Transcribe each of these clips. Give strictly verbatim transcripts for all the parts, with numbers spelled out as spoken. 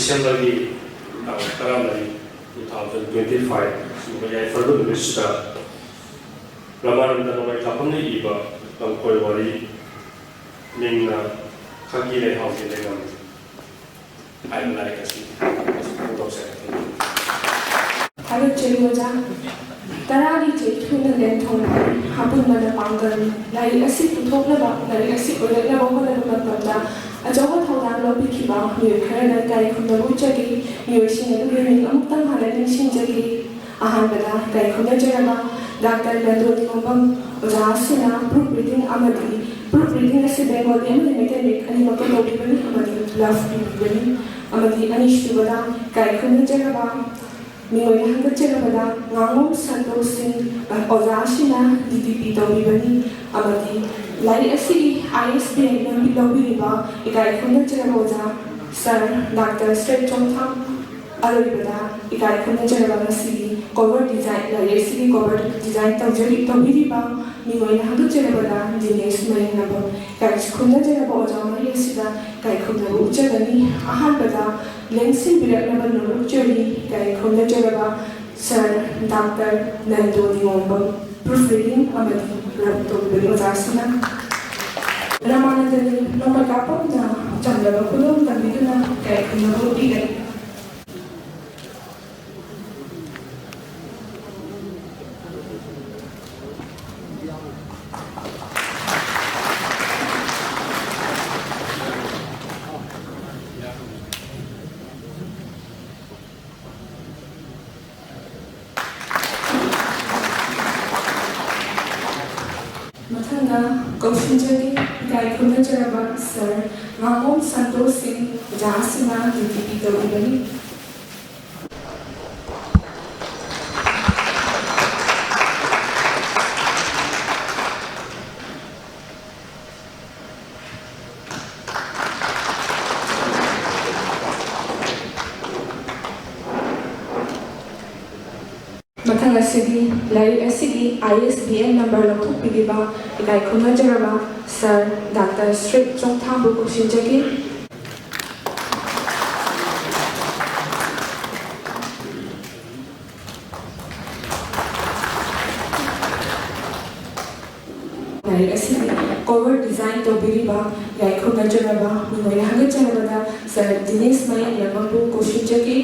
ꯗꯤꯁꯦꯝꯕꯔꯒꯤ ꯇꯥꯡ ꯇꯔꯥꯃꯔꯤ, two thousand twenty five, ꯁꯤꯒꯨꯝꯕ ꯌꯥꯏꯐꯔꯕ ꯅꯨꯃꯤꯠꯁꯤꯗ ꯔꯃꯥꯅꯟꯗ ꯅꯣꯡꯃꯩ ꯀꯥꯞꯐꯝꯅ ꯏꯕ ꯂꯝꯀꯣꯏ ꯋꯥꯔꯤ ꯃꯤꯡꯅ ꯈꯥꯒꯤ ꯂꯩꯍꯥꯎꯒꯤ ꯂꯩꯅꯝ ꯍꯥꯏꯕ ꯂꯥꯏꯔꯤꯛ ꯑꯁꯤ ꯐꯣꯡꯗꯣꯛꯆꯔꯤ꯫ ꯊꯥꯒꯠꯆꯔꯤ ꯑꯣꯖꯥ꯫ ꯇꯔꯥꯒꯤ ꯆꯩꯊꯨꯅ ꯂꯦꯟꯊꯣꯡꯕ ꯑꯄꯨꯟꯕꯅ ꯄꯥꯡꯒꯜ꯫ ꯂꯥꯏꯔꯤꯛ ꯑꯁꯤ ꯄꯨꯊꯣꯛꯅꯕ, ꯂꯥꯏꯔꯤꯛ ꯑꯁꯤ ꯑꯣꯏꯔꯛꯅꯕ ꯍꯣꯠꯅꯕ ꯃꯇꯝꯗ ꯑꯆꯧꯕ ꯊꯧꯗꯥꯡ ꯂꯧꯕꯤꯈꯤꯕ ꯃꯤꯑꯣꯏ ꯈꯔꯗ ꯏꯀꯥꯏ ꯈꯨꯝꯅꯕ ꯎꯠꯆꯔꯤ꯫ ꯃꯤꯑꯣꯏꯁꯤꯡ ꯑꯗꯨꯒꯤ ꯃꯤꯡ ꯑꯃꯨꯛꯇꯪ ꯍꯥꯟꯅ ꯅꯤꯡꯁꯤꯡꯖꯒꯦ꯫ ꯑꯍꯥꯟꯕꯗ ꯏꯀꯥꯏ ꯈꯨꯝꯅꯖꯔꯕ ꯗꯥꯛꯇꯔ ꯂꯟꯗꯣ ꯅꯤꯉꯣꯝꯕꯝ ꯑꯣꯖꯥ ꯑꯁꯤꯅ proof reading ꯑꯃꯗꯤ proof reading ꯑꯁꯤ ꯕꯦꯡꯒꯣꯂꯤ ꯑꯃꯗꯤ ꯃꯩꯇꯩ ꯃꯌꯦꯛ ꯑꯅꯤꯃꯛꯇ ꯇꯧꯕꯤꯕꯅꯤ ꯑꯃꯗꯤ love ꯄꯤꯕꯤꯕꯅꯤ꯫ ꯑꯃꯗꯤ ꯑꯅꯤꯁꯨꯕꯗ ꯏꯀꯥꯏ ꯈꯨꯝꯅꯖꯔꯕ ꯃꯤꯑꯣꯏꯅ ꯍꯪꯒꯠꯆꯔꯕꯗ ꯉꯥꯉꯣꯝ ꯁꯟꯇꯣꯁ ꯁꯤꯡ ꯑꯣꯖꯥ ꯑꯁꯤꯅ D T P ꯇꯧꯕꯤꯕꯅꯤ꯫ ꯑꯃꯗꯤ ꯂꯥꯏꯔꯤꯛ ꯑꯁꯤꯒꯤ I S B I ꯂꯧꯕꯤꯔꯤꯕ ꯏꯀꯥꯏ ꯈꯨꯝꯅꯖꯔꯕ ꯑꯣꯖꯥ ꯁꯥꯔ ꯗꯥꯛꯇꯔ ꯁ꯭ꯔꯦꯠ ꯆꯣꯡꯊꯥꯝ꯫ ꯑꯔꯣꯏꯕꯗ ꯏꯀꯥꯏ ꯈꯨꯝꯅꯖꯔꯕ ꯉꯁꯤꯒꯤ cover design, ꯂꯥꯏꯔꯤꯛ ꯑꯁꯤꯒꯤ cover design ꯇꯧꯖꯔꯤ-, ꯇꯧꯕꯤꯔꯤꯕ ꯃꯤꯑꯣꯏꯅ ꯍꯪꯒꯠꯆꯔꯕꯗ ꯖꯤꯅꯦꯁ ꯃꯔꯤꯡꯅꯕ꯫ ꯏꯀꯥꯏ ꯈꯨꯝꯅꯖꯔꯕ ꯑꯣꯖꯥ ꯃꯔꯤ ꯑꯁꯤꯗ ꯏꯀꯥꯏ ꯈꯨꯝꯅꯕ ꯎꯠꯆꯒꯅꯤ꯫ ꯑꯍꯥꯟꯕꯗ ꯂꯦꯡꯁꯤꯟꯕꯤꯔꯛꯅꯕ ꯅꯣꯡꯂꯨꯛꯆꯔꯤ ꯏꯀꯥꯏ ꯈꯨꯝꯅꯖꯔꯕ ꯁꯥꯔ ꯗꯥꯛꯇꯔ ꯅꯟꯗꯣ ꯅꯤꯉꯣꯝꯕꯝ꯫ Proof reading ꯑꯃꯗꯤ ꯂꯧꯊꯣꯛꯄꯒꯤ ꯑꯣꯖꯥꯁꯤꯅ ꯔꯃꯥꯅꯟꯗꯅꯤ ꯅꯣꯡꯃꯩ ꯀꯥꯞꯄꯝꯅ ꯆꯝꯂꯕ ꯈꯨꯗꯣꯜ ꯇꯝꯕꯤꯗꯨꯅ ꯏꯀꯥꯏ ꯈꯨꯝꯅꯕ ꯎꯠꯄꯤꯒꯅꯤ꯫ ꯃꯊꯪꯗ ꯀꯧꯁꯤꯟꯖꯔꯤ ꯏꯀꯥꯏ ꯈꯨꯝꯅꯖꯔꯕ ꯁꯥꯔ ꯉꯥꯉꯣꯝ ꯁꯟꯇꯣꯁ ꯁꯤꯡ, ꯑꯣꯖꯥ ꯑꯁꯤꯅ D T P ꯇꯧꯕꯤꯒꯅꯤ꯫ ꯃꯊꯪ ꯑꯁꯤꯗꯤ ꯂꯥꯏꯔꯤꯛ ꯑꯁꯤꯒꯤ I S B N number ꯂꯧꯊꯣꯛꯄꯤꯔꯤꯕ ꯏꯀꯥꯏ ꯈꯨꯝꯅꯖꯔꯕ ꯁꯥꯔ ꯗꯥꯛꯇꯔ ꯁ꯭ꯔꯤꯠ ꯆꯣꯡꯊꯥꯝꯕꯨ ꯀꯧꯁꯤꯟꯖꯒꯦ꯫ ꯂꯥꯏꯔꯤꯛ ꯑꯁꯤꯒꯤ cover design ꯇꯧꯕꯤꯔꯤꯕ ꯏꯀꯥꯏ ꯈꯨꯝꯅꯖꯔꯕ ꯃꯤꯡ ꯑꯣꯏꯅ ꯍꯪꯒꯠꯆꯔꯕꯗ ꯁꯥꯔ ꯗꯤꯅꯦꯁ ꯃꯌꯦꯛꯂꯦꯝꯕꯕꯨ ꯀꯧꯁꯤꯟꯖꯒꯦ꯫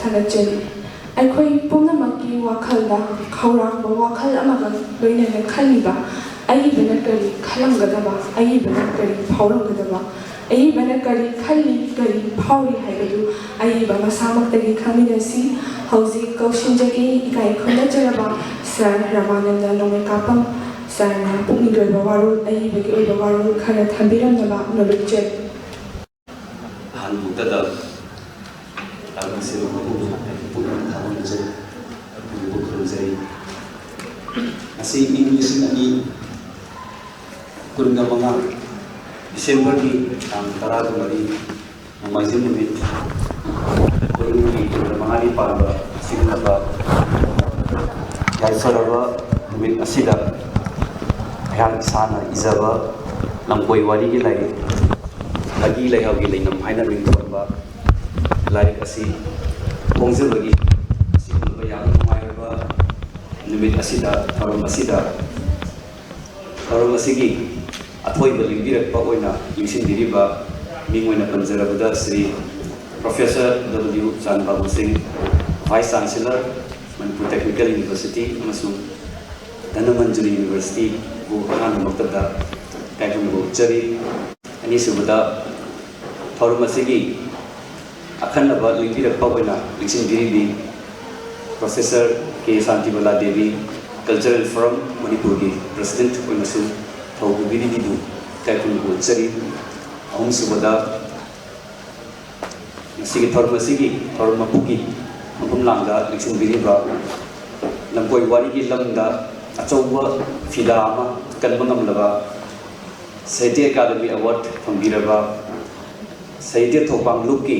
ꯊꯥꯒꯠꯆꯔꯤ꯫ ꯑꯩꯈꯣꯏ ꯄꯨꯝꯅꯃꯛꯀꯤ ꯋꯥꯈꯜꯗ ꯈꯧꯔꯥꯡꯕ ꯋꯥꯈꯜ ꯑꯃꯒ ꯂꯣꯏꯅꯅ ꯈꯜꯂꯤꯕ ꯑꯏꯕꯅ ꯀꯔꯤ ꯈꯜꯂꯝꯒꯗꯕ, ꯑꯏꯕꯅ ꯀꯔꯤ ꯐꯥꯎꯔꯝꯒꯗꯕ, ꯑꯏꯕꯅ ꯀꯔꯤ ꯈꯜꯂꯤ, ꯀꯔꯤ ꯐꯥꯎꯔꯤ ꯍꯥꯏꯕꯗꯨ ꯑꯏꯕ ꯃꯁꯥꯃꯛꯇꯒꯤ ꯈꯪꯃꯤꯟꯅꯁꯤ꯫ ꯍꯧꯖꯤꯛ ꯀꯧꯁꯤꯟꯖꯒꯦ ꯏꯀꯥꯏ ꯈꯨꯝꯅꯖꯔꯕ ꯁꯥꯔ ꯔꯃꯥꯅꯟꯗ ꯅꯣꯡꯃꯩꯀꯥꯄꯝ ꯁꯥꯔꯅ ꯄꯨꯛꯅꯤꯡꯒꯤ ꯑꯣꯏꯕ ꯋꯥꯔꯣꯜ, ꯑꯏꯕꯒꯤ ꯑꯣꯏꯕ ꯋꯥꯔꯣꯜ ꯈꯔ ꯊꯝꯕꯤꯔꯝꯅꯕ ꯅꯣꯂꯨꯛꯆꯔꯤ꯫ ꯑꯍꯥꯟꯕꯗ ꯂꯥꯛꯂꯤꯕꯁꯤꯡ ꯑꯗꯨꯕꯨ ꯄꯨꯛꯅꯤꯡ ꯊꯧꯒꯠꯆꯔꯤ, ꯑꯗꯨꯕꯨ ꯈꯨꯔꯨꯝꯖꯔꯤ꯫ ꯉꯁꯤ ꯏꯪ ꯂꯤꯁꯤꯡ ꯑꯅꯤ ꯀꯨꯟꯒ ꯃꯉꯥ ꯗꯤꯁꯦꯝꯕꯔꯒꯤ ꯇꯥꯡ ꯇꯔꯥꯒ ꯃꯔꯤ, ꯅꯣꯡꯃꯥꯏꯖꯤꯡ ꯅꯨꯃꯤꯠ, ꯀꯣꯅꯨꯡꯒꯤ ꯀꯨꯟꯒ ꯃꯉꯥꯅꯤ ꯄꯥꯟꯕ ꯑꯁꯤꯒꯨꯝꯂꯕ ꯌꯥꯏꯐꯔꯕ ꯅꯨꯃꯤꯠ ꯑꯁꯤꯗ ꯑꯩꯍꯥꯛ ꯏꯁꯥꯅ ꯏꯖꯕ ꯂꯝꯀꯣꯏ ꯋꯥꯔꯤꯒꯤ ꯂꯥꯏꯔꯤꯛ, ꯂꯒꯤ ꯂꯩꯍꯥꯎꯒꯤ ꯂꯩꯅꯝ ꯍꯥꯏꯅ ꯃꯤꯡꯊꯣꯟꯕ ꯂꯥꯏꯔꯤꯛ ꯑꯁꯤ ꯐꯣꯡꯖꯕꯒꯤ ꯑꯁꯤꯒꯨꯝꯂꯕ ꯌꯥꯝꯅ ꯅꯨꯡꯉꯥꯏꯔꯕ ꯅꯨꯃꯤꯠ ꯑꯁꯤꯗ, ꯊꯧꯔꯝ ꯑꯁꯤꯗ, ꯊꯧꯔꯝ ꯑꯁꯤꯒꯤ ꯑꯊꯣꯏꯕ ꯂꯦꯡꯕꯤꯔꯛꯄ ꯑꯣꯏꯅ ꯂꯦꯡꯁꯤꯟꯕꯤꯔꯤꯕ ꯃꯤꯡ ꯑꯣꯏꯅ ꯄꯟꯖꯔꯕꯗ Shri professor W Chanbabu Singh, vice chancellor, Manipur technical university ꯑꯃꯁꯨꯡ ꯙꯅꯃꯟꯖꯨꯔꯤ ꯌꯨꯅꯤꯚꯔꯁꯤꯇꯤꯕꯨ ꯑꯍꯥꯟꯕ ꯃꯛꯇꯗ ꯏꯀꯥꯏ ꯈꯨꯝꯅꯕ ꯎꯠꯆꯔꯤ꯫ ꯑꯅꯤꯁꯨꯕꯗ, ꯊꯧꯔꯝ ꯑꯁꯤꯒꯤ ꯑꯈꯟꯅꯕ ꯂꯦꯡꯕꯤꯔꯛꯄ ꯑꯣꯏꯅ ꯂꯦꯡꯁꯤꯟꯕꯤꯔꯤꯕꯤ ꯄ꯭ꯔꯣꯐꯦꯁꯔ ꯀꯦ ꯁꯥꯟꯇꯤꯕꯂꯥ ꯗꯦꯕꯤ, ꯀꯜꯆꯔꯦꯜ ꯐꯣꯔꯝ ꯃꯅꯤꯄꯨꯔꯒꯤ ꯄ꯭ꯔꯁꯤꯗꯦꯟꯠ ꯑꯣꯏꯅꯁꯨ ꯊꯧ ꯄꯨꯕꯤꯔꯤꯕꯤꯕꯨ ꯏꯀꯥꯏ ꯈꯨꯝꯅꯕ ꯎꯠꯆꯔꯤ꯫ ꯑꯍꯨꯝꯁꯨꯕꯗ, ꯉꯁꯤꯒꯤ ꯊꯧꯔꯝ ꯑꯁꯤꯒꯤ ꯊꯧꯔꯝ ꯃꯄꯨꯒꯤ ꯃꯐꯝ ꯂꯥꯡꯗ ꯂꯦꯡꯁꯤꯟꯕꯤꯔꯤꯕ ꯂꯝꯀꯣꯏ ꯋꯥꯔꯤꯒꯤ ꯂꯝꯗ ꯑꯆꯧꯕ ꯐꯤꯗꯥ ꯑꯃ ꯀꯟꯕ ꯉꯝꯂꯕ ꯁꯥꯍꯤꯇ꯭ꯌ ꯑꯦꯀꯥꯗꯃꯤ ꯑꯦꯋꯥꯔꯗ ꯐꯪꯕꯤꯔꯕ ꯁꯥꯍꯤꯇ꯭ꯌ ꯊꯧꯕꯥꯡ ꯂꯨꯞꯀꯤ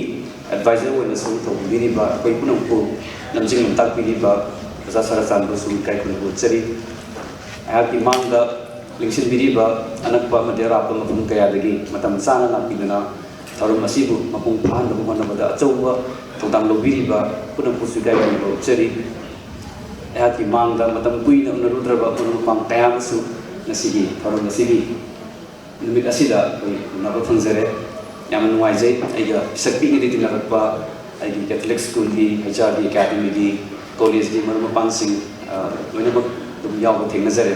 ꯑꯦꯗꯚꯥꯏꯖꯔ ꯑꯣꯏꯅꯁꯨ ꯊꯧ ꯄꯨꯕꯤꯔꯤꯕ ꯑꯩꯈꯣꯏ ꯄꯨꯝꯅꯃꯛꯄꯨ ꯂꯝꯖꯤꯡ ꯂꯝꯇꯥꯛꯄꯤꯔꯤꯕ ꯑꯣꯖꯥ ꯁꯔꯆꯥꯟꯕꯨꯁꯨ ꯏꯀꯥꯏ ꯈꯨꯝꯅꯕ ꯎꯠꯆꯔꯤ꯫ ꯑꯩꯍꯥꯛꯀꯤ ꯃꯥꯡꯗ ꯂꯦꯡꯁꯤꯟꯕꯤꯔꯤꯕ ꯑꯅꯛꯄ ꯑꯃꯗꯤ ꯑꯔꯥꯞꯄ ꯃꯐꯝ ꯀꯌꯥꯗꯒꯤ ꯃꯇꯝ ꯆꯥꯅ ꯂꯥꯛꯄꯤꯗꯨꯅ ꯊꯧꯔꯝ ꯑꯁꯤꯕꯨ ꯃꯄꯨꯡ ꯐꯥꯍꯟꯅꯕ ꯍꯣꯠꯅꯕꯗ ꯑꯆꯧꯕ ꯊꯧꯗꯥꯡ ꯂꯧꯕꯤꯔꯤꯕ ꯄꯨꯝꯅꯃꯛꯄꯨꯁꯨ ꯏꯀꯥꯏ ꯈꯨꯝꯅꯕ ꯎꯠꯆꯔꯤ꯫ ꯑꯩꯍꯥꯛꯀꯤ ꯃꯥꯡꯗ ꯃꯇꯝ ꯀꯨꯏꯅ ꯎꯅꯔꯨꯗ꯭ꯔꯕ ꯃꯔꯨꯞ ꯃꯄꯥꯡ ꯀꯌꯥ ꯑꯃꯁꯨ ꯉꯁꯤꯒꯤ ꯊꯧꯔꯝ ꯑꯁꯤꯒꯤ ꯅꯨꯃꯤꯠ ꯑꯁꯤꯗ ꯑꯩꯈꯣꯏ ꯎꯅꯕ ꯐꯪꯖꯔꯦ꯫ ꯌꯥꯝꯅ ꯅꯨꯡꯉꯥꯏꯖꯩ꯫ ꯑꯩꯒ ꯄꯤꯁꯛ ꯄꯤꯛꯏꯉꯩꯗꯒꯤ ꯇꯤꯟꯅꯔꯛꯄ ꯑꯩꯒꯤ ꯀꯦꯊꯂꯤꯛ ꯁ꯭ꯀꯨꯜꯒꯤ, ꯍꯩꯖꯥꯕꯤ ꯑꯦꯀꯥꯗꯃꯤꯒꯤ, ꯀꯣꯂꯦꯖꯀꯤ ꯃꯔꯨꯞ ꯃꯄꯥꯡꯁꯤꯡ, ꯑ, ꯂꯣꯏꯅꯃꯛ ꯑꯗꯨꯝ ꯌꯥꯎꯕ ꯊꯦꯡꯅꯖꯔꯦ꯫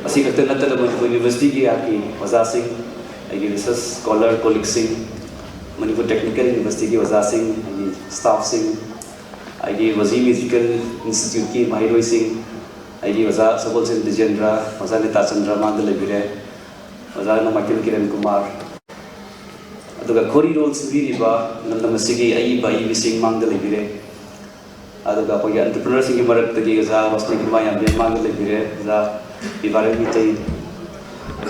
ꯑꯁꯤ ꯈꯛꯇ ꯅꯠꯇꯅ ꯃꯅꯤꯄꯨꯔ ꯌꯨꯅꯤꯚꯔꯁꯤꯇꯤꯒꯤ ꯑꯩꯍꯥꯛꯀꯤ ꯑꯣꯖꯥꯁꯤꯡ, ꯑꯩꯒꯤ ꯔꯤꯁꯔꯁ ꯁ꯭ꯀꯣꯂꯔ ꯀꯣꯂꯤꯛꯁꯤꯡ, ꯃꯅꯤꯄꯨꯔ ꯇꯦꯛꯅꯤꯀꯦꯜ ꯌꯨꯅꯤꯚꯔꯁꯤꯇꯤꯒꯤ ꯑꯣꯖꯥꯁꯤꯡ, ꯑꯩꯒꯤ ꯁ꯭ꯇꯥꯐꯁꯤꯡ, ꯑꯩꯒꯤ ꯋꯥꯖꯤ ꯃ꯭ꯌꯨꯖꯤꯀꯦꯜ ꯏꯟꯁꯇꯤꯇ꯭ꯌꯨꯠꯀꯤ ꯃꯍꯩꯔꯣꯏꯁꯤꯡ, ꯑꯩꯒꯤ ꯑꯣꯖꯥ ꯁꯒꯣꯜꯁꯦꯝ ꯕꯤꯖꯦꯟꯗ꯭ꯔ, ꯑꯣꯖꯥ ꯅꯦꯇꯥ ꯆꯟꯗ꯭ꯔ ꯃꯥꯡꯗ ꯂꯩꯕꯤꯔꯦ, ꯑꯣꯖꯥ ꯅꯣꯡꯃꯥꯏꯊꯦꯝ ꯀꯤꯔꯟ ꯀꯨꯃꯥꯔ, ꯑꯗꯨꯒ ꯈꯣꯔꯤꯔꯣꯜ ꯁꯤꯟꯕꯤꯔꯤꯕ ꯂꯝꯗꯝ ꯑꯁꯤꯒꯤ ꯑꯏꯕ ꯑꯏꯕꯤꯁꯤꯡ ꯃꯥꯡꯗ ꯂꯩꯕꯤꯔꯦ꯫ ꯑꯗꯨꯒ ꯑꯩꯈꯣꯏꯒꯤ ꯑꯦꯟꯇꯔꯄ꯭ꯔꯤꯅꯔꯁꯤꯡꯒꯤ ꯃꯔꯛꯇꯒꯤ ꯑꯣꯖꯥ ꯋꯥꯁꯅꯤꯀꯨꯃꯥꯔ ꯌꯥꯝꯕꯦꯝ ꯃꯥꯡꯗ ꯂꯩꯕꯤꯔꯦ, ꯑꯣꯖꯥ ꯕꯤꯕꯥꯔꯦꯟ ꯃꯤꯇꯩ꯫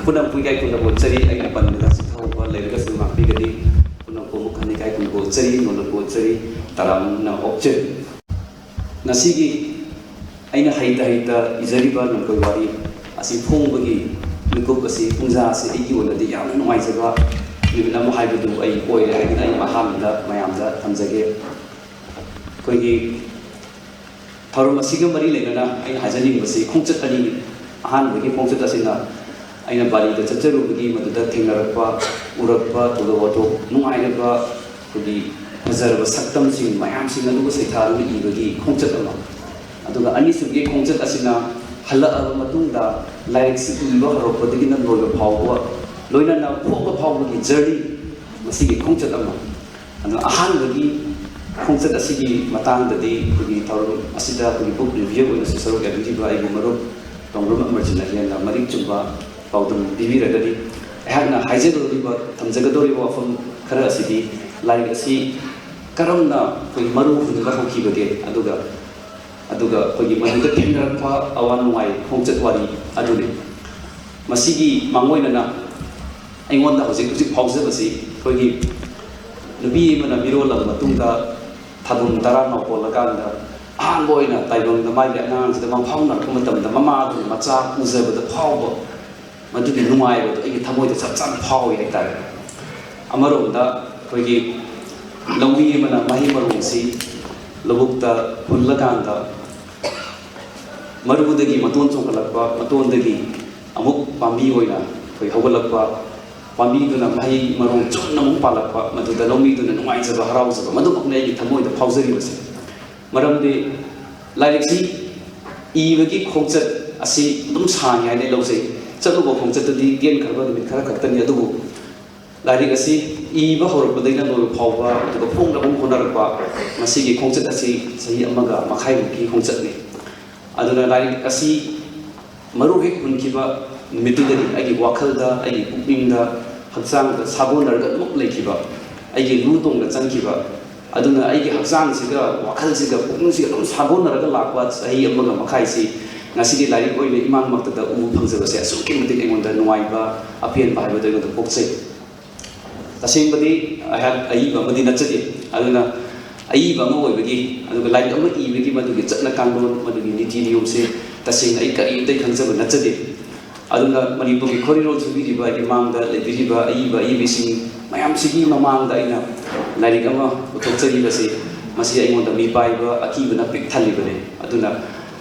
ꯄꯨꯝꯅꯃꯛꯄꯨ ꯏꯀꯥꯏ ꯈꯨꯝꯅꯕ ꯎꯠꯆꯔꯤ꯫ ꯑꯩꯅ ꯄꯟꯕꯗ ꯆꯤꯊꯍꯧꯕ ꯂꯩꯔꯒꯁꯨ ꯉꯥꯛꯄꯤꯒꯅꯤ꯫ ꯄꯨꯝꯅꯃꯛꯄꯨ ꯑꯃꯨꯛ ꯍꯟꯅ ꯏꯀꯥꯏ ꯈꯨꯝꯅꯕ ꯎꯠꯆꯔꯤ, ꯅꯣꯂꯨꯛꯄ ꯎꯠꯆꯔꯤ, ꯇꯔꯥꯝꯅ ꯑꯣꯛꯆꯔꯤ꯫ ꯉꯁꯤꯒꯤ ꯑꯩꯅ ꯍꯩꯇ ꯍꯩꯇ ꯏꯖꯔꯤꯕ ꯂꯝꯀꯣꯏ ꯋꯥꯔꯤ ꯑꯁꯤ ꯐꯣꯡꯕꯒꯤ ꯃꯤꯀꯨꯞ ꯑꯁꯤ, ꯄꯨꯡꯖꯥ ꯑꯁꯤ ꯑꯩꯒꯤ ꯑꯣꯏꯅꯗꯤ ꯌꯥꯝꯅ ꯅꯨꯡꯉꯥꯏꯖꯕ ꯅꯨꯃꯤꯠ ꯑꯃ ꯍꯥꯏꯕꯗꯨ ꯑꯩ ꯑꯣꯏꯔꯦ ꯍꯥꯏꯗꯨꯅ ꯑꯩ ꯑꯍꯥꯟꯕꯗ ꯃꯌꯥꯝꯗ ꯊꯝꯖꯒꯦ꯫ ꯑꯩꯈꯣꯏꯒꯤ ꯊꯧꯔꯝ ꯑꯁꯤꯒ ꯃꯔꯤ ꯂꯩꯅꯅ ꯑꯩꯅ ꯍꯥꯏꯖꯅꯤꯡꯕꯁꯤ ꯈꯣꯡꯆꯠ ꯑꯅꯤꯅꯤ꯫ ꯑꯍꯥꯟꯕꯒꯤ ꯈꯣꯡꯆꯠ ꯑꯁꯤꯅ ꯑꯩꯅ ꯕꯥꯂꯤꯗ ꯆꯠꯆꯔꯨꯕꯒꯤ ꯃꯗꯨꯗ ꯊꯦꯡꯅꯔꯛꯄ, ꯎꯔꯛꯄ ꯊꯧꯗꯣꯛ ꯋꯥꯊꯣꯛ, ꯅꯨꯡꯉꯥꯏꯔꯕ, ꯑꯩꯈꯣꯏꯒꯤ ꯐꯖꯔꯕ ꯁꯛꯇꯝꯁꯤꯡ ꯃꯌꯥꯝꯁꯤꯡ ꯑꯗꯨꯕꯨ ꯁꯩꯊꯥꯗꯨꯅ ꯏꯕꯒꯤ ꯈꯣꯡꯆꯠ ꯑꯃ꯫ ꯑꯗꯨꯒ ꯑꯅꯤꯁꯨꯕꯒꯤ ꯈꯣꯡꯆꯠ ꯑꯁꯤꯅ ꯍꯜꯂꯛꯑꯕ ꯃꯇꯨꯡꯗ ꯂꯥꯏꯔꯤꯛꯁꯤ ꯏꯕ ꯍꯧꯔꯛꯄꯗꯒꯤꯅ ꯂꯣꯏꯕ ꯐꯥꯎꯕ, ꯂꯣꯏꯅꯅ ꯐꯣꯡꯕ ꯐꯥꯎꯕꯒꯤ ꯖꯔꯅꯤ, ꯃꯁꯤꯒꯤ ꯈꯣꯡꯆꯠ ꯑꯃ꯫ ꯑꯗꯨꯅ ꯑꯍꯥꯟꯕꯒꯤ ꯈꯣꯡꯆꯠ ꯑꯁꯤꯒꯤ ꯃꯇꯥꯡꯗꯗꯤ ꯑꯩꯈꯣꯏꯒꯤ ꯊꯧꯔꯝ ꯑꯁꯤꯗ ꯑꯩꯈꯣꯏꯒꯤ ꯕꯨꯛ ꯔꯤꯚꯤꯌꯨ ꯑꯣꯏꯅꯁꯨ ꯁꯔꯨꯛ ꯌꯥꯕꯤꯔꯤꯕ ꯑꯩꯒꯤ ꯃꯔꯨꯞ ꯇꯣꯡꯕ꯭ꯔꯝ ꯑꯃꯔꯖꯤꯠꯅ ꯍꯦꯟꯅ ꯃꯔꯤꯛ ꯆꯨꯝꯕ ꯄꯥꯎꯗꯝ ꯄꯤꯕꯤꯔꯒꯅꯤ꯫ ꯑꯩꯍꯥꯛꯅ ꯍꯥꯏꯖꯒꯗꯧꯔꯤꯕ, ꯊꯝꯖꯒꯗꯧꯔꯤꯕ ꯋꯥꯐꯝ ꯈꯔ ꯑꯁꯤꯗꯤ ꯂꯥꯏꯔꯤꯛ ꯑꯁꯤ ꯀꯔꯝꯅ ꯑꯩꯈꯣꯏ ꯃꯔꯨ ꯍꯨꯟꯕ ꯍꯧꯈꯤꯕꯒꯦ, ꯑꯗꯨꯒ, ꯑꯗꯨꯒ ꯑꯩꯈꯣꯏꯒꯤ ꯃꯗꯨꯗ ꯊꯦꯡꯅꯔꯛꯄ ꯑꯋꯥ ꯅꯨꯡꯉꯥꯏ ꯈꯣꯡꯆꯠ ꯋꯥꯔꯤ ꯑꯗꯨꯅꯤ꯫ ꯃꯁꯤꯒꯤ ꯃꯥꯡꯑꯣꯏꯅꯅ ꯑꯩꯉꯣꯟꯗ ꯍꯧꯖꯤꯛ ꯍꯧꯖꯤꯛ ꯐꯥꯎꯖꯕꯁꯤ ꯑꯩꯈꯣꯏꯒꯤ ꯅꯨꯄꯤ ꯑꯃꯅ ꯃꯤꯔꯣꯜꯂꯕ ꯃꯇꯨꯡꯗ ꯊꯥꯕꯨꯝ ꯇꯔꯥ ꯃꯥꯄꯣꯜꯂꯀꯥꯟꯗ ꯑꯍꯥꯟꯕ ꯑꯣꯏꯅ ꯇꯥꯏꯕꯪꯗ ꯃꯥꯒꯤ ꯑꯉꯥꯡꯁꯤꯗ ꯃꯪꯐꯥꯎꯅꯔꯛꯄ ꯃꯇꯝꯗ ꯃꯃꯥꯗꯨꯅ ꯃꯆꯥ ꯎꯖꯕꯗ ꯐꯥꯎꯕ ꯃꯗꯨꯒꯤ ꯅꯨꯡꯉꯥꯏꯕꯗꯣ ꯑꯩꯒꯤ ꯊꯃꯣꯏꯗ ꯆꯞ ꯆꯥꯅ ꯐꯥꯎꯏ ꯍꯥꯏꯇꯥꯔꯦ꯫ ꯑꯃꯔꯣꯝꯗ ꯑꯩꯈꯣꯏꯒꯤ ꯂꯧꯃꯤ ꯑꯃꯅ ꯃꯍꯩ ꯃꯔꯣꯡꯁꯤ ꯂꯧꯕꯨꯛꯇ ꯍꯨꯜꯂꯀꯥꯟꯗ ꯃꯔꯨꯗꯒꯤ ꯃꯇꯣꯟ ꯆꯣꯡꯈꯠꯂꯛꯄ, ꯃꯇꯣꯟꯗꯒꯤ ꯑꯃꯨꯛ ꯄꯥꯝꯕꯤ ꯑꯣꯏꯅ ꯑꯩꯈꯣꯏ ꯍꯧꯒꯠꯂꯛꯄ, ꯄꯥꯝꯕꯤꯗꯨꯅ ꯃꯍꯩ ꯃꯔꯣꯡ ꯆꯨꯝꯅ ꯑꯃꯨꯛ ꯄꯥꯜꯂꯛꯄ, ꯃꯗꯨꯗ ꯂꯧꯃꯤꯗꯨꯅ ꯅꯨꯡꯉꯥꯏꯖꯕ, ꯍꯔꯥꯎꯖꯕ, ꯃꯗꯨꯃꯛꯅꯤ ꯑꯩꯒꯤ ꯊꯃꯣꯏꯗ ꯐꯥꯎꯖꯔꯤꯕꯁꯦ꯫ ꯃꯔꯝꯗꯤ ꯂꯥꯏꯔꯤꯛꯁꯤ ꯏꯕꯒꯤ ꯈꯣꯡꯆꯠ ꯑꯁꯤ ꯑꯗꯨꯝ ꯁꯥꯡꯉꯤ ꯍꯥꯏꯅ ꯂꯧꯖꯩ꯫ ꯆꯠꯂꯨꯕ ꯈꯣꯡꯆꯠꯇꯨꯗꯤ ꯇꯦꯟꯈ꯭ꯔꯕ ꯅꯨꯃꯤꯠ ꯈꯔ ꯈꯛꯇꯅꯤ, ꯑꯗꯨꯕꯨ ꯂꯥꯏꯔꯤꯛ ꯑꯁꯤ ꯏꯕ ꯍꯧꯔꯛꯄꯗꯒꯤꯅ ꯂꯣꯏꯕ ꯐꯥꯎꯕ, ꯑꯗꯨꯒ ꯐꯣꯡꯅꯕ ꯍꯣꯠꯅꯔꯛꯄ, ꯃꯁꯤꯒꯤ ꯈꯣꯡꯆꯠ ꯑꯁꯤ ꯆꯍꯤ ꯑꯃꯒ ꯃꯈꯥꯏꯃꯨꯛꯀꯤ ꯈꯣꯡꯆꯠꯅꯤ꯫ ꯑꯗꯨꯅ ꯂꯥꯏꯔꯤꯛ ꯑꯁꯤ ꯃꯔꯨ ꯍꯦꯛ ꯍꯨꯟꯈꯤꯕ ꯅꯨꯃꯤꯠꯇꯨꯗꯒꯤ ꯑꯩꯒꯤ ꯋꯥꯈꯜꯗ, ꯑꯩꯒꯤ ꯄꯨꯛꯅꯤꯡꯗ, ꯍꯛꯆꯥꯡꯗ ꯁꯥꯒꯣꯟꯅꯔꯒ ꯑꯗꯨꯝ ꯂꯩꯈꯤꯕ, ꯑꯩꯒꯤ ꯂꯨ ꯇꯣꯡꯗ ꯆꯪꯈꯤꯕ, ꯑꯗꯨꯅ ꯑꯩꯒꯤ ꯍꯛꯆꯥꯡꯁꯤꯒ, ꯋꯥꯈꯜꯁꯤꯒ, ꯄꯨꯛꯅꯤꯡꯁꯤꯒ ꯑꯗꯨꯝ ꯁꯥꯒꯣꯟꯅꯔꯒ ꯂꯥꯛꯄ ꯆꯍꯤ ꯑꯃꯒ ꯃꯈꯥꯏꯁꯤ ꯉꯁꯤꯗꯤ ꯂꯥꯏꯔꯤꯛ ꯑꯣꯏꯅ ꯏꯃꯥꯡꯃꯛꯇꯗ ꯎꯕ ꯐꯪꯖꯕꯁꯦ ꯑꯁꯨꯛꯀꯤ ꯃꯇꯤꯛ ꯑꯩꯉꯣꯟꯗ ꯅꯨꯡꯉꯥꯏꯕ, ꯑꯄꯦꯟꯕ ꯍꯥꯏꯕꯗꯣ ꯑꯩꯉꯣꯟꯗ ꯄꯣꯛꯆꯩ꯫ ꯇꯁꯦꯡꯕꯗꯤ ꯑꯩꯍꯥꯛ ꯑꯏꯕ ꯑꯃꯗꯤ ꯅꯠꯆꯗꯦ꯫ ꯑꯗꯨꯅ ꯑꯏꯕ ꯑꯃ ꯑꯣꯏꯕꯒꯤ, ꯑꯗꯨꯒ ꯂꯥꯏꯔꯤꯛ ꯑꯃ ꯏꯕꯒꯤ ꯃꯗꯨꯒꯤ ꯆꯠꯅ ꯀꯥꯡꯂꯣꯟ, ꯃꯗꯨꯒꯤ ꯅꯤꯇꯤ ꯅꯤꯌꯣꯝꯁꯦ ꯇꯁꯦꯡꯅ ꯑꯩ ꯀꯔꯤꯝꯇ ꯈꯪꯖꯕ ꯅꯠꯆꯗꯦ꯫ ꯑꯗꯨꯅ ꯃꯅꯤꯄꯨꯔꯒꯤ ꯈꯣꯔꯤꯔꯣꯜ ꯁꯨꯕꯤꯔꯤꯕ, ꯏꯃꯥꯡꯗ ꯂꯩꯕꯤꯔꯤꯕ ꯑꯏꯕ ꯑꯏꯕꯤꯁꯤꯡ ꯃꯌꯥꯝꯁꯤꯒꯤ ꯃꯃꯥꯡꯗ ꯑꯩꯅ ꯂꯥꯏꯔꯤꯛ ꯑꯃ ꯄꯨꯊꯣꯛꯆꯔꯤꯕꯁꯤ, ꯃꯁꯤ ꯑꯩꯉꯣꯟꯗ ꯃꯤꯄꯥꯏꯕ ꯑꯀꯤꯕꯅ ꯄꯤꯛ ꯊꯜꯂꯤꯕꯅꯤ꯫ ꯑꯗꯨꯅ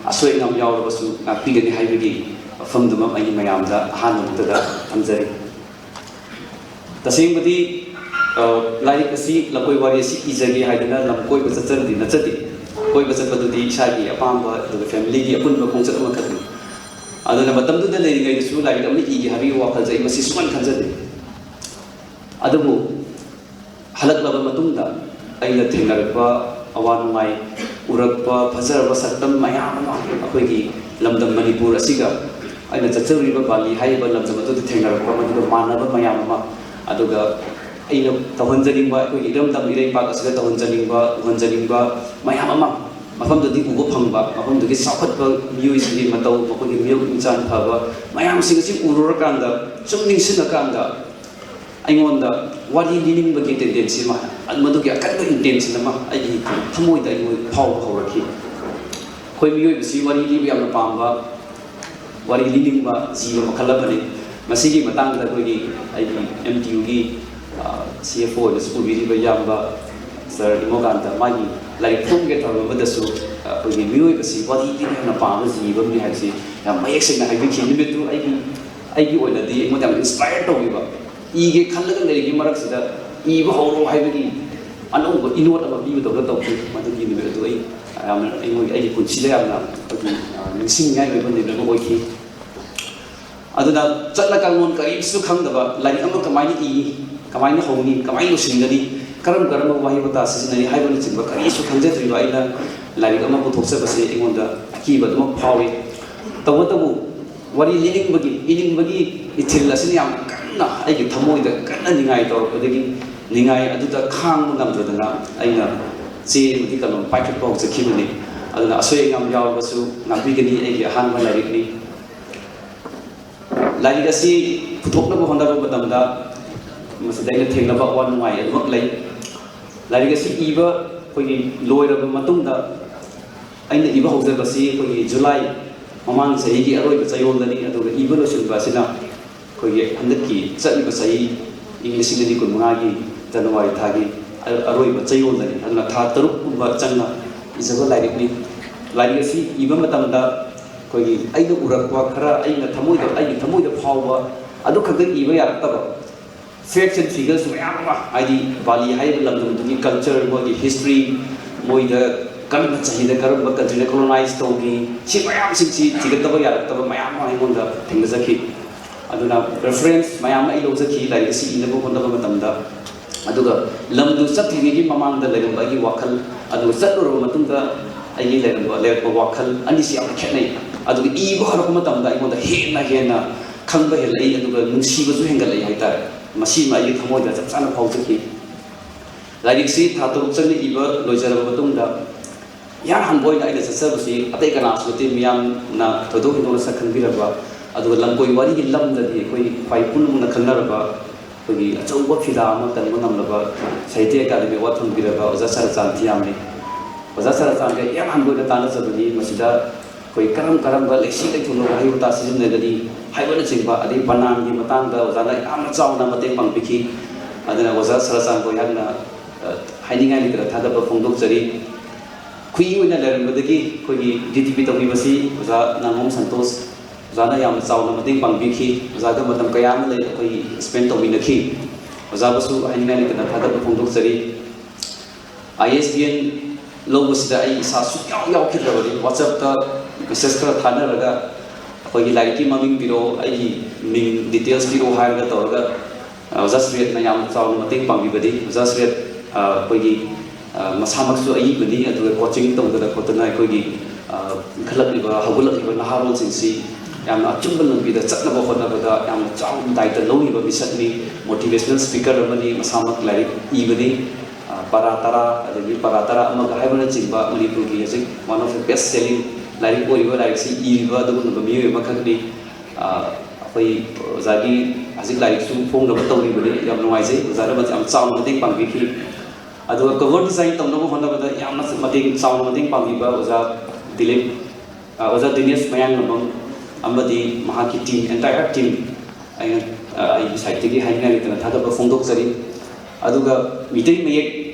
ꯑꯁꯣꯏ ꯑꯉꯥꯝ ꯌꯥꯎꯔꯕꯁꯨ ꯉꯥꯛꯄꯤꯒꯅꯤ ꯍꯥꯏꯕꯒꯤ ꯋꯥꯐꯝꯗꯨꯃ ꯑꯩ ꯃꯌꯥꯝꯗ ꯑꯍꯥꯟꯕ ꯃꯛꯇꯗ ꯊꯝꯖꯔꯤ꯫ ꯇꯁꯦꯡꯕꯗꯤ, ꯑ, ꯂꯥꯏꯔꯤꯛ ꯑꯁꯤ, ꯂꯐꯣꯏ ꯋꯥꯔꯤ ꯑꯁꯤ ꯏꯖꯒꯦ ꯍꯥꯏꯗꯅ ꯂꯝ ꯀꯣꯏꯕ ꯆꯠꯆꯔꯨꯗꯤ ꯅꯠꯆꯗꯦ꯫ ꯀꯣꯏꯕ ꯆꯠꯄꯗꯨꯗꯤ ꯏꯁꯥꯒꯤ ꯑꯄꯥꯝꯕ ꯑꯗꯨꯒ ꯐꯦꯃꯤꯂꯤꯒꯤ ꯑꯄꯨꯟꯕ ꯈꯣꯡꯆꯠ ꯑꯃꯈꯛꯅꯤ꯫ ꯑꯗꯨꯅ ꯃꯇꯝꯗꯨꯗ ꯂꯩꯔꯤꯉꯩꯗꯁꯨ ꯂꯥꯏꯔꯤꯛ ꯑꯃ ꯏꯒꯦ ꯍꯥꯏꯕꯒꯤ ꯋꯥꯈꯜꯁꯦ ꯑꯩ ꯃꯁꯤ ꯁꯨꯡꯈꯟ ꯈꯟꯖꯗꯦ꯫ ꯑꯗꯨꯕꯨ ꯍꯜꯂꯛꯂꯕ ꯃꯇꯨꯡꯗ ꯑꯩꯅ ꯊꯦꯡꯅꯔꯛꯄ ꯑꯋꯥ ꯅꯨꯡꯉꯥꯏ, ꯎꯔꯛꯄ ꯐꯖꯔꯕ ꯁꯛꯇꯝ ꯃꯌꯥꯝ ꯑꯃ, ꯑꯩꯈꯣꯏꯒꯤ ꯂꯝꯗꯝ ꯃꯅꯤꯄꯨꯔ ꯑꯁꯤꯒ ꯑꯩꯅ ꯆꯠꯆꯔꯨꯔꯤꯕ ꯕꯥꯂꯤ ꯍꯥꯏꯔꯤꯕ ꯂꯝꯗꯝ ꯑꯗꯨꯗ ꯊꯦꯡꯅꯔꯛꯄ ꯃꯗꯨꯒ ꯃꯥꯟꯅꯕ ꯃꯌꯥꯝ ꯑꯃ, ꯑꯗꯨꯒ ꯑꯩꯅ ꯇꯧꯍꯟꯖꯅꯤꯡꯕ, ꯑꯩꯈꯣꯏꯒꯤ ꯏꯔꯝꯗꯝ ꯏꯔꯩꯄꯥꯛ ꯑꯁꯤꯗ ꯇꯧꯍꯟꯖꯅꯤꯡꯕ, ꯎꯍꯟꯖꯅꯤꯡꯕ ꯃꯌꯥꯝ ꯑꯃ, ꯃꯐꯝꯗꯨꯗꯤ ꯎꯕ ꯐꯪꯕ, ꯃꯐꯝꯗꯨꯒꯤ ꯆꯥꯎꯈꯠꯄ, ꯃꯤꯑꯣꯏꯁꯤꯡꯒꯤ ꯃꯇꯧ, ꯃꯈꯣꯏꯒꯤ ꯃꯤꯑꯣꯏ ꯃꯤꯆꯥꯟ ꯐꯕ ꯃꯌꯥꯝꯁꯤꯡ ꯑꯁꯤ ꯎꯔꯨꯔꯀꯥꯟꯗ, ꯁꯨꯝ ꯅꯤꯡꯁꯤꯡꯉꯀꯥꯟꯗ, ꯑꯩꯉꯣꯟꯗ ꯋꯥꯔꯤ ꯂꯤꯅꯤꯡꯕꯒꯤ ꯇꯦꯟꯗꯦꯟꯁꯤ ꯑꯃ, ꯃꯗꯨꯒꯤ ꯑꯀꯟꯕ ꯏꯟꯇꯦꯟꯁꯟ ꯑꯃ ꯑꯩꯒꯤ ꯊꯃꯣꯏꯗ ꯑꯩꯉꯣꯟꯗ ꯐꯥꯎꯕ ꯍꯧꯔꯛꯈꯤ꯫ ꯑꯩꯈꯣꯏ ꯃꯤꯑꯣꯏꯕꯁꯤ ꯋꯥꯔꯤ ꯂꯤꯕ ꯌꯥꯝꯅ ꯄꯥꯝꯕ, ꯋꯥꯔꯤ ꯂꯤꯅꯤꯡꯕ ꯖꯤꯕ ꯃꯈꯜ ꯑꯃꯅꯤ꯫ ꯃꯁꯤꯒꯤ ꯃꯇꯥꯡꯗ ꯑꯩꯈꯣꯏꯒꯤ, ꯑꯩꯒꯤ ꯑꯦꯝ ꯇꯤ ꯌꯨꯒꯤ ꯁꯤ ꯑꯦꯐ ꯑꯣ ꯑꯣꯏꯅꯁꯨ ꯄꯨꯕꯤꯔꯤꯕ ꯏꯌꯥꯝꯕ ꯁꯥꯔ ꯏꯃꯣꯀꯥꯟꯇ, ꯃꯥꯒꯤ ꯂꯥꯏꯔꯤꯛ ꯐꯣꯡꯒꯦ ꯇꯧꯔꯝꯕꯗꯁꯨ ꯑꯩꯈꯣꯏꯒꯤ ꯃꯤꯑꯣꯏꯕꯁꯤ ꯋꯥꯔꯤ ꯂꯤꯕ ꯌꯥꯝꯅ ꯄꯥꯝꯕ ꯖꯤꯕ ꯑꯃꯅꯤ ꯍꯥꯏꯕꯁꯤ ꯌꯥꯝ ꯃꯌꯦꯛ ꯁꯦꯡꯅ ꯍꯥꯏꯕꯤꯈꯤ꯫ ꯅꯨꯃꯤꯠꯇꯨ ꯑꯩꯒꯤ, ꯑꯩꯒꯤ ꯑꯣꯏꯅꯗꯤ ꯑꯩꯉꯣꯟꯗ ꯌꯥꯝ ꯏꯟꯁꯄꯥꯏꯌꯔ ꯇꯧꯈꯤꯕ, ꯏꯒꯦ ꯈꯜꯂꯒ ꯂꯩꯔꯤꯉꯩ ꯃꯔꯛꯁꯤꯗ ꯏꯕ ꯍꯧꯔꯣ ꯍꯥꯏꯕꯒꯤ ꯑꯅꯧꯕ ꯏꯅꯣꯠ ꯑꯃ ꯄꯤꯕꯗꯧꯅ ꯇꯧꯈꯤ꯫ ꯃꯗꯨꯒꯤ ꯅꯨꯃꯤꯠ ꯑꯗꯨ ꯑꯩ ꯌꯥꯝꯅ, ꯑꯩꯉꯣꯟ-, ꯑꯩꯒꯤ ꯄꯨꯟꯁꯤꯗ ꯌꯥꯝꯅ ꯑꯩꯈꯣꯏꯒꯤ, ꯑ, ꯅꯤꯡꯁꯤꯡꯅꯤꯡꯉꯥꯏ ꯑꯣꯏꯕ ꯅꯨꯃꯤꯠ ꯑꯃ ꯑꯣꯏꯈꯤ꯫ ꯑꯗꯨꯅ ꯆꯠꯅ ꯀꯥꯡꯂꯣꯟ ꯀꯔꯤꯁꯨ ꯈꯪꯗꯕ, ꯂꯥꯏꯔꯤꯛ ꯑꯃ ꯀꯃꯥꯏꯅ ꯏ, ꯀꯃꯥꯏꯅ ꯍꯧꯅꯤ, ꯀꯃꯥꯏꯅ ꯂꯣꯏꯁꯤꯟꯒꯅꯤ, ꯀꯔꯝ ꯀꯔꯝꯕ ꯋꯥꯍꯩ ꯋꯥꯇꯥ ꯁꯤꯖꯤꯟꯅꯅꯤ ꯍꯥꯏꯕꯅꯆꯤꯡꯕ ꯀꯔꯤꯁꯨ ꯈꯪꯖꯗ꯭ꯔꯤꯕ ꯑꯩꯅ ꯂꯥꯏꯔꯤꯛ ꯑꯃ ꯄꯨꯊꯣꯛꯆꯕꯁꯦ ꯑꯩꯉꯣꯟꯗ ꯑꯀꯤꯕ ꯑꯗꯨꯃꯛ ꯐꯥꯎꯏ꯫ ꯇꯧꯕꯇꯕꯨ ꯋꯥꯔꯤ ꯂꯤꯅꯤꯡꯕꯒꯤ, ꯏꯅꯤꯡꯕꯒꯤ ꯏꯊꯤꯜ ꯑꯁꯤꯅ ꯌꯥꯝ ꯀꯟꯅ ꯑꯩꯒꯤ ꯊꯃꯣꯏꯗ ꯀꯟꯅ ꯅꯤꯡꯉꯥꯏ ꯇꯧꯔꯛꯄꯗꯒꯤ, ꯅꯤꯡꯉꯥꯏ ꯑꯗꯨꯗ ꯈꯥꯡꯕ ꯉꯝꯗꯗꯅ ꯑꯩꯅ ꯆꯦ ꯑꯃꯗꯤ ꯀꯂꯝ ꯄꯥꯏꯈꯠꯄ ꯍꯧꯖꯈꯤꯕꯅꯤ꯫ ꯑꯗꯨꯅ ꯑꯁꯣꯏ ꯑꯉꯥꯝ ꯌꯥꯎꯔꯕꯁꯨ ꯉꯥꯛꯄꯤꯒꯅꯤ, ꯑꯩꯒꯤ ꯑꯍꯥꯟꯕ ꯂꯥꯏꯔꯤꯛꯅꯤ꯫ ꯂꯥꯏꯔꯤꯛ ꯑꯁꯤ ꯄꯨꯊꯣꯛꯅꯕ ꯍꯣꯠꯅꯕ ꯃꯇꯝꯗ ꯃꯁꯤꯗ ꯑꯩꯅ ꯊꯦꯡꯅꯕ ꯑꯋꯥ ꯅꯨꯡꯉꯥꯏ ꯑꯗꯨꯃꯛ ꯂꯩ꯫ ꯂꯥꯏꯔꯤꯛ ꯑꯁꯤ ꯏꯕ ꯑꯩꯈꯣꯏꯒꯤ ꯂꯣꯏꯔꯕ ꯃꯇꯨꯡꯗ, ꯑꯩꯅ ꯏꯕ ꯍꯧꯖꯕꯁꯤ ꯑꯩꯈꯣꯏꯒꯤ ꯖꯨꯂꯥꯏ ꯃꯃꯥꯡ ꯆꯍꯤꯒꯤ ꯑꯔꯣꯏꯕ ꯆꯌꯣꯜꯗꯅꯤ꯫ ꯑꯗꯨꯒ ꯏꯕ ꯂꯣꯏꯁꯤꯟꯕ ꯑꯁꯤꯅ ꯑꯩꯈꯣꯏꯒꯤ ꯍꯟꯗꯛꯀꯤ ꯆꯠꯂꯤꯕ ꯆꯍꯤ, ꯏꯪ ꯂꯤꯁꯤꯡ ꯑꯅꯤ ꯀꯨꯟꯃꯉꯥꯒꯤ ꯖꯅꯋꯥꯔꯤ ꯊꯥꯒꯤ ꯑ-, ꯑꯔꯣꯏꯕ ꯆꯌꯣꯜꯗꯅꯤ꯫ ꯑꯗꯨꯅ ꯊꯥ ꯇꯔꯨꯛ ꯀꯨꯝꯕ ꯆꯪꯅ ꯏꯖꯕ ꯂꯥꯏꯔꯤꯛꯅꯤ꯫ ꯂꯥꯏꯔꯤꯛ ꯑꯁꯤ ꯏꯕ ꯃꯇꯝꯗ ꯑꯩꯈꯣꯏꯒꯤ ꯑꯩꯅ ꯎꯔꯛꯄ ꯈꯔ, ꯑꯩꯅ ꯊꯃꯣꯏꯗ, ꯑꯩꯒꯤ ꯊꯃꯣꯏꯗ ꯐꯥꯎꯕ ꯑꯗꯨ ꯈꯛꯇ ꯏꯕ ꯌꯥꯔꯛꯇꯕ, facts and figures ꯃꯌꯥꯝ ꯑꯃ, ꯍꯥꯏꯗꯤ ꯕꯥꯂꯤ ꯍꯥꯏꯔꯤꯕ ꯂꯝꯗꯝꯗꯨꯒꯤ culture, ꯃꯣꯏꯒꯤ history, ꯃꯣꯏꯗ ꯀꯔꯝꯕ ꯆꯍꯤꯗ ꯀꯔꯝꯕ countryꯅ colonize ꯇꯧꯈꯤ, ꯁꯤ ꯃꯌꯥꯝꯁꯤꯡꯁꯤ ꯊꯤꯒꯠꯇꯕ ꯌꯥꯔꯛꯇꯕ ꯃꯌꯥꯝ ꯑꯃ ꯑꯩꯉꯣꯟꯗ ꯊꯦꯡꯅꯖꯈꯤ꯫ ꯑꯗꯨꯅ reference ꯃꯌꯥꯝ ꯑꯃ ꯑꯩ ꯂꯧꯖꯈꯤ ꯂꯥꯏꯔꯤꯛ ꯑꯁꯤ ꯏꯅꯕ ꯍꯣꯠꯅꯕ ꯃꯇꯝꯗ꯫ ꯑꯗꯨꯒ ꯂꯝꯗꯨ ꯆꯠꯇ꯭ꯔꯤꯉꯩꯒꯤ ꯃꯃꯥꯡꯗ ꯂꯩꯔꯝꯕ ꯑꯩꯒꯤ ꯋꯥꯈꯜ, ꯑꯗꯨꯒ ꯆꯠꯂꯨꯔꯕ ꯃꯇꯨꯡꯗ ꯑꯩꯒꯤ ꯂꯩꯔꯝꯕ, ꯂꯩꯔꯛꯄ ꯋꯥꯈꯜ ꯑꯅꯤꯁꯤ ꯌꯥꯝꯅ ꯈꯦꯠꯅꯩ꯫ ꯑꯗꯨꯒ ꯏꯕ ꯍꯧꯔꯛꯄ ꯃꯇꯝꯗ ꯑꯩꯉꯣꯟꯗ ꯍꯦꯟꯅ ꯍꯦꯟꯅ ꯈꯪꯕ ꯍꯦꯜꯂꯛꯏ, ꯑꯗꯨꯒ ꯅꯨꯡꯁꯤꯕꯁꯨ ꯍꯦꯟꯒꯠꯂꯛꯏ ꯍꯥꯏꯇꯥꯔꯦ꯫ ꯃꯁꯤꯃ ꯑꯩꯒꯤ ꯊꯃꯣꯏꯗ ꯆꯞ ꯆꯥꯅ ꯐꯥꯎꯖꯈꯤ꯫ ꯂꯥꯏꯔꯤꯛꯁꯤ ꯊꯥ ꯇꯔꯨꯛ ꯆꯪꯅ ꯏꯕ ꯂꯣꯏꯖꯔꯕ ꯃꯇꯨꯡꯗ, ꯏꯍꯥꯟ ꯍꯥꯟꯕ ꯑꯣꯏꯅ ꯑꯩꯅ ꯆꯠꯆꯕꯁꯤ ꯑꯇꯩ ꯀꯅꯥꯁꯨ ꯅꯠꯇꯦ, ꯃꯤꯌꯥꯝꯅ ꯊꯣꯏꯗꯣꯛ ꯍꯦꯟꯗꯣꯛꯅ ꯁꯛ ꯈꯪꯕꯤꯔꯕ, ꯑꯗꯨꯒ ꯂꯝꯀꯣꯏ ꯋꯥꯔꯤꯒꯤ ꯂꯝꯗꯗꯤ ꯑꯩꯈꯣꯏ ꯈ꯭ꯋꯥꯏ ꯄꯨꯝꯅꯃꯛꯅ ꯈꯪꯅꯔꯕ, ꯑꯩꯈꯣꯏꯒꯤ ꯑꯆꯧꯕ ꯐꯤꯗꯥ ꯑꯃ ꯀꯟꯕ ꯉꯝꯂꯕ, ꯁꯥꯍꯤꯇ꯭ꯌ ꯑꯦꯀꯥꯗꯃꯤ ꯑꯦꯋꯥꯔꯗ ꯐꯪꯕꯤꯔꯕ ꯑꯣꯖꯥ ꯁꯔꯆꯥꯟ ꯊꯤꯌꯥꯝꯅꯤ꯫ ꯑꯣꯖꯥ ꯁꯔꯆꯥꯟꯒ ꯏꯍꯥꯟ ꯍꯥꯟꯕ ꯑꯣꯏꯅ ꯇꯥꯟꯅꯖꯕꯅꯤ꯫ ꯃꯁꯤꯗ ꯑꯩꯈꯣꯏ ꯀꯔꯝ ꯀꯔꯝꯕ ꯂꯩꯁꯤ ꯂꯩꯊꯣꯟꯅ ꯋꯥꯍꯩ ꯋꯥꯇꯥ ꯁꯤꯖꯤꯟꯅꯒꯅꯤ ꯍꯥꯏꯕꯅꯆꯤꯡꯕ, ꯑꯗꯩ ꯕꯅꯥꯟꯒꯤ ꯃꯇꯥꯡꯗ ꯑꯣꯖꯥꯅ ꯌꯥꯝꯅ ꯆꯥꯎꯅ ꯃꯇꯦꯡ ꯄꯥꯡꯕꯤꯈꯤ꯫ ꯑꯗꯨꯅ ꯑꯣꯖꯥ ꯁꯔꯆꯥꯟꯕꯨ ꯑꯩꯍꯥꯛꯅ, ꯑ, ꯍꯥꯏꯅꯤꯡꯉꯥꯏ ꯂꯩꯇꯅ ꯊꯥꯒꯠꯄ ꯐꯣꯡꯗꯣꯛꯆꯔꯤ꯫ ꯈꯨꯏ ꯑꯣꯏꯅ ꯂꯩꯔꯝꯕꯗꯒꯤ ꯑꯩꯈꯣꯏꯒꯤ ꯗꯤ ꯇꯤ ꯄꯤ ꯇꯧꯕꯤꯕꯁꯤ ꯑꯣꯖꯥ ꯅꯥꯉꯣꯝ ꯁꯟꯇꯣꯁ, ꯑꯣꯖꯥꯅ ꯌꯥꯝꯅ ꯆꯥꯎꯅ ꯃꯇꯦꯡ ꯄꯥꯡꯕꯤꯈꯤ꯫ ꯑꯣꯖꯥꯒ ꯃꯇꯝ ꯀꯌꯥ ꯑꯃ ꯂꯩ ꯑꯩꯈꯣꯏ ꯁ꯭ꯄꯦꯟ ꯇꯧꯃꯤꯟꯅꯈꯤ꯫ ꯑꯣꯖꯥꯕꯨꯁꯨ ꯍꯥꯏꯅꯤꯡꯉꯥꯏ ꯂꯩꯇꯅ ꯊꯥꯒꯠꯄ ꯐꯣꯡꯗꯣꯛꯆꯔꯤ꯫ ꯑꯥꯏ ꯑꯦꯁ ꯕꯤ ꯑꯦꯟ ꯂꯧꯕꯁꯤꯗ ꯑꯩ ꯏꯁꯥ ꯁꯨꯡꯌꯥꯎ ꯌꯥꯎꯈꯤꯗ꯭ꯔꯕꯅꯤ꯫ ꯋꯥꯆꯞꯇ ꯃꯦꯁꯦꯖ ꯈꯔ ꯊꯥꯅꯔꯒ ꯑꯩꯈꯣꯏꯒꯤ ꯂꯥꯏꯔꯤꯛꯀꯤ ꯃꯃꯤꯡ ꯄꯤꯔꯛꯑꯣ, ꯑꯩꯒꯤ ꯃꯤꯡ ꯗꯤꯇꯦꯜꯁ ꯄꯤꯔꯛꯑꯣ ꯍꯥꯏꯔꯒ ꯇꯧꯔꯒ, ꯑ, ꯑꯣꯖꯥ ꯁꯨꯔꯦꯠꯅ ꯌꯥꯝꯅ ꯆꯥꯎꯅ ꯃꯇꯦꯡ ꯄꯥꯡꯕꯤꯕꯅꯤ꯫ ꯑꯣꯖꯥ ꯁꯨꯔꯦꯠ, ꯑ, ꯑꯩꯈꯣꯏꯒꯤ, ꯑ, ꯃꯁꯥꯃꯛꯁꯨ ꯑꯏꯕꯅꯤ, ꯑꯗꯨꯒ ꯀꯣꯆꯤꯡ ꯇꯧꯗꯅ ꯈꯣꯠꯇꯅ ꯑꯩꯈꯣꯏꯒꯤ, ꯑ, ꯏꯟꯈꯠꯂꯛꯂꯤꯕ, ꯍꯧꯒꯠꯂꯛꯂꯤꯕ ꯅꯍꯥꯔꯣꯜꯁꯤꯡꯁꯤ ꯌꯥꯝꯅ ꯑꯆꯨꯝꯕ ꯂꯝꯕꯤꯗ ꯆꯠꯅꯕ ꯍꯣꯠꯅꯕꯗ ꯌꯥꯝꯅ ꯆꯥꯎꯅ ꯗꯥꯏꯇ ꯂꯧꯔꯤꯕ ꯃꯤꯁꯛꯅꯤ꯫ ꯃꯣꯇꯤꯚꯦꯁꯅꯦꯜ ꯁ꯭ꯄꯤꯀꯔ ꯑꯃꯅꯤ, ꯃꯁꯥꯃꯛ ꯂꯥꯏꯔꯤꯛ ꯏꯕꯅꯤ꯫ ꯑ, ꯄꯔꯥ ꯇꯔꯥ, ꯑꯗꯒꯤ ꯄꯔꯥ ꯇꯔꯥ ꯑꯃꯒ ꯍꯥꯏꯕꯅꯆꯤꯡꯕ ꯃꯅꯤꯄꯨꯔꯒꯤ ꯍꯧꯖꯤꯛ one of the best selling ꯂꯥꯏꯔꯤꯛ ꯑꯣꯏꯔꯤꯕ ꯂꯥꯏꯔꯤꯛꯁꯤ ꯏꯔꯤꯕ ꯑꯗꯨꯒꯨꯝꯂꯕ ꯃꯤꯑꯣꯏ ꯑꯃꯈꯛꯅꯤ꯫ ꯑ, ꯑꯩꯈꯣꯏ ꯑꯣꯖꯥꯒꯤ ꯍꯧꯖꯤꯛ ꯂꯥꯏꯔꯤꯛꯁꯨ ꯐꯣꯡꯅꯕ ꯇꯧꯔꯤꯕꯅꯤ꯫ ꯌꯥꯝ ꯅꯨꯡꯉꯥꯏꯖꯩ, ꯑꯣꯖꯥꯅ ꯌꯥꯝ ꯆꯥꯎꯅ ꯃꯇꯦꯡ ꯄꯥꯡꯕꯤꯈꯤ꯫ ꯑꯗꯨꯒ ꯀꯣꯚꯔ ꯗꯤꯖꯥꯏꯟ ꯇꯧꯅꯕ ꯍꯣꯠꯅꯕꯗ ꯌꯥꯝꯅ ꯃꯇꯦꯡ, ꯆꯥꯎꯅ ꯃꯇꯦꯡ ꯄꯥꯡꯕꯤꯕ ꯑꯣꯖꯥ ꯗꯤꯂꯤꯞ, ꯑ, ꯑꯣꯖꯥ ꯗꯤꯅꯦꯁ ꯃꯌꯥꯡꯂꯝꯕꯝ ꯑꯃꯗꯤ ꯃꯍꯥꯛꯀꯤ ꯇꯤꯝ, ꯑꯦꯟꯇꯥꯌꯔ ꯇꯤꯝ, ꯑꯩꯅ, ꯑ, ꯑꯩꯒꯤ ꯁꯥꯏꯠꯇꯒꯤ ꯍꯥꯏꯅꯤꯡꯉꯥꯏ ꯂꯩꯇꯅ ꯊꯥꯒꯠꯄ ꯐꯣꯡꯗꯣꯛꯆꯔꯤ꯫ ꯑꯗꯨꯒ ꯃꯤꯇꯩ ꯃꯌꯦꯛ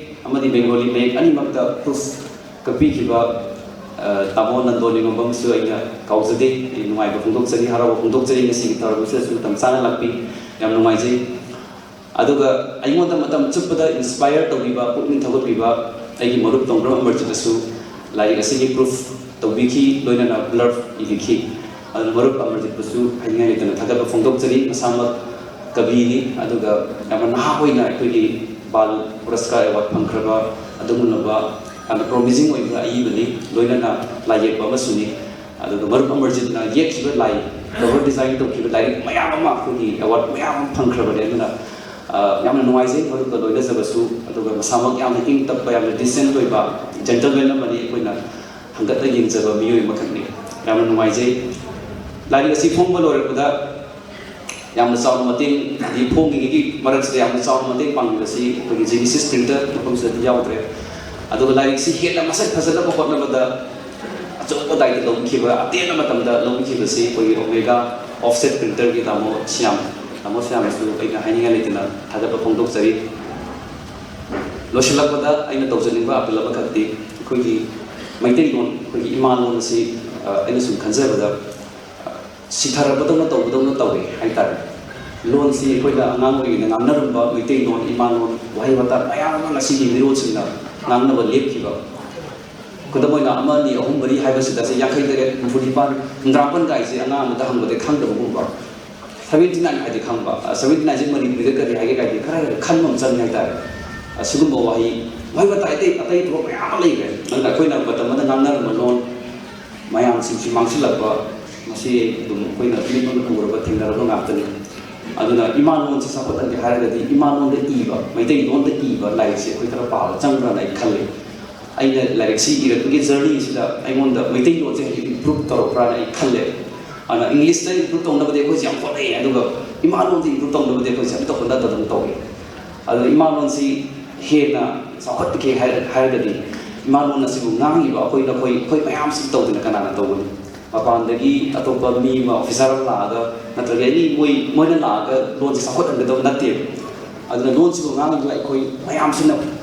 ꯑꯃꯗꯤ ꯕꯦꯡꯒꯣꯂꯤ ꯃꯌꯦꯛ ꯑꯅꯤꯃꯛꯇ ꯄ꯭ꯔꯨꯐ ꯀꯛꯄꯤꯈꯤꯕ, ꯑ, ꯇꯥꯃꯣ ꯅꯟꯗꯣ ꯅꯤꯉꯣꯝꯕꯝꯁꯨ ꯑꯩꯅ ꯀꯥꯎꯖꯗꯦ꯫ ꯑꯩ ꯅꯨꯡꯉꯥꯏꯕ ꯐꯣꯡꯗꯣꯛꯆꯔꯤ, ꯍꯔꯥꯎꯕ ꯐꯣꯡꯗꯣꯛꯆꯔꯤ ꯉꯁꯤꯒꯤ ꯊꯧꯔꯝ ꯑꯁꯤꯗꯁꯨ ꯃꯇꯝ ꯆꯥꯅ ꯂꯥꯛꯄꯤ꯫ ꯌꯥꯝ ꯅꯨꯡꯉꯥꯏꯖꯩ꯫ ꯑꯗꯨꯒ ꯑꯩꯉꯣꯟꯗ ꯃꯇꯝ ꯆꯨꯞꯄꯗ ꯏꯟꯁꯄꯥꯌꯔ ꯇꯧꯕꯤꯕ, ꯄꯨꯛꯅꯤꯡ ꯊꯧꯒꯠꯄꯤꯕ ꯑꯩꯒꯤ ꯃꯔꯨꯞ ꯇꯣꯡꯕ꯭ꯔꯝ ꯑꯃꯔꯖꯤꯠꯅꯁꯨ ꯂꯥꯏꯔꯤꯛ ꯑꯁꯤꯒꯤ ꯄ꯭ꯔꯨꯐ ꯇꯧꯕꯤꯈꯤ, ꯂꯣꯏꯅꯅ ꯕ꯭ꯂꯔꯕ ꯏꯕꯤꯈꯤ꯫ ꯑꯗꯨꯅ ꯃꯔꯨꯞ ꯑꯃꯔꯖꯤꯠꯄꯨꯁꯨ ꯍꯥꯏꯅꯤꯡꯉꯥꯏ ꯂꯩꯇꯅ ꯊꯥꯒꯠꯄ ꯐꯣꯡꯗꯣꯛꯆꯔꯤ꯫ ꯃꯁꯥꯃꯛ ꯀꯕꯤꯅꯤ, ꯑꯗꯨꯒ ꯌꯥꯝꯅ ꯅꯍꯥ ꯑꯣꯏꯅ ꯑꯩꯈꯣꯏꯒꯤ ꯕꯥꯜ ꯄꯨꯔꯁꯀꯥꯔ ꯑꯦꯋꯥꯔꯗ ꯐꯪꯈ꯭ꯔꯕ ꯑꯗꯨꯒꯨꯝꯂꯕ ꯌꯥꯝꯅ ꯄ꯭ꯔꯣꯃꯤꯁꯤꯡ ꯑꯣꯏꯕ ꯑꯏꯕꯅꯤ, ꯂꯣꯏꯅꯅ ꯂꯥꯏ ꯌꯦꯛꯄ ꯑꯃꯁꯨꯅꯤ꯫ ꯑꯗꯨꯒ ꯃꯔꯨꯞ ꯑꯃꯔꯖꯤꯠꯅ ꯌꯦꯛꯈꯤꯕ ꯂꯥꯏ, ꯀꯣꯚꯔ ꯗꯤꯖꯥꯏꯟ ꯇꯧꯈꯤꯕ ꯂꯥꯏꯔꯤꯛ ꯃꯌꯥꯝ ꯑꯃ ꯑꯩꯈꯣꯏꯒꯤ ꯑꯦꯋꯥꯔꯗ ꯃꯌꯥꯝ ꯑꯃ ꯐꯪꯈ꯭ꯔꯕꯅꯤ꯫ ꯑꯗꯨꯅ, ꯑ, ꯌꯥꯝꯅ ꯅꯨꯡꯉꯥꯏꯖꯩ ꯃꯔꯨꯞꯀ ꯂꯣꯏꯅꯖꯕꯁꯨ꯫ ꯑꯗꯨꯒ ꯃꯁꯥꯃꯛ ꯌꯥꯝꯅ ꯏꯪ ꯇꯞꯄ, ꯌꯥꯝꯅ ꯗꯤꯁꯦꯟꯠ ꯑꯣꯏꯕ ꯖꯦꯟꯇꯜꯃꯦꯟ ꯑꯃꯅꯤ꯫ ꯑꯩꯈꯣꯏꯅ ꯍꯪꯒꯠꯅ ꯌꯦꯡꯖꯕ ꯃꯤꯑꯣꯏ ꯑꯃꯈꯛꯅꯤ꯫ ꯌꯥꯝꯅ ꯅꯨꯡꯉꯥꯏꯖꯩ꯫ ꯂꯥꯏꯔꯤꯛ ꯑꯁꯤ ꯐꯣꯡꯕ ꯂꯣꯏꯔꯛꯄꯗ ꯌꯥꯝꯅ ꯆꯥꯎꯅ ꯃꯇꯦꯡ, ꯍꯥꯏꯗꯤ ꯐꯣꯡꯉꯤꯉꯩꯒꯤ ꯃꯔꯛꯁꯤꯗ ꯌꯥꯝꯅ ꯆꯥꯎꯅ ꯃꯇꯦꯡ ꯄꯥꯡꯕꯤꯕꯁꯤ ꯑꯩꯈꯣꯏꯒꯤ ꯖꯤꯅꯤꯁꯤꯁ ꯄ꯭ꯔꯤꯟꯇꯔ ꯃꯐꯝꯁꯤꯗꯗꯤ ꯌꯥꯎꯗ꯭ꯔꯦ꯫ ꯑꯗꯨꯒ ꯂꯥꯏꯔꯤꯛꯁꯤ ꯍꯦꯟꯅ ꯃꯁꯛ ꯐꯖꯅꯕ ꯍꯣꯠꯅꯕꯗ ꯑꯆꯧꯕ ꯗꯥꯏꯇ ꯂꯧꯕꯤꯈꯤꯕ, ꯑꯇꯦꯟꯕ ꯃꯇꯝꯗ ꯂꯧꯕꯤꯈꯤꯕꯁꯤ ꯑꯩꯈꯣꯏꯒꯤ ꯑꯣꯃꯦꯒꯥ ꯑꯣꯐꯁꯦꯠ ꯄ꯭ꯔꯤꯟꯇꯔꯒꯤ ꯇꯥꯃꯣ ꯁ꯭ꯌꯥꯝ, ꯇꯥꯃꯣ ꯁ꯭ꯌꯥꯝꯁꯨ ꯑꯩꯅ ꯍꯥꯏꯅꯤꯡꯉꯥꯏ ꯂꯩꯇꯅ ꯊꯥꯒꯠꯄ ꯐꯣꯡꯗꯣꯛꯆꯔꯤ꯫ ꯂꯣꯏꯁꯤꯜꯂꯛꯄꯗ ꯑꯩꯅ ꯇꯧꯖꯅꯤꯡꯕ ꯑꯄꯤꯜ ꯑꯃꯈꯛꯇꯤ, ꯑꯩꯈꯣꯏꯒꯤ ꯃꯩꯇꯩꯂꯣꯟ, ꯑꯩꯈꯣꯏꯒꯤ ꯏꯃꯥꯂꯣꯟ ꯑꯁꯤ, ꯑ, ꯑꯩꯅ ꯁꯨꯝ ꯈꯟꯖꯕꯗ, ꯑ, ꯁꯤꯊꯔꯕꯗꯧꯅ ꯇꯧꯕꯗꯧꯅ ꯇꯧꯋꯦ ꯍꯥꯏꯇꯥꯔꯦ꯫ ꯂꯣꯟꯁꯤ ꯑꯩꯈꯣꯏꯅ ꯑꯉꯥꯡ ꯑꯣꯏꯔꯤꯉꯩꯗ ꯉꯥꯡꯅꯔꯝꯕ ꯃꯩꯇꯩꯂꯣꯟ, ꯏꯃꯥꯂꯣꯟ, ꯋꯥꯍꯩ ꯋꯥꯇꯥ ꯃꯌꯥꯝ ꯑꯃ ꯉꯁꯤꯒꯤ ꯃꯤꯔꯣꯜꯁꯤꯡꯅ ꯉꯥꯡꯅꯕ ꯂꯦꯞꯈꯤꯕ꯫ ꯈꯨꯗꯝ ꯑꯣꯏꯅ, ꯑꯃ, ꯑꯅꯤ, ꯑꯍꯨꯝ, ꯃꯔꯤ ꯍꯥꯏꯕꯁꯤꯗ ꯁꯤ ꯌꯥꯡꯈꯩ ꯇꯔꯦꯠ, ꯍꯨꯝꯐꯨ ꯅꯤꯄꯥꯟ, ꯍꯨꯝꯗ꯭ꯔꯥ ꯃꯥꯄꯟ ꯀꯥꯏꯁꯦ ꯑꯉꯥꯡ ꯑꯃꯗ ꯍꯪꯕꯗ ꯈꯪꯗꯕꯒꯨꯝꯕ꯫ ꯁꯚꯦꯟꯇꯤ ꯅꯥꯏꯟ ꯍꯥꯏꯗꯤ ꯈꯪꯕ, ꯑ, ꯁꯚꯦꯟꯇꯤ ꯅꯥꯏꯟꯁꯦ ꯃꯅꯤꯄꯨꯔꯤꯗ ꯀꯔꯤ ꯍꯥꯏꯒꯦ ꯀꯥꯏꯗꯤ ꯈꯔ ꯈꯟꯕ ꯑꯃ ꯆꯪꯉꯦ ꯍꯥꯏꯇꯥꯔꯦ꯫ ꯑꯁꯤꯒꯨꯝꯕ ꯋꯥꯍꯩ, ꯋꯥꯍꯩ ꯋꯥꯇꯥ ꯑꯇꯩ ꯑꯇꯩ ꯊꯕꯛ ꯃꯌꯥꯝ ꯑꯃ ꯂꯩꯈ꯭ꯔꯦ꯫ ꯑꯗꯨꯅ ꯑꯩꯈꯣꯏꯅ ꯃꯇꯝ ꯑꯃꯗ ꯉꯥꯡꯅꯔꯝꯕ ꯂꯣꯟ ꯃꯌꯥꯝꯁꯤꯡꯁꯤ ꯃꯥꯡꯁꯤꯜꯂꯛꯄ, ꯃꯁꯤ ꯑꯗꯨꯝ ꯑꯩꯈꯣꯏꯅ ꯃꯤꯠꯃꯛꯅ ꯎꯔꯕ, ꯊꯦꯡꯅꯔꯕ ꯉꯥꯛꯇꯅꯤ꯫ ꯑꯗꯨꯅ ꯏꯃꯥꯂꯣꯟꯁꯤ ꯆꯥꯎꯈꯠꯍꯟꯒꯦ ꯍꯥꯏꯔꯒꯗꯤ ꯏꯃꯥꯂꯣꯟꯗ ꯏꯕ, ꯃꯩꯇꯩꯂꯣꯟꯗ ꯏꯕ ꯂꯥꯏꯔꯤꯛꯁꯦ ꯑꯩꯈꯣꯏ ꯈꯔ ꯄꯥꯕ ꯆꯪꯕ꯭ꯔꯥꯅ ꯑꯩ ꯈꯜꯂꯤ꯫ ꯑꯩꯅ ꯂꯥꯏꯔꯤꯛꯁꯤ ꯏꯔꯛꯄꯒꯤ ꯖꯔꯅꯤꯁꯤꯗ ꯑꯩꯉꯣꯟꯗ ꯃꯩꯇꯩꯂꯣꯟꯁꯦ ꯍꯧꯖꯤꯛ ꯏꯝꯄ꯭ꯔꯨꯞ ꯇꯧꯔꯛꯄ꯭ꯔꯥꯅ ꯑꯩ ꯈꯜꯂꯦ꯫ ꯑꯗꯨꯅ ꯏꯪꯂꯤꯁꯇ ꯏꯝꯄ꯭ꯔꯨꯞ ꯇꯧꯅꯕꯗꯤ ꯑꯩꯈꯣꯏꯁꯦ ꯌꯥꯝ ꯍꯣꯠꯅꯩ, ꯑꯗꯨꯒ ꯏꯃꯥꯂꯣꯟꯗ ꯏꯝꯄ꯭ꯔꯨꯞ ꯇꯧꯅꯕꯗꯤ ꯑꯩꯈꯣꯏꯁꯦ ꯑꯝꯇ ꯍꯣꯠꯅꯗꯗꯅ ꯇꯧꯏ꯫ ꯑꯗꯨꯅ ꯏꯃꯥꯂꯣꯟꯁꯤ ꯍꯦꯟꯅ ꯆꯥꯎꯈꯠꯄꯤꯒꯦ ꯍꯥꯏ-, ꯍꯥꯏꯔꯒꯗꯤ ꯏꯃꯥꯂꯣꯟ ꯑꯁꯤꯕꯨ ꯉꯥꯡꯉꯤꯕ ꯑꯩꯈꯣꯏ, ꯅꯈꯣꯏ, ꯑꯩꯈꯣꯏ ꯃꯌꯥꯝꯁꯤ ꯇꯧꯗꯅ ꯀꯅꯥꯅ ꯇꯧꯒꯅꯤ? ꯃꯄꯥꯟꯗꯒꯤ ꯑꯇꯣꯞꯄ ꯃꯤ ꯑꯃ, ꯑꯣꯐꯤꯁꯥꯔ ꯑꯃ ꯂꯥꯛꯑꯒ, ꯅꯠꯇ꯭ꯔꯒ ꯑꯦꯅꯤ ꯃꯣꯏ, ꯃꯣꯏꯅ ꯂꯥꯛꯑꯒ ꯂꯣꯟꯁꯦ ꯆꯥꯎꯈꯠꯍꯟꯒꯗꯕ ꯅꯠꯇꯦꯕ꯫ ꯑꯗꯨꯅ ꯂꯣꯟꯁꯤꯕꯨ ꯉꯥꯡꯉꯤꯕ ꯑꯩꯈꯣꯏ ꯃꯌꯥꯝꯁꯤꯅ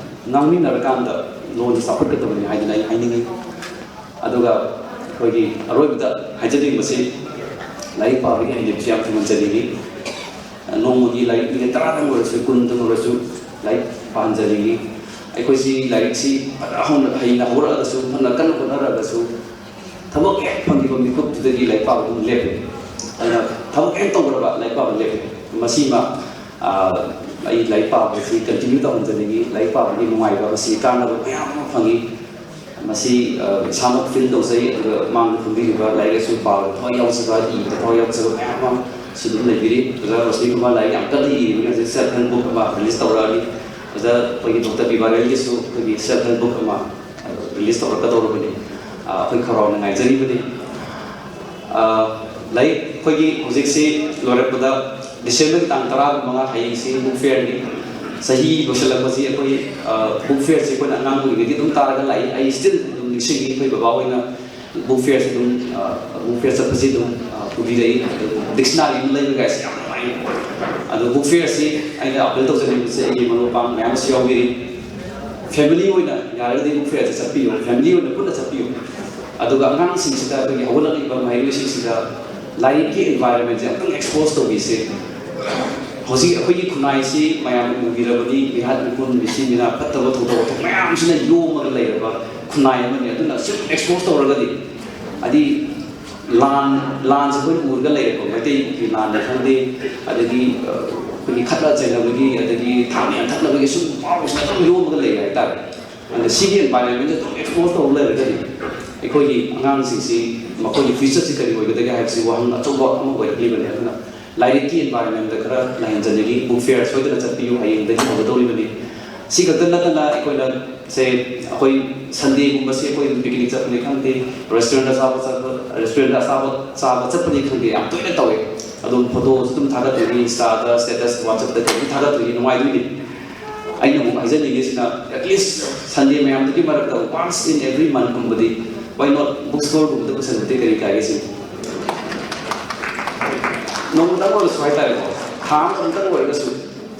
ꯉꯥꯡꯃꯤꯟꯅꯔꯀꯥꯟꯗ ꯂꯣꯟꯁꯦ ꯆꯥꯎꯈꯠꯀꯗꯕꯅꯤ ꯍꯥꯏꯗꯅ ꯑꯩ ꯍꯥꯏꯅꯤꯡꯉꯤ꯫ ꯑꯗꯨꯒ ꯑꯩꯈꯣꯏꯒꯤ ꯑꯔꯣꯏꯕꯗ ꯍꯥꯏꯖꯅꯤꯡꯕꯁꯤ, ꯂꯥꯏꯔꯤꯛ ꯄꯥꯕꯒꯤ ꯍꯩꯅꯕꯤꯁꯤ ꯌꯥꯝ ꯊꯝꯍꯟꯖꯅꯤꯡꯉꯤ꯫ ꯅꯣꯡꯃꯒꯤ ꯂꯥꯏꯔꯤꯛ ꯃꯤꯅꯤꯠ ꯇꯔꯥꯗꯪ ꯑꯣꯏꯔꯁꯨ, ꯀꯨꯟꯗꯪ ꯑꯣꯏꯔꯁꯨ ꯂꯥꯏꯔꯤꯛ ꯄꯥꯍꯟꯖꯅꯤꯡꯉꯤ꯫ ꯑꯩꯈꯣꯏꯁꯤ ꯂꯥꯏꯔꯤꯛꯁꯤ ꯐꯅ ꯍꯧꯅ, ꯍꯩꯅ ꯍꯧꯔꯛꯑꯒꯁꯨ, ꯐꯅ ꯀꯟꯅ ꯍꯣꯠꯅꯔꯒꯁꯨ, ꯊꯕꯛ ꯍꯦꯛ ꯐꯪꯈꯤꯕ ꯃꯤꯀꯨꯞꯇꯨꯗꯒꯤ ꯂꯥꯏꯔꯤꯛ ꯄꯥꯕ ꯑꯗꯨꯝ ꯂꯦꯞꯄꯦ꯫ ꯑꯗꯨꯅ ꯊꯕꯛ ꯍꯦꯛ ꯇꯧꯈ꯭ꯔꯕ ꯂꯥꯏꯔꯤꯛ ꯄꯥꯕ ꯂꯦꯞꯄꯦ꯫ ꯃꯁꯤꯃ, ꯑ, ꯑꯩ ꯂꯥꯏꯔꯤꯛ ꯄꯥꯕꯁꯤ ꯀꯟꯇꯤꯅ꯭ꯌꯨ ꯇꯧꯍꯟꯖꯅꯤꯡꯉꯤ꯫ ꯂꯥꯏꯔꯤꯛ ꯄꯥꯕꯒꯤ ꯅꯨꯡꯉꯥꯏꯕ, ꯃꯁꯤ ꯀꯥꯟꯅꯕ ꯃꯌꯥꯝ ꯑꯃ ꯐꯪꯉꯤ꯫ ꯃꯁꯤ, ꯑ, ꯏꯁꯥꯃꯛ ꯐꯤꯜ ꯇꯧꯖꯩ꯫ ꯑꯗꯨꯒ ꯃꯥꯡꯗ ꯐꯝꯕꯤꯔꯤꯕ ꯂꯥꯏꯔꯤꯛ ꯂꯥꯏꯁꯨ ꯄꯥꯕꯗ ꯊꯋꯥꯏ ꯌꯥꯎꯖꯕ, ꯏꯕꯗ ꯊꯋꯥꯏ ꯌꯥꯎꯖꯕ ꯃꯌꯥꯝ ꯑꯃꯁꯨ ꯑꯗꯨꯝ ꯂꯩꯕꯤꯔꯤ꯫ ꯑꯣꯖꯥ ꯔꯣꯁꯅꯤ ꯀꯨꯃꯥꯔ ꯂꯥꯏꯔꯤꯛ ꯌꯥꯝ ꯀꯟꯅ ꯏꯔꯤꯕꯅꯤ꯫ ꯍꯧꯖꯤꯛ ꯁꯦꯜꯐ ꯍꯦꯜꯞ ꯕꯨꯛ ꯑꯃ ꯔꯤꯂꯤꯁ ꯇꯧꯔꯛꯑꯅꯤ꯫ ꯑꯣꯖꯥ, ꯑꯩꯈꯣꯏꯒꯤ ꯗꯣꯛꯇꯔ ꯄꯤ ꯕꯥꯔꯦꯜꯒꯤꯁꯨ ꯑꯩꯈꯣꯏꯒꯤ ꯁꯦꯜꯐ ꯍꯦꯜꯞ ꯕꯨꯛ ꯑꯃ, ꯑ, ꯔꯤꯂꯤꯁ ꯇꯧꯔꯛꯀꯗꯧꯔꯕꯅꯤ꯫ ꯑ, ꯑꯩꯈꯣꯏ ꯈꯧꯔꯥꯎꯅ ꯉꯥꯏꯖꯔꯤꯕꯅꯤ꯫ ꯑ, ꯂꯥꯏꯔꯤꯛ ꯑꯩꯈꯣꯏꯒꯤ ꯍꯧꯖꯤꯛꯁꯤ ꯂꯣꯏꯔꯛꯄꯗ ꯗꯤꯁꯦꯝꯕꯔꯒꯤ ꯇꯥꯡ ꯇꯔꯥꯃꯉꯥ, ꯍꯌꯦꯡꯁꯤ ꯕꯨꯛ ꯐꯤꯌꯔꯅꯤ꯫ ꯆꯍꯤ ꯂꯣꯏꯁꯤꯜꯂꯛꯄꯁꯤ ꯑꯩꯈꯣꯏ ꯕꯨꯛ ꯐꯤꯌꯔꯁꯤ ꯑꯩꯈꯣꯏꯅ ꯑꯉꯥꯡ ꯑꯣꯏꯔꯤꯉꯩꯗꯒꯤ ꯑꯗꯨꯝ ꯇꯥꯔꯒ ꯂꯥꯛꯏ꯫ ꯑꯩ ꯁ꯭ꯇꯤꯜ ꯑꯗꯨꯝ ꯅꯤꯡꯁꯤꯡꯉꯤ, ꯑꯩꯈꯣꯏ ꯕꯕꯥ ꯍꯣꯏꯅ ꯕꯨꯛ ꯐꯤꯌꯔꯁꯤ ꯑꯗꯨꯝ ꯕꯨꯛ ꯐꯤꯌꯔ ꯆꯠꯄꯁꯤ ꯑꯗꯨꯝ ꯄꯨꯕꯤꯔꯛꯏ꯫ ꯑꯗꯨ ꯗꯤꯛꯁꯅꯥꯔꯤ ꯑꯃ ꯂꯩꯕꯒꯥꯏꯁꯤ ꯌꯥꯝ ꯅꯨꯡꯉꯥꯏ꯫ ꯑꯗꯣ ꯕꯨꯛ ꯐꯤꯌꯔꯁꯤ ꯑꯩꯅ ꯑꯄꯤꯜ ꯇꯧꯖꯅꯤꯡꯕꯁꯦ ꯑꯩꯒꯤ ꯃꯔꯨꯞ ꯃꯄꯥꯡ ꯃꯌꯥꯝ ꯑꯃꯁꯨ ꯌꯥꯎꯕꯤꯔꯤ꯫ ꯐꯦꯃꯤꯂꯤ ꯑꯣꯏꯅ ꯌꯥꯔꯒꯗꯤ ꯕꯨꯛ ꯐꯤꯌꯔꯁꯦ ꯆꯠꯄꯤꯌꯨ꯫ ꯐꯦꯃꯤꯂꯤ ꯑꯣꯏꯅ ꯄꯨꯟꯅ ꯆꯠꯄꯤꯌꯨ꯫ ꯑꯗꯨꯒ ꯑꯉꯥꯡꯁꯤꯡꯁꯤꯗ, ꯑꯩꯈꯣꯏꯒꯤ ꯍꯧꯒꯠꯂꯛꯂꯤꯕ ꯃꯍꯩꯔꯣꯏꯁꯤꯡꯁꯤꯗ ꯂꯥꯏꯔꯤꯛꯀꯤ ꯏꯟꯚꯥꯏꯔꯣꯟꯃꯦꯟꯁꯦ ꯑꯃꯨꯛꯇꯪ ꯑꯦꯛꯁꯄꯣꯖ ꯇꯧꯕꯤꯁꯦ꯫ ꯍꯧꯖꯤꯛ ꯑꯩꯈꯣꯏꯒꯤ ꯈꯨꯟꯅꯥꯏꯁꯤ ꯃꯌꯥꯝꯅ ꯎꯕꯤꯔꯕꯅꯤ, ꯃꯤꯍꯥꯠ ꯃꯤꯄꯨꯟ, ꯃꯤꯁꯤ ꯃꯤꯅꯥ, ꯐꯠꯇꯕ ꯊꯧꯗꯣꯛ ꯋꯥꯊꯣꯛ ꯃꯌꯥꯝꯁꯤꯅ ꯌꯣꯝꯃꯒ ꯂꯩꯔꯕ ꯈꯨꯟꯅꯥꯏ ꯑꯃꯅꯤ꯫ ꯑꯗꯨꯅ ꯁꯨꯝ ꯑꯦꯛꯁꯄꯣꯖ ꯇꯧꯔꯒꯗꯤ, ꯍꯥꯏꯗꯤ ꯂꯥꯟ ꯂꯥꯟꯁꯦ ꯑꯩꯈꯣꯏꯅ ꯎꯔꯒ ꯂꯩꯔꯦꯀꯣ, ꯃꯩꯇꯩꯒꯤ ꯂꯥꯟꯅꯤ ꯈꯪꯗꯦ, ꯑꯗꯒꯤ ꯑꯩꯈꯣꯏꯒꯤ ꯈꯠꯅ ꯆꯩꯅꯕꯒꯤ, ꯑꯗꯒꯤ ꯊꯥꯡ ꯌꯥꯟꯊꯠꯅꯕꯒꯤ ꯁꯨꯝ ꯄꯥꯎꯁꯤꯅ ꯑꯗꯨꯝ ꯌꯣꯝꯃꯒ ꯂꯩꯔꯦ ꯍꯥꯏꯇꯥꯔꯦ꯫ ꯑꯗ ꯁꯤꯒꯤ ꯏꯟꯚꯥꯏꯔꯣꯟꯃꯦꯟꯁꯦ ꯑꯗꯨꯝ ꯑꯦꯛꯁꯄꯣꯖ ꯇꯧꯔ ꯂꯩꯔꯒꯗꯤ ꯑꯩꯈꯣꯏꯒꯤ ꯑꯉꯥꯡꯁꯤꯡꯁꯤ, ꯃꯈꯣꯏꯒꯤ ꯐ꯭ꯌꯨꯆꯔꯁꯤ ꯀꯔꯤ ꯑꯣꯏꯒꯗꯒꯦ ꯍꯥꯏꯕꯁꯤ ꯋꯥꯍꯪ ꯑꯆꯧꯕ ꯑꯃ ꯑꯣꯏꯔꯛꯂꯤꯕꯅꯤ꯫ ꯑꯗꯨꯅ ꯂꯥꯏꯔꯤꯛꯀꯤ ꯏꯟꯚꯥꯏꯔꯣꯟꯃꯦꯟꯗ ꯈꯔ ꯂꯩꯍꯟꯖꯅꯤꯡꯉꯤ꯫ ꯕꯨꯛ ꯐꯤꯌꯔ ꯁꯣꯏꯗꯅ ꯆꯠꯄꯤꯌꯨ, ꯍꯌꯦꯡꯗꯒꯤ ꯍꯧꯒꯗꯧꯔꯤꯕꯅꯤ꯫ ꯁꯤ ꯈꯛꯇ ꯅꯠꯇꯅ ꯑꯩꯈꯣꯏꯅ ꯁꯦ ꯑꯩꯈꯣꯏ ꯁꯟꯗꯦꯒꯨꯝꯕꯁꯦ ꯑꯩꯈꯣꯏ ꯑꯗꯨꯝ ꯄꯤꯛꯅꯤꯛ ꯆꯠꯄꯅꯤ ꯈꯪꯗꯦ, ꯔꯦꯁꯇꯨꯔꯦꯟꯗ ꯑꯆꯥꯕ ꯆꯠꯄ, ꯔꯦꯁꯇꯨꯔꯦꯟꯗ ꯑꯆꯥꯕ ꯆꯥꯕ ꯆꯠꯄꯅꯤ ꯈꯪꯗꯦ, ꯌꯥꯝ ꯇꯣꯏꯅ ꯇꯧꯋꯦ꯫ ꯑꯗꯨꯝ ꯐꯣꯇꯣꯁꯨ ꯑꯗꯨꯝ ꯊꯥꯒꯠꯇꯣꯏꯅꯤ, ꯏꯟꯁꯇꯥꯗ, ꯁ꯭ꯇꯦꯇꯁ, ꯋꯥꯆꯞꯇ ꯀꯩꯗ ꯊꯥꯒꯠꯇꯣꯏꯅꯤ, ꯅꯨꯡꯉꯥꯏꯗꯣꯏꯅꯤ꯫ ꯑꯩꯅ ꯑꯃꯨꯛ ꯍꯥꯏꯖꯅꯤꯡꯉꯤꯁꯤꯅ, ꯑꯦꯠꯂꯤꯁ ꯁꯟꯗꯦ ꯃꯌꯥꯝꯗꯨꯒꯤ ꯃꯔꯛꯇ once in every month ꯀꯨꯝꯕꯗꯤ, why not book storeꯒꯨꯝꯕꯗ ꯄꯨꯁꯟꯕꯗꯤ ꯀꯔꯤ ꯀꯥꯏꯒꯦ ꯁꯤꯅꯤ? ꯅꯣꯡꯃꯇꯪ ꯑꯣꯏꯔꯁꯨ ꯍꯥꯏꯇꯥꯔꯦꯀꯣ, ꯊꯥ ꯑꯃꯗ ꯑꯃꯨꯛꯇꯪ ꯑꯣꯏꯔꯒꯁꯨ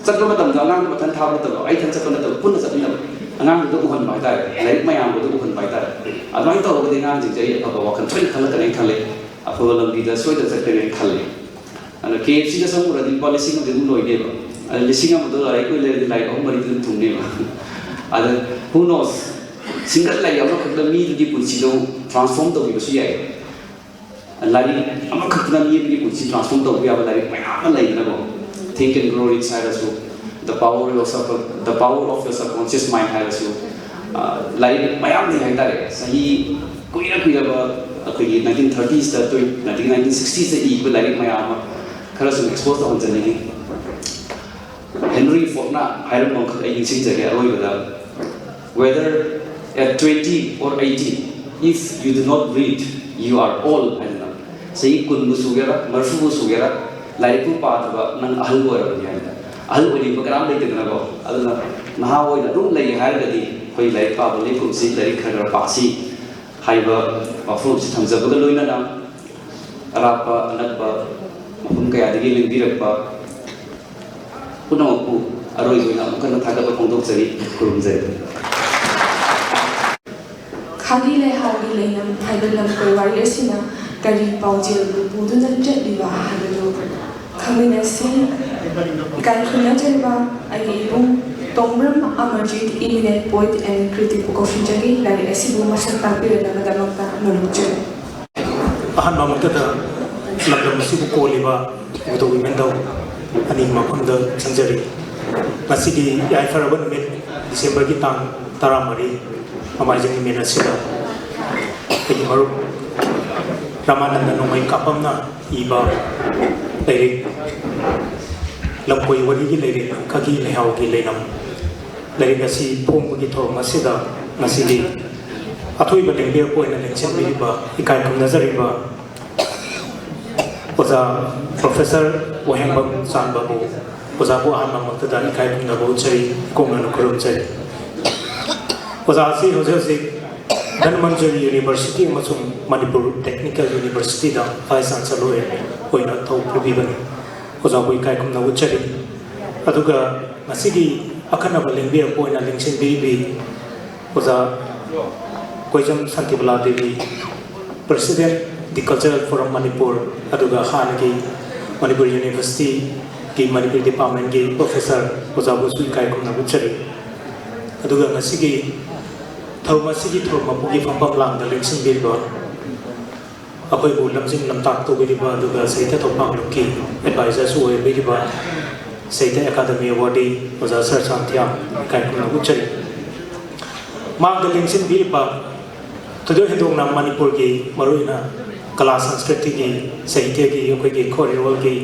ꯆꯠꯄ ꯃꯇꯝꯗ ꯑꯉꯥꯡꯗꯨ ꯃꯊꯟ ꯊꯥꯕ ꯅꯠꯇꯕ, ꯑꯩ ꯏꯊꯟ ꯆꯠꯄ ꯅꯠꯇꯕ, ꯄꯨꯟꯅ ꯆꯠꯃꯤꯟꯅꯕ, ꯑꯉꯥꯡꯗꯨꯗ ꯎꯍꯟꯕ ꯍꯥꯏꯇꯥꯔꯦ, ꯂꯥꯏꯔꯤꯛ ꯃꯌꯥꯝꯗꯨꯗ ꯎꯍꯟꯕ ꯍꯥꯏꯇꯥꯔꯦ꯫ ꯑꯗꯨꯃꯥꯏꯅ ꯇꯧꯔꯒꯗꯤ ꯑꯉꯥꯡꯁꯤꯡꯁꯦ ꯑꯩ ꯑꯐꯕ ꯋꯥꯈꯜ ꯁꯣꯏꯗꯅ ꯈꯜꯂꯛꯀꯅꯤ ꯈꯜꯂꯦ, ꯑꯐꯕ ꯂꯝꯕꯤꯗ ꯁꯣꯏꯗꯅ ꯆꯠꯀꯅꯤ ꯈꯜꯂꯦ꯫ ꯑꯗꯣ ꯀꯦ ꯑꯦꯐ ꯁꯤꯗ ꯆꯪꯉꯨꯔꯗꯤ ꯂꯨꯄꯥ ꯂꯤꯁꯤꯡ ꯑꯃꯗꯤ ꯑꯗꯨꯝ ꯂꯣꯏꯅꯦꯕ꯫ ꯑꯗꯣ ꯂꯤꯁꯤꯡ ꯑꯃꯗꯣ ꯂꯥꯏꯔꯤꯛ ꯑꯣꯏꯅ ꯂꯩꯔꯗꯤ ꯂꯥꯏꯔꯤꯛ ꯑꯍꯨꯝ ꯃꯔꯤꯗꯤ ꯑꯗꯨꯝ ꯊꯨꯡꯅꯦꯕ꯫ ꯑꯗꯣ who knows, ꯁꯤꯡꯒꯜ ꯂꯥꯏꯔꯤꯛ ꯑꯃꯈꯛꯇ ꯃꯤꯗꯨꯒꯤ ꯄꯨꯟꯁꯤꯗꯣ ꯇ꯭ꯔꯥꯟꯁꯐꯣꯔꯝ ꯇꯧꯕꯤꯕꯁꯨ ꯌꯥꯏ꯫ ꯂꯥꯏꯔꯤꯛ ꯑꯃꯈꯛꯇꯅ ꯃꯤ ꯑꯃꯒꯤ ꯄꯨꯟꯁꯤ ꯇ꯭ꯔꯥꯟꯁꯐꯣꯔꯝ ꯇꯧꯕ ꯌꯥꯕ ꯂꯥꯏꯔꯤꯛ ꯃꯌꯥꯝ ꯑꯃ ꯂꯩꯗꯅꯀꯣ꯫ Think and Grow Rich ꯍꯥꯏꯔꯁꯨ, The Power of Your Sub-, The Power of Your Subconscious Mind ꯍꯥꯏꯔꯁꯨ, ꯑ, ꯂꯥꯏꯔꯤꯛ ꯃꯌꯥꯝ ꯂꯩ ꯍꯥꯏꯇꯥꯔꯦ꯫ ꯆꯍꯤ ꯀꯨꯏꯔ ꯀꯨꯏꯔꯕ ꯑꯩꯈꯣꯏꯒꯤ ꯅꯥꯏꯟꯇꯤꯟ ꯊꯥꯔꯇꯤꯁꯇ, ꯅꯥꯏꯟꯇꯤꯟ ꯅꯥꯏꯟꯇꯤꯟ ꯁꯤꯛꯁꯇꯤꯁꯇ ꯏꯈꯤꯕ ꯂꯥꯏꯔꯤꯛ ꯃꯌꯥꯝ ꯑꯃ ꯈꯔ ꯁꯨꯝ ꯑꯦꯛꯁꯄꯣꯖ ꯇꯧꯍꯟꯖꯅꯤꯡꯉꯤ꯫ ꯍꯦꯟꯔꯤ ꯐꯣꯔꯠꯅ ꯍꯥꯏꯔꯝꯕ ꯑꯃꯈꯛ ꯑꯩ ꯅꯤꯡꯁꯤꯡꯖꯒꯦ ꯑꯔꯣꯏꯕꯗ, "Whether at twenty or eighty, if you do not read, you are old" ꯍꯥꯏꯗꯅ꯫ ꯆꯍꯤ ꯀꯨꯟꯕꯨ ꯁꯨꯒꯦꯔꯥ, ꯃꯔꯤꯐꯨꯕꯨ ꯁꯨꯒꯦꯔꯥ, ꯂꯥꯏꯔꯤꯛꯄꯨ ꯄꯥꯗꯕ ꯅꯪ ꯑꯍꯜ ꯑꯣꯏꯔꯕꯅꯤ ꯍꯥꯏꯅ꯫ ꯑꯍꯜ ꯑꯣꯏꯅꯤꯡꯕ ꯀꯅꯥꯝ ꯂꯩꯇꯦꯗꯅꯀꯣ꯫ ꯑꯗꯨꯅ ꯅꯍꯥ ꯑꯣꯏꯅ ꯑꯗꯨꯝ ꯂꯩ ꯍꯥꯏꯔꯒꯗꯤ ꯑꯩꯈꯣꯏ ꯂꯥꯏꯔꯤꯛ ꯄꯥꯕ ꯂꯦꯞꯀꯨꯝꯁꯤ, ꯂꯥꯏꯔꯤꯛ ꯈꯔ ꯈꯔ ꯄꯥꯁꯤ ꯍꯥꯏꯕ ꯋꯥꯐꯝ ꯑꯁꯤ ꯊꯝꯖꯕꯒ ꯂꯣꯏꯅꯅ, ꯑꯔꯥꯞꯄ ꯑꯅꯛꯄ ꯃꯐꯝ ꯀꯌꯥꯗꯒꯤ ꯂꯦꯡꯕꯤꯔꯛꯄ ꯄꯨꯝꯅꯃꯛꯄꯨ ꯑꯔꯣꯏꯕ ꯑꯣꯏꯅ ꯑꯃꯨꯛ ꯍꯟꯅ ꯊꯥꯒꯠꯄ ꯐꯣꯡꯗꯣꯛꯆꯔꯤ꯫ ꯈꯨꯔꯨꯝꯖꯔꯤ꯫ ꯈꯥꯒꯤ ꯂꯩꯍꯥꯎꯒꯤ ꯂꯩꯅꯝ ꯍꯥꯏꯕ ꯂꯝꯀꯣꯏ ꯋꯥꯔꯤ ꯑꯁꯤꯅ ꯀꯔꯤ ꯄꯥꯎꯖꯦꯜꯕꯨ ꯄꯨꯗꯨꯅ ꯆꯠꯂꯤꯕ ꯍꯥꯏꯕꯗꯨ ꯈꯪꯃꯤꯟꯅꯁꯤ꯫ ꯏꯀꯥꯏ ꯈꯨꯝꯅꯖꯔꯤꯕ ꯑꯩꯒꯤ ꯏꯕꯨꯡ ꯇꯣꯡꯕ꯭ꯔꯝ Amarjeet, eminent poet and critic of India ꯒꯤ ꯂꯥꯏꯔꯤꯛ ꯑꯁꯤꯕꯨ ꯃꯁꯛ ꯇꯥꯛꯄꯤꯔꯛꯅꯕꯗꯃꯛꯇ ꯅꯣꯂꯨꯛꯆꯔꯤ꯫ ꯑꯍꯥꯟꯕꯃꯛꯇꯗ ꯂꯝꯗꯝ ꯑꯁꯤꯕꯨ ꯀꯣꯜꯂꯤꯕ ꯏꯕꯨꯙꯧ ꯏꯕꯦꯟꯗꯧ ꯑꯅꯤꯒꯤ ꯃꯐꯝꯗ ꯆꯪꯖꯔꯤ꯫ ꯉꯁꯤꯒꯤ ꯌꯥꯏꯐꯔꯕ ꯅꯨꯃꯤꯠ ꯗꯤꯁꯦꯝꯕꯔꯒꯤ ꯇꯥꯡ ꯇꯔꯥꯃꯔꯤ, ꯅꯣꯡꯃꯥꯏꯖꯤꯡ ꯅꯨꯃꯤꯠ ꯑꯁꯤꯗ ꯑꯩꯒꯤ ꯃꯔꯨꯞ ꯔꯥꯃꯥꯅꯟꯗ ꯅꯣꯡꯃꯩ ꯀꯥꯞꯄꯝꯅ ꯏꯕ ꯂꯥꯏꯔꯤꯛ ꯂꯝꯀꯣꯏ ꯋꯥꯔꯤꯒꯤ ꯂꯥꯏꯔꯤꯛ ꯈꯥꯒꯤ ꯂꯩꯍꯥꯎꯒꯤ ꯂꯩꯅꯝ ꯂꯥꯏꯔꯤꯛ ꯑꯁꯤ ꯐꯣꯡꯕꯒꯤ ꯊꯧꯔꯝ ꯑꯁꯤꯗ ꯉꯁꯤꯒꯤ ꯑꯊꯣꯏꯕ ꯂꯦꯡꯕꯤꯔꯛꯄ ꯑꯣꯏꯅ ꯂꯦꯡꯁꯤꯟꯕꯤꯔꯤꯕ ꯏꯀꯥꯏ ꯈꯨꯝꯅꯖꯔꯤꯕ ꯑꯣꯖꯥ ꯄ꯭ꯔꯣꯐꯦꯁꯔ ꯋꯥꯍꯦꯡꯕꯝ ꯆꯥꯟꯕꯕꯨ ꯑꯣꯖꯥꯕꯨ ꯑꯍꯥꯟꯕꯃꯛꯇꯗ ꯏꯀꯥꯏ ꯈꯨꯝꯅꯕ ꯎꯠꯆꯔꯤ, ꯏꯀꯣꯛꯅꯅ ꯈꯨꯔꯨꯝꯖꯔꯤ꯫ ꯑꯣꯖꯥ ꯑꯁꯤ ꯍꯧꯖꯤꯛ ꯍꯧꯖꯤꯛ ꯙꯟꯃꯟꯖꯨꯔꯤ ꯌꯨꯅꯤꯚꯔꯁꯤꯇꯤ ꯑꯃꯁꯨꯡ ꯃꯅꯤꯄꯨꯔ ꯇꯦꯛꯅꯤꯀꯦꯜ ꯌꯨꯅꯤꯚꯔꯁꯤꯇꯤꯗ ꯚꯥꯏꯁ ꯆꯥꯟꯁꯦꯂꯔ ꯑꯣꯏꯅ ꯊꯧ ꯄꯨꯕꯤꯕꯅꯤ꯫ ꯑꯣꯖꯥꯕꯨ ꯏꯀꯥꯏ ꯈꯨꯝꯅꯕ ꯎꯠꯆꯔꯤ꯫ ꯑꯗꯨꯒ ꯉꯁꯤꯒꯤ ꯑꯈꯟꯅꯕ ꯂꯦꯡꯕꯤꯔꯛꯄ ꯑꯣꯏꯅ ꯂꯦꯡꯁꯤꯟꯕꯤꯔꯤꯕꯤ ꯑꯣꯖꯥ ꯀꯣꯏꯖꯝ Shantibala Devi, President, The Cultural Forum Manipur, ꯑꯗꯨꯒ ꯍꯥꯟꯅꯒꯤ ꯃꯅꯤꯄꯨꯔ ꯌꯨꯅꯤꯚꯔꯁꯤꯇꯤꯒꯤ ꯃꯅꯤꯄꯨꯔꯤ ꯗꯤꯄꯥꯔꯠꯃꯦꯟꯒꯤ ꯄ꯭ꯔꯣꯐꯦꯁꯔ ꯑꯣꯖꯥꯕꯨꯁꯨ ꯏꯀꯥꯏ ꯈꯨꯝꯅꯕ ꯎꯠꯆꯔꯤ꯫ ꯑꯗꯨꯒ ꯉꯁꯤꯒꯤ ꯊꯧꯔꯝ ꯑꯁꯤꯒꯤ ꯊꯧꯔꯝ ꯃꯄꯨꯒꯤ ꯐꯝꯐꯝ ꯂꯥꯡꯗ ꯂꯦꯡꯁꯤꯟꯕꯤꯔꯤꯕ, ꯑꯩꯈꯣꯏꯕꯨ ꯂꯝꯖꯤꯡ ꯂꯝꯇꯥꯛ ꯇꯧꯕꯤꯔꯤꯕ ꯑꯗꯨꯒ ꯁꯥꯍꯤꯇ꯭ꯌ ꯊꯧꯄꯥꯡꯂꯨꯞꯀꯤ ꯑꯦꯗꯚꯥꯏꯖꯔꯁꯨ ꯑꯣꯏꯕꯤꯔꯤꯕ ꯁꯥꯍꯤꯇ꯭ꯌ ꯑꯦꯀꯥꯗꯃꯤ ꯑꯦꯋꯥꯔꯗꯤ ꯑꯣꯖꯥ ꯁꯔ ꯁꯥꯟꯇꯤꯌꯥꯝ ꯏꯀꯥꯏ ꯈꯨꯝꯅꯕ ꯎꯠꯆꯔꯤ꯫ ꯃꯥꯡꯗ ꯂꯦꯡꯁꯤꯟꯕꯤꯔꯤꯕ ꯊꯣꯏꯗꯣꯛ ꯍꯦꯟꯗꯣꯛꯅ ꯃꯅꯤꯄꯨꯔꯒꯤ ꯃꯔꯨꯑꯣꯏꯅ ꯀꯂꯥ ꯁꯪꯁꯀ꯭ꯔꯤꯇꯤꯒꯤ, ꯁꯥꯍꯤꯇ꯭ꯌꯒꯤ, ꯑꯩꯈꯣꯏꯒꯤ ꯈꯣꯔꯤꯔꯣꯜꯒꯤ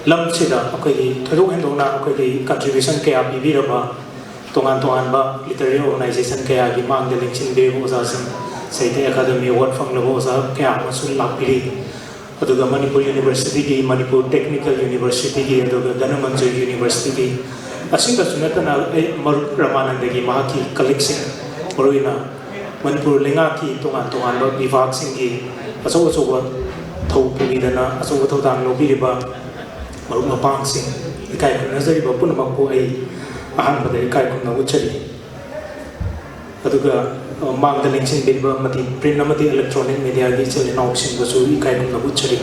ꯂꯝꯁꯤꯗ ꯑꯩꯈꯣꯏꯒꯤ ꯊꯣꯏꯗꯣꯛ ꯍꯦꯟꯗꯣꯛꯅ ꯑꯩꯈꯣꯏꯒꯤ ꯀꯟꯇ꯭ꯔꯤꯕ꯭ꯌꯨꯁꯟ ꯀꯌꯥ ꯄꯤꯕꯤꯔꯕ ꯇꯣꯉꯥꯟ ꯇꯣꯉꯥꯟꯕ ꯂꯤꯇꯔꯦꯔꯤ ꯑꯣꯔꯒꯅꯥꯏꯖꯦꯁꯟ ꯀꯌꯥꯒꯤ ꯃꯥꯡꯗ ꯂꯦꯡꯁꯤꯟꯕꯤꯔꯤꯕ ꯑꯣꯖꯥꯁꯤꯡ, ꯁꯥꯍꯤꯇ꯭ꯌ ꯑꯦꯀꯥꯗꯃꯤ ꯑꯦꯋꯥꯔꯗ ꯐꯪꯂꯕ ꯑꯣꯖꯥ ꯀꯌꯥ ꯑꯃꯁꯨ ꯂꯥꯛꯄꯤꯔꯤ꯫ ꯑꯗꯨꯒ ꯃꯅꯤꯄꯨꯔ ꯌꯨꯅꯤꯚꯔꯁꯤꯇꯤꯒꯤ, ꯃꯅꯤꯄꯨꯔ ꯇꯦꯛꯅꯤꯀꯦꯜ ꯌꯨꯅꯤꯚꯔꯁꯤꯇꯤꯒꯤ, ꯑꯗꯨꯒ ꯙꯅꯃꯟꯖꯨꯔꯤ ꯌꯨꯅꯤꯚꯔꯁꯤꯇꯤꯒꯤ, ꯑꯁꯤꯗꯁꯨ ꯅꯠꯇꯅ ꯑꯩ ꯃꯔꯨꯞ ꯔꯃꯥꯅꯟꯗꯒꯤ ꯃꯍꯥꯛꯀꯤ ꯀꯂꯤꯛꯁꯤꯡ, ꯃꯔꯨꯑꯣꯏꯅ ꯃꯅꯤꯄꯨꯔ ꯂꯩꯉꯥꯛꯀꯤ ꯇꯣꯉꯥꯟ ꯇꯣꯉꯥꯟꯕ ꯕꯤꯚꯥꯒꯁꯤꯡꯒꯤ ꯑꯆꯧ ꯑꯆꯧꯕ ꯊꯧ ꯄꯨꯕꯤꯗꯅ ꯑꯆꯧꯕ ꯊꯧꯗꯥꯡ ꯂꯧꯕꯤꯔꯤꯕ ꯃꯔꯨꯞ ꯃꯄꯥꯡꯁꯤꯡ, ꯏꯀꯥꯏ ꯈꯨꯝꯅꯖꯔꯤꯕ ꯄꯨꯝꯅꯃꯛꯄꯨ ꯑꯩ ꯑꯍꯥꯟꯕꯗ ꯏꯀꯥꯏ ꯈꯨꯝꯅꯕ ꯎꯠꯆꯔꯤ꯫ ꯑꯗꯨꯒ ꯃꯥꯡꯗ ꯂꯦꯡꯁꯤꯟꯕꯤꯔꯤꯕ ꯑꯃꯗꯤ ꯄ꯭ꯔꯤꯟ ꯑꯃꯗꯤ ꯏꯂꯦꯛꯇ꯭ꯔꯣꯅꯤꯛ ꯃꯦꯗꯤꯌꯥꯒꯤ ꯏꯆꯤꯜ ꯏꯅꯥꯎꯁꯤꯡꯕꯨꯁꯨ ꯏꯀꯥꯏ ꯈꯨꯝꯅꯕ ꯎꯠꯆꯔꯤ꯫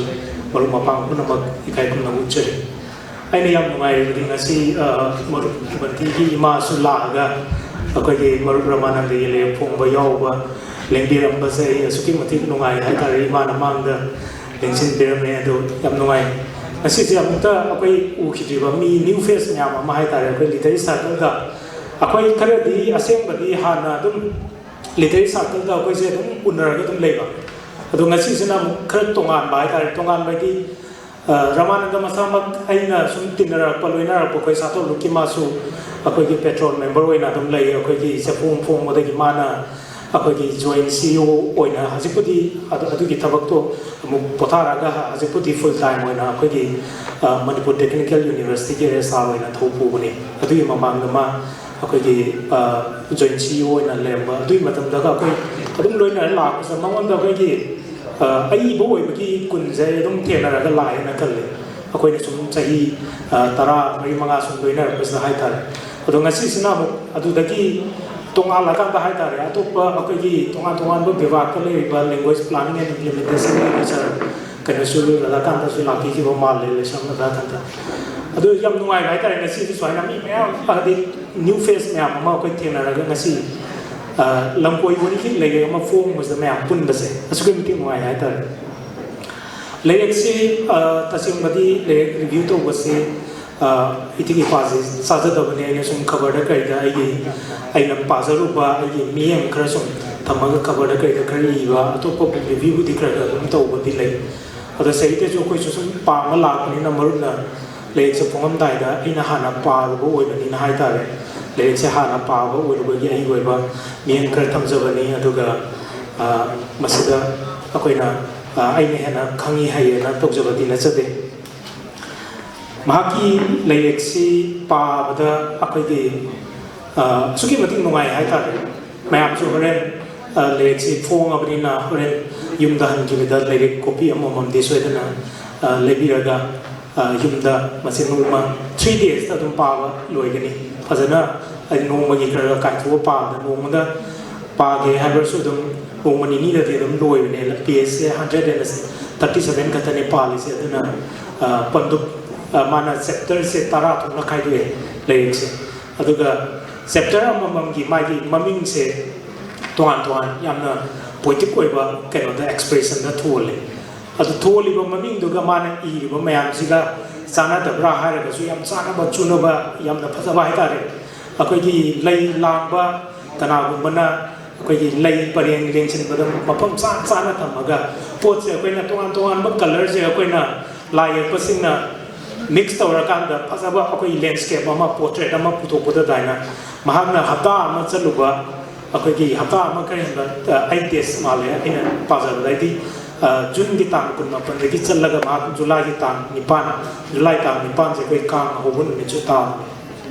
ꯃꯔꯨꯞ ꯃꯄꯥꯡ ꯄꯨꯝꯅꯃꯛ ꯏꯀꯥꯏ ꯈꯨꯝꯅꯕ ꯎꯠꯆꯔꯤ꯫ ꯑꯩꯅ ꯌꯥꯝ ꯅꯨꯡꯉꯥꯏꯔꯤꯕꯗꯤ ꯉꯁꯤ ꯃꯔꯨꯞ ꯕꯟꯇꯤꯒꯤ ꯏꯃꯥꯁꯨ ꯂꯥꯛꯑꯒ ꯑꯩꯈꯣꯏꯒꯤ ꯃꯔꯨꯞ ꯔꯃꯥꯅꯟꯗꯒꯤ ꯂꯩꯔꯛ ꯐꯣꯡꯕ ꯌꯥꯎꯕ ꯂꯦꯡꯕꯤꯔꯝꯕꯁꯦ ꯑꯩ ꯑꯁꯨꯛꯀꯤ ꯃꯇꯤꯛ ꯅꯨꯡꯉꯥꯏ ꯍꯥꯏꯇꯥꯔꯦ꯫ ꯏꯃꯥꯅ ꯃꯥꯡꯗ ꯂꯦꯡꯁꯤꯟꯕꯤꯔꯝꯃꯦ꯫ ꯑꯗꯣ ꯌꯥꯝ ꯅꯨꯡꯉꯥꯏ꯫ ꯉꯁꯤꯁꯦ ꯑꯃꯨꯛꯇ ꯑꯩꯈꯣꯏ ꯎꯈꯤꯗ꯭ꯔꯤꯕ ꯃꯤ ꯅ꯭ꯌꯨ ꯐꯦꯁ ꯃꯌꯥꯝ ꯑꯃ ꯍꯥꯏꯇꯥꯔꯦ꯫ ꯑꯩꯈꯣꯏ ꯂꯤꯇꯔꯦꯔꯤ ꯁꯥꯔꯀꯜꯗ ꯑꯩꯈꯣꯏ ꯈꯔꯗꯤ ꯑꯁꯦꯡꯕꯗꯤ ꯍꯥꯟꯅ ꯑꯗꯨꯝ ꯂꯤꯇꯔꯦꯔꯤ ꯁꯥꯔꯀꯜꯗ ꯑꯩꯈꯣꯏꯁꯦ ꯑꯗꯨꯝ ꯎꯅꯔꯒ ꯑꯗꯨꯝ ꯂꯩꯕ꯫ ꯑꯗꯣ ꯉꯁꯤꯁꯤꯅ ꯑꯃꯨꯛ ꯈꯔ ꯇꯣꯉꯥꯟꯕ ꯍꯥꯏꯇꯥꯔꯦ꯫ ꯇꯣꯉꯥꯟꯕꯗꯤ ꯔꯃꯥꯅꯟꯗ ꯃꯁꯥꯃꯛ ꯑꯩꯅ ꯁꯨꯝ ꯇꯤꯟꯅꯔꯛꯄ ꯂꯣꯏꯅꯔꯛꯄ ꯑꯩꯈꯣꯏ ꯁꯥꯇꯧ ꯂꯨꯞꯀꯤ ꯃꯥꯁꯨ ꯑꯩꯈꯣꯏꯒꯤ ꯄꯦꯇ꯭ꯔꯣꯟ ꯃꯦꯝꯕꯔ ꯑꯣꯏꯅ ꯑꯗꯨꯝ ꯂꯩ꯫ ꯑꯩꯈꯣꯏꯒꯤ ꯆꯦꯐꯣꯡ ꯐꯣꯡꯕꯗꯒꯤ ꯃꯥꯅ ꯑꯩꯈꯣꯏꯒꯤ ꯖꯣꯏꯟ ꯁꯤ ꯏ ꯑꯣ ꯑꯣꯏꯅ ꯍꯧꯖꯤꯛꯄꯨꯗꯤ ꯑꯗꯨꯒꯤ ꯊꯕꯛꯇꯣ ꯑꯃꯨꯛ ꯄꯣꯊꯥꯔꯒ ꯍꯧꯖꯤꯛꯄꯨꯗꯤ ꯐꯨꯜ ꯇꯥꯏꯝ ꯑꯣꯏꯅ ꯑꯩꯈꯣꯏꯒꯤ ꯃꯅꯤꯄꯨꯔ ꯇꯦꯛꯅꯤꯀꯦꯜ ꯌꯨꯅꯤꯚꯔꯁꯤꯇꯤꯒꯤ ꯑꯦꯁ ꯑꯥꯔ ꯑꯣꯏꯅ ꯊꯧ ꯄꯨꯕꯅꯤ꯫ ꯑꯗꯨꯒꯤ ꯃꯃꯥꯡꯗ ꯃꯥ ꯑꯩꯈꯣꯏꯒꯤ ꯖꯣꯏꯟ ꯁꯤ ꯏ ꯑꯣ ꯑꯣꯏꯅ ꯂꯩꯔꯝꯕ꯫ ꯑꯗꯨꯒꯤ ꯃꯇꯝꯗꯒ ꯑꯩꯈꯣꯏ ꯑꯗꯨꯝ ꯂꯣꯏꯅꯔ ꯂꯥꯛꯄꯁꯤꯗ ꯃꯉꯣꯟꯗ ꯑꯩꯈꯣꯏꯒꯤ ꯑꯏꯕ ꯑꯣꯏꯕꯒꯤ ꯀꯨꯟꯁꯦ ꯑꯗꯨꯝ ꯊꯦꯡꯅꯔꯒ ꯂꯥꯛꯑꯦꯅ ꯈꯜꯂꯦ꯫ ꯑꯩꯈꯣꯏꯅ ꯁꯨꯝ ꯆꯍꯤ ꯇꯔꯥ ꯃꯔꯤ ꯃꯉꯥ ꯁꯨꯝ ꯂꯣꯏꯅꯔꯛꯄꯁꯤꯗ ꯍꯥꯏꯇꯥꯔꯦ꯫ ꯑꯗꯣ ꯉꯁꯤꯁꯤꯅ ꯑꯃꯨꯛ ꯑꯗꯨꯗꯒꯤ ꯇꯣꯉꯥꯜꯂꯀꯥꯟꯗ ꯍꯥꯏꯇꯥꯔꯦ, ꯑꯇꯣꯞꯄ ꯑꯩꯈꯣꯏꯒꯤ ꯇꯣꯉꯥꯟ ꯇꯣꯉꯥꯟꯕ ꯕꯤꯚꯥꯒꯇ ꯂꯩꯔꯤꯕ ꯂꯦꯡꯒ꯭ꯋꯦꯖ ꯄ꯭ꯂꯥꯅꯤꯡ ꯑꯦꯟ ꯏꯝꯄ꯭ꯂꯤꯃꯦꯟꯇꯦꯁꯟꯒꯤ ꯁꯥꯔ ꯀꯩꯅꯣꯁꯨ ꯔꯥꯙꯥꯀꯥꯟꯇꯁꯨ ꯂꯥꯛꯄꯤꯈꯤꯕ ꯃꯥꯜꯂꯦ, ꯂꯩꯁ꯭ꯔꯝ ꯔꯥꯙꯥꯀꯥꯟꯇ꯫ ꯑꯗꯨ ꯌꯥꯝ ꯅꯨꯡꯉꯥꯏꯕ ꯍꯥꯏꯇꯥꯔꯦ꯫ ꯉꯁꯤꯁꯨ ꯁꯨꯃꯥꯏꯅ ꯃꯤ ꯃꯌꯥꯝ, ꯍꯥꯏꯗꯤ ꯅ꯭ꯌꯨ ꯐꯦꯁ ꯃꯌꯥꯝ ꯑꯃ ꯑꯩꯈꯣꯏ ꯊꯦꯡꯅꯔꯒ ꯉꯁꯤ ꯂꯝꯀꯣꯏ ꯋꯥꯔꯤ ꯂꯩꯔꯦ ꯑꯃ ꯐꯣꯡꯕꯁꯤꯗ ꯃꯌꯥꯝ ꯄꯨꯟꯕꯁꯦ ꯑꯁꯨꯛꯀꯤ ꯃꯇꯤꯛ ꯅꯨꯡꯉꯥꯏ ꯍꯥꯏꯇꯥꯔꯦ꯫ ꯂꯥꯏꯔꯤꯛꯁꯤ ꯇꯁꯦꯡꯕꯗꯤ ꯂꯥꯏꯔꯤꯛ ꯔꯤꯚ꯭ꯌꯨ ꯇꯧꯕꯁꯤ ꯏꯊꯤꯛ ꯏꯄꯥꯁꯤ ꯆꯥꯖꯗꯕꯅꯤ꯫ ꯑꯩꯅ ꯁꯨꯝ ꯈꯕꯔꯗ ꯀꯩꯗ ꯑꯩꯒꯤ ꯑꯩꯅ ꯄꯥꯖꯔꯨꯕ ꯑꯩꯒꯤ ꯃꯤꯠꯌꯦꯡ ꯈꯔ ꯁꯨꯝ ꯊꯝꯃꯒ ꯈꯕꯔꯗ ꯀꯩꯗ ꯈꯔ ꯏꯕ, ꯑꯇꯣꯞꯄ ꯕꯨꯛ ꯔꯤꯚ꯭ꯌꯨꯕꯨꯗꯤ ꯈꯔ ꯈꯔ ꯑꯗꯨꯝ ꯇꯧꯕꯗꯤ ꯂꯩ꯫ ꯑꯗꯣ ꯁꯥꯍꯤꯇ꯭ꯌꯁꯨ ꯑꯩꯈꯣꯏꯁꯨ ꯁꯨꯝ ꯄꯥꯝꯕ ꯂꯥꯛꯄꯅꯤꯅ ꯃꯔꯨꯞꯅ ꯂꯥꯏꯔꯤꯛꯁꯦ ꯐꯣꯡꯉꯝꯗꯥꯏꯗ ꯑꯩꯅ ꯍꯥꯟꯅ ꯄꯥꯔꯨꯕ ꯑꯣꯏꯕꯅꯤꯅ ꯍꯥꯏꯇꯥꯔꯦ꯫ ꯂꯥꯏꯔꯤꯛꯁꯦ ꯍꯥꯟꯅ ꯄꯥꯕ ꯑꯣꯏꯔꯨꯕꯒꯤ ꯑꯩꯒꯤ ꯑꯣꯏꯕ ꯃꯤꯠꯌꯦꯡ ꯈꯔ ꯊꯝꯖꯕꯅꯤ꯫ ꯑꯗꯨꯒ ꯃꯁꯤꯗ ꯑꯩꯈꯣꯏꯅ ꯑꯩꯅ ꯍꯦꯟꯅ ꯈꯪꯉꯤ ꯍꯩꯌꯦꯅ ꯇꯧꯖꯕꯗꯤ ꯅꯠꯆꯗꯦ꯫ ꯃꯍꯥꯛꯀꯤ ꯂꯥꯏꯔꯤꯛꯁꯤ ꯄꯥꯕꯗ ꯑꯩꯈꯣꯏꯒꯤ ꯑꯁꯨꯛꯀꯤ ꯃꯇꯤꯛ ꯅꯨꯡꯉꯥꯏ ꯍꯥꯏꯇꯥꯔꯦ꯫ ꯃꯌꯥꯝꯁꯨ ꯍꯣꯔꯦꯟ ꯂꯥꯏꯔꯤꯛꯁꯤ ꯐꯣꯡꯉꯕꯅꯤꯅ ꯍꯣꯔꯦꯟ ꯌꯨꯝꯗ ꯍꯟꯈꯤꯕꯗ ꯂꯥꯏꯔꯤꯛ ꯀꯣꯄꯤ ꯑꯃꯃꯝꯗꯤ ꯁꯣꯏꯗꯅ ꯂꯩꯕꯤꯔꯒ ꯌꯨꯝꯗ ꯃꯁꯤ ꯅꯣꯡꯃ three days ꯇ ꯑꯗꯨꯝ ꯄꯥꯕ ꯂꯣꯏꯒꯅꯤ꯫ ꯐꯖꯅ ꯅꯣꯡꯃꯒꯤ ꯈꯔ ꯈꯔ ꯀꯥꯏꯊꯣꯛꯑ ꯄꯥꯕꯗ ꯅꯣꯡꯃꯗ ꯄꯥꯒꯦ ꯍꯥꯏꯕꯁꯨ ꯑꯗꯨꯝ ꯅꯣꯡꯃ ꯅꯤꯅꯤꯗꯗꯤ ꯑꯗꯨꯝ ꯂꯣꯏꯕꯅꯦ꯫ Page say hundred and thirty seven ꯈꯛꯇꯅꯦ ꯄꯥꯜꯂꯤꯁꯦ꯫ ꯑꯗꯨꯅ ꯄꯟꯗꯨꯞ ꯃꯥꯅ chapter ꯁꯦ ꯇꯔꯥ ꯊꯣꯛꯅ ꯈꯥꯏꯗꯣꯛꯑꯦ ꯂꯥꯏꯔꯤꯛꯁꯦ꯫ ꯑꯗꯨꯒ chapter ꯑꯃꯃꯝꯒꯤ ꯃꯥꯒꯤ ꯃꯃꯤꯡꯁꯦ ꯇꯣꯉꯥꯟ ꯇꯣꯉꯥꯟ ꯌꯥꯝꯅ poetic ꯑꯣꯏꯕ ꯀꯩꯅꯣꯗ expression ꯗ ꯊꯣꯜꯂꯦ꯫ ꯑꯗꯨ ꯊꯣꯜꯂꯤꯕ ꯃꯃꯤꯡꯗꯨꯒ ꯃꯥꯅ ꯏꯔꯤꯕ ꯃꯌꯥꯝꯁꯤꯒ ꯆꯥꯟꯅꯗꯕ꯭ꯔꯥ ꯍꯥꯏꯔꯒꯁꯨ ꯌꯥꯝ ꯆꯥꯟꯅꯕ ꯆꯨꯅꯕ ꯌꯥꯝꯅ ꯐꯖꯕ ꯍꯥꯏꯇꯥꯔꯦ꯫ ꯑꯩꯈꯣꯏꯒꯤ ꯂꯩ ꯂꯥꯡꯕ ꯀꯅꯥꯒꯨꯝꯕꯅ ꯑꯩꯈꯣꯏꯒꯤ ꯂꯩ ꯄꯔꯦꯡ ꯂꯦꯡꯁꯤꯟꯕꯗ ꯃꯐꯝ ꯆꯥ ꯆꯥꯅ ꯊꯝꯃꯒ ꯄꯣꯠꯁꯦ ꯑꯩꯈꯣꯏꯅ ꯇꯣꯉꯥꯟ ꯇꯣꯉꯥꯟꯕ colour ꯁꯦ ꯑꯩꯈꯣꯏꯅ ꯂꯥꯏ ꯌꯦꯛꯄꯁꯤꯡꯅ mix ꯇꯧꯔꯀꯥꯟꯗ ꯐꯖꯕ ꯑꯩꯈꯣꯏ landscape ꯑꯃ portrait ꯑꯃ ꯄꯨꯊꯣꯛꯄꯗ ꯑꯗꯨꯃꯥꯏꯅ ꯃꯍꯥꯛꯅ ꯍꯞꯇꯥ ꯑꯃ ꯆꯠꯂꯨꯕ ꯑꯩꯈꯣꯏꯒꯤ ꯍꯞꯇꯥ ꯑꯃ ꯈꯔ ꯍꯦꯟꯕ eight days ꯃꯥꯜꯂꯦ ꯑꯩꯅ ꯄꯥꯖꯕꯗ ꯍꯥꯏꯗꯤ June ꯒꯤ ꯇꯥꯡ ꯀꯨꯟ ꯃꯥꯄꯟꯗꯒꯤ ꯆꯠꯂꯒ ꯃꯍꯥꯛ July ꯒꯤ ꯇꯥꯡ ꯅꯤꯄꯥꯟ July ꯇꯥꯡ ꯅꯤꯄꯥꯟꯁꯦ ꯑꯩꯈꯣꯏ ꯀꯥꯡ ꯍꯧꯕ ꯅꯨꯃꯤꯠꯁꯨ ꯇꯥꯕꯅꯦ꯫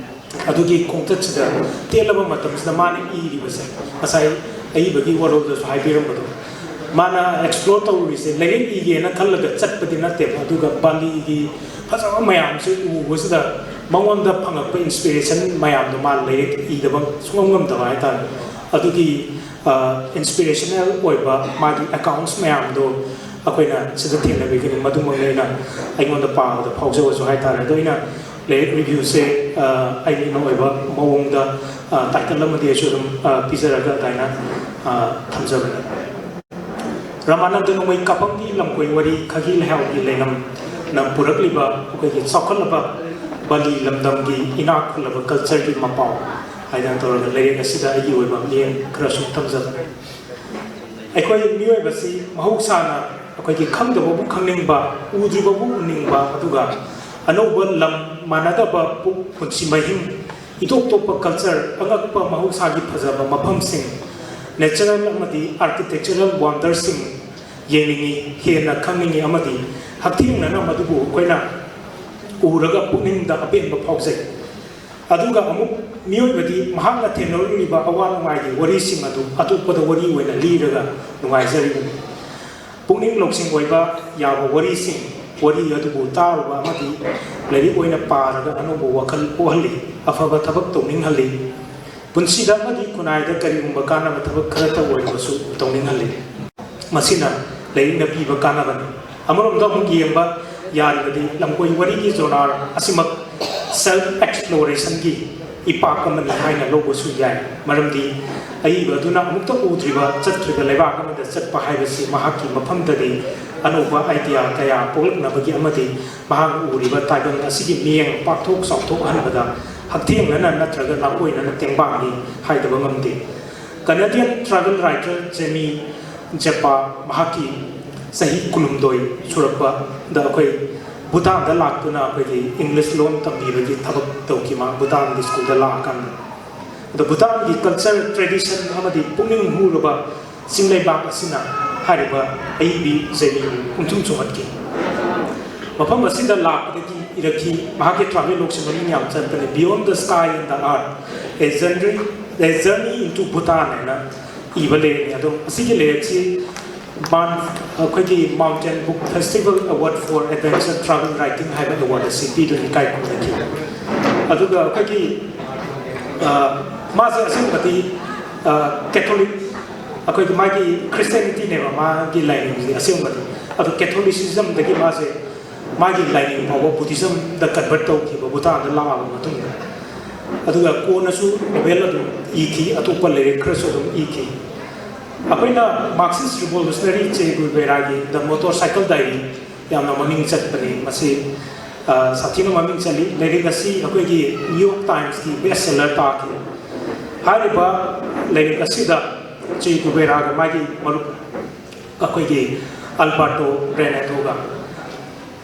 ꯑꯗꯨꯒꯤ ꯈꯣꯡꯆꯠꯁꯤꯗ ꯇꯦꯜꯂꯕ ꯃꯇꯝꯁꯤꯗ ꯃꯥꯅ ꯏꯔꯤꯕꯁꯦ ꯉꯁꯥꯏ ꯑꯏꯕꯒꯤ ꯋꯥꯔꯣꯜꯗꯁꯨ ꯍꯥꯏꯕꯤꯔꯝꯕꯗꯣ ꯃꯥꯅ explore ꯇꯧꯔꯤꯁꯦ ꯂꯥꯏꯔꯤꯛ ꯏꯒꯦꯅ ꯈꯜꯂꯒ ꯆꯠꯄꯗꯤ ꯅꯠꯇꯦꯕ꯫ ꯑꯗꯨꯒ ꯕꯥꯂꯤꯒꯤ ꯐꯖꯕ ꯃꯌꯥꯝꯁꯦ ꯎꯕꯁꯤꯗ ꯃꯉꯣꯟꯗ ꯐꯪꯉꯛꯄ inspiration ꯃꯌꯥꯝꯗꯣ ꯃꯥ ꯂꯥꯏꯔꯤꯛ ꯏꯗꯕ ꯁꯨꯡꯉꯝ ꯉꯝꯗꯕ ꯍꯥꯏꯇꯥꯔꯦ꯫ ꯑꯗꯨꯒꯤ inspirational ꯑꯣꯏꯕ ꯃꯥꯒꯤ accounts ꯃꯌꯥꯝꯗꯣ ꯑꯩꯈꯣꯏꯅ ꯁꯤꯗ ꯊꯦꯡꯅꯕꯤꯒꯅꯤ꯫ ꯃꯗꯨꯃꯛꯅ ꯑꯩꯅ ꯑꯩꯉꯣꯟꯗ ꯄꯥꯕꯗ ꯐꯥꯎꯖꯕꯁꯨ ꯍꯥꯏꯇꯥꯔꯦ꯫ ꯑꯗꯣ ꯑꯩꯅ ꯂꯥꯏꯔꯤꯛ review ꯁꯦ ꯑꯩꯒꯤ ꯑꯣꯏꯕ ꯃꯑꯣꯡꯗ title ꯑꯃꯗꯤ ꯑꯩꯁꯨ ꯑꯗꯨꯝ ꯄꯤꯖꯔꯒ ꯑꯗꯨꯃꯥꯏꯅ ꯊꯝꯖꯕꯅꯤ꯫ ꯔꯃꯥꯅꯟꯗ ꯅꯣꯡꯃꯩ ꯀꯥꯄꯝꯒꯤ ꯂꯝꯀꯣꯏ ꯋꯥꯔꯤ ꯈꯥꯒꯤ ꯂꯩꯍꯥꯎꯒꯤ ꯂꯩꯅꯝꯅ ꯄꯨꯔꯛꯂꯤꯕ ꯑꯩꯈꯣꯏꯒꯤ ꯆꯥꯎꯈꯠꯂꯕ ꯕꯥꯂꯤ ꯂꯝꯗꯝꯒꯤ ꯏꯅꯥꯛ ꯈꯨꯜꯂꯕ culture ꯒꯤ ꯃꯄꯥꯎ ꯍꯥꯏꯗꯅ ꯇꯧꯔꯒ ꯂꯥꯏꯔꯤꯛ ꯑꯁꯤꯗ ꯑꯩꯒꯤ ꯑꯣꯏꯕ ꯃꯤꯠꯌꯦꯡ ꯈꯔꯁꯨ ꯊꯝꯖꯕꯅꯤ꯫ ꯑꯩꯈꯣꯏ ꯃꯤꯑꯣꯏꯕꯁꯤ ꯃꯍꯧꯁꯥꯅ ꯑꯩꯈꯣꯏꯒꯤ ꯈꯪꯗꯕꯕꯨ ꯈꯪꯅꯤꯡꯕ, ꯎꯗ꯭ꯔꯤꯕꯕꯨ ꯎꯅꯤꯡꯕ, ꯑꯗꯨꯒ ꯑꯅꯧꯕ ꯂꯝ, ꯃꯥꯟꯅꯗꯕ ꯄꯨ-, ꯄꯨꯟꯁꯤ ꯃꯍꯤꯡ, ꯏꯇꯣꯞ ꯇꯣꯞꯄ culture, ꯑꯉꯛꯄ ꯃꯍꯧꯁꯥꯒꯤ ꯐꯖꯕ ꯃꯐꯝꯁꯤꯡ, natural ꯑꯃꯗꯤ architectural wonder ꯁꯤꯡ, ꯌꯦꯡꯅꯤꯡꯏ, ꯍꯦꯟꯅ ꯈꯪꯅꯤꯡꯏ ꯑꯃꯗꯤ ꯍꯛꯊꯦꯡꯅꯅ ꯃꯗꯨꯕꯨ ꯑꯩꯈꯣꯏꯅ ꯎꯔꯒ ꯄꯨꯛꯅꯤꯡꯗ ꯑꯄꯦꯟꯕ ꯐꯥꯎꯖꯩ꯫ ꯑꯗꯨꯒ ꯑꯃꯨꯛ ꯃꯤꯑꯣꯏꯕꯗꯤ ꯃꯍꯥꯛꯅ ꯊꯦꯡꯅꯔꯨꯔꯤꯕ ꯑꯋꯥ ꯅꯨꯡꯉꯥꯏꯒꯤ ꯋꯥꯔꯤꯁꯤꯡ ꯑꯗꯨ ꯑꯇꯣꯞꯄꯗ ꯋꯥꯔꯤ ꯑꯣꯏꯅ ꯂꯤꯔꯒ ꯅꯨꯡꯉꯥꯏꯖꯔꯤꯕꯅꯤ꯫ ꯄꯨꯛꯅꯤꯡ ꯂꯧꯁꯤꯡ ꯑꯣꯏꯕ ꯌꯥꯕ ꯋꯥꯔꯤꯁꯤꯡ, ꯋꯥꯔꯤ ꯑꯗꯨꯕꯨ ꯇꯥꯔꯨꯕ ꯑꯃꯗꯤ ꯂꯥꯏꯔꯤꯛ ꯑꯣꯏꯅ ꯄꯥꯔꯒ ꯑꯅꯧꯕ ꯋꯥꯈꯜ ꯄꯣꯛꯍꯜꯂꯤ, ꯑꯐꯕ ꯊꯕꯛ ꯇꯧꯅꯤꯡꯍꯜꯂꯤ꯫ ꯄꯨꯟꯁꯤꯗ ꯑꯃꯗꯤ ꯈꯨꯟꯅꯥꯏꯗ ꯀꯔꯤꯒꯨꯝꯕ ꯀꯥꯟꯅꯕ ꯊꯕꯛ ꯈꯔꯇ ꯑꯣꯏꯔꯕꯁꯨ ꯇꯧꯅꯤꯡꯍꯜꯂꯤ꯫ ꯃꯁꯤꯅ ꯂꯥꯏꯔꯤꯛꯅ ꯄꯤꯕ ꯀꯥꯟꯅꯕꯅꯤ꯫ ꯑꯃꯔꯣꯝꯗ ꯑꯃꯨꯛ ꯌꯦꯡꯕ ꯌꯥꯔꯕꯗꯤ ꯂꯝꯀꯣꯏ ꯋꯥꯔꯤꯒꯤ ꯖꯣꯅꯥꯔ ꯑꯁꯤꯃꯛ ꯁꯦꯜꯐ ꯑꯦꯛꯁꯄ꯭ꯂꯣꯔꯦꯁꯟꯒꯤ ꯏꯄꯥꯛ ꯑꯃꯅꯤ ꯍꯥꯏꯅ ꯂꯧꯕꯁꯨ ꯌꯥꯏ꯫ ꯃꯔꯝꯗꯤ ꯑꯏꯕ ꯑꯗꯨꯅ ꯑꯃꯨꯛꯇ ꯎꯗ꯭ꯔꯤꯕ, ꯆꯠꯇ꯭ꯔꯤꯕ ꯂꯩꯕꯥꯛ ꯑꯃꯗ ꯆꯠꯄ ꯍꯥꯏꯕꯁꯤ ꯃꯍꯥꯛꯀꯤ ꯃꯐꯝꯗꯗꯤ ꯑꯅꯧꯕ ꯑꯥꯏꯗꯤꯌꯥ ꯀꯌꯥ ꯄꯣꯛꯂꯛꯅꯕꯒꯤ ꯑꯃꯗꯤ ꯃꯍꯥꯛꯅ ꯎꯔꯤꯕ ꯇꯥꯏꯕꯪ ꯑꯁꯤꯒꯤ ꯃꯤꯠꯌꯦꯡ ꯄꯥꯛꯊꯣꯛ ꯆꯥꯎꯊꯣꯛꯍꯟꯕꯗ ꯍꯛꯊꯦꯡꯅꯅ ꯅꯠꯇ꯭ꯔꯒ ꯅꯥꯀꯣꯏꯅꯅ ꯇꯦꯡꯕꯥꯡꯏ ꯍꯥꯏꯗꯕ ꯉꯝꯗꯦ꯫ Canadian travel writer Jamie Jeppa ꯃꯍꯥꯛꯀꯤ ꯆꯍꯤ ꯀꯨꯟꯍꯨꯝꯗꯣꯏ ꯁꯨꯔꯛꯄꯗ ꯑꯩꯈꯣꯏ ꯚꯨꯇꯥꯟꯗ ꯂꯥꯛꯇꯨꯅ ꯑꯩꯈꯣꯏꯒꯤ ꯏꯪꯂꯤꯁ ꯂꯣꯟ ꯇꯝꯕꯤꯕꯒꯤ ꯊꯕꯛ ꯇꯧꯈꯤ꯫ ꯃꯍꯥꯛ ꯚꯨꯇꯥꯟꯒꯤ ꯁ꯭ꯀꯨꯜꯗ ꯂꯥꯛꯑꯀꯥꯟꯗ, ꯑꯗꯣ ꯚꯨꯇꯥꯟꯒꯤ ꯀꯜꯆꯔ, ꯇ꯭ꯔꯦꯗꯤꯁꯟ ꯑꯃꯗꯤ ꯄꯨꯛꯅꯤꯡ ꯍꯨꯔꯕ ꯆꯤꯡꯂꯩꯕꯥꯛ ꯑꯁꯤꯅ ꯍꯥꯏꯔꯤꯕ ꯑꯏꯕꯤ ꯖꯦꯃꯤꯕꯨ ꯄꯨꯛꯅꯤꯡ ꯆꯨꯝꯍꯠꯈꯤ꯫ ꯃꯐꯝ ꯑꯁꯤꯗ ꯂꯥꯛꯄꯗꯒꯤ ꯏꯔꯛꯈꯤ꯫ ꯃꯍꯥꯛꯀꯤ ꯇ꯭ꯔꯥꯚꯦꯂꯣꯛꯁꯤ ꯃꯃꯤꯡ ꯌꯥꯝ ꯆꯠꯄꯅꯤ, Beyond the Sky and the Earth, A Journey, A Journey into Bhutan ꯍꯥꯏꯅ ꯏꯕ ꯂꯩꯔꯤꯅꯤ꯫ ꯑꯗꯣ ꯑꯁꯤꯒꯤ ꯂꯥꯏꯔꯤꯛꯁꯤ ꯃꯥꯟ-, ꯑꯩꯈꯣꯏꯒꯤ Mountain Book Festival Award for Adventure Travel Writing ꯍꯥꯏꯕ ꯑꯦꯋꯥꯔꯗ ꯑꯁꯤ ꯄꯤꯗꯨꯅ ꯏꯀꯥꯏ ꯈꯨꯝꯅꯈꯤ꯫ ꯑꯗꯨꯒ ꯑꯩꯈꯣꯏꯒꯤ, ꯑ, ꯃꯥꯁꯦ ꯑꯁꯦꯡꯕꯗꯤ, ꯑ, ꯀꯦꯊꯣꯂꯤꯛ, ꯑꯩꯈꯣꯏꯒꯤ ꯃꯥꯒꯤ ꯈ꯭ꯔꯤꯁꯇꯤꯌꯥꯅꯤꯇꯤꯅꯦꯕ ꯃꯥꯒꯤ ꯂꯥꯏꯅꯤꯡꯁꯦ ꯑꯁꯦꯡꯕꯗꯤ꯫ ꯑꯗꯣ ꯀꯦꯊꯣꯂꯤꯁꯤꯖꯝꯗꯒꯤ ꯃꯥꯁꯦ ꯃꯥꯒꯤ ꯂꯥꯏꯅꯤꯡ ꯐꯥꯎꯕ ꯕꯨꯙꯤꯖꯝꯗ ꯀꯟꯚꯔꯠ ꯇꯧꯈꯤꯕ ꯚꯨꯇꯥꯟꯗ ꯂꯥꯛꯑꯕ ꯃꯇꯨꯡꯗ꯫ ꯑꯗꯨꯒ ꯀꯣꯟꯅꯁꯨ ꯅꯣꯕꯦꯜ ꯑꯗꯨꯝ ꯏꯈꯤ, ꯑꯇꯣꯞꯄ ꯂꯥꯏꯔꯤꯛ ꯈꯔꯁꯨ ꯑꯗꯨꯝ ꯏꯈꯤ꯫ ꯑꯩꯈꯣꯏꯅ Marxist Revolutionary Che Guevaraꯒꯤ The Motorcycle Diary ꯌꯥꯝꯅ ꯃꯃꯤꯡ ꯆꯠꯄꯅꯤ꯫ ꯃꯁꯤ, ꯑ, ꯁꯥꯊꯤꯅ ꯃꯃꯤꯡ ꯆꯠꯂꯤ꯫ ꯂꯥꯏꯔꯤꯛ ꯑꯁꯤ ꯑꯩꯈꯣꯏꯒꯤ New York Timesꯀꯤ best seller ꯇꯥꯈꯤ꯫ ꯍꯥꯏꯔꯤꯕ ꯂꯥꯏꯔꯤꯛ ꯑꯁꯤꯗ Che Guevaraꯒ ꯃꯥꯒꯤ ꯃꯔꯨꯞ ꯑꯩꯈꯣꯏꯒꯤ Alberto Granatoꯒ,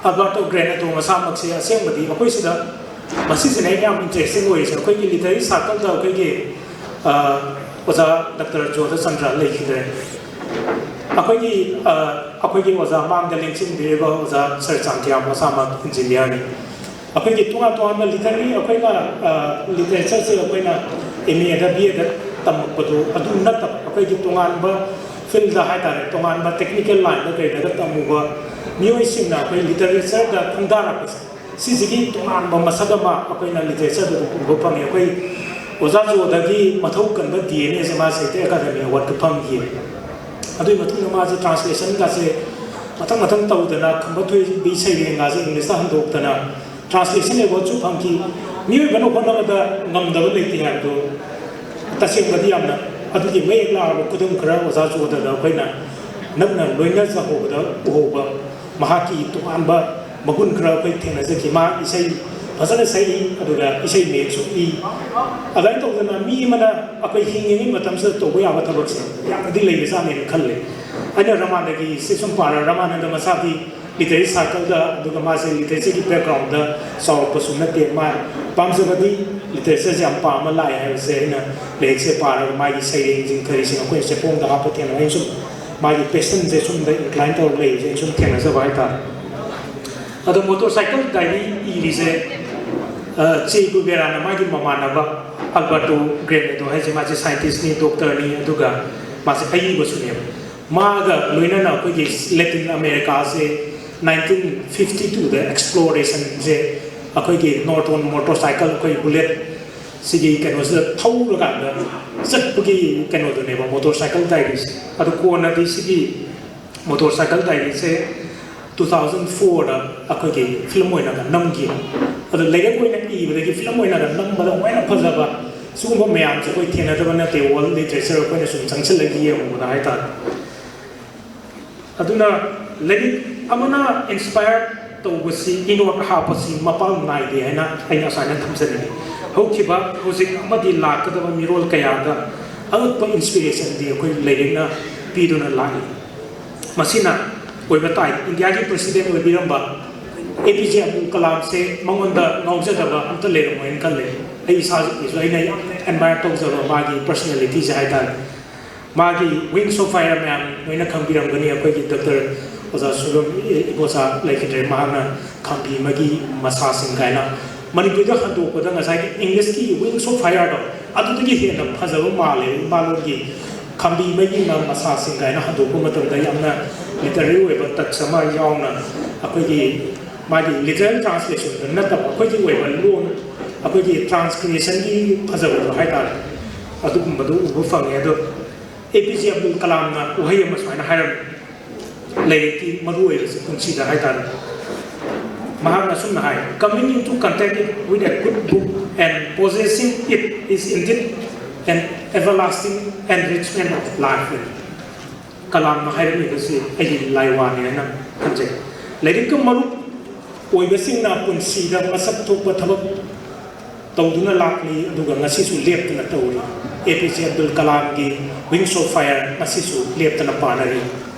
Alberto Granato ꯃꯁꯥꯃꯛꯁꯦ ꯑꯁꯦꯡꯕꯗꯤ ꯑꯩꯈꯣꯏ ꯁꯤꯗ, ꯃꯁꯤꯁꯤꯅ ꯑꯩꯅ ꯌꯥꯝ interesting ꯑꯣꯏꯔꯤꯁꯦ꯫ ꯑꯩꯈꯣꯏꯒꯤ literary circleꯗ ꯑꯩꯈꯣꯏꯒꯤ, ꯑ, ꯑꯣꯖꯥ ꯗꯥꯛꯇꯔ ꯖꯣꯙꯆꯟꯗ꯭ꯔ ꯂꯩꯈꯤꯗ꯭ꯔꯦ꯫ ꯑꯩꯈꯣꯏꯒꯤ ꯑ, ꯑꯩꯈꯣꯏꯒꯤ ꯑꯣꯖꯥ ꯃꯥꯡꯗ ꯂꯦꯡꯁꯤꯟꯕꯤꯔꯤꯕ ꯑꯣꯖꯥ ꯁꯔ ꯆꯥꯡꯊꯤꯌꯥꯝ, ꯃꯁꯥꯃꯛ ꯏꯟꯖꯤꯅꯤꯌꯥꯔꯅꯤ꯫ ꯑꯩꯈꯣꯏꯒꯤ ꯇꯣꯉꯥꯟ ꯇꯣꯉꯥꯟꯕ ꯂꯤꯇꯔꯦꯔꯤ, ꯑꯩꯈꯣꯏꯅ ꯑ, ꯂꯤꯇꯔꯦꯆꯔꯁꯦ ꯑꯩꯈꯣꯏꯅ ꯑꯦꯝ ꯑꯦꯗ, ꯕꯤ ꯑꯦꯗ ꯇꯝꯃꯛꯄꯗꯨ ꯑꯗꯨ ꯅꯠꯇꯕ, ꯑꯩꯈꯣꯏꯒꯤ ꯇꯣꯉꯥꯟꯕ ꯐꯤꯜꯗ ꯍꯥꯏꯇꯥꯔꯦ, ꯇꯣꯉꯥꯟꯕ ꯇꯦꯛꯅꯤꯀꯦꯜ ꯂꯥꯏꯟꯗ ꯀꯩꯗꯒ ꯇꯝꯃꯨꯕ ꯃꯤꯑꯣꯏꯁꯤꯡꯅ ꯑꯩꯈꯣꯏ ꯂꯤꯇꯔꯦꯆꯔꯗ ꯈꯣꯡꯗꯥꯔꯛꯄꯁꯦ, ꯁꯤꯁꯤꯒꯤ ꯇꯣꯉꯥꯟꯕ ꯃꯁꯛ ꯑꯃ ꯑꯩꯈꯣꯏꯅ ꯂꯤꯇꯔꯦꯆꯔꯗ ꯑꯗꯨꯝ ꯎꯕ ꯐꯪꯉꯤ꯫ ꯑꯩꯈꯣꯏ ꯑꯣꯖꯥ ꯖꯣꯗꯒꯤ ꯃꯊꯧ ꯀꯟꯕ ꯗꯤ ꯑꯦꯟ ꯑꯦꯁꯦ ꯃꯥ ꯁꯥꯍꯤꯇ꯭ꯌ ꯑꯦꯀꯥꯗꯃꯤ ꯑꯦꯋꯥꯔꯗꯀ ꯐꯪꯈꯤ꯫ ꯑꯗꯨꯒꯤ ꯃꯇꯨꯡꯗ ꯃꯥꯁꯦ ꯇ꯭ꯔꯥꯟꯁꯂꯦꯁꯟꯒꯁꯦ ꯃꯊꯪ ꯃꯊꯪ ꯇꯧꯗꯅ, ꯈꯝꯕ ꯊꯣꯏꯕꯤ ꯁꯩꯔꯦꯡꯒꯁꯦ ꯏꯪꯂꯤꯁꯇ ꯍꯟꯗꯣꯛꯇꯅ ꯇ꯭ꯔꯥꯟꯁꯂꯦꯁꯟ ꯑꯦꯋꯥꯔꯗꯁꯨ ꯐꯪꯈꯤ꯫ ꯃꯤꯑꯣꯏꯕꯅ ꯍꯣꯠꯅꯕꯗ ꯉꯝꯗꯕ ꯂꯩꯇꯦ ꯍꯥꯏꯕꯗꯨ ꯇꯁꯦꯡꯕꯗꯤ ꯌꯥꯝꯅ ꯑꯗꯨꯒꯤ ꯃꯌꯦꯛ ꯂꯥꯔꯕ ꯈꯨꯗꯝ ꯈꯔ ꯑꯣꯖꯥ ꯖꯣꯗꯗ ꯑꯩꯈꯣꯏꯅ ꯅꯛꯅ ꯂꯣꯏꯅꯖꯍꯧꯕꯗ ꯎꯍꯧꯕ ꯃꯍꯥꯛꯀꯤ ꯇꯣꯉꯥꯟꯕ ꯃꯒꯨꯟ ꯈꯔ ꯑꯩꯈꯣꯏ ꯊꯦꯡꯅꯖꯈꯤ꯫ ꯃꯥ ꯏꯁꯩ ꯐꯖꯅ ꯁꯛꯏ, ꯑꯗꯨꯒ ꯏꯁꯩ ꯃꯌꯦꯛꯁꯨ ꯏ꯫ ꯑꯗꯨꯃꯥꯏꯅ ꯇꯧꯗꯅ ꯃꯤ ꯑꯃꯅ ꯑꯩꯈꯣꯏ ꯍꯤꯡꯉꯤꯉꯩ ꯃꯇꯝꯁꯤꯗ ꯇꯧꯕ ꯌꯥꯕ ꯊꯕꯛꯁꯦ ꯌꯥꯝꯅꯗꯤ ꯂꯩꯕꯖꯥꯠꯅꯦꯅ ꯈꯜꯂꯦ꯫ ꯑꯩꯅ ꯔꯃꯥꯅꯟꯗꯒꯤ ꯁꯤ ꯁꯨꯝ ꯄꯥꯔ, ꯔꯃꯥꯅꯟꯗ ꯃꯁꯥꯗꯤ ꯂꯤꯇꯔꯦꯔꯤ ꯁꯥꯔꯀꯜꯗ, ꯑꯗꯨꯒ ꯃꯥꯁꯦ ꯂꯤꯇꯔꯦꯆꯔꯒꯤ ꯕꯦꯛꯒ꯭ꯔꯥꯎꯟꯗ ꯆꯥꯎꯔꯛꯄꯁꯨ ꯅꯠꯇꯦ꯫ ꯃꯥ ꯄꯥꯝꯖꯕꯗꯤ ꯂꯤꯇꯔꯦꯆꯔꯁꯦ ꯌꯥꯝ ꯄꯥꯝꯃ ꯂꯥꯛꯑꯦ ꯍꯥꯏꯕꯁꯦ ꯑꯩꯅ ꯂꯥꯏꯔꯤꯛꯁꯦ ꯄꯥꯔꯒ, ꯃꯥꯒꯤ ꯁꯩꯔꯦꯡꯁꯤꯡ ꯀꯔꯤꯁꯤꯡ ꯑꯩꯈꯣꯏꯅ ꯆꯦꯐꯣꯡꯗ ꯍꯥꯞꯄ ꯊꯦꯡꯅꯕ, ꯑꯩꯅ ꯁꯨꯝ ꯃꯥꯒꯤ ꯄꯦꯁꯟꯁꯦ ꯁꯨꯝꯗ ꯏꯟꯀ꯭ꯂꯥꯏꯟ ꯇꯧꯔꯒ ꯂꯩꯕꯁꯦ ꯑꯩꯅ ꯁꯨꯝ ꯊꯦꯡꯅꯖꯕ ꯍꯥꯏꯇꯥꯔꯦ꯫ ꯑꯗꯣ ꯃꯣꯇꯣꯔ ꯁꯥꯏꯀꯜ ꯗꯥꯏꯔꯤ ꯏꯔꯤꯁꯦ, ꯑ, ꯆꯦ ꯒꯨꯕꯦꯔꯥꯅ ꯃꯥꯒꯤ ꯃꯃꯥꯟꯅꯕ ꯑꯜꯕꯔꯇꯣ ꯒ꯭ꯔꯦꯅꯦꯗꯣ ꯍꯥꯏꯁꯦ, ꯃꯥꯁꯦ ꯁꯥꯏꯟꯇꯤꯁꯅꯤ, ꯗꯣꯛꯇꯔꯅꯤ, ꯑꯗꯨꯒ ꯃꯥꯁꯦ ꯑꯏꯕꯁꯨꯅꯦꯕ꯫ ꯃꯥꯒ ꯂꯣꯏꯅꯅ ꯑꯩꯈꯣꯏꯒꯤ ꯂꯦꯇꯤꯟ ꯑꯃꯦꯔꯤꯀꯥꯁꯦ ꯅꯥꯏꯟꯇꯤꯟ ꯐꯤꯐꯇꯤ ꯇꯨꯗ ꯑꯦꯛꯁꯄ꯭ꯂꯣꯔꯦꯁꯟꯁꯦ, ꯑꯩꯈꯣꯏꯒꯤ ꯅꯣꯔꯇꯣꯟ ꯃꯣꯇꯣꯔ ꯁꯥꯏꯀꯜ, ꯑꯩꯈꯣꯏ ꯕꯨꯂꯦꯠ ꯁꯤꯒꯤ ꯀꯩꯅꯣꯁꯤꯗ ꯊꯧꯔꯀꯥꯟꯗ ꯆꯠꯄꯒꯤ ꯀꯩꯅꯣꯗꯨꯅꯦꯕ ꯃꯣꯇꯣꯔ ꯁꯥꯏꯀꯜ ꯗꯥꯏꯔꯤꯁꯦ꯫ ꯑꯗꯣ ꯀꯣꯟꯅꯗꯤ ꯁꯤꯒꯤ ꯃꯣꯇꯣꯔ ꯁꯥꯏꯀꯜ ꯗꯥꯏꯔꯤꯁꯦ ꯇꯨ ꯊꯥꯎꯖꯟ ꯐꯣꯔꯗ ꯑꯩꯈꯣꯏꯒꯤ ꯐꯤꯂꯝ ꯑꯣꯏꯅꯒ ꯅꯝꯈꯤ꯫ ꯑꯗꯣ ꯂꯥꯏꯔꯤꯛ ꯑꯣꯏꯅ ꯏꯕꯗꯒꯤ ꯐꯤꯂꯝ ꯑꯣꯏꯅꯒ ꯅꯝꯕꯗ ꯑꯃꯨꯛ ꯍꯦꯟꯅ ꯐꯖꯕ ꯁꯤꯒꯨꯝꯕ ꯃꯌꯥꯝꯁꯦ ꯑꯩꯈꯣꯏ ꯊꯦꯡꯅꯗꯕ ꯅꯠꯇꯦ, ꯋꯥꯔꯜ ꯂꯤꯇꯔꯦꯆꯔ ꯑꯩꯈꯣꯏꯅ ꯁꯨꯝ ꯆꯪꯁꯤꯜꯂꯒ ꯌꯦꯡꯉꯨꯕꯗ ꯍꯥꯏꯇꯥꯔꯦ꯫ ꯑꯗꯨꯅ ꯂꯥꯏꯔꯤꯛ ꯑꯃꯅ ꯏꯟꯁꯄꯥꯌꯔ ꯇꯧꯕꯁꯤ, ꯏꯅꯣꯠ ꯍꯥꯞꯄꯁꯤ ꯃꯄꯥꯡ ꯅꯥꯏꯗꯦ ꯍꯥꯏꯅ ꯑꯩꯅ ꯑꯁꯨꯃꯥꯏꯅ ꯊꯝꯖꯅꯤꯡꯉꯤ꯫ ꯍꯧꯈꯤꯕ, ꯍꯧꯖꯤꯛ ꯑꯃꯗꯤ ꯂꯥꯛꯀꯗꯕ ꯃꯤꯔꯣꯜ ꯀꯌꯥꯗ ꯑꯉꯛꯄ ꯏꯟꯁꯄꯤꯔꯦꯁꯟꯗꯤ ꯑꯩꯈꯣꯏ ꯂꯥꯏꯔꯤꯛꯅ ꯄꯤꯗꯨꯅ ꯂꯥꯛꯏ꯫ ꯃꯁꯤꯅ ꯑꯣꯏꯕ ꯇꯥꯏ꯫ ꯏꯟꯗꯤꯌꯥꯒꯤ ꯄ꯭ꯔꯁꯤꯗꯦꯟ ꯑꯣꯏꯕꯤꯔꯝꯕ ꯑꯦ ꯄꯤ ꯖꯦ ꯑꯕꯗꯨꯜ ꯀꯂꯥꯝꯁꯦ ꯃꯉꯣꯟꯗ ꯉꯥꯎꯖꯗꯕ ꯑꯝꯇ ꯂꯩꯔꯝꯃꯣꯏꯅ ꯈꯜꯂꯦ꯫ ꯑꯩ ꯏꯁꯥꯒꯤꯁꯨ ꯑꯩꯅ ꯌꯥꯝꯅ ꯑꯦꯗꯃꯥꯌꯔ ꯇꯧꯖꯕ ꯃꯥꯒꯤ ꯄꯔꯁꯅꯦꯂꯤꯇꯤꯁꯦ ꯍꯥꯏꯇꯥꯔꯦ꯫ ꯃꯥꯒꯤ Wings of Fire ꯃꯌꯥꯝ ꯂꯣꯏꯅ ꯈꯪꯕꯤꯔꯝꯒꯅꯤ, ꯑꯩꯈꯣꯏꯒꯤ ꯗꯣꯛꯇꯔ ꯑꯣꯖꯥ ꯁꯨꯔꯝ ꯏꯕꯣꯆꯥ ꯂꯩꯈꯤꯗ꯭ꯔꯦ, ꯃꯍꯥꯛꯅ ꯈꯥꯝꯕꯤ ꯑꯃꯒꯤ ꯃꯁꯥꯁꯤꯡ ꯀꯥꯏꯅ꯫ ꯃꯅꯤꯄꯨꯔꯗ ꯍꯟꯗꯣꯛꯄꯗ ꯉꯁꯥꯏꯒꯤ English ꯀꯤ Wings of Fire ꯗꯣ ꯑꯗꯨꯗꯒꯤ ꯍꯦꯟꯅ ꯐꯖꯕ ꯃꯥꯜꯂꯦ꯫ ꯏꯃꯥꯂꯣꯟꯒꯤ ꯈꯥꯝꯕꯤ ꯑꯃꯒꯤ ꯃꯁꯥꯁꯤꯡ ꯀꯥꯏꯅ ꯍꯟꯗꯣꯛꯄ ꯃꯇꯝꯗ ꯌꯥꯝꯅ literary ꯑꯣꯏꯕ touch ꯑꯃ ꯌꯥꯎꯅ, ꯑꯩꯈꯣꯏꯒꯤ ꯃꯥꯒꯤ literal translation ꯗ ꯅꯠꯇꯕ ꯑꯩꯈꯣꯏꯒꯤ ꯑꯣꯏꯕ ꯂꯣꯟ, ꯑꯩꯈꯣꯏꯒꯤ transgression ꯒꯤ ꯐꯖꯕꯗꯣ ꯍꯥꯏꯇꯥꯔꯦ, ꯑꯗꯨꯒꯨꯝꯕꯗꯨ ꯎꯕ ꯐꯪꯉꯦ꯫ ꯑꯗꯣ ꯑꯦ ꯄꯤ ꯖꯦ ꯑꯕꯗꯨꯜ ꯀꯂꯥꯝꯅ ꯋꯥꯍꯩ ꯑꯃ ꯁꯨꯃꯥꯏꯅ ꯍꯥꯏꯔꯝꯃꯤ, ꯂꯥꯏꯔꯤꯛꯀꯤ ꯃꯔꯨꯑꯣꯏꯕꯁꯤ ꯄꯨꯟꯁꯤꯗ ꯍꯥꯏꯇꯥꯔꯦ꯫ ꯃꯍꯥꯛꯅ ꯑꯁꯨꯝꯅ ꯍꯥꯏ, "Coming into contact with a good book and possessing it is indeed an everlasting enrichment of life." ꯀꯂꯥꯝꯅ ꯍꯥꯏꯔꯝꯃꯤꯕꯁꯤ ꯑꯩꯒꯤ ꯂꯥꯏꯋꯥꯅꯤ ꯍꯥꯏꯅ ꯈꯟꯖꯩ꯫ ꯂꯥꯏꯔꯤꯛꯀ ꯃꯔꯨꯞ ꯑꯣꯏꯕꯁꯤꯡꯅ ꯄꯨꯟꯁꯤꯗ ꯃꯁꯛ ꯊꯣꯛꯄ ꯊꯕꯛ ꯇꯧꯗꯨꯅ ꯂꯥꯛꯂꯤ, ꯑꯗꯨꯒ ꯉꯁꯤꯁꯨ ꯂꯦꯞꯇꯅ ꯇꯧꯔꯤ꯫ ꯑꯦ ꯄꯤ ꯖꯦ ꯑꯕꯗꯨꯜ ꯀꯂꯥꯝꯒꯤ Wings of Fire ꯉꯁꯤꯁꯨ ꯂꯦꯞꯇꯅ ꯄꯥꯅꯔꯤ꯫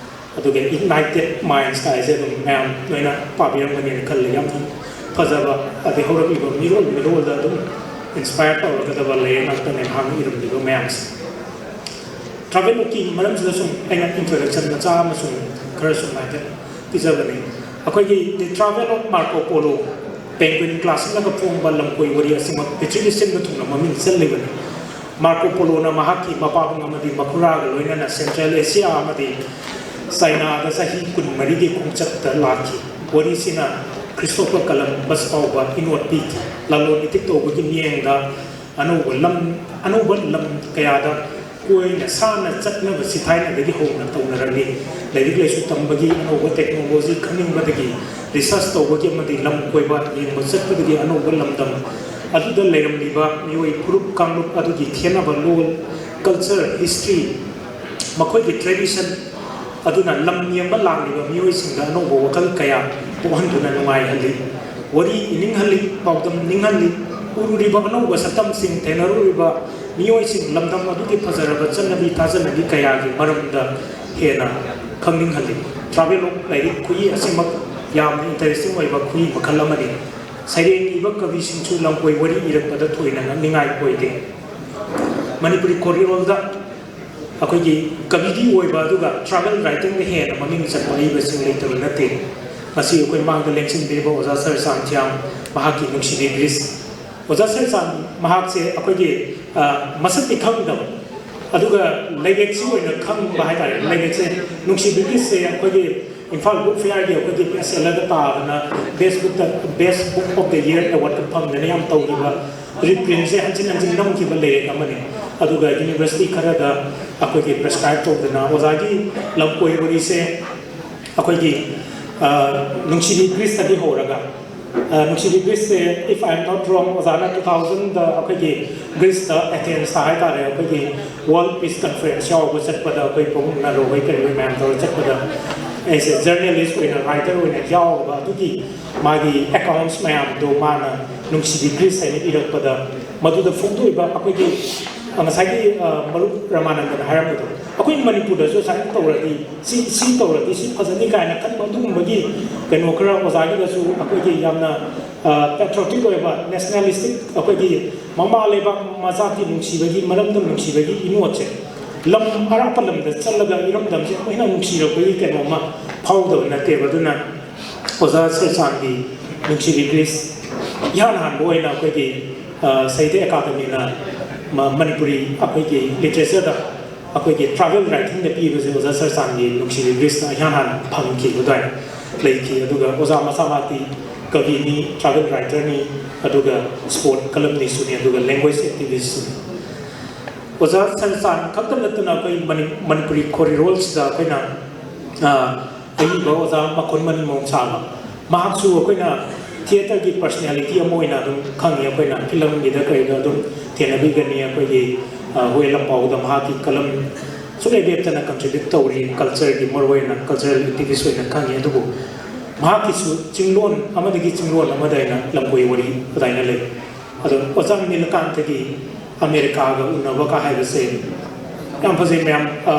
ꯑꯗꯨꯒ Ignited Minds ꯀꯥꯏꯁꯦ ꯑꯗꯨꯝ ꯃꯌꯥꯝ ꯂꯣꯏꯅ ꯄꯥꯕꯤꯔꯝꯒꯅꯤꯅ ꯈꯜꯂꯤ꯫ ꯌꯥꯝꯅ ꯐꯖꯕ, ꯑꯗꯩ ꯍꯧꯔꯛꯂꯤꯕ ꯃꯤꯔꯣꯜ ꯃꯤꯔꯣꯜꯗ ꯑꯗꯨꯝ inspire ꯇꯧꯔꯒꯗꯕ ꯂꯥꯏꯔꯤꯛ ꯉꯥꯛꯇꯅꯦ ꯃꯍꯥꯛꯅ ꯏꯔꯝꯂꯤꯕ ꯃꯌꯥꯝꯁꯦ꯫ Travelogue ꯀꯤ ꯃꯔꯝꯁꯤꯗ ꯁꯨꯝ ꯑꯩꯅ introduction ꯃꯆꯥ ꯑꯃ ꯁꯨꯝ ꯈꯔ ꯁꯨꯝ ꯍꯥꯏꯐꯦꯠ ꯄꯤꯖꯕꯅꯤ꯫ ꯑꯩꯈꯣꯏꯒꯤ The Travel of Marco Polo, Penguin Classic ꯅꯒ ꯐꯣꯡꯕ ꯂꯝꯀꯣꯏ ꯋꯥꯔꯤ ꯑꯁꯤꯃꯛ ꯄ꯭ꯔꯤꯊꯤꯕꯤ ꯁꯤꯟꯕ ꯊꯨꯡꯅ ꯃꯃꯤꯡ ꯆꯠꯂꯤꯕꯅꯤ꯫ ꯃꯥꯔꯀꯣ ꯄꯣꯂꯣꯅ ꯃꯍꯥꯛꯀꯤ ꯃꯄꯥꯕꯨꯡ ꯑꯃꯗꯤ ꯃꯈꯨꯔꯥꯒ ꯂꯣꯏꯅꯅ Central Asia ꯑꯃꯗꯤ ꯆꯥꯏꯅꯥꯗ ꯆꯍꯤ ꯀꯨꯟꯃꯔꯤꯒꯤ ꯈꯣꯡꯆꯠꯇ ꯂꯥꯛꯈꯤ꯫ ꯋꯥꯔꯤꯁꯤꯅ ꯈ꯭ꯔꯤꯁꯇꯣꯐꯔ ꯀꯂꯝꯕꯁ ꯐꯥꯎꯕ ꯏꯅꯣꯠ ꯄꯤꯈꯤ꯫ ꯂꯂꯣꯟ ꯏꯇꯤꯛ ꯇꯧꯕꯒꯤ ꯃꯤꯠꯌꯦꯡꯗ ꯑꯅꯧꯕ ꯂꯝ, ꯑꯅꯧꯕ ꯂꯝ ꯀꯌꯥꯗ ꯀꯣꯏꯅ ꯁꯥꯟꯅ ꯆꯠꯅꯕꯁꯤ ꯊꯥꯏꯅꯗꯒꯤ ꯍꯧꯅ ꯇꯧꯅꯔꯝꯃꯤ꯫ ꯂꯥꯏꯔꯤꯛ ꯂꯥꯏꯁꯨ ꯇꯝꯕꯒꯤ, ꯑꯅꯧꯕ technology ꯈꯪꯅꯤꯡꯕꯗꯒꯤ, research ꯇꯧꯕꯒꯤ ꯑꯃꯗꯤ ꯂꯝ ꯀꯣꯏꯕ ꯌꯦꯡꯕ ꯆꯠꯄꯗꯒꯤ ꯑꯅꯧꯕ ꯂꯝꯗꯝ ꯑꯗꯨꯗ ꯂꯩꯔꯝꯂꯤꯕ ꯃꯤꯑꯣꯏ ꯐꯨꯔꯨꯞ ꯀꯥꯡꯂꯨꯞ ꯑꯗꯨꯒꯤ ꯈꯦꯠꯅꯕ, ꯂꯣꯜ, culture, history, ꯃꯈꯣꯏꯒꯤ tradition ꯑꯗꯨꯅ ꯂꯝ ꯌꯦꯡꯕ ꯂꯥꯛꯂꯤꯕ ꯃꯤꯑꯣꯏꯁꯤꯡꯗ ꯑꯅꯧꯕ ꯋꯥꯈꯜ ꯀꯌꯥ ꯄꯣꯛꯍꯟꯗꯨꯅ ꯅꯨꯡꯉꯥꯏꯍꯜꯂꯤ꯫ ꯋꯥꯔꯤ ꯏꯅꯤꯡꯍꯜꯂꯤ, ꯄꯥꯎꯗꯝ ꯅꯤꯡꯍꯜꯂꯤ꯫ ꯎꯔꯨꯔꯤꯕ ꯑꯅꯧꯕ ꯁꯛꯇꯝꯁꯤꯡ, ꯊꯦꯡꯅꯔꯨꯔꯤꯕ ꯃꯤꯑꯣꯏꯁꯤꯡ, ꯂꯝꯗꯝ ꯑꯗꯨꯒꯤ ꯐꯖꯔꯕ ꯆꯠꯅꯕꯤ ꯊꯥꯖꯅꯕꯤ ꯀꯌꯥꯒꯤ ꯃꯔꯝꯗ ꯍꯦꯟꯅ ꯈꯪꯅꯤꯡꯍꯜꯂꯤ꯫ Travelogue ꯂꯥꯏꯔꯤꯛ ꯈꯨꯌꯦꯛ ꯑꯁꯤꯃꯛ ꯌꯥꯝꯅ interesting ꯑꯣꯏꯕ ꯈꯨꯌꯦꯛ ꯃꯈꯜ ꯑꯃꯅꯤ꯫ ꯁꯩꯔꯦꯡ ꯏꯕ ꯀꯕꯤꯁꯤꯡꯁꯨ ꯂꯝꯀꯣꯏ ꯋꯥꯔꯤ ꯏꯔꯛꯄꯗ ꯊꯣꯏꯅ ꯉꯛꯅꯤꯡꯉꯥꯏ ꯑꯣꯏꯗꯦ꯫ ꯃꯅꯤꯄꯨꯔꯤ ꯈꯣꯔꯤꯔꯣꯜꯗ ꯑꯩꯈꯣꯏꯒꯤ ꯀꯕꯤꯗꯤ ꯑꯣꯏꯕ ꯑꯗꯨꯒ ꯇ꯭ꯔꯥꯚꯦꯜ ꯔꯥꯏꯇꯤꯡꯗ ꯍꯦꯟꯅ ꯃꯃꯤꯡ ꯆꯠꯄ ꯏꯕꯁꯤꯡ ꯂꯩꯇꯕ ꯅꯠꯇꯦ꯫ ꯉꯁꯤ ꯑꯩꯈꯣꯏ ꯃꯥꯡꯗ ꯂꯦꯡꯁꯤꯟꯕꯤꯔꯤꯕ ꯑꯣꯖꯥ ꯁꯔ ꯆꯥꯟꯊꯤꯌꯥꯝ, ꯃꯍꯥꯛꯀꯤ ꯅꯨꯡꯁꯤꯕꯤ ꯒ꯭ꯔꯤꯁ꯫ ꯑꯣꯖꯥ ꯁꯔ ꯆꯥꯟ ꯃꯍꯥꯛꯁꯦ ꯑꯩꯈꯣꯏꯒꯤ, ꯑ, ꯃꯁꯛꯇꯤ ꯈꯪꯗꯕ, ꯑꯗꯨꯒ ꯂꯥꯏꯔꯤꯛꯁꯤ ꯑꯣꯏꯅ ꯈꯪꯕ ꯍꯥꯏꯇꯥꯔꯦ꯫ ꯂꯥꯏꯔꯤꯛꯁꯦ, ꯅꯨꯡꯁꯤꯕꯤ ꯒ꯭ꯔꯤꯁꯁꯦ ꯑꯩꯈꯣꯏꯒꯤ ꯏꯝꯐꯥꯜ ꯕꯨꯛ ꯐꯤꯌꯥꯔꯒꯤ ꯑꯩꯈꯣꯏꯒꯤ ꯕꯦꯁ ꯁꯦꯂꯔꯗ ꯇꯥꯗꯅ ꯕꯦꯁ ꯕꯨꯛꯇ, ꯕꯦꯁ ꯕꯨꯛ ꯑꯣꯐ ꯗ ꯌꯔ ꯑꯦꯋꯥꯔꯗꯀ ꯐꯪꯗꯅ ꯌꯥꯝ ꯇꯧꯈꯤꯕ, ꯔꯤꯄ꯭ꯔꯤꯟꯁꯦ ꯍꯟꯖꯤꯟ ꯍꯟꯖꯤꯟ ꯅꯝꯈꯤꯕ ꯂꯥꯏꯔꯤꯛ ꯑꯃꯅꯤ꯫ ꯑꯗꯨꯒ ꯌꯨꯅꯤꯚꯔꯁꯤꯇꯤ ꯈꯔꯗ ꯑꯩꯈꯣꯏꯒꯤ ꯄ꯭ꯔꯦꯁꯀ꯭ꯔꯥꯏꯕ ꯇꯧꯗꯅ ꯑꯣꯖꯥꯒꯤ ꯂꯝꯀꯣꯏ ꯋꯥꯔꯤꯁꯦ ꯑꯩꯈꯣꯏꯒꯤ, ꯑ, ꯅꯨꯡꯁꯤꯕꯤ ꯒ꯭ꯔꯤꯁꯇꯒꯤ ꯍꯧꯔꯒ, ꯑ, ꯅꯨꯡꯁꯤꯕꯤ ꯒ꯭ꯔꯤꯁꯁꯦ, if I am not wrong, ꯑꯣꯖꯥꯅ ꯇꯨ ꯊꯥꯎꯖꯟꯗ ꯑꯩꯈꯣꯏꯒꯤ ꯒ꯭ꯔꯤꯁꯇ, ꯑꯦꯊꯦꯟꯁꯇ ꯍꯥꯏꯇꯥꯔꯦ, ꯑꯩꯈꯣꯏꯒꯤ ꯋꯥꯔꯜ ꯄꯤꯁ ꯀꯟꯐꯔꯦꯟꯁ ꯌꯥꯎꯕ ꯆꯠꯄꯗ, ꯑꯩꯈꯣꯏ ꯄꯨꯡ ꯅꯔꯣ ꯍꯣꯏ ꯀꯔꯤ ꯍꯣꯏ ꯃꯌꯥꯝ ꯇꯧꯔ ꯆꯠꯄꯗ, ꯑꯩꯁꯦ ꯖꯔꯅꯦꯂꯤꯁ ꯑꯣꯏꯅ, ꯔꯥꯏꯇꯔ ꯑꯣꯏꯅ ꯌꯥꯎꯔꯒ, ꯑꯗꯨꯒꯤ ꯃꯥꯒꯤ ꯑꯦꯀꯥꯎꯟꯠꯁ ꯃꯌꯥꯝꯗꯣ ꯃꯥꯅ ꯅꯨꯡꯁꯤꯕꯤ ꯒ꯭ꯔꯤꯁ ꯍꯥꯏꯅ ꯏꯔꯛꯄꯗ, ꯃꯗꯨꯗ ꯐꯣꯡꯗꯣꯛꯏꯕ ꯑꯩꯈꯣꯏꯒꯤ, ꯑ, ꯉꯁꯥꯏꯒꯤ, ꯑ, ꯃꯔꯨꯞ ꯔꯃꯥꯅꯟꯗꯅ ꯍꯥꯏꯔꯝꯕꯗꯣ, ꯑꯩꯈꯣꯏ ꯃꯅꯤꯄꯨꯔꯗꯁꯨ ꯁꯨꯃꯥꯏꯅ ꯇꯧꯔꯗꯤ, ꯁꯤ, ꯁꯤ ꯇꯧꯔꯗꯤ ꯁꯤ ꯐꯖꯅꯤ ꯀꯥꯏꯅ ꯈꯟꯕ, ꯑꯗꯨꯒꯨꯝꯕꯒꯤ ꯀꯩꯅꯣ ꯈꯔ ꯑꯣꯖꯥꯒꯤꯗꯁꯨ ꯑꯩꯈꯣꯏꯒꯤ ꯌꯥꯝꯅ, ꯑ, ꯄꯦꯇ꯭ꯔꯣꯇꯤꯛ ꯑꯣꯏꯕ, ꯅꯦꯁꯅꯦꯂꯤꯁꯇꯤꯛ, ꯑꯩꯈꯣꯏꯒꯤ ꯃꯃꯥ ꯂꯩꯕꯥꯛ ꯃꯆꯥꯇꯤ ꯅꯨꯡꯁꯤꯕꯒꯤ, ꯃꯔꯝꯗꯝ ꯅꯨꯡꯁꯤꯕꯒꯤ ꯏꯅꯣꯠꯁꯦ ꯂꯝ ꯑꯔꯥꯞꯄ ꯂꯝꯗ ꯆꯠꯂꯒ ꯏꯔꯝꯗꯝꯁꯦ ꯑꯃꯨꯛ ꯍꯦꯟꯅ ꯅꯨꯡꯁꯤꯔꯛꯄꯒꯤ ꯀꯩꯅꯣꯝꯃ ꯐꯥꯎꯗꯕ ꯅꯠꯇꯦꯕ꯫ ꯑꯗꯨꯅ ꯑꯣꯖꯥ ꯁꯔ ꯆꯥꯟꯒꯤ ꯅꯨꯡꯁꯤꯕꯤ ꯒ꯭ꯔꯤꯁ ꯏꯍꯥꯟ ꯍꯥꯟꯕ ꯑꯣꯏꯅ ꯑꯩꯈꯣꯏꯒꯤ, ꯑ, ꯁꯥꯍꯤꯇ꯭ꯌ ꯑꯦꯀꯥꯗꯃꯤꯅ ꯃ-, ꯃꯅꯤꯄꯨꯔꯤ ꯑꯩꯈꯣꯏꯒꯤ ꯂꯤꯇꯔꯦꯆꯔꯗ ꯑꯩꯈꯣꯏꯒꯤ ꯇ꯭ꯔꯥꯏꯕꯦꯜ ꯔꯥꯏꯇꯤꯡꯗ ꯄꯤꯕꯁꯦ ꯑꯣꯖꯥ ꯁꯔ ꯆꯥꯟꯒꯤ ꯅꯨꯡꯁꯤꯕꯤ ꯒ꯭ꯔꯤꯁꯅ ꯏꯍꯥꯟ ꯍꯥꯟꯅ ꯐꯪꯈꯤꯕ ꯑꯗꯨꯃꯥꯏꯅ ꯂꯩꯈꯤ꯫ ꯑꯗꯨꯒ ꯑꯣꯖꯥ ꯃꯁꯥꯃꯛꯇꯤ ꯀꯕꯤꯅꯤ, ꯇ꯭ꯔꯥꯏꯕꯦꯜ ꯔꯥꯏꯇꯔꯅꯤ, ꯑꯗꯨꯒ ꯁ꯭ꯄꯣꯔꯠ ꯀꯂꯝꯅꯤꯁꯨꯅꯤ, ꯑꯗꯨꯒ ꯂꯦꯡꯒ꯭ꯋꯦꯖ ꯑꯦꯛꯇꯤꯚꯤꯁꯁꯨꯅꯤ꯫ ꯑꯣꯖꯥ ꯁꯔ ꯆꯥꯟ ꯈꯛꯇ ꯅꯠꯇꯅ ꯑꯩꯈꯣꯏ ꯃꯅꯤ-, ꯃꯅꯤꯄꯨꯔꯤ ꯈꯣꯔꯤꯔꯣꯜꯁꯤꯗ ꯑꯩꯈꯣꯏꯅ, ꯑ, ꯑꯏꯕ ꯑꯣꯖꯥ ꯃꯈꯣꯟ ꯃꯅꯤꯃꯣꯝ ꯁꯥꯕ, ꯃꯍꯥꯛꯁꯨ ꯑꯩꯈꯣꯏꯅ ꯊꯤꯌꯦꯇꯔꯒꯤ ꯄꯔꯁꯅꯦꯂꯤꯇꯤ ꯑꯃ ꯑꯣꯏꯅ ꯑꯗꯨꯝ ꯈꯪꯉꯤ꯫ ꯑꯩꯈꯣꯏꯅ ꯐꯤꯂꯝꯒꯤꯗ ꯀꯩꯗ ꯑꯗꯨꯝ ꯊꯦꯡꯅꯕꯤꯒꯅꯤ꯫ ꯑꯩꯈꯣꯏꯒꯤ, ꯑ, ꯍꯨꯋꯦ ꯂꯥꯟꯄꯥꯎꯗ ꯃꯍꯥꯛꯀꯤ ꯀꯂꯝ ꯁꯨꯡꯂꯦꯞ ꯂꯦꯞꯇꯅ ꯀꯟꯇ꯭ꯔꯤꯕ꯭ꯌꯨꯠ ꯇꯧꯔꯤ꯫ ꯀꯜꯆꯔꯒꯤ, ꯃꯔꯨꯑꯣꯏꯅ ꯀꯜꯆꯔꯦꯜ ꯑꯦꯛꯇꯤꯚꯤꯁ ꯑꯣꯏꯅ ꯈꯪꯉꯤ꯫ ꯑꯗꯨꯕꯨ ꯃꯍꯥꯛꯀꯤꯁꯨ ꯆꯤꯡꯂꯣꯟ ꯑꯃꯗꯒꯤ ꯆꯤꯡꯂꯣꯟ ꯑꯃꯗ ꯍꯥꯏꯅ ꯂꯝꯀꯣꯏ ꯋꯥꯔꯤ ꯑꯗꯨꯃꯥꯏꯅ ꯂꯩ꯫ ꯑꯗꯣ ꯑꯣꯖꯥ ꯅꯤꯂꯀꯥꯟꯇꯒꯤ ꯑꯃꯦꯔꯤꯀꯥꯒ ꯎꯅꯕꯒ ꯍꯥꯏꯕꯁꯦ ꯌꯥꯝ ꯐꯖꯩ ꯃꯌꯥꯝ꯫ ꯑ,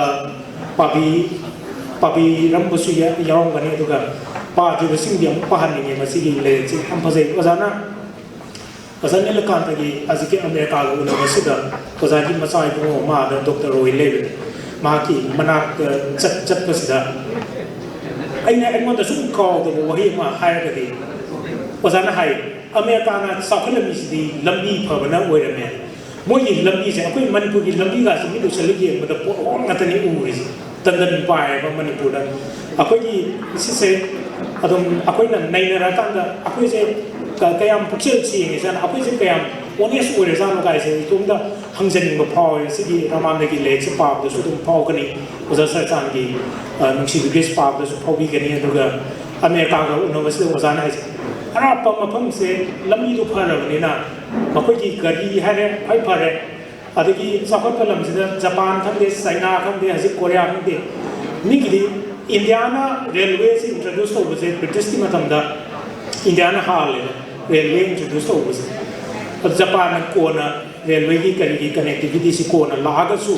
ꯄꯥꯕꯤ-, ꯄꯥꯕꯤꯔꯝꯕꯁꯨ ꯌꯥ-, ꯌꯥꯎꯔꯝꯒꯅꯤ, ꯑꯗꯨꯒ ꯄꯥꯗ꯭ꯔꯤꯕꯁꯤꯡꯗꯤ ꯑꯃꯨꯛ ꯄꯥꯍꯟꯅꯤꯡꯉꯦ꯫ ꯃꯁꯤꯒꯤ ꯂꯥꯏꯔꯤꯛꯁꯤ ꯌꯥꯝ ꯐꯖꯩ꯫ ꯑꯣꯖꯥꯅ, ꯑꯣꯖꯥ ꯅꯤꯂꯀꯥꯟꯇꯒꯤ ꯍꯧꯖꯤꯛꯀꯤ ꯑꯃꯦꯔꯤꯀꯥꯒ ꯎꯅꯕꯁꯤꯗ ꯑꯣꯖꯥꯒꯤ ꯃꯆꯥ ꯏꯕꯨꯡꯉꯣ ꯑꯃ ꯑꯥꯗ ꯗꯣꯛꯇꯔ ꯑꯣꯏ ꯂꯩꯕꯅꯤ꯫ ꯃꯍꯥꯛꯀꯤ ꯃꯅꯥꯛꯇ ꯆꯠ ꯆꯠꯄꯁꯤꯗ ꯑꯩꯅ ꯑꯩꯉꯣꯟꯗ ꯁꯨꯝ ꯀꯥꯎꯗꯕ ꯋꯥꯍꯩ ꯑꯃ ꯍꯥꯏꯔꯒꯗꯤ, ꯑꯣꯖꯥꯅ ꯍꯥꯏ, "ꯑꯃꯦꯔꯤꯀꯥꯅ ꯆꯥꯎꯈꯠꯂꯝꯃꯤꯁꯤꯗꯤ ꯂꯝꯕꯤ ꯐꯕꯅ ꯑꯣꯏꯔꯝꯃꯦ꯫ ꯃꯣꯏꯒꯤ ꯂꯝꯕꯤꯁꯦ, ꯑꯩꯈꯣꯏ ꯃꯅꯤꯄꯨꯔꯒꯤ ꯂꯝꯕꯤꯒꯁꯦ ꯃꯤꯠ ꯎꯁꯜꯂ ꯌꯦꯡꯕꯗ ꯄꯣꯠꯂꯣꯝ ꯉꯥꯛꯇꯅꯤ ꯎꯔꯤꯁꯦ, ꯇꯟꯗꯟ ꯄꯥꯏꯌꯦꯕ ꯃꯅꯤꯄꯨꯔꯗ꯫ ꯑꯩꯈꯣꯏꯒꯤ ꯁꯤꯁꯦ ꯑꯗꯨꯝ ꯑꯩꯈꯣꯏꯅ ꯅꯩꯅꯔꯀꯥꯟꯗ ꯑꯩꯈꯣꯏꯁꯦ ꯀ- ꯀꯌꯥꯝ ꯄꯨꯛꯆꯦꯜ ꯁꯦꯡꯉꯤꯖꯥꯠꯅꯣ, ꯑꯩꯈꯣꯏꯁꯦ ꯀꯌꯥꯝ ꯑꯣꯅꯦꯁ ꯑꯣꯏꯔꯖꯥꯠꯅꯣ ꯀꯥꯏꯁꯦ ꯏꯇꯣꯝꯇ ꯍꯪꯖꯅꯤꯡꯕ ꯐꯥꯎꯋꯦ꯫ ꯁꯤꯒꯤ ꯔꯃꯥꯅꯟꯗꯒꯤ ꯂꯥꯏꯔꯤꯛꯁꯦ ꯄꯥꯕꯗꯁꯨ ꯑꯗꯨꯝ ꯐꯥꯎꯒꯅꯤ, ꯑꯣꯖꯥ ꯁꯔꯆꯥꯟꯒꯤ, ꯑ, ꯅꯨꯡꯁꯤꯕ ꯒ꯭ꯔꯤꯁ ꯄꯥꯕꯗꯁꯨ ꯐꯥꯎꯕꯤꯒꯅꯤ꯫ ꯑꯗꯨꯒ ꯑꯃꯦꯔꯤꯀꯥꯒ ꯎꯅꯕꯁꯤꯗ ꯑꯣꯖꯥꯅ ꯍꯥꯏꯁꯦ, ꯑꯔꯥꯞꯄ ꯃꯐꯝꯁꯦ ꯂꯝꯕꯤꯗꯣ ꯐꯔꯕꯅꯤꯅ ꯃꯈꯣꯏꯒꯤ ꯒꯥꯔꯤ ꯍꯥꯏꯔꯦ ꯈ꯭ꯋꯥꯏ ꯐꯔꯦ, ꯑꯗꯒꯤ ꯆꯥꯎꯈꯠꯄ ꯂꯝꯁꯤꯗ ꯖꯄꯥꯟ ꯈꯪꯗꯦ, ꯆꯥꯏꯅꯥ ꯈꯪꯗꯦ, ꯍꯧꯖꯤꯛ ꯀꯣꯔꯤꯌꯥ ꯈꯪꯗꯦ, ꯃꯤꯒꯤꯗꯤ ꯏꯟꯗꯤꯌꯥꯅ ꯔꯦꯜꯋꯦꯁꯤ ꯏꯟꯇ꯭ꯔꯣꯗ꯭ꯌꯨꯁ ꯇꯧꯕꯁꯦ ꯕ꯭ꯔꯤꯇꯤꯁꯀꯤ ꯃꯇꯝꯗ ꯏꯟꯗꯤꯌꯥꯅ ꯍꯥꯜꯂꯦꯕ ꯔꯦꯜꯋꯦ ꯏꯟꯇ꯭ꯔꯣꯗ꯭ꯌꯨꯁ ꯇꯧꯕꯁꯦ꯫ ꯑꯗꯨ ꯖꯄꯥꯟꯅ ꯀꯣꯟꯅ ꯔꯦꯜꯋꯦꯒꯤ ꯀꯔꯤꯒꯤ ꯀꯅꯦꯛꯇꯤꯚꯤꯇꯤꯁꯤ ꯀꯣꯟꯅ ꯂꯥꯛꯑꯒꯁꯨ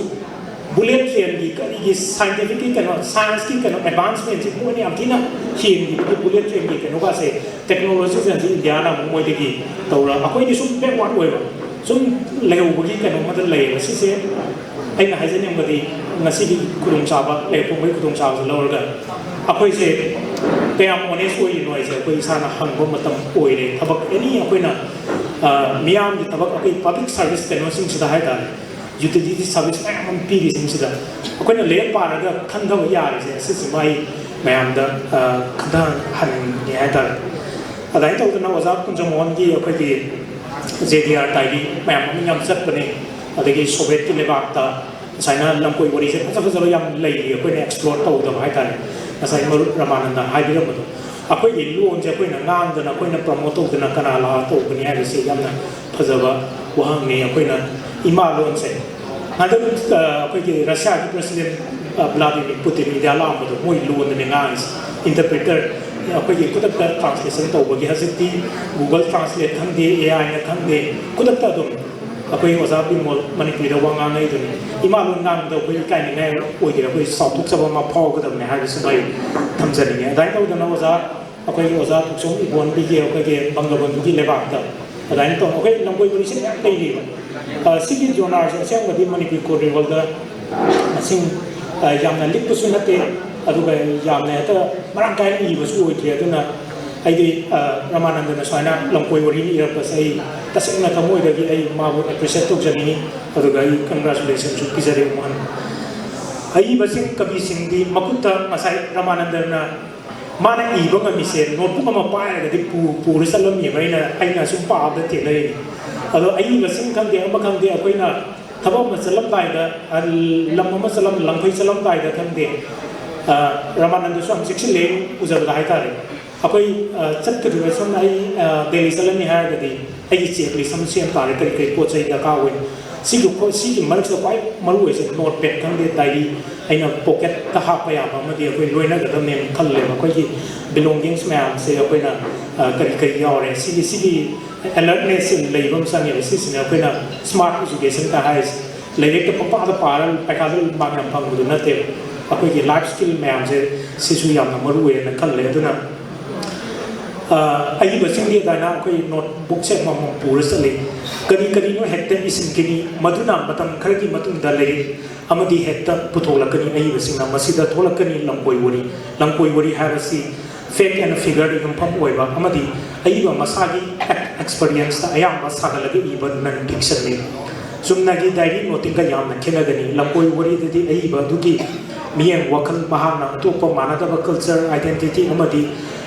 ꯕꯨꯂꯦꯠ ꯇ꯭ꯔꯦꯟꯒꯤ ꯀꯔꯤꯒꯤ ꯁꯥꯏꯟꯇꯤꯐꯤꯛꯀꯤ ꯀꯩꯅꯣ, ꯁꯥꯏꯟꯁꯀꯤ ꯀꯩꯅꯣ ꯑꯦꯗꯚꯥꯟꯁꯃꯦꯟꯁꯤ ꯃꯣꯏꯅ ꯌꯥꯝ ꯊꯤꯅ ꯍꯦꯟꯈꯤꯕꯒꯤ ꯕꯨꯂꯦꯠ ꯇ꯭ꯔꯦꯟꯒꯤ ꯀꯩꯅꯣꯒꯁꯦ ꯇꯦꯛꯅꯣꯂꯣꯖꯤꯁꯤꯡꯁꯤ ꯏꯟꯗꯤꯌꯥꯅ ꯑꯃꯨꯛ ꯃꯣꯏꯗꯒꯤ ꯇꯧꯔ ꯑꯩꯈꯣꯏꯗꯤ ꯁꯨꯝ ꯕꯦꯛꯋꯥꯔꯗ ꯑꯣꯏꯕ, ꯁꯨꯝ ꯂꯩꯍꯧꯕꯒꯤ ꯀꯩꯅꯣꯝꯃꯗ ꯂꯩꯌꯦꯕ꯫ ꯁꯤꯁꯦ ꯑꯩꯅ ꯍꯥꯏꯖꯅꯤꯡꯕꯗꯤ ꯉꯁꯤꯒꯤ ꯈꯨꯗꯣꯡꯆꯥꯕ, ꯂꯩꯐꯝꯒꯤ ꯈꯨꯗꯣꯡꯆꯥꯕꯁꯦ ꯂꯧꯔꯒ ꯑꯩꯈꯣꯏꯁꯦ ꯀꯌꯥꯝ ꯑꯣꯅꯦꯁ ꯑꯣꯏꯔꯤꯅꯣ ꯍꯥꯏꯁꯦ ꯑꯩꯈꯣꯏ ꯏꯁꯥꯅ ꯍꯪꯕ ꯃꯇꯝ ꯑꯣꯏꯔꯦ꯫ ꯊꯕꯛ ꯑꯦꯅꯤ ꯑꯩꯈꯣꯏꯅ, ꯑ, ꯃꯤꯌꯥꯝꯒꯤ ꯊꯕꯛ, ꯑꯩꯈꯣꯏ ꯄꯕ꯭ꯂꯤꯛ ꯁꯥꯔꯚꯤꯁ ꯀꯩꯅꯣꯁꯤꯡꯁꯤꯗ ꯍꯥꯏꯇꯥꯔꯦ, ꯌꯨꯇꯤꯂꯤꯇꯤ ꯁꯥꯔꯚꯤꯁ ꯃꯌꯥꯝ ꯑꯃ ꯄꯤꯔꯤꯁꯤꯡꯁꯤꯗ ꯑꯩꯈꯣꯏꯅ ꯂꯥꯏꯔꯤꯛ ꯄꯥꯔꯒ ꯈꯪꯊꯕ ꯌꯥꯔꯤꯁꯦ, ꯑꯁꯤꯁꯤꯃ ꯑꯩ ꯃꯌꯥꯝꯗ, ꯑ, ꯈꯪꯊꯍꯟꯅꯤꯡꯉꯦ ꯍꯥꯏꯇꯥꯔꯦ꯫ ꯑꯗꯨꯃꯥꯏꯅ ꯇꯧꯗꯅ ꯑꯣꯖꯥ ꯀꯨꯟꯖꯃꯣꯍꯟꯒꯤ ꯑꯩꯈꯣꯏꯒꯤ ꯖꯦ ꯗꯤ ꯑꯥꯔ ꯇꯥꯏꯕꯤ ꯃꯌꯥꯝ ꯑꯃ ꯌꯥꯝ ꯆꯠꯄꯅꯦ꯫ ꯑꯗꯒꯤ ꯁꯣꯚꯤꯌꯦꯠꯀꯤ ꯂꯩꯕꯥꯛꯇ ꯁꯨꯃꯥꯏꯅ ꯂꯝꯀꯣꯏ ꯋꯥꯔꯤꯁꯦ ꯐꯖ ꯐꯖꯕ ꯌꯥꯝ ꯂꯩꯔꯤ, ꯑꯩꯈꯣꯏꯅ ꯑꯦꯛꯁꯄ꯭ꯂꯣꯔ ꯇꯧꯗꯕ ꯍꯥꯏꯇꯥꯔꯦ꯫ ꯉꯁꯥꯏ ꯃꯔꯨꯞ ꯔꯃꯥꯅꯟꯗ ꯍꯥꯏꯕꯤꯔꯝꯕꯗꯣ, ꯑꯩꯈꯣꯏꯒꯤ ꯂꯣꯟꯁꯦ ꯑꯩꯈꯣꯏꯅ ꯉꯥꯡꯗꯅ, ꯑꯩꯈꯣꯏꯅ ꯄ꯭ꯔꯃꯣꯠ ꯇꯧꯗꯅ ꯀꯅꯥ ꯂꯥꯛꯑ ꯇꯧꯒꯅꯤ ꯍꯥꯏꯕꯁꯤ ꯌꯥꯝꯅ ꯐꯖꯕ ꯋꯥꯍꯪꯅꯤ꯫ ꯑꯩꯈꯣꯏꯅ ꯏꯃꯥ ꯂꯣꯟꯁꯦ ꯍꯟꯗꯛ, ꯑ, ꯑꯩꯈꯣꯏꯒꯤ ꯔꯁꯤꯌꯥꯒꯤ ꯄ꯭ꯔꯁꯤꯗꯦꯟ, ꯑ, ꯚ꯭ꯂꯥꯗꯤꯃꯤꯔ ꯄꯨꯇꯤꯟ ꯏꯟꯗꯤꯌꯥ ꯂꯥꯛꯑꯝꯕꯗꯣ ꯃꯣꯏ ꯂꯣꯟꯗꯅꯦ ꯉꯥꯡꯉꯤꯁꯦ, ꯏꯟꯇꯔꯄ꯭ꯔꯤꯇꯔ ꯑꯩꯈꯣꯏꯒꯤ ꯈꯨꯗꯛꯇ ꯇ꯭ꯔꯥꯟꯁꯂꯦꯁꯟ ꯇꯧꯕꯒꯤ꯫ ꯍꯧꯖꯤꯛꯇꯤ ꯒꯨꯒꯜ ꯇ꯭ꯔꯥꯟꯁꯂꯦꯠ ꯈꯪꯗꯦ, ꯑꯦ ꯑꯥꯏꯅ ꯈꯪꯗꯦ, ꯈꯨꯗꯛꯇ ꯑꯗꯨꯝ ꯑꯩꯈꯣꯏ ꯑꯣꯖꯥ ꯕꯤꯃꯣꯜ ꯃꯅꯤꯄꯨꯔꯤꯗ ꯋꯥ ꯉꯥꯡꯉꯛꯏꯗꯨꯅꯤ꯫ ꯏꯃꯥ ꯂꯣꯟ ꯉꯥꯡꯕꯗ ꯑꯩꯈꯣꯏ ꯏꯀꯥꯏꯅꯤꯡꯉꯥꯏ ꯑꯣꯏꯗꯦ, ꯑꯩꯈꯣꯏ ꯆꯥꯎꯊꯣꯛꯆꯕ ꯑꯃ ꯐꯥꯎꯒꯗꯕꯅꯦ ꯍꯥꯏꯕꯁꯤꯃ ꯑꯩ ꯊꯝꯖꯅꯤꯡꯉꯦ꯫ ꯑꯗꯨꯃꯥꯏꯅ ꯇꯧꯗꯅ ꯑꯣꯖꯥ, ꯑꯩꯈꯣꯏꯒꯤ ꯑꯣꯖꯥ ꯊꯣꯛꯆꯣꯝ ꯏꯕꯣꯟꯕꯤꯒꯤ ꯑꯩꯈꯣꯏꯒꯤ ꯕꯪꯒꯕꯟꯙꯨꯒꯤ ꯂꯩꯕꯥꯛꯇ ꯑꯗꯨꯃꯥꯏꯅ ꯇꯧ-, ꯑꯩꯈꯣꯏ ꯂꯝꯀꯣꯏ ꯋꯥꯔꯤꯁꯦ ꯃꯌꯥꯝ ꯂꯩꯔꯤꯕ꯫ ꯑ, ꯁꯤꯒꯤ ꯖꯣꯅꯥꯔꯁꯦ ꯑꯁꯦꯡꯕꯗꯤ ꯃꯅꯤꯄꯨꯔ ꯀꯣꯔꯤꯌꯔ ꯋꯥꯔꯜꯗ ꯁꯤꯡ, ꯑ, ꯌꯥꯝꯅ ꯂꯤꯛꯄꯁꯨ ꯅꯠꯇꯦ, ꯑꯗꯨꯒ ꯌꯥꯝꯅ ꯍꯦꯛꯇ ꯃꯔꯥꯡ ꯀꯥꯏꯅ ꯏꯕꯁꯨ ꯑꯣꯏꯗ꯭ꯔꯤ꯫ ꯑꯗꯨꯅ ꯑꯩꯗꯤ, ꯑ, ꯔꯃꯥꯅꯟꯗꯅ ꯁꯨꯃꯥꯏꯅ ꯂꯝꯀꯣꯏ ꯋꯥꯔꯤ ꯏꯔꯛꯄꯁꯦ ꯑꯩ ꯇꯁꯦꯡꯅ ꯊꯃꯣꯏꯗꯒꯤ ꯑꯩ ꯃꯥꯕꯨ appreciate ꯇꯧꯖꯅꯤꯡꯉꯤ, ꯑꯗꯨꯒ ꯑꯩ congratulationꯁꯨ ꯄꯤꯖꯔꯤ ꯑꯃꯨꯛ ꯍꯟꯅ꯫ ꯑꯏꯕꯁꯤꯡ, ꯀꯕꯤꯁꯤꯡꯗꯤ ꯃꯈꯨꯠꯇ ꯉꯁꯥꯏ ꯔꯃꯥꯅꯟꯗꯅ ꯃꯥꯅ ꯏꯕ ꯉꯝꯃꯤꯁꯦ notebook ꯑꯃ ꯄꯥꯏꯔꯒꯗꯤ ꯄꯨ-, ꯄꯨꯔ ꯆꯠꯂꯝꯃꯦꯕ꯫ ꯑꯩꯅ, ꯑꯩꯅ ꯁꯨꯝ ꯄꯥꯕꯗ ꯊꯦꯡꯅꯔꯤꯅꯤ꯫ ꯑꯗꯣ ꯑꯏꯕꯁꯤꯡ ꯈꯪꯗꯦ, ꯑꯃ ꯈꯪꯗꯦ, ꯑꯩꯈꯣꯏꯅ ꯊꯕꯛ ꯑꯃ ꯆꯠꯂꯝꯗꯥꯏꯗ, ꯑ, ꯂꯝ ꯑꯃ ꯆꯠꯂꯝ-, ꯂꯝꯈꯩ ꯆꯠꯂꯝꯗꯥꯏꯗ ꯈꯪꯗꯦ, ꯑ, ꯔꯃꯥꯅꯟꯗꯁꯨ ꯌꯥꯝ ꯆꯦꯛꯁꯤꯜꯂꯦ ꯎꯖꯕꯗ ꯍꯥꯏꯇꯥꯔꯦ꯫ ꯑꯩꯈꯣꯏ, ꯑ, ꯆꯠꯀꯗꯕ, ꯁꯝꯅ ꯑꯩ, ꯑ, ꯗꯦꯜꯂꯤ ꯆꯠꯂꯅꯤ ꯍꯥꯏꯔꯒꯗꯤ ꯑꯩꯒꯤ checklist ꯑꯃ ꯁꯦꯝ ꯇꯥꯔꯦ, ꯀꯔꯤ ꯀꯔꯤ ꯄꯣꯠ ꯆꯩ ꯗꯔꯀꯥꯔ ꯑꯣꯏ꯫ ꯁꯤꯒꯤ ꯈꯣ-, ꯁꯤꯒꯤ ꯃꯔꯛꯁꯤꯗ ꯈ꯭ꯋꯥꯏ ꯃꯔꯨ ꯑꯣꯏꯔꯤꯁꯦ notepad ꯈꯪꯗꯦ, diary, ꯑꯩꯅ pocketꯇ ꯍꯥꯞꯄ ꯌꯥꯕ ꯑꯃꯗꯤ ꯑꯩꯈꯣꯏ ꯂꯣꯏꯅꯒꯗꯕꯅꯦꯅ ꯈꯜꯂꯦꯕ꯫ ꯑꯩꯈꯣꯏꯒꯤ belongings ꯃꯌꯥꯝꯁꯦ ꯑꯩꯈꯣꯏꯅ, ꯑ, ꯀꯔꯤ ꯀꯔꯤ ꯌꯥꯎꯔꯦ, ꯁꯤꯒꯤ, ꯁꯤꯒꯤ alertness ꯂꯩꯕ ꯑꯃ ꯆꯪꯉꯦꯕ꯫ ꯁꯤꯁꯤꯅ ꯑꯩꯈꯣꯏꯅ smart educationꯒ ꯍꯥꯏꯔꯤꯁꯦ꯫ ꯂꯥꯏꯔꯤꯛꯇ ꯄꯪꯄꯥꯗ ꯄꯥꯔ ꯄꯩꯈꯥꯗ mark ꯌꯥꯝ ꯐꯪꯕꯗꯨ ꯅꯠꯇꯦꯕ꯫ ꯑꯩꯈꯣꯏꯒꯤ life skill ꯃꯌꯥꯝꯁꯦ ꯁꯤꯁꯨ ꯌꯥꯝꯅ ꯃꯔꯨ ꯑꯣꯏꯌꯦꯅ ꯈꯜꯂꯦ꯫ ꯑꯗꯨꯅ, ꯑ, ꯑꯏꯕꯁꯤꯡꯗꯤ ꯑꯗꯨꯃꯥꯏꯅ ꯑꯩꯈꯣꯏ notebookꯁꯦ ꯑꯃꯃꯝ ꯄꯨꯔ ꯆꯠꯂꯤ꯫ ꯀꯔꯤ ꯀꯔꯤꯅꯣ ꯍꯦꯛꯇ ꯏꯁꯤꯟꯈꯤꯅꯤ, ꯃꯗꯨꯅ ꯃꯇꯝ ꯈꯔꯒꯤ ꯃꯇꯨꯡꯗ ꯂꯥꯏꯔꯤꯛ ꯑꯃꯗꯤ ꯍꯦꯛꯇ ꯄꯨꯊꯣꯛꯂꯛꯀꯅꯤ꯫ ꯑꯏꯕꯁꯤꯡꯅ ꯃꯁꯤꯗ ꯊꯣꯛꯂꯛꯀꯅꯤ ꯂꯝꯀꯣꯏ ꯋꯥꯔꯤ꯫ ꯂꯝꯀꯣꯏ ꯋꯥꯔꯤ ꯍꯥꯏꯕꯁꯤ fact and figureꯗ ꯌꯨꯝꯐꯝ ꯑꯣꯏꯕ ꯑꯃꯗꯤ ꯑꯏꯕ ꯃꯁꯥꯒꯤ experienceꯇ ꯑꯌꯥꯝꯕ ꯁꯥꯒꯠꯂꯒ ꯏꯕ non fictionꯅꯤ꯫ ꯆꯨꯝꯅꯒꯤ diary notingꯒ ꯌꯥꯝꯅ ꯈꯦꯠꯅꯒꯅꯤ꯫ ꯂꯝꯀꯣꯏ ꯋꯥꯔꯤꯗꯗꯤ ꯑꯏꯕ ꯑꯗꯨꯒꯤ ꯃꯤꯠꯌꯦꯡ ꯋꯥꯈꯜ, ꯃꯍꯥꯛꯅ ꯑꯇꯣꯞꯄ ꯃꯥꯟꯅꯗꯕ culture, identity ꯑꯃꯗꯤ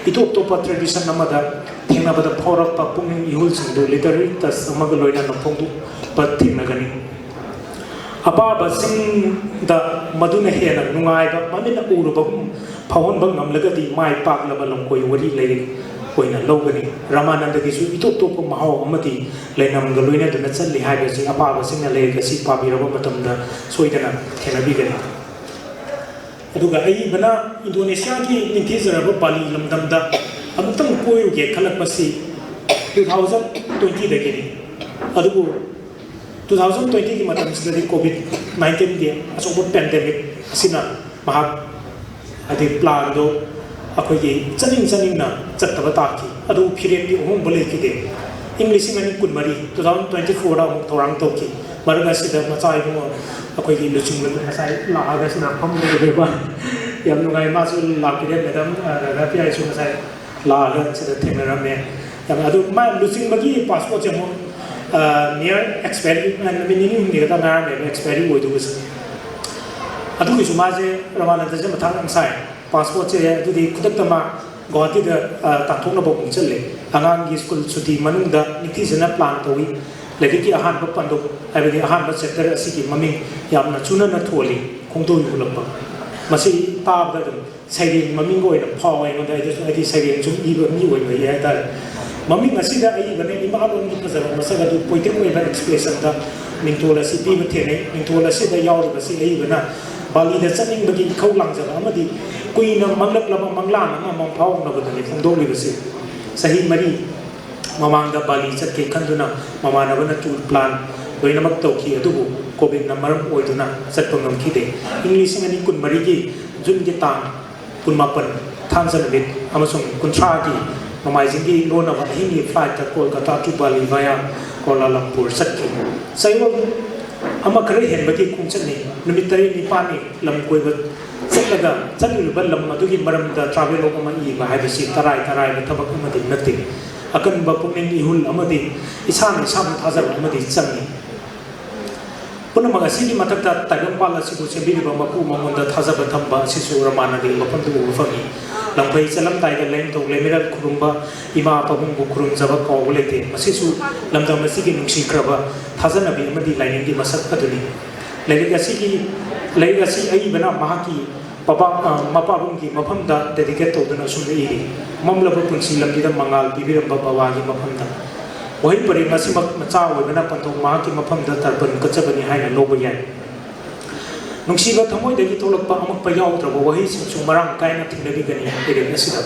ꯏꯇꯣꯞ ꯇꯣꯞꯄ tradition ꯑꯃꯗ ꯊꯦꯡꯅꯕꯗ ꯐꯥꯎꯔꯛꯄ ꯄꯨꯛꯅꯤꯡ ꯏꯍꯨꯜꯁꯤꯡꯗꯨ literary touch ꯑꯃꯒ ꯂꯣꯏꯅꯅ ꯐꯣꯡꯗꯣꯛꯄ ꯊꯦꯡꯅꯒꯅꯤ꯫ ꯑꯄꯥꯕꯁꯤꯡꯗ ꯃꯗꯨꯅ ꯍꯦꯟꯅ ꯅꯨꯡꯉꯥꯏꯕ, ꯃꯃꯤꯠꯅ ꯎꯔꯨꯕꯒꯨꯝ ꯐꯥꯎꯍꯟꯕ ꯉꯝꯂꯒꯗꯤ ꯃꯥꯏ ꯄꯥꯛꯂꯕ ꯂꯝꯀꯣꯏ ꯋꯥꯔꯤ ꯂꯥꯏꯔꯤꯛ ꯑꯣꯏꯅ ꯂꯧꯒꯅꯤ꯫ ꯔꯃꯥꯅꯟꯗꯒꯤꯁꯨ ꯏꯇꯣꯞ ꯇꯣꯞꯄ ꯃꯍꯥꯎ ꯑꯃꯗꯤ ꯂꯩꯅꯝꯒ ꯂꯣꯏꯅꯗꯨꯅ ꯆꯠꯂꯤ ꯍꯥꯏꯕꯁꯤ ꯑꯄꯥꯕꯁꯤꯡꯅ ꯂꯥꯏꯔꯤꯛ ꯑꯁꯤ ꯄꯥꯕꯤꯔꯕ ꯃꯇꯝꯗ ꯁꯣꯏꯗꯅ ꯊꯦꯡꯅꯕꯤꯒꯅꯤ꯫ ꯑꯗꯨꯒ ꯑꯏꯕꯅ ꯏꯟꯗꯣꯅꯦꯁꯤꯌꯥꯒꯤ ꯅꯤꯡꯊꯤꯖꯔꯕ ꯕꯥꯂꯤ ꯂꯝꯗꯝꯗ ꯑꯃꯨꯛꯇꯪ ꯀꯣꯏꯔꯨꯒꯦ ꯈꯜꯂꯛꯄꯁꯤ two thousand twentyꯗꯒꯤꯅꯤ꯫ ꯑꯗꯨꯕꯨ two thousand twentyꯒꯤ ꯃꯇꯝꯁꯤꯗꯗꯤ COVID nineteenꯒꯤ ꯑꯆꯧꯕ pandemic ꯑꯁꯤꯅ ꯃꯍꯥꯛ, ꯍꯥꯏꯗꯤ, planꯗꯣ ꯑꯩꯈꯣꯏꯒꯤ ꯆꯠꯅꯤꯡ ꯆꯠꯅꯤꯡꯅ ꯆꯠꯇꯕ ꯇꯥꯈꯤ꯫ ꯑꯗꯨꯕꯨ ꯐꯤꯔꯦꯞꯇꯤ ꯑꯍꯣꯡꯕ ꯂꯩꯈꯤꯗꯦ꯫ ꯏꯪ ꯂꯤꯁꯤꯡ ꯑꯅꯤ ꯀꯨꯟꯃꯔꯤ, two thousand twenty fourꯗ ꯑꯃꯨꯛ ꯊꯧꯔꯥꯡ ꯇꯧꯈꯤ꯫ ꯃꯔꯛ ꯑꯁꯤꯗ ꯃꯆꯥ ꯏꯕꯨꯡꯉꯣ ꯑꯩꯈꯣꯏꯒꯤ ꯂꯨꯆꯤꯡꯕꯗꯨ ꯉꯁꯥꯏ ꯂꯥꯛꯑꯒ ꯁꯤꯗ ꯐꯝ ꯂꯩꯔꯦꯕ꯫ ꯌꯥꯝ ꯅꯨꯡꯉꯥꯏ, ꯃꯥꯁꯨ ꯂꯥꯛꯄꯤꯔꯦ꯫ ꯃꯦꯗꯥꯝ ꯔꯥꯙꯥꯄ꯭ꯔꯤꯌꯥꯁꯨ ꯉꯁꯥꯏ ꯂꯥꯛꯑꯒ ꯁꯤꯗ ꯊꯦꯡꯅꯔꯝꯃꯦ꯫ ꯌꯥꯝ, ꯑꯗꯨ ꯃꯥ ꯂꯨꯆꯤꯡꯕꯒꯤ ꯄꯥꯁꯄꯣꯔꯠꯁꯦ ꯑꯃꯨꯛ ꯅꯤꯌꯔ ꯑꯦꯛꯁꯄꯥꯏꯔꯤ, ꯅꯨꯃꯤꯠ ꯅꯤꯅꯤ ꯍꯨꯝꯅꯤ ꯈꯛꯇ ꯉꯥꯏꯔꯝꯃꯦꯕ ꯑꯦꯛꯁꯄꯥꯏꯔꯤ ꯑꯣꯏꯗꯧꯕꯁꯦ꯫ ꯑꯗꯨꯒꯤꯁꯨ ꯃꯥꯁꯦ ꯔꯃꯥꯅꯟꯗꯁꯦ ꯃꯊꯥ ꯌꯥꯝ ꯁꯥꯏ꯫ ꯄꯥꯁꯄꯣꯔꯠꯁꯦ ꯑꯗꯨꯗꯤ ꯈꯨꯗꯛꯇ ꯃꯥ ꯒꯨꯋꯥꯍꯥꯇꯤꯗ ꯇꯥꯟꯊꯣꯛꯅꯕ ꯑꯃꯨꯛ ꯆꯠꯂꯦ꯫ ꯑꯉꯥꯡꯒꯤ ꯁ꯭ꯀꯨꯜ ꯁꯨꯇꯤ ꯃꯅꯨꯡꯗ ꯅꯤꯡꯊꯤꯖꯅ ꯄ꯭ꯂꯥꯟ ꯇꯧꯏ꯫ ꯂꯥꯏꯔꯤꯛꯀꯤ ꯑꯍꯥꯟꯕ ꯄꯟꯗꯨꯞ, ꯍꯥꯏꯕꯗꯤ ꯑꯍꯥꯟꯕ ꯆꯦꯞꯇꯔ ꯑꯁꯤꯒꯤ ꯃꯃꯤꯡ ꯌꯥꯝꯅ ꯆꯨꯅꯅ ꯊꯣꯜꯂꯤ, ꯈꯣꯡꯗꯣꯏ ꯎꯠꯂꯛꯄ꯫ ꯃꯁꯤ ꯇꯥꯕꯗ ꯑꯗꯨꯝ ꯁꯩꯔꯦꯡ ꯃꯃꯤꯡꯒ ꯑꯣꯏꯅ ꯐꯥꯎꯋꯦ ꯑꯩꯉꯣꯟꯗ꯫ ꯑꯩꯗꯁꯨ, ꯍꯥꯏꯗꯤ ꯁꯩꯔꯦꯡ ꯁꯨꯝ ꯏꯕ ꯃꯤ ꯑꯣꯏꯕꯒꯤ ꯍꯥꯏꯇꯥꯔꯦ꯫ ꯃꯃꯤꯡ ꯑꯁꯤꯗ ꯑꯏꯕꯅ ꯏꯃꯥꯂꯣꯟꯒꯤ ꯐꯖꯕ ꯃꯁꯛ ꯑꯗꯨ ꯄꯣꯏꯇꯤꯛ ꯑꯣꯏꯕ ꯑꯦꯛꯁꯄ꯭ꯔꯦꯁꯟꯗ ꯃꯤꯡꯊꯣꯜ ꯑꯁꯤ ꯄꯤꯕ ꯊꯦꯡꯅꯩ꯫ ꯃꯤꯡꯊꯣꯜ ꯑꯁꯤꯗ ꯌꯥꯎꯔꯤꯕꯁꯤ ꯑꯏꯕꯅ ꯕꯥꯂꯤꯗ ꯆꯠꯅꯤꯡꯕꯒꯤ ꯏꯈꯧ ꯂꯥꯡꯖꯕ ꯑꯃꯗꯤ ꯀꯨꯏꯅ ꯃꯪꯂꯛꯂꯕ ꯃꯪꯂꯥꯟ ꯑꯃ ꯃꯪꯐꯥꯎꯅꯕꯗꯅꯤ ꯐꯣꯡꯗꯣꯛꯂꯤꯕꯁꯤ꯫ ꯆꯍꯤ ꯃꯔꯤ ꯃꯃꯥꯡꯗ ꯕꯥꯂꯤ ꯆꯠꯀꯦ ꯈꯟꯗꯨꯅ ꯃꯃꯥꯟꯅꯕꯅ ꯇꯨꯔ ꯄ꯭ꯂꯥꯟ ꯂꯣꯏꯅꯃꯛ ꯇꯧꯈꯤ, ꯑꯗꯨꯕꯨ ꯀꯣꯚꯤꯗꯅ ꯃꯔꯝ ꯑꯣꯏꯗꯨꯅ ꯆꯠꯄ ꯉꯝꯈꯤꯗꯦ꯫ ꯏꯪ ꯂꯤꯁꯤꯡ ꯑꯅꯤ ꯀꯨꯟꯃꯔꯤꯒꯤ ꯖꯨꯟꯒꯤ ꯇꯥꯡ ꯀꯨꯟꯃꯥꯄꯟ ꯊꯥꯡꯖ ꯅꯨꯃꯤꯠ ꯑꯃꯁꯨꯡ ꯀꯨꯟꯊ꯭ꯔꯥꯒꯤ ꯅꯣꯡꯃꯥꯏꯖꯤꯡꯒꯤ ꯂꯣꯟꯅꯕ ꯑꯍꯤꯡꯒꯤ ꯐ꯭ꯂꯥꯏꯠꯇ ꯀꯣꯜꯀꯇꯥ to ꯕꯥꯂꯤ via ꯀꯣꯂꯥꯂꯝꯄꯨꯔ ꯆꯠꯈꯤ꯫ ꯆꯌꯣꯜ ꯑꯃ ꯈꯔ ꯍꯦꯟꯕꯒꯤ ꯈꯣꯡꯆꯠꯅꯤ꯫ ꯅꯨꯃꯤꯠ ꯇꯔꯦꯠ ꯅꯤꯄꯥꯜꯅꯤ ꯂꯝ ꯀꯣꯏꯕ ꯆꯠꯂꯒ ꯆꯠꯂꯨꯔꯤꯕ ꯂꯝ ꯑꯗꯨꯒꯤ ꯃꯔꯝꯗ ꯇ꯭ꯔꯥꯚꯦꯂꯣꯒ ꯑꯃ ꯏꯕ ꯍꯥꯏꯕꯁꯤ ꯇꯔꯥꯏ ꯇꯔꯥꯏꯕ ꯊꯕꯛ ꯑꯃꯗꯤ ꯅꯠꯇꯦ꯫ ꯑꯀꯟꯕ ꯄꯨꯛꯅꯤꯡ ꯏꯍꯨꯜ ꯑꯃꯗꯤ ꯏꯁꯥꯅ ꯏꯁꯥꯕꯨ ꯊꯥꯖꯕ ꯑꯃꯗꯤ ꯆꯪꯏ꯫ ꯄꯨꯝꯅꯃꯛ ꯑꯁꯤꯒꯤ ꯃꯊꯛꯇ ꯇꯥꯏꯕꯪꯄꯥꯟ ꯑꯁꯤꯕꯨ ꯁꯦꯝꯕꯤꯔꯤꯕ ꯃꯄꯨ ꯃꯉꯣꯟꯗ ꯊꯥꯖꯕ ꯊꯝꯕ ꯑꯁꯤꯁꯨ ꯔꯃꯥꯅꯟꯗꯒꯤ ꯃꯐꯝꯗ ꯎꯕ ꯐꯪꯏ꯫ ꯂꯝꯐꯩ ꯆꯠꯂꯝꯗꯥꯏꯗ ꯂꯥꯏꯅꯤꯡꯊꯧ ꯂꯩꯃꯔꯦꯜ ꯈꯨꯔꯨꯝꯕ, ꯏꯃꯥ ꯄꯥꯕꯨꯡꯕꯨ ꯈꯨꯔꯨꯝꯖꯕ ꯀꯥꯎꯕ ꯂꯩꯇꯦ꯫ ꯃꯁꯤꯁꯨ ꯂꯝꯗꯝ ꯑꯁꯤꯒꯤ ꯅꯨꯡꯁꯤꯈ꯭ꯔꯕ ꯊꯥꯖꯅꯕꯤ ꯑꯃꯗꯤ ꯂꯥꯏꯅꯤꯡꯒꯤ ꯃꯁꯛ ꯑꯗꯨꯅꯤ꯫ ꯂꯥꯏꯔꯤꯛ ꯑꯁꯤꯒꯤ, ꯂꯥꯏꯔꯤꯛ ꯑꯁꯤ ꯑꯏꯕꯅ ꯃꯍꯥꯛꯀꯤ ꯄꯕꯥ-, ꯑ, ꯃꯄꯥꯕꯨꯡꯒꯤ ꯃꯐꯝꯗ ꯗꯦꯗꯤꯀꯦꯠ ꯇꯧꯗꯨꯅ ꯑꯁꯨꯝꯅ ꯏꯔꯤ, ꯃꯝꯂꯕ ꯄꯨꯟꯁꯤ ꯂꯝꯕꯤꯗ ꯃꯉꯥꯜ ꯄꯤꯕꯤꯔꯝꯕ ꯕꯕꯥꯒꯤ ꯃꯐꯝꯗ꯫ ꯋꯥꯍꯩ ꯄꯔꯦꯡ ꯑꯁꯤꯃꯛ ꯃꯆꯥ ꯑꯣꯏꯕꯅ ꯄꯟꯊꯧ ꯃꯍꯥꯛꯀꯤ ꯃꯐꯝꯗ ꯇꯔꯄꯟ ꯀꯠꯆꯕꯅꯤ ꯍꯥꯏꯅ ꯂꯧꯕ ꯌꯥꯏ꯫ ꯅꯨꯡꯁꯤꯕ ꯊꯃꯣꯏꯗꯒꯤ ꯊꯣꯛꯂꯛꯄ ꯑꯃꯛꯄ ꯌꯥꯎꯗ꯭ꯔꯕ ꯋꯥꯍꯩꯁꯤꯡꯁꯨ ꯃꯔꯥꯡ ꯀꯥꯏꯅ ꯊꯦꯡꯅꯕꯤꯒꯅꯤ ꯂꯥꯏꯔꯤꯛ ꯑꯁꯤꯗ꯫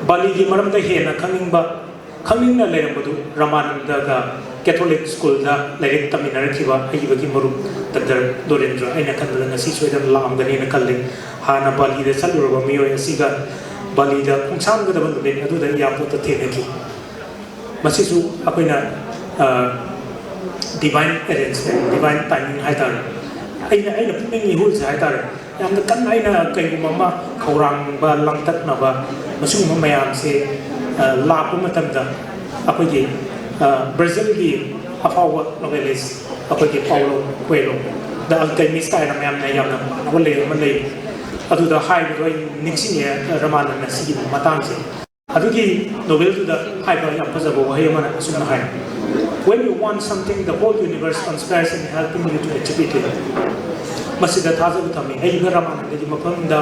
ꯕꯥꯂꯤꯒꯤ ꯃꯔꯝꯗ ꯍꯦꯟꯅ ꯈꯪꯅꯤꯡꯕ, ꯈꯪꯅꯤꯡꯅ ꯂꯩꯔꯝꯕꯗꯨ ꯔꯃꯥꯅꯟꯗꯒ ꯀꯦꯊꯣꯂꯤꯛ ꯁ꯭ꯀꯨꯜꯗ ꯂꯥꯏꯔꯤꯛ ꯇꯝꯃꯤꯟꯅꯔꯛꯈꯤꯕ ꯑꯩꯒꯤ ꯃꯔꯨꯞ ꯗꯥꯛꯇꯔ ꯗꯣꯔꯦꯟꯗ꯭ꯔ ꯑꯩꯅ ꯈꯟꯕꯗ ꯉꯁꯤ ꯁꯣꯏꯗꯅ ꯂꯥꯛꯑꯝꯒꯅꯤꯅ ꯈꯜꯂꯤ꯫ ꯍꯥꯟꯅ ꯕꯥꯂꯤꯗ ꯆꯠꯂꯨꯔꯕ ꯃꯤꯑꯣꯏ ꯑꯁꯤꯒ ꯕꯥꯂꯤꯗ ꯈꯣꯡꯁꯥꯟꯒꯗꯕ ꯅꯨꯃꯤꯠ ꯑꯗꯨꯗ ꯑꯦꯌꯥꯔꯄꯣꯔꯠꯇ ꯊꯦꯡꯅꯈꯤ꯫ ꯃꯁꯤꯁꯨ ꯑꯩꯈꯣꯏꯅ, ꯑ, Divine arrangement, divine timing ꯍꯥꯏꯇꯥꯔꯦ꯫ ꯑꯩꯅ ꯑꯩꯅ ꯄꯨꯛꯅꯤꯡ ꯏꯍꯨꯜꯁꯦ ꯍꯥꯏꯇꯥꯔꯦ, ꯌꯥꯝꯅ ꯀꯟꯅ ꯑꯩꯅ ꯀꯩꯒꯨꯝꯕ ꯑꯃ ꯈꯧꯔꯥꯡꯕ, ꯂꯥꯡꯇꯛꯅꯕ, ꯃꯁꯤꯒꯨꯝꯕ ꯃꯌꯥꯝꯁꯦ ꯂꯥꯛꯄ ꯃꯇꯝꯗ ꯑꯩꯈꯣꯏꯒꯤ ꯕ꯭ꯔꯥꯖꯤꯜꯒꯤ ꯑꯐꯥꯎꯕ novelist ꯑꯩꯈꯣꯏꯒꯤ Paulo Coelho, The Alchemist ꯍꯥꯏꯅ ꯃꯌꯥꯝꯅ ꯌꯥꯝꯅ ꯄꯥꯝꯅꯕ ꯂꯩ ꯑꯃ ꯂꯩ꯫ ꯑꯗꯨꯗ ꯍꯥꯏꯕꯗꯣ ꯑꯩ ꯅꯤꯡꯁꯤꯡꯉꯦ, ꯔꯃꯥꯅꯟꯗ, ꯁꯤꯒꯤ ꯃꯇꯥꯡꯁꯦ꯫ ꯑꯗꯨꯒꯤ novelꯗꯨꯗ ꯍꯥꯏꯕ ꯌꯥꯝ ꯐꯖꯕ ꯋꯥꯍꯩ ꯑꯃꯅ ꯑꯁꯨꯝꯅ ꯍꯥꯏ: "When you want something, the whole universe conspires in helping you to achieve it." ꯃꯁꯤꯗ ꯊꯥꯖꯕ ꯊꯝꯃꯤ꯫ ꯑꯏꯕ ꯔꯃꯥꯅꯟꯗꯒꯤ ꯃꯐꯝꯗ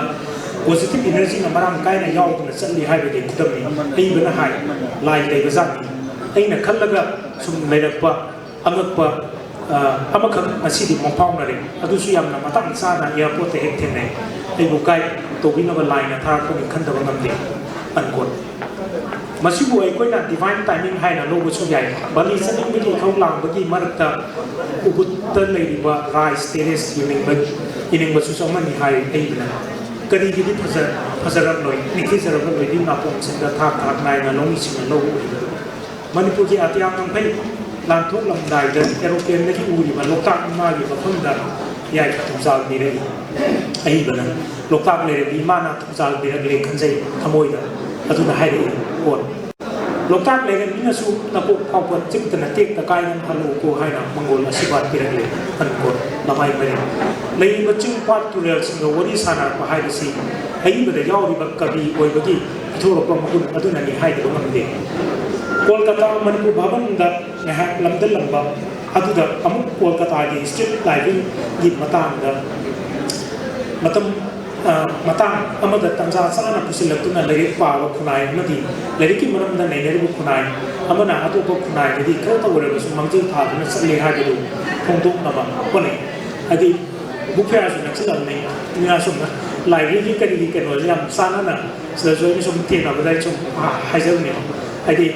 positive energyꯅ ꯃꯔꯥꯡ ꯀꯥꯏꯅ ꯌꯥꯎꯗꯨꯅ ꯆꯠꯂꯤ ꯍꯥꯏꯕꯒꯤ ꯈꯨꯗꯝꯅꯤ꯫ ꯑꯏꯕꯅ ꯍꯥꯏ, "ꯂꯥꯏ ꯂꯩꯕꯖꯥꯠꯅꯤ꯫ ꯑꯩꯅ ꯈꯜꯂꯒ ꯁꯨꯝ ꯂꯩꯔꯛꯄ ꯑꯉꯛꯄ ꯑꯃꯈꯛ ꯉꯁꯤꯗꯤ ꯃꯪꯐꯥꯎꯅꯔꯦ꯫ ꯑꯗꯨꯁꯨ ꯌꯥꯝꯅ ꯃꯇꯥꯡ ꯆꯥꯅ airportꯇ ꯍꯦꯛ ꯊꯦꯡꯅꯩ꯫ ꯑꯩꯕꯨ guide ꯇꯧꯕꯤꯅꯕ ꯂꯥꯏꯅ ꯊꯥꯔꯛꯄꯅꯤ ꯈꯟꯗꯕ ꯉꯝꯗꯦ." Unquote꯫ ꯃꯁꯤꯕꯨ ꯑꯩꯈꯣꯏꯅ divine timing ꯍꯥꯏꯅ ꯂꯧꯕꯁꯨ ꯌꯥꯏ꯫ ꯕꯥꯂꯤ ꯆꯠꯅꯤꯡꯕꯒꯤ ꯏꯊꯧ ꯂꯥꯡꯕꯒꯤ ꯃꯔꯛꯇ ꯎꯕꯨꯠꯇ ꯂꯩꯔꯤꯕ rice terrace ꯌꯦꯡꯅꯤꯡꯕ, ꯌꯦꯡꯅꯤꯡꯕꯁꯤꯁꯨ ꯑꯃꯅꯤ ꯍꯥꯏ ꯑꯏꯕꯅ꯫ ꯀꯔꯤꯒꯤꯗꯤ ꯐꯖ-, ꯐꯖꯔꯛꯂꯣꯏ, ꯅꯤꯡꯊꯤꯖꯔꯛꯂꯣꯏ ꯅꯤꯡꯊꯤꯖꯔꯛꯂꯣꯏꯗꯤ ꯅꯥꯄꯣꯝꯁꯤꯡꯗ ꯊꯥꯛ ꯊꯥꯛ ꯅꯥꯏꯅ ꯂꯧꯃꯤꯁꯤꯡꯅ ꯂꯧ ꯎꯔꯤꯕꯗꯨ꯫ ꯃꯅꯤꯄꯨꯔꯒꯤ ꯑꯇꯤꯌꯥ ꯉꯝꯈꯩ ꯂꯥꯟꯊꯣꯛꯂꯝꯗꯥꯏꯗ aeroplaneꯗꯒꯤ ꯎꯔꯤꯕ ꯂꯣꯛꯇꯥꯛ ꯏꯃꯥꯒꯤ ꯃꯐꯝꯗ ꯌꯥꯏꯐ ꯊꯧꯖꯥꯜ ꯄꯤꯔꯛꯏ꯫ ꯑꯏꯕꯅ "ꯂꯣꯛꯇꯥꯛ ꯂꯩꯔꯦꯝꯕꯤ ꯏꯃꯥꯅ ꯊꯧꯖꯥꯜ ꯄꯤꯔꯛꯂꯦ ꯈꯟꯖꯩ ꯊꯃꯣꯏꯗ" ꯑꯗꯨꯅ ꯍꯥꯏꯔꯛꯏ꯫ Quote꯫ "ꯂꯣꯛꯇꯥꯛ ꯂꯩꯔꯦꯝꯕꯤꯅꯁꯨ ꯅꯀꯣꯛ ꯐꯥꯎꯕ ꯆꯤꯛꯇꯅ ꯇꯦꯛꯇ ꯀꯥꯏꯗꯅ ꯍꯜꯂꯛꯎꯀꯣ" ꯍꯥꯏꯅ ꯃꯪꯒꯣꯜ ꯑꯁꯤꯕꯥꯠ ꯄꯤꯔꯛꯂꯦ꯫ Unquote꯫ ꯂꯃꯥꯏ ꯃꯔꯤ꯫ ꯂꯩꯔꯤꯕ ꯆꯤꯡ ꯄꯥꯠ ꯇꯨꯔꯦꯜꯁꯤꯡꯒ ꯋꯥꯔꯤ ꯁꯥꯅꯔꯛꯄ ꯍꯥꯏꯕꯁꯤ ꯑꯏꯕꯗ ꯌꯥꯎꯔꯤꯕ ꯀꯕꯤ ꯑꯣꯏꯕꯒꯤ ꯄꯤꯊꯣꯔꯛꯄ ꯃꯒꯨꯟ ꯑꯗꯨꯅꯅꯤ ꯍꯥꯏꯗꯕ ꯉꯝꯗꯦ꯫ ꯀꯣꯜꯀꯇꯥ ꯃꯅꯤꯄꯨꯔ ꯚꯕꯟꯗ ꯉꯥꯏꯍꯥꯛ ꯂꯝꯗꯜꯂꯝꯕ ꯑꯗꯨꯗ ꯑꯃꯨꯛ ꯀꯣꯜꯀꯇꯥꯒꯤ street libraryꯒꯤ ꯃꯇꯥꯡꯗ ꯃꯇꯝ, ꯑ, ꯃꯇꯥꯡ ꯑꯃꯗ ꯇꯟꯖꯥ ꯆꯥꯅ ꯄꯨꯁꯤꯜꯂꯛꯇꯨꯅ ꯂꯥꯏꯔꯤꯛ ꯄꯥꯕ ꯈꯨꯟꯅꯥꯏ ꯑꯃꯗꯤ ꯂꯥꯏꯔꯤꯛꯀꯤ ꯃꯔꯝꯗ ꯅꯩꯅꯔꯤꯕ ꯈꯨꯟꯅꯥꯏ ꯑꯃꯅ ꯑꯇꯣꯞꯄ ꯈꯨꯟꯅꯥꯏꯗꯗꯤ ꯈꯔꯇ ꯑꯣꯏꯔꯕꯁꯨ ꯃꯥꯡꯖꯤꯜ ꯊꯥꯗꯨꯅ ꯆꯠꯂꯤ ꯍꯥꯏꯕꯗꯨ ꯐꯣꯡꯗꯣꯛꯅꯕ ꯍꯣꯠꯅꯩ꯫ ꯍꯥꯏꯗꯤ, book fairꯁꯨ ꯅꯛꯁꯤꯜꯂꯛꯑꯕꯅꯤ, ꯃꯤꯅ ꯁꯨꯝ libraryꯒꯤ ꯀꯔꯤꯒꯤ ꯀꯩꯅꯣꯁꯦ ꯌꯥꯝ ꯆꯥꯟꯅꯅ ꯁꯤꯗꯁꯨ ꯑꯩꯅ ꯁꯨꯝ ꯊꯦꯡꯅꯕꯗ ꯑꯩ ꯁꯨꯝ ꯍꯥꯏꯖꯕꯅꯦꯕ꯫ ꯍꯥꯏꯗꯤ,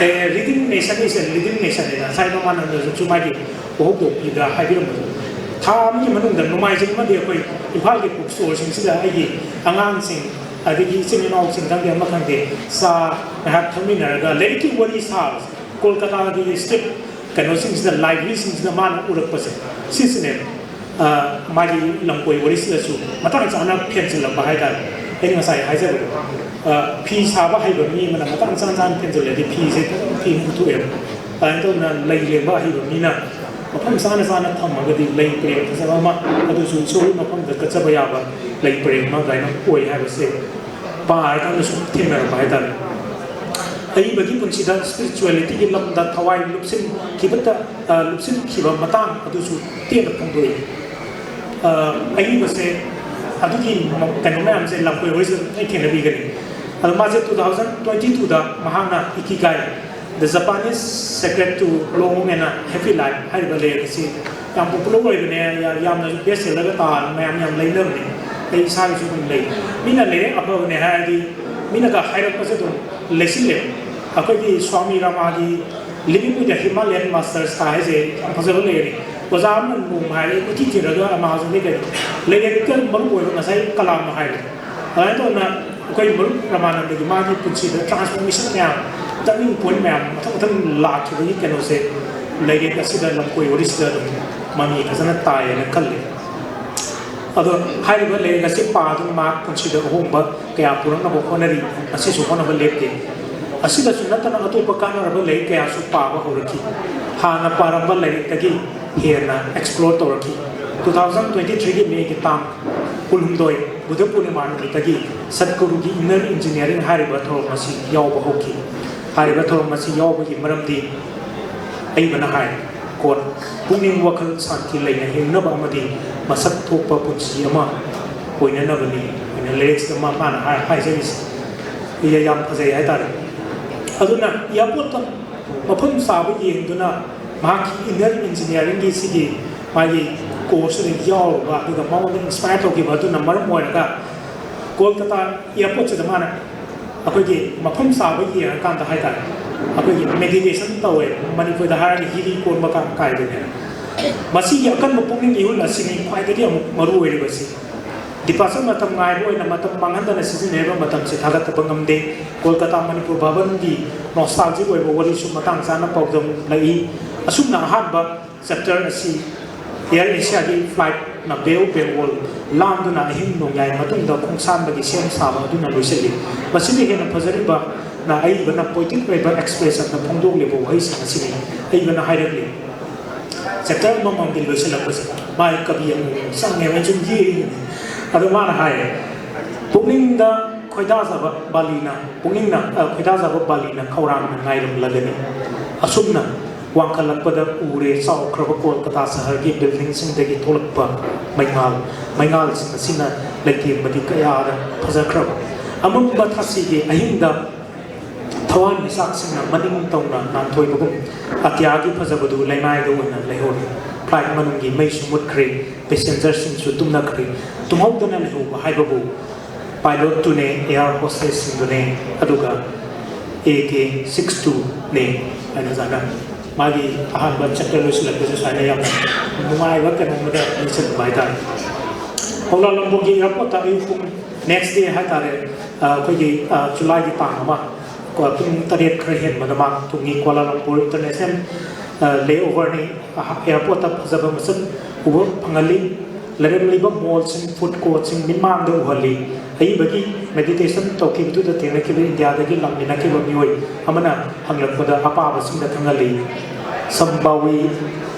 ꯑꯦ, reading nation is a living nation ꯍꯥꯏꯅ ꯉꯁꯥꯏ ꯃꯃꯥꯟꯅꯕꯗꯁꯨ ꯃꯥꯒꯤ ꯋꯥꯍꯧꯗꯣꯛꯄꯤꯗ ꯍꯥꯏꯕꯤꯔꯝꯕꯗꯣ, ꯊꯥ ꯑꯃꯒꯤ ꯃꯅꯨꯡꯗ ꯅꯣꯡꯃꯥꯏꯖꯤꯡ ꯑꯃꯗꯤ ꯑꯩꯈꯣꯏ ꯏꯝꯐꯥꯜꯒꯤ book storeꯁꯤꯡꯁꯤꯗ ꯑꯩꯒꯤ ꯑꯉꯥꯡꯁꯤꯡ, ꯑꯗꯒꯤ ꯏꯆꯤꯟ ꯏꯅꯥꯎꯁꯤꯡ ꯈꯪꯗꯦ, ꯑꯃ ꯈꯪꯗꯦ, ꯆꯥ ꯉꯥꯏꯍꯥꯛ ꯊꯛꯃꯤꯟꯅꯔꯒ ꯂꯥꯏꯔꯤꯛꯀꯤ ꯋꯥꯔꯤ ꯁꯥꯕꯁꯦ꯫ ꯀꯣꯜꯀꯇꯥꯒꯤ street ꯀꯩꯅꯣꯁꯤꯡꯁꯤꯗ, ꯂꯥꯏꯕ꯭ꯔꯦꯔꯤꯁꯤꯡꯁꯤꯗ ꯃꯥꯅ ꯎꯔꯛꯄꯁꯦ ꯁꯤꯁꯤꯅꯦꯕ꯫ ꯑ, ꯃꯥꯒꯤ ꯂꯝꯀꯣꯏ ꯋꯥꯔꯤꯁꯤꯗꯁꯨ ꯃꯇꯥꯡ ꯆꯥꯅ ꯐꯦꯟꯖꯤꯜꯂꯛꯄ ꯍꯥꯏꯇꯥꯔꯦ꯫ ꯑꯩꯅ ꯉꯁꯥꯏ ꯍꯥꯏꯖꯕꯗꯣ, ꯑ, ꯐꯤ ꯁꯥꯕ ꯍꯩꯕ ꯃꯤ ꯑꯃꯅ ꯃꯇꯥꯡ ꯆꯥꯅ ꯆꯥꯅ ꯐꯦꯟꯖꯤꯜꯂꯗꯤ ꯐꯤꯁꯦ ꯐꯖꯅ ꯐꯤ ꯄꯨꯊꯣꯛꯑꯦꯕ꯫ ꯑꯗꯨꯃꯥꯏꯅ ꯇꯧꯗꯅ ꯂꯩ ꯂꯦꯡꯕ ꯑꯍꯩꯕ ꯃꯤꯅ ꯃꯐꯝ ꯆꯥꯅ ꯆꯥꯅ ꯊꯝꯃꯒꯗꯤ ꯂꯩ ꯄꯔꯦꯡ ꯐꯖꯕ ꯑꯃ, ꯑꯗꯨꯁꯨ ꯏꯁꯣꯔꯒꯤ ꯃꯐꯝꯗ ꯀꯠꯆꯕ ꯌꯥꯕ ꯂꯩ ꯄꯔꯦꯡ ꯑꯃ ꯑꯗꯨꯃꯥꯏꯅ ꯑꯣꯏ ꯍꯥꯏꯕꯁꯦ ꯄꯥꯔꯀꯥꯟꯗ ꯁꯨꯝ ꯊꯦꯡꯅꯔꯛꯄ ꯍꯥꯏꯇꯥꯔꯦ꯫ ꯑꯏꯕꯒꯤ ꯄꯨꯟꯁꯤꯗ ꯏꯁꯄꯤꯔꯤꯆꯨꯋꯦꯂꯤꯇꯤꯒꯤ ꯂꯝꯗ ꯊꯋꯥꯏ ꯂꯨꯞꯁꯤꯟꯈꯤꯕꯇ, ꯑ, ꯂꯨꯞꯁꯤꯟꯈꯤꯕ ꯃꯇꯥꯡ ꯑꯗꯨꯁꯨ ꯇꯦꯟꯅ ꯐꯣꯡꯗꯣꯛꯏ꯫ ꯑ, ꯑꯏꯕꯁꯦ ꯑꯗꯨꯒꯤ ꯃ-, ꯀꯩꯅꯣ ꯃꯌꯥꯝꯁꯦ ꯂꯝꯀꯣꯏ ꯋꯥꯔꯤꯁꯤꯗ ꯂꯣꯏ ꯊꯦꯡꯅꯕꯤꯒꯅꯤ꯫ ꯑꯗꯣ ꯃꯥꯁꯦ two thousand twenty twoꯗ ꯃꯍꯥꯛꯅ ꯏꯀꯤꯒꯥꯏ, The Japanese Secret to Long and Happy Life ꯍꯥꯏꯔꯤꯕ ꯂꯥꯏꯔꯤꯛ ꯑꯁꯤ ꯌꯥꯝ ꯄꯣꯄꯨꯂꯔ ꯑꯣꯏꯕꯅꯦ, ꯌꯥ-, ꯌꯥꯝꯅꯁꯨ ꯕꯦꯁ ꯁꯦꯂꯔꯒ ꯇꯥꯗꯅ ꯃꯌꯥꯝ ꯌꯥꯝ ꯂꯩꯅꯕꯅꯦ꯫ ꯑꯩ ꯏꯁꯥꯒꯤꯁꯨ ꯑꯗꯨꯝ ꯂꯩ꯫ ꯃꯤꯅ ꯂꯥꯏꯔꯤꯛ ꯑꯐꯕꯅꯦ ꯍꯥꯏꯔꯗꯤ ꯃꯤꯅꯒ ꯍꯥꯏꯔꯛꯄꯁꯦ ꯑꯗꯨꯝ ꯂꯩꯁꯤꯜꯂꯦ꯫ ꯑꯩꯈꯣꯏꯒꯤ swami ꯔꯥꯃꯥꯒꯤ Living with the Himalayan Masters ꯀ ꯍꯥꯏꯁꯦ ꯌꯥꯝ ꯐꯖꯕ ꯂꯩꯔꯦ꯫ ꯑꯣꯖꯥ ꯑꯃꯅ ꯅꯣꯡꯃ ꯍꯥꯏꯔꯛꯑꯦ, ꯀꯣꯏꯊꯤ ꯊꯤꯔꯒ ꯑꯃꯥꯖꯣꯟꯗꯒꯤ ꯀꯩꯅꯣ, ꯂꯥꯏꯔꯤꯛꯇ ꯃꯔꯨ ꯑꯣꯏꯕ ꯉꯁꯥꯏ ꯀꯂꯥꯝꯅ ꯍꯥꯏꯕꯗꯣ, ꯑꯗꯨꯃꯥꯏꯅ ꯇꯧꯗꯅ ꯑꯩꯈꯣꯏ ꯃꯔꯨꯞ ꯔꯃꯥꯅꯟꯗꯒꯤ ꯃꯥꯒꯤ ꯄꯨꯟꯁꯤꯗ ꯇ꯭ꯔꯥꯟꯁꯐꯣꯔꯃꯦꯁꯟ ꯃꯌꯥꯝ, ꯇꯔꯅꯤꯡ ꯄꯣꯏꯟ ꯃꯌꯥꯝ ꯃꯊꯪ ꯃꯊꯪ ꯂꯥꯛꯈꯤꯕꯒꯤ ꯀꯩꯅꯣꯁꯦ ꯂꯥꯏꯔꯤꯛ ꯑꯁꯤꯗ, ꯂꯝꯀꯣꯏ ꯋꯥꯔꯤꯁꯤꯗ ꯑꯗꯨꯝ ꯃꯃꯤ ꯐꯖꯅ ꯇꯥꯏꯌꯦꯅ ꯈꯜꯂꯤ꯫ ꯑꯗꯣ ꯍꯥꯏꯔꯤꯕ ꯂꯥꯏꯔꯤꯛ ꯑꯁꯤ ꯄꯥꯗꯨꯅ ꯃꯍꯥꯛ ꯄꯨꯟꯁꯤꯗ ꯑꯍꯣꯡꯕ ꯀꯌꯥ ꯄꯨꯔꯛꯅꯕ ꯍꯣꯠꯅꯔꯤ꯫ ꯉꯁꯤꯁꯨ ꯍꯣꯠꯅꯕ ꯂꯦꯞꯇꯦ꯫ ꯑꯁꯤꯗꯁꯨ ꯅꯠꯇꯅ ꯑꯇꯣꯞꯄ ꯀꯥꯟꯅꯔꯕ ꯂꯥꯏꯔꯤꯛ ꯀꯌꯥꯁꯨ ꯄꯥꯕ ꯍꯧꯔꯛꯈꯤ꯫ ꯍꯥꯟꯅ ꯄꯥꯔꯝꯕ ꯂꯥꯏꯔꯤꯛꯇꯒꯤ ꯍꯦꯟꯅ ꯑꯦꯛꯁꯄ꯭ꯂꯣꯔ ꯇꯧꯔꯛꯈꯤ꯫ Two thousand twenty threeꯒꯤ Mayꯒꯤ ꯇꯥꯡ ꯀꯨꯟꯍꯨꯝꯗꯣꯏ, ꯕꯨꯙ ꯄꯨꯔꯅꯤꯃꯥ ꯅꯨꯃꯤꯠꯇꯒꯤ ꯁꯠꯒꯨꯔꯨꯒꯤ ꯏꯟꯅꯔ ꯏꯟꯖꯤꯅꯤꯌꯥꯔꯤꯡ ꯍꯥꯏꯔꯤꯕ ꯊꯧꯔꯝ ꯑꯁꯤ ꯌꯥꯎꯕ ꯍꯧꯈꯤ꯫ ꯍꯥꯏꯔꯤꯕ ꯊꯧꯔꯝ ꯑꯁꯤ ꯌꯥꯎꯕꯒꯤ ꯃꯔꯝꯗꯤ ꯑꯏꯕꯅ ꯍꯥꯏ, ꯀꯣꯠ, "ꯄꯨꯛꯅꯤꯡ ꯋꯥꯈꯜ ꯁꯥꯟꯇꯤ ꯂꯩꯅ ꯍꯤꯡꯅꯕ ꯑꯃꯗꯤ ꯃꯁꯛ ꯊꯣꯛꯄ ꯄꯨꯟꯁꯤ ꯑꯃ ꯑꯣꯏꯅꯅꯕꯅꯤ" ꯍꯥꯏꯅ ꯂꯥꯏꯔꯤꯛꯁꯤꯗ ꯃꯥ-, ꯃꯥꯅ ꯍꯥꯏ-, ꯍꯥꯏꯖꯔꯤꯁꯦ꯫ ꯌꯥ-, ꯌꯥꯝ ꯐꯖꯩ ꯍꯥꯏꯇꯥꯔꯦ꯫ ꯑꯗꯨꯅ ꯏꯌꯥꯔꯄꯣꯔꯠꯇ ꯃꯐꯝ ꯆꯥꯕ ꯌꯦꯡꯗꯨꯅ ꯃꯍꯥꯛꯀꯤ ꯏꯟꯅꯔ ꯏꯟꯖꯤꯅꯤꯌꯥꯔꯤꯡꯒꯤ ꯁꯤꯒꯤ ꯃꯥꯒꯤ ꯀꯣꯔꯁꯁꯤꯗ ꯌꯥꯎꯔꯨꯕ, ꯑꯗꯨꯒ ꯃꯉꯣꯟꯗ ꯏꯟꯁꯄꯥꯌꯔ ꯇꯧꯈꯤꯕ ꯑꯗꯨꯅ ꯃꯔꯝ ꯑꯣꯏꯔꯒ ꯀꯣꯜꯀꯇꯥ ꯏꯌꯥꯔꯄꯣꯔꯠꯁꯤꯗ ꯃꯥꯅ ꯑꯩꯈꯣꯏꯒꯤ ꯃꯐꯝ ꯆꯥꯕ ꯌꯦꯡꯉꯀꯥꯟꯗ ꯍꯥꯏꯇꯥꯔꯦ, ꯑꯩꯈꯣꯏꯒꯤ ꯃꯦꯗꯤꯇꯦꯁꯟ ꯇꯧꯋꯦ, ꯃꯅꯤꯄꯨꯔꯗ ꯍꯥꯏꯔꯒ ꯍꯤꯔꯤ ꯀꯣꯟꯕ ꯀꯥ-, ꯀꯥꯏꯗꯨꯅꯦ꯫ ꯃꯁꯤꯒꯤ ꯑꯀꯟꯕ ꯄꯨꯛꯅꯤꯡ ꯏꯍꯨꯜ ꯑꯁꯤꯅꯤ ꯈ꯭ꯋꯥꯏꯗꯒꯤ ꯑꯃꯨꯛ ꯃꯔꯨ ꯑꯣꯏꯔꯤꯕꯁꯤ꯫ ꯗꯤꯄꯥꯔꯆꯔ ꯃꯇꯝ ꯉꯥꯏꯕ ꯑꯣꯏꯅ ꯃꯇꯝ ꯃꯥꯡꯍꯟꯗꯅ ꯁꯤꯖꯤꯟꯅꯔꯤꯕ ꯃꯇꯝꯁꯤ ꯊꯥꯒꯠꯇꯕ ꯉꯝꯗꯦ꯫ ꯀꯣꯜꯀꯇꯥ ꯃꯅꯤꯄꯨꯔ ꯚꯕꯟꯒꯤ ꯅꯣꯁꯇꯥꯜꯖꯤꯛ ꯑꯣꯏꯕ ꯋꯥꯔꯤꯁꯨ ꯃꯇꯥꯡ ꯆꯥꯅ ꯄꯥꯎꯗꯝꯂꯛꯏ꯫ ꯑꯁꯨꯝꯅ ꯑꯍꯥꯟꯕ ꯆꯦꯞꯇꯔ ꯑꯁꯤ ꯑꯦꯌꯔ ꯑꯦꯁꯤꯌꯥꯒꯤ ꯐ꯭ꯂꯥꯏꯠꯅ ꯕꯦ ꯑꯣꯐ ꯕꯦꯡꯒꯣꯜ ꯂꯥꯟꯗꯨꯅ ꯑꯍꯤꯡ ꯅꯣꯡꯌꯥꯏ ꯃꯇꯨꯡꯗ ꯈꯣꯡꯁꯥꯟꯕꯒꯤ ꯁꯦꯝ ꯁꯥꯕ ꯑꯗꯨꯅ ꯂꯣꯏꯁꯤꯜꯂꯤ꯫ ꯃꯁꯤꯗ ꯍꯦꯟꯅ ꯐꯖꯔꯤꯕꯅ ꯑꯏꯕꯅ ꯄꯣꯏꯇꯤꯛ ꯑꯣꯏꯕ ꯑꯦꯛꯁꯄ꯭ꯔꯦꯁꯟꯗ ꯐꯣꯡꯗꯣꯛꯂꯤꯕ ꯋꯥꯍꯩꯁꯤꯡ ꯑꯁꯤꯅꯤ꯫ ꯑꯏꯕꯅ ꯍꯥꯏꯔꯛꯂꯤ, ꯆꯦꯞꯇꯔ ꯑꯃꯃꯝꯒꯤ ꯂꯣꯏꯁꯤꯜꯂꯛꯄꯁꯦ ꯃꯥꯏ ꯀꯕꯤ ꯑꯃꯃꯝ ꯆꯪꯉꯦꯕ, ꯑꯩ ꯁꯨꯝ ꯌꯦꯡꯉꯤꯅꯦ꯫ ꯑꯗꯣ ꯃꯥꯅ ꯍꯥꯏꯔꯦ, ꯄꯨꯛꯅꯤꯡꯗ ꯈꯣꯏꯗꯥꯖꯕ ꯕꯥꯂꯤꯅ, ꯄꯨꯛꯅꯤꯡꯅ, ꯑ, ꯈꯣꯏꯗꯥꯖꯕ ꯕꯥꯂꯤꯅ ꯈꯧꯔꯥꯡꯅ ꯉꯥꯏꯔꯝꯂꯒꯅꯤ꯫ ꯑꯁꯨꯝꯅ ꯋꯥꯡꯈꯠꯂꯛꯄꯗ ꯎꯔꯦ ꯆꯥꯎꯈ꯭ꯔꯕ ꯀꯣꯜꯀꯇꯥ ꯁꯍꯔꯒꯤ ꯕꯤꯜꯗꯤꯡꯁꯤꯡꯗꯒꯤ ꯊꯣꯛꯂꯛꯄ ꯃꯩꯉꯥꯜ꯫ ꯃꯩꯉꯥꯜꯁꯤꯡ ꯑꯁꯤꯅ ꯂꯩꯇꯦꯡꯕꯗꯤ ꯀꯌꯥꯗ ꯐꯖꯈ꯭ꯔꯕ꯫ ꯑꯃꯝꯕ ꯊꯥꯁꯤꯒꯤ ꯑꯍꯤꯡꯗ ꯊꯋꯥꯟꯃꯤꯆꯥꯛꯁꯤꯡꯅ ꯃꯅꯤꯡ ꯇꯧꯅ ꯅꯥꯟꯊꯣꯏꯕꯒꯨꯝ ꯑꯇꯤꯌꯥꯒꯤ ꯐꯖꯕꯗꯨ ꯂꯩꯃꯥꯏꯗ ꯑꯣꯏꯅ ꯂꯩꯍꯧꯔꯦ꯫ ꯐ꯭ꯂꯥꯏꯠ ꯃꯅꯨꯡꯒꯤ ꯃꯩꯁꯨ ꯃꯨꯠꯈ꯭ꯔꯦ, ꯄꯦꯁꯦꯟꯖꯔꯁꯤꯡꯁꯨ ꯇꯨꯝꯅꯈ꯭ꯔꯦ꯫ ꯇꯨꯝꯍꯧꯗꯅ ꯂꯩꯍꯧꯕ ꯍꯥꯏꯕꯕꯨ ꯄꯥꯏꯂꯣꯠꯇꯨꯅꯦ, ꯑꯦꯌꯔ ꯍꯣꯁꯇꯦꯁꯁꯤꯡꯗꯨꯅꯦ, ꯑꯗꯨꯒ ꯑꯦ ꯀꯦ ꯁꯤꯛꯁ ꯇꯨꯅꯦ ꯍꯥꯏꯅ ꯁꯨꯃꯥꯏꯅ ꯃꯥꯒꯤ ꯑꯍꯥꯟꯕ ꯆꯦꯞꯇꯔ ꯂꯣꯏꯁꯤꯜꯂꯛꯄꯁꯦ ꯁꯨꯃꯥꯏꯅ ꯌꯥꯝꯅ ꯅꯨꯡꯉꯥꯏꯕ ꯀꯩꯅꯣ ꯑꯃꯗ ꯂꯣꯏꯁꯤꯟꯕ ꯍꯥꯏꯇꯥꯔꯦ꯫ ꯀꯧꯂꯥꯂꯝꯄꯨꯔꯒꯤ ꯑꯦꯌꯥꯔꯄꯣꯔꯠꯇ ꯑꯌꯨꯛ ꯄꯨꯡ, ꯅꯦꯛꯁ ꯗꯦ ꯍꯥꯏꯇꯥꯔꯦ, ꯑ, ꯑꯩꯈꯣꯏꯒꯤ, ꯑ, ꯖꯨꯂꯥꯏꯒꯤ ꯇꯥꯡ ꯑꯃ, ꯀꯣ, ꯄꯨꯡ ꯇꯔꯦꯠ ꯈꯔ ꯍꯦꯟꯕꯗ ꯃꯥ ꯊꯨꯡꯉꯤ꯫ ꯀꯣꯂꯥꯂꯝꯄꯨꯔ ꯏꯟꯇꯔꯅꯦꯁꯅꯦꯜ, ꯑ, ꯂꯦꯑꯣꯚꯔꯅꯤ꯫ ꯑꯍ-, ꯑꯦꯌꯥꯔꯄꯣꯔꯠꯇ ꯐꯖꯕ ꯃꯁꯛ ꯎꯕ ꯐꯪꯍꯜꯂꯤ꯫ ꯂꯩꯔꯝꯂꯤꯕ ꯃꯣꯜꯁꯤꯡ, ꯐꯨꯗ ꯀꯣꯔꯠꯁꯤꯡ ꯃꯤꯠꯃꯥꯡꯗ ꯎꯍꯜꯂꯤ꯫ ꯑꯏꯕꯒꯤ ꯃꯦꯗꯤꯇꯦꯁꯟ ꯇꯧꯈꯤꯕꯗꯨꯗ ꯊꯦꯡꯅꯈꯤꯕ ꯏꯟꯗꯤꯌꯥꯗꯒꯤ ꯂꯥꯛꯃꯤꯟꯅꯈꯤꯕ ꯃꯤꯑꯣꯏ ꯑꯃꯅ ꯍꯪꯂꯛꯄꯗ ꯑꯄꯥꯕꯁꯤꯡꯗ ꯈꯪꯍꯜꯂꯤ꯫ ꯁꯝꯕꯥꯋꯤ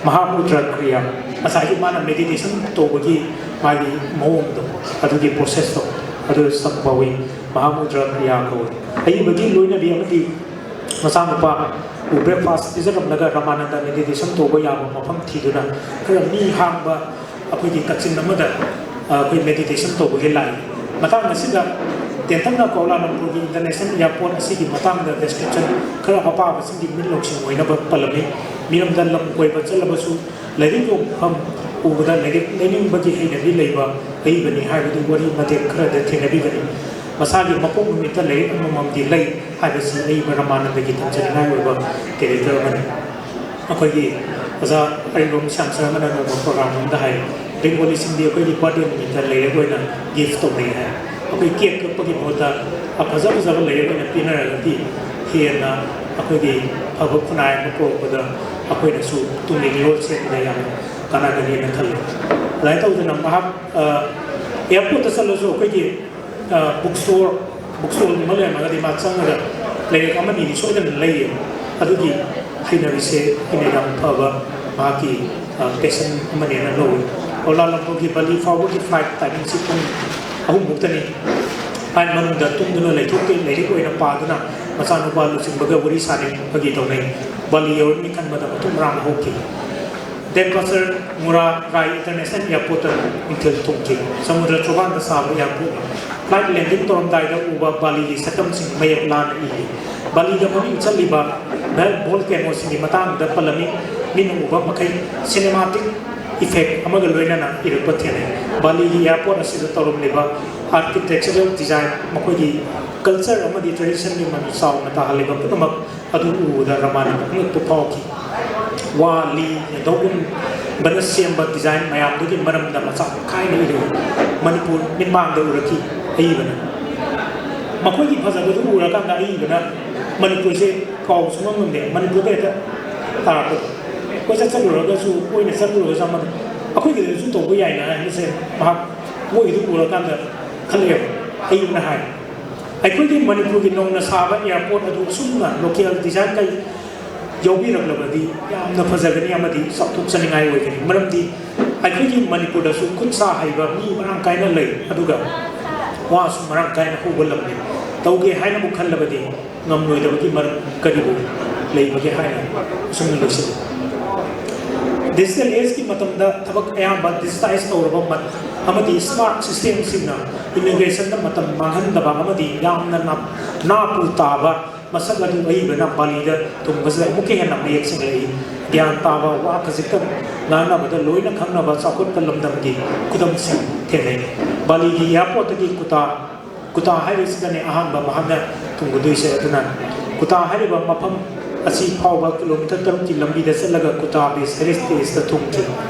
ꯃꯍꯥꯃꯨꯗ꯭ꯔ ꯀ꯭ꯔꯤꯌꯥ, ꯉꯁꯥꯏꯒꯤ ꯃꯥꯅ ꯃꯦꯗꯤꯇꯦꯁꯟ ꯇꯧꯕꯒꯤ ꯃꯥꯒꯤ ꯃꯑꯣꯡꯗꯣ, ꯑꯗꯨꯒꯤ ꯄ꯭ꯔꯣꯁꯦꯁꯇꯣ, ꯑꯗꯨ ꯁꯝꯕꯥꯋꯤ ꯃꯍꯥꯃꯨꯗ꯭ꯔ ꯀ꯭ꯔꯤꯌꯥ ꯀꯧꯏ꯫ ꯑꯏꯕꯒꯤ ꯂꯣꯏꯅꯕꯤ ꯑꯃꯗꯤ ꯃꯆꯥꯅꯨꯄꯥꯕꯨ ꯕ꯭ꯔꯦꯛꯐꯥꯁ ꯄꯤꯖꯔꯝꯂꯒ ꯔꯃꯥꯅꯟꯗ ꯃꯦꯗꯤꯇꯦꯁꯟ ꯇꯧꯕ ꯌꯥꯕ ꯃꯐꯝ ꯊꯤꯗꯨꯅ ꯈꯔ ꯃꯤ ꯍꯥꯡꯕ ꯑꯩꯈꯣꯏꯒꯤ ꯀꯛꯆꯤꯡ ꯑꯃꯗ, ꯑ, ꯑꯩꯈꯣꯏ ꯃꯦꯗꯤꯇꯦꯁꯟ ꯇꯧꯕꯒꯤ ꯂꯥꯛꯏ꯫ ꯃꯇꯥꯡ ꯑꯁꯤꯗ ꯇꯦꯟꯇꯛꯅ ꯀꯧꯂꯥꯂꯝꯄꯨꯔꯒꯤ ꯏꯟꯇꯔꯅꯦꯁꯅꯦꯜ ꯑꯦꯌꯥꯔꯄꯣꯔꯠ ꯑꯁꯤꯒꯤ ꯃꯇꯥꯡꯗ ꯗꯦꯁꯀ꯭ꯔꯤꯞꯁꯟ ꯈꯔ ꯑꯄꯥꯕꯁꯤꯡꯒꯤ ꯃꯤꯠ ꯂꯧꯁꯤꯡ ꯑꯣꯏꯅꯕ ꯄꯜꯂꯝꯃꯤ꯫ ꯃꯤꯔꯝꯗ ꯂꯝ ꯀꯣꯏꯕ ꯆꯠꯂꯕꯁꯨ ꯂꯥꯏꯔꯤꯛ ꯌꯣꯟꯐꯝ ꯎꯕꯗ ꯂꯥꯏꯔꯤꯛ ꯂꯩꯅꯤꯡꯕꯒꯤ ꯍꯩꯅꯕꯤ ꯂꯩꯕ ꯑꯏꯕꯅꯤ ꯍꯥꯏꯕꯗꯨ ꯋꯥꯔꯤ ꯃꯇꯦꯛ ꯈꯔꯗ ꯊꯦꯡꯅꯕꯤꯒꯅꯤ꯫ ꯃꯁꯥꯒꯤ ꯃꯄꯣꯛ ꯅꯨꯃꯤꯠꯇ ꯂꯥꯏꯔꯤꯛ ꯑꯃꯃꯝꯗꯤ ꯂꯩ ꯍꯥꯏꯕꯁꯤ ꯑꯏꯕ ꯔꯃꯥꯅꯟꯗꯒꯤ ꯇꯝꯖꯅꯤꯡꯉꯥꯏ ꯑꯣꯏꯕ ꯀꯦꯔꯦꯛꯇꯔ ꯑꯃꯅꯤ꯫ ꯑꯩꯈꯣꯏꯒꯤ ꯑꯣꯖꯥ ꯑꯔꯤꯕꯝ ꯁ꯭ꯌꯥꯝ ꯁꯔꯃꯅ ꯅꯣꯡꯃ ꯄ꯭ꯔꯣꯒ꯭ꯔꯥꯝ ꯑꯃꯗ ꯍꯥꯏ, ꯕꯦꯡꯒꯣꯂꯤꯁꯤꯡꯗꯤ ꯑꯩꯈꯣꯏꯒꯤ ꯕꯥꯔꯗꯦ ꯅꯨꯃꯤꯠꯇ ꯂꯥꯏꯔꯤꯛ ꯑꯣꯏꯅ ꯒꯤꯐ ꯇꯧꯅꯩ ꯍꯥꯏ꯫ ꯑꯩꯈꯣꯏ ꯀꯦꯛ ꯀꯛꯄꯒꯤ ꯃꯍꯨꯠꯇ ꯐꯖ ꯐꯖꯕ ꯂꯥꯏꯔꯤꯛ ꯑꯣꯏꯅ ꯄꯤꯅꯔꯒꯗꯤ ꯍꯦꯟꯅ ꯑꯩꯈꯣꯏꯒꯤ ꯐꯕ ꯈꯨꯟꯅꯥꯏ ꯑꯃ ꯄꯨꯔꯛꯄꯗ ꯑꯩꯈꯣꯏꯅꯁꯨ ꯇꯨꯡꯒꯤ ꯃꯤꯔꯣꯜ ꯁꯦꯝꯕꯗ ꯌꯥꯝꯅ ꯀꯥꯟꯅꯒꯅꯤꯅ ꯈꯜꯂꯤ꯫ ꯑꯗꯨꯃꯥꯏꯅ ꯇꯧꯗꯅ ꯃꯍꯥꯛ ꯑꯦꯌꯥꯔꯄꯣꯔꯠꯇ ꯆꯠꯂꯁꯨ ꯑꯩꯈꯣꯏꯒꯤ ꯕꯨꯛ ꯁ꯭ꯇꯣꯔ ꯕꯨꯛ ꯁ꯭ꯇꯣꯜꯒꯨꯝꯕ ꯂꯩꯔꯝꯃꯒꯗꯤ ꯃꯥ ꯆꯪꯉꯒ ꯂꯥꯏꯔꯤꯛ ꯑꯃꯅꯤꯗꯤ ꯁꯣꯏꯗꯅ ꯂꯩꯌꯦꯕ꯫ ꯑꯗꯨꯒꯤ ꯍꯩꯅꯕꯤꯁꯦ ꯑꯩꯅ ꯌꯥꯝ ꯐꯕ ꯃꯍꯥꯛꯀꯤ ꯄꯦꯁꯟ ꯑꯃꯅꯦꯅ ꯂꯧꯏ꯫ ꯀꯣꯂꯥꯂꯝꯄꯨꯔꯒꯤ ꯕꯥꯂꯤ ꯐꯥꯎꯕꯒꯤ ꯐ꯭ꯂꯥꯏꯠ ꯇꯥꯏꯃꯤꯡꯁꯤ ꯄꯨꯡ ꯑꯍꯨꯝꯃꯨꯛꯇꯅꯤ꯫ ꯐ꯭ꯂꯥꯏꯠ ꯃꯅꯨꯡꯗ ꯇꯨꯝꯗꯨꯅ ꯂꯩꯊꯣꯛꯇꯦ, ꯂꯥꯏꯔꯤꯛ ꯑꯣꯏꯅ ꯄꯥꯗꯨꯅ ꯃꯆꯥꯅꯨꯄꯥ ꯂꯨꯆꯤꯡꯕꯒ ꯋꯥꯔꯤ ꯁꯥꯅꯩ, ꯐꯥꯒꯤ ꯇꯧꯅꯩ꯫ ꯕꯥꯂꯤ ꯌꯧꯔꯅꯤ ꯈꯟꯕꯗ ꯃꯊꯨꯝ ꯃꯔꯥꯡ ꯍꯧꯈꯤ꯫ ꯗꯦꯝꯄꯁꯔ ꯉꯨꯔꯥ ꯔꯥꯏ ꯏꯟꯇꯔꯅꯦꯁꯅꯦꯜ ꯑꯦꯌꯥꯔꯄꯣꯔꯠꯇ ꯅꯨꯡꯊꯤꯜ ꯊꯨꯡꯈꯤ꯫ ꯁꯃꯨꯗ꯭ꯔ ꯆꯣꯕꯥꯟꯗ ꯁꯥꯕ ꯑꯦꯌꯥꯔꯄꯣꯔꯠꯅꯤ꯫ ꯐ꯭ꯂꯥꯏꯠ ꯂꯦꯟꯗꯤꯡ ꯇꯧꯔꯝꯗꯥꯏꯗ ꯎꯕ ꯕꯥꯂꯤꯒꯤ ꯁꯛꯇꯝꯁꯤꯡ ꯃꯌꯦꯛ ꯂꯥꯅ ꯏꯔꯤ꯫ ꯕꯥꯂꯤꯗ ꯃꯃꯤꯡ ꯆꯠꯂꯤꯕ ꯚꯣꯜꯀꯦꯅꯣꯁꯤꯡꯒꯤ ꯃꯇꯥꯡꯗ ꯄꯜꯂꯝꯃꯤ꯫ ꯃꯤꯠꯅ ꯎꯕ ꯃꯈꯩ ꯁꯤꯅꯦꯃꯥꯇꯤꯛ ꯏꯐꯦꯛ ꯑꯃꯒ ꯂꯣꯏꯅꯅ ꯏꯔꯛꯄ ꯊꯦꯡꯅꯩ꯫ ꯕꯥꯂꯤꯒꯤ ꯑꯦꯌꯥꯔꯄꯣꯔꯠ ꯑꯁꯤꯗ ꯇꯧꯔꯝꯂꯤꯕ ꯑꯥꯔꯀꯤꯇꯦꯛꯆꯔꯦꯜ ꯗꯤꯖꯥꯏꯟ, ꯃꯈꯣꯏꯒꯤ ꯀꯜꯆꯔ ꯑꯃꯗꯤ ꯇ꯭ꯔꯦꯗꯤꯁꯟꯒꯤ ꯃꯃꯤ ꯆꯥꯎꯅ ꯇꯥꯍꯜꯂꯤꯕ ꯄꯨꯝꯅꯃꯛ ꯑꯗꯨ ꯎꯕꯗ ꯔꯃꯥꯅꯟꯗ ꯑꯉꯛꯄ ꯐꯥꯎꯈꯤ꯫ ꯋꯥ, ꯂꯤ, ꯌꯦꯟꯙꯧꯒꯨꯝꯕꯅ ꯁꯦꯝꯕ ꯗꯤꯖꯥꯏꯟ ꯃꯌꯥꯝꯗꯨꯒꯤ ꯃꯔꯝꯗ ꯃꯆꯥ ꯈꯥꯏꯅ ꯏꯔꯤ꯫ ꯃꯅꯤꯄꯨꯔ ꯃꯤꯠꯃꯥꯡꯗ ꯎꯔꯛꯈꯤ ꯑꯏꯕꯅ꯫ ꯃꯈꯣꯏꯒꯤ ꯐꯖꯕꯗꯨ ꯎꯔꯀꯥꯟꯗ ꯑꯏꯕꯅ ꯃꯅꯤꯄꯨꯔꯁꯦ ꯀꯥꯎꯕ ꯁꯨꯡꯉꯝ ꯉꯝꯗꯦ꯫ ꯃꯅꯤꯄꯨꯔꯗ ꯍꯦꯛꯇ ꯇꯥꯔꯛꯄꯗꯣ꯫ ꯀꯣꯏꯆꯠ ꯆꯠꯂꯨꯔꯒꯁꯨ, ꯀꯣꯏꯅ ꯆꯠꯂꯨꯔꯒꯁꯨ ꯑꯃꯗ ꯑꯩꯈꯣꯏꯒꯤꯗꯁꯨ ꯇꯧꯕ ꯌꯥꯏꯅ ꯍꯥꯏꯕꯁꯦ ꯃꯍꯥꯛ ꯃꯣꯏꯒꯤꯗꯨ ꯎꯔꯀꯥꯟꯗ ꯈꯜꯂꯛꯑꯦꯕ꯫ ꯑꯏꯕꯅ ꯍꯥꯏ꯫ ꯑꯩꯈꯣꯏꯒꯤ ꯃꯅꯤꯄꯨꯔꯒꯤ ꯅꯧꯅ ꯁꯥꯕ ꯑꯦꯌꯥꯔꯄꯣꯔꯠ ꯑꯗꯨ ꯑꯁꯨꯝꯅ ꯂꯣꯀꯦꯜ ꯗꯤꯖꯥꯏꯟ ꯀꯩ ꯌꯥꯎꯕꯤꯔꯛꯂꯕꯗꯤ ꯌꯥꯝꯅ ꯐꯖꯒꯅꯤ ꯑꯃꯗꯤ ꯆꯥꯎꯊꯣꯛꯆꯅꯤꯡꯉꯥꯏ ꯑꯣꯏꯒꯅꯤ꯫ ꯃꯔꯝꯗꯤ ꯑꯩꯈꯣꯏꯒꯤ ꯃꯅꯤꯄꯨꯔꯗꯁꯨ ꯈꯨꯠ ꯁꯥ ꯍꯩꯕ ꯃꯤ ꯃꯔꯥꯡ ꯀꯥꯏꯅ ꯂꯩ, ꯑꯗꯨꯒ ꯋꯥꯁꯨ ꯃꯔꯥꯡ ꯀꯥꯏꯅ ꯍꯧꯕ ꯂꯝꯅꯤ꯫ ꯇꯧꯒꯦ ꯍꯥꯏꯅꯕꯨ ꯈꯜꯂꯕꯗꯤ ꯉꯝꯂꯣꯏꯗꯕꯒꯤ ꯃꯔꯝ ꯀꯔꯤꯕꯨ ꯂꯩꯕꯒꯦ ꯍꯥꯏꯅ ꯑꯁꯨꯝꯅ ꯂꯣꯏꯁꯤꯜꯂꯤ꯫ ꯗꯤꯖꯤꯇꯦꯜ ꯑꯦꯖꯀꯤ ꯃꯇꯝꯗ ꯊꯕꯛ ꯑꯌꯥꯝꯕ ꯗꯤꯖꯤꯇꯥꯏꯖ ꯇꯧꯔꯕ ꯃ-, ꯑꯃꯗꯤ ꯁ꯭ꯃꯥꯔꯠ ꯁꯤꯁꯇꯦꯝꯁꯤꯡꯅ ꯏꯃꯤꯒ꯭ꯔꯦꯁꯟꯗ ꯃꯇꯝ ꯃꯥꯡꯍꯟꯗꯕ ꯑꯃꯗꯤ ꯌꯥꯝꯅ ꯅꯥ-, ꯅꯥꯄꯨ ꯇꯥꯕ ꯃꯁꯛ ꯑꯗꯨ ꯑꯏꯕꯅ ꯕꯥꯂꯤꯗ ꯊꯨꯡꯕꯁꯤꯗ ꯑꯃꯨꯛꯀ ꯍꯦꯟꯅ ꯃꯌꯦꯛ ꯁꯦꯡꯂꯛꯏ꯫ ꯒ꯭ꯌꯥꯟ ꯇꯥꯕ, ꯋꯥ ꯈꯖꯤꯛꯇꯪ ꯉꯥꯡꯅꯕꯗ ꯂꯣꯏꯅ ꯈꯪꯅꯕ ꯆꯥꯎꯈꯠꯄ ꯂꯝꯗꯝꯒꯤ ꯈꯨꯗꯝꯁꯤꯡ ꯊꯦꯡꯅꯩ꯫ ꯕꯥꯂꯤꯒꯤ ꯑꯦꯌꯥꯔꯄꯣꯔꯠꯇꯒꯤ ꯀꯨꯇꯥ, ꯀꯨꯇꯥ ꯍꯥꯏꯔꯤꯁꯤꯗꯅꯦ ꯑꯍꯥꯟꯕ ꯃꯍꯥꯛꯅ ꯊꯨꯡꯒꯗꯣꯏꯁꯦ꯫ ꯑꯗꯨꯅ ꯀꯨꯇꯥ ꯍꯥꯏꯔꯤꯕ ꯃꯐꯝ ꯑꯁꯤ ꯐꯥꯎꯕ ꯀꯤꯂꯣꯃꯤꯇꯔ ꯇꯔꯨꯛꯀꯤ ꯂꯝꯕꯤꯗ ꯆꯠꯂꯒ ꯀꯨꯇꯥ ꯕꯦꯁ ꯍꯦꯔꯤꯇꯦꯖꯇ ꯊꯨꯡꯈꯤ꯫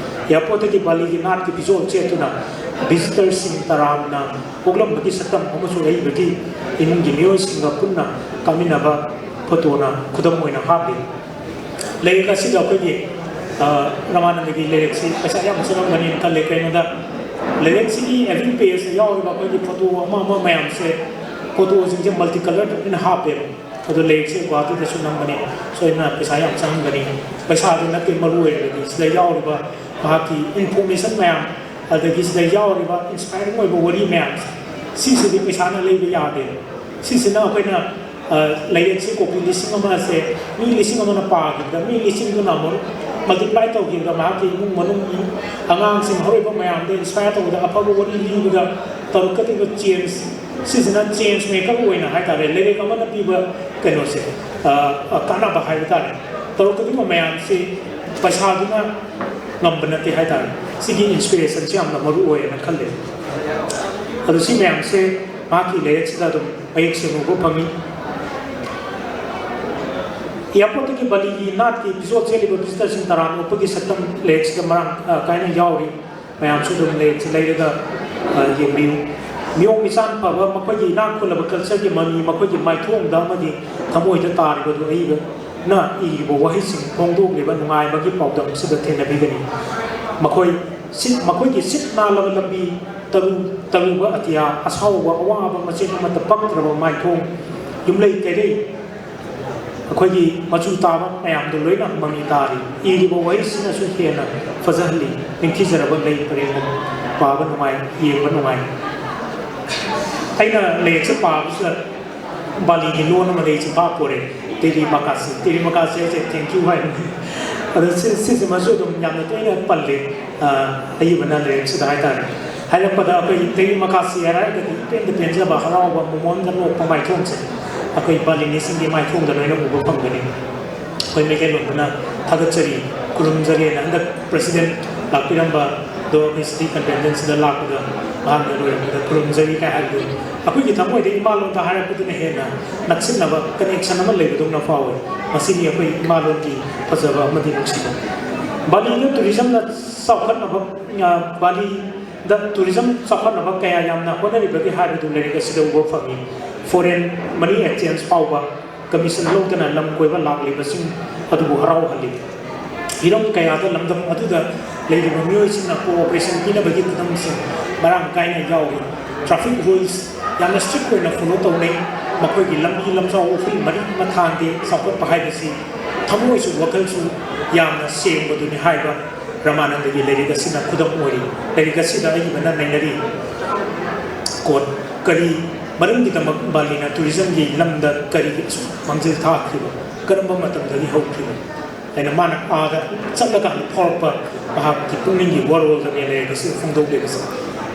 ꯑꯦꯌꯥꯔꯄꯣꯔꯠꯇꯒꯤ ꯕꯥꯂꯤꯒꯤ ꯅꯥꯠꯀꯤ ꯐꯤꯖꯣꯜ ꯁꯦꯠꯇꯨꯅ ꯚꯤꯖꯤꯇꯔꯁꯤꯡ ꯇꯔꯥꯝꯅ ꯑꯣꯛꯂꯝꯕꯒꯤ ꯁꯛꯇꯝ ꯑꯃꯁꯨ ꯑꯏꯕꯒꯤ ꯏꯃꯨꯡꯒꯤ ꯃꯤꯑꯣꯏꯁꯤꯡꯒ ꯄꯨꯟꯅ ꯀꯥꯃꯤꯟꯅꯕ ꯐꯣꯇꯣꯅ ꯈꯨꯗꯝ ꯑꯣꯏꯅ ꯍꯥꯞꯂꯤ꯫ ꯂꯥꯏꯔꯤꯛ ꯑꯁꯤꯗ ꯑꯩꯈꯣꯏꯒꯤ, ꯑ, ꯔꯃꯥꯅꯟꯗꯒꯤ ꯂꯥꯏꯔꯤꯛꯁꯤ ꯄꯩꯁꯥ ꯌꯥꯝ ꯆꯪꯉꯝꯒꯅꯤꯅ ꯈꯜꯂꯤ꯫ ꯀꯩꯅꯣꯗ ꯂꯥꯏꯔꯤꯛꯁꯤꯒꯤ every pageꯇ ꯌꯥꯎꯔꯤꯕ ꯑꯩꯈꯣꯏꯒꯤ ꯐꯣꯇꯣ ꯑꯃ ꯑꯃ ꯃꯌꯥꯝꯁꯦ, ꯐꯣꯇꯣꯁꯤꯡꯁꯦ multi colour ꯂꯣꯏꯅ ꯍꯥꯞꯄꯦꯕ꯫ ꯑꯗꯣ ꯂꯥꯏꯔꯤꯛꯁꯦ ꯒꯨꯋꯥꯍꯥꯇꯤꯗꯁꯨ ꯅꯝꯕꯅꯤ, ꯁꯣꯏꯗꯅ ꯄꯩꯁꯥ ꯌꯥꯝ ꯆꯪꯉꯝꯒꯅꯤ꯫ ꯄꯩꯁꯥꯗꯨ ꯅꯠꯇꯦ ꯃꯔꯨ ꯑꯣꯏꯔꯤꯕꯗꯤ ꯁꯤꯗ ꯌꯥꯎꯔꯤꯕ ꯃꯍꯥꯛꯀꯤ information ꯃꯌꯥꯝ, ꯑꯗꯒꯤ ꯁꯤꯗ ꯌꯥꯎꯔꯤꯕ inspiring ꯑꯣꯏꯕ ꯋꯥꯔꯤ ꯃꯌꯥꯝꯁꯦ, ꯁꯤꯁꯤꯗꯤ ꯄꯩꯁꯥꯅ ꯂꯩꯕ ꯌꯥꯗꯦ꯫ ꯁꯤꯁꯤꯅ ꯑꯩꯈꯣꯏꯅ, ꯑ, ꯂꯥꯏꯔꯤꯛꯁꯤ copy ꯂꯤꯁꯤꯡ ꯑꯃꯁꯦ ꯃꯤ ꯂꯤꯁꯤꯡ ꯑꯃꯅ ꯄꯥꯈꯤꯕꯗ, ꯃꯤ ꯂꯤꯁꯤꯡꯗꯨꯅ ꯑꯃꯨꯛ multiply ꯇꯧꯈꯤꯕꯗ, ꯃꯍꯥꯛꯀꯤ ꯏꯃꯨꯡ ꯃꯅꯨꯡ, ꯑꯉꯥꯡꯁꯤꯡ, ꯍꯧꯔꯛꯏꯕ ꯃꯌꯥꯝꯗ inspire ꯇꯧꯕꯗ, ꯑꯐꯕ ꯋꯥꯔꯤ ꯂꯤꯕꯗ ꯇꯧꯔꯛꯀꯗꯧꯔꯤꯕ change, ꯁꯤꯁꯤꯅ change maker ꯑꯣꯏꯅ ꯍꯥꯏꯇꯥꯔꯦ, ꯂꯥꯏꯔꯤꯛ ꯑꯃꯅ ꯄꯤꯕ ꯀꯩꯅꯣꯁꯦ, ꯑ, ꯑ, ꯀꯥꯟꯅꯕ ꯍꯥꯏꯕ ꯇꯥꯔꯦ, ꯇꯧꯔꯛꯀꯗꯧꯔꯤꯕ ꯃꯌꯥꯝꯁꯤ ꯄꯩꯁꯥꯗꯨꯅ ꯉꯝꯕ ꯅꯠꯇꯦ ꯍꯥꯏꯇꯥꯔꯦ꯫ ꯁꯤꯒꯤ inspirationꯁꯦ ꯌꯥꯝꯅ ꯃꯔꯨ ꯑꯣꯏꯌꯦꯅ ꯈꯜꯂꯦ꯫ ꯑꯗꯣ ꯁꯤ ꯃꯌꯥꯝꯁꯦ ꯃꯍꯥꯛꯀꯤ ꯂꯥꯏꯔꯤꯛꯁꯤꯗ ꯑꯗꯨꯝ ꯃꯌꯦꯛ ꯁꯦꯡꯅ ꯎꯕ ꯐꯪꯉꯤ꯫ Airportꯇꯒꯤ ꯕꯥꯂꯤꯒꯤ ꯅꯥꯠꯀꯤ ꯐꯤꯖꯣꯜ ꯁꯦꯠꯂꯤꯕ visitorꯁꯤꯡ ꯇꯔꯥꯝꯅ ꯑꯣꯛꯄꯒꯤ ꯁꯛꯇꯝ ꯂꯥꯏꯔꯤꯛꯁꯤꯗ ꯃꯔꯥꯡ, ꯑ, ꯀꯥꯏꯅ ꯌꯥꯎꯔꯤ꯫ ꯃꯌꯥꯝꯁꯨ ꯑꯗꯨꯝ ꯂꯥꯏꯔꯤꯛꯁꯤ ꯂꯩꯔꯒ, ꯑ, ꯌꯦꯡꯕꯤꯌꯨ꯫ ꯃꯤꯑꯣꯡ ꯃꯤꯁꯥꯟ ꯐꯕ, ꯃꯈꯣꯏꯒꯤ ꯏꯅꯥꯛ ꯈꯨꯜꯂꯕ cultureꯒꯤ ꯃꯃꯤ ꯃꯈꯣꯏꯒꯤ ꯃꯥꯏꯊꯣꯡꯗ ꯑꯃꯗꯤ ꯊꯃꯣꯏꯗ ꯇꯥꯔꯤꯕꯗꯨ ꯑꯏꯕꯅ ꯏꯔꯤꯕ ꯋꯥꯍꯩꯁꯤꯡ ꯐꯣꯡꯗꯣꯛꯂꯤꯕ ꯅꯨꯡꯉꯥꯏꯕꯒꯤ ꯄꯥꯎꯗꯝꯁꯤꯗ ꯊꯦꯡꯅꯕꯤꯒꯅꯤ꯫ ꯃꯈꯣꯏ ꯁꯤꯠ, ꯃꯈꯣꯏꯒꯤ ꯁꯤꯠ ꯅꯥꯜꯂꯕ ꯂꯝꯕꯤ, ꯇꯔꯨ, ꯇꯔꯨꯕ ꯑꯇꯤꯌꯥ, ꯑꯁꯥꯎꯕ, ꯑꯋꯥꯕ, ꯃꯆꯦꯠ ꯑꯃꯠꯇ ꯄꯛꯇ꯭ꯔꯕ ꯃꯥꯏꯊꯣꯡ, ꯌꯨꯝꯂꯩ ꯀꯩꯔꯩ, ꯑꯩꯈꯣꯏꯒꯤ ꯃꯆꯨ ꯇꯥꯕ ꯃꯌꯥꯝꯗꯣ ꯂꯣꯏꯅ ꯃꯃꯤ ꯇꯥꯔꯤ꯫ ꯏꯔꯤꯕ ꯋꯥꯍꯩꯁꯤꯅꯁꯨ ꯍꯦꯟꯅ ꯐꯖꯍꯜꯂꯤ꯫ ꯅꯤꯡꯊꯤꯖꯔꯕ ꯂꯩ ꯄꯔꯦꯡꯒꯨꯝ, ꯄꯥꯕ ꯅꯨꯡꯉꯥꯏ, ꯌꯦꯡꯕ ꯅꯨꯡꯉꯥꯏ꯫ ꯑꯩꯅ ꯂꯥꯏꯔꯤꯛꯁꯦ ꯄꯥꯕꯁꯤꯗ ꯕꯥꯂꯤꯒꯤ ꯂꯣꯟ ꯑꯃꯗ ꯑꯩꯁꯦ ꯚꯥꯞ ꯑꯣꯏꯔꯦ꯫ ꯇꯦꯔꯤ ꯃꯀꯥꯁꯤ, ꯇꯦꯔꯤ ꯃꯀꯥꯁꯤ ꯍꯥꯏꯁꯦ thank you ꯍꯥꯏꯕꯅꯤ꯫ ꯑꯗꯣ ꯁꯤ, ꯁꯤꯁꯤꯃꯁꯨ ꯑꯗꯨꯝ ꯌꯥꯝꯅ ꯇꯣꯏꯅ ꯄꯜꯂꯤ, ꯑ, ꯑꯏꯕꯅ ꯂꯥꯏꯔꯤꯛꯁꯤꯗ ꯍꯥꯏꯇꯥꯔꯦ꯫ ꯍꯥꯏꯔꯛꯄꯗ ꯑꯩꯈꯣꯏ ꯇꯦꯔꯤ ꯃꯀꯥꯁꯤ ꯍꯥꯏꯔꯒꯗꯤ ꯏꯄꯦꯟꯗ ꯄꯦꯟꯖꯕ, ꯍꯔꯥꯎꯕ, ꯃꯃꯣꯟꯗ ꯅꯣꯛꯄ ꯃꯥꯏꯊꯣꯡꯁꯦ ꯑꯩꯈꯣꯏ ꯕꯥꯂꯤꯅꯤꯁꯤꯡꯒꯤ ꯃꯥꯏꯊꯣꯡꯗ ꯂꯣꯏꯅ ꯎꯕ ꯐꯪꯒꯅꯤ꯫ ꯑꯩꯈꯣꯏ ꯃꯩꯇꯩꯂꯣꯟꯗꯅ ꯊꯥꯒꯠꯆꯔꯤ, ꯈꯨꯔꯨꯝꯖꯔꯤꯅ ꯍꯟꯗꯛ president ꯂꯥꯛꯄꯤꯔꯝꯕꯗꯣ ꯑꯩꯈꯣꯏ city conventionꯁꯤꯗ ꯂꯥꯛꯄꯗ ꯃꯍꯥꯛꯅ ꯂꯣꯏꯔꯛꯄꯗ "ꯈꯨꯔꯨꯝꯖꯔꯤ" ꯀꯥꯏ ꯍꯥꯏꯕꯗꯨ ꯑꯩꯈꯣꯏꯒꯤ ꯊꯃꯣꯏꯗ ꯏꯃꯥ ꯂꯣꯟꯗ ꯍꯥꯏꯔꯛꯄꯗꯨꯅ ꯍꯦꯟꯅ ꯅꯛꯁꯤꯟꯅꯕ connection ꯑꯃ ꯂꯩꯕꯗꯧꯅ ꯐꯥꯎꯏ꯫ ꯃꯁꯤꯅꯤ ꯑꯩꯈꯣꯏ ꯏꯃꯥ ꯂꯣꯟꯒꯤ ꯐꯖꯕ ꯑꯃꯗꯤ ꯅꯨꯡꯁꯤꯕ꯫ ꯕꯥꯂꯤꯗ tourismꯅ ꯆꯥꯎꯈꯠꯅꯕ, ꯑ, ꯕꯥꯂꯤꯗ tourism ꯆꯥꯎꯈꯠꯅꯕ ꯀꯌꯥ ꯌꯥꯝꯅ ꯍꯣꯠꯅꯔꯤꯕꯒꯦ ꯍꯥꯏꯕꯗꯨ ꯂꯥꯏꯔꯤꯛ ꯑꯁꯤꯗ ꯎꯕ ꯐꯪꯏ꯫ Foreign money exchange ꯐꯥꯎꯕ ꯀꯃꯤꯁꯟ ꯂꯧꯗꯅ ꯂꯝ ꯀꯣꯏꯕ ꯂꯥꯛꯂꯤꯕꯁꯤꯡ ꯑꯗꯨꯕꯨ ꯍꯔꯥꯎꯍꯜꯂꯤ꯫ ꯍꯤꯔꯝ ꯀꯌꯥꯗ ꯂꯝꯗꯝ ꯑꯗꯨꯗ ꯂꯩꯔꯤꯕ ꯃꯤꯑꯣꯏꯁꯤꯡꯅ ꯀꯣꯑꯣꯄꯔꯦꯁꯟ ꯄꯤꯅꯕꯒꯤ ꯈꯨꯗꯝꯁꯤꯡ ꯃꯔꯥꯡ ꯀꯥꯏꯅ ꯌꯥꯎꯔꯤ꯫ ꯇ꯭ꯔꯥꯐꯤꯛ ꯔꯨꯜꯁ ꯌꯥꯝꯅ ꯁ꯭ꯇ꯭ꯔꯤꯛ ꯑꯣꯏꯅ ꯐꯣꯂꯣ ꯇꯧꯅꯩ꯫ ꯃꯈꯣꯏꯒꯤ ꯂꯝꯕꯤ ꯂꯝꯖꯥꯎ ꯎꯐꯨꯜ ꯃꯔꯤꯛ ꯃꯊꯥꯡꯗꯦ꯫ ꯆꯥꯎꯈꯠꯄ ꯍꯥꯏꯕꯁꯤ ꯊꯃꯣꯏꯁꯨ ꯋꯥꯈꯜꯁꯨ ꯌꯥꯝꯅ ꯁꯦꯡꯕꯗꯨꯅꯤ ꯍꯥꯏꯕ ꯔꯃꯥꯅꯟꯗꯒꯤ ꯂꯥꯏꯔꯤꯛ ꯑꯁꯤꯅ ꯈꯨꯗꯝ ꯑꯣꯏꯔꯤ꯫ ꯂꯥꯏꯔꯤꯛ ꯑꯁꯤꯗ ꯑꯏꯕꯅ ꯅꯩꯅꯔꯤ꯫ ꯀꯣꯠ, ꯀꯔꯤ ꯃꯔꯝꯒꯤꯗꯃꯛ ꯕꯥꯂꯤꯅ ꯇꯨꯔꯤꯖꯝꯒꯤ ꯂꯝꯗ ꯀꯔꯤꯒꯤ ꯑꯁꯨꯛ ꯃꯥꯡꯖꯤꯜ ꯊꯥꯈꯤꯕ? ꯀꯔꯝꯕ ꯃꯇꯝꯗꯒꯤ ꯍꯧꯈꯤꯕ? ꯍꯥꯏꯅ ꯃꯥꯅ ꯑꯥꯗ ꯆꯠꯂꯀꯥꯟꯗ ꯐꯥꯎꯔꯛꯄ ꯃꯍꯥꯛꯀꯤ ꯄꯨꯛꯅꯤꯡꯒꯤ ꯋꯥꯔꯣꯜꯗꯅꯦ ꯂꯥꯏꯔꯤꯛ ꯑꯁꯤꯗ ꯐꯣꯡꯗꯣꯛꯂꯤꯕꯁꯦ꯫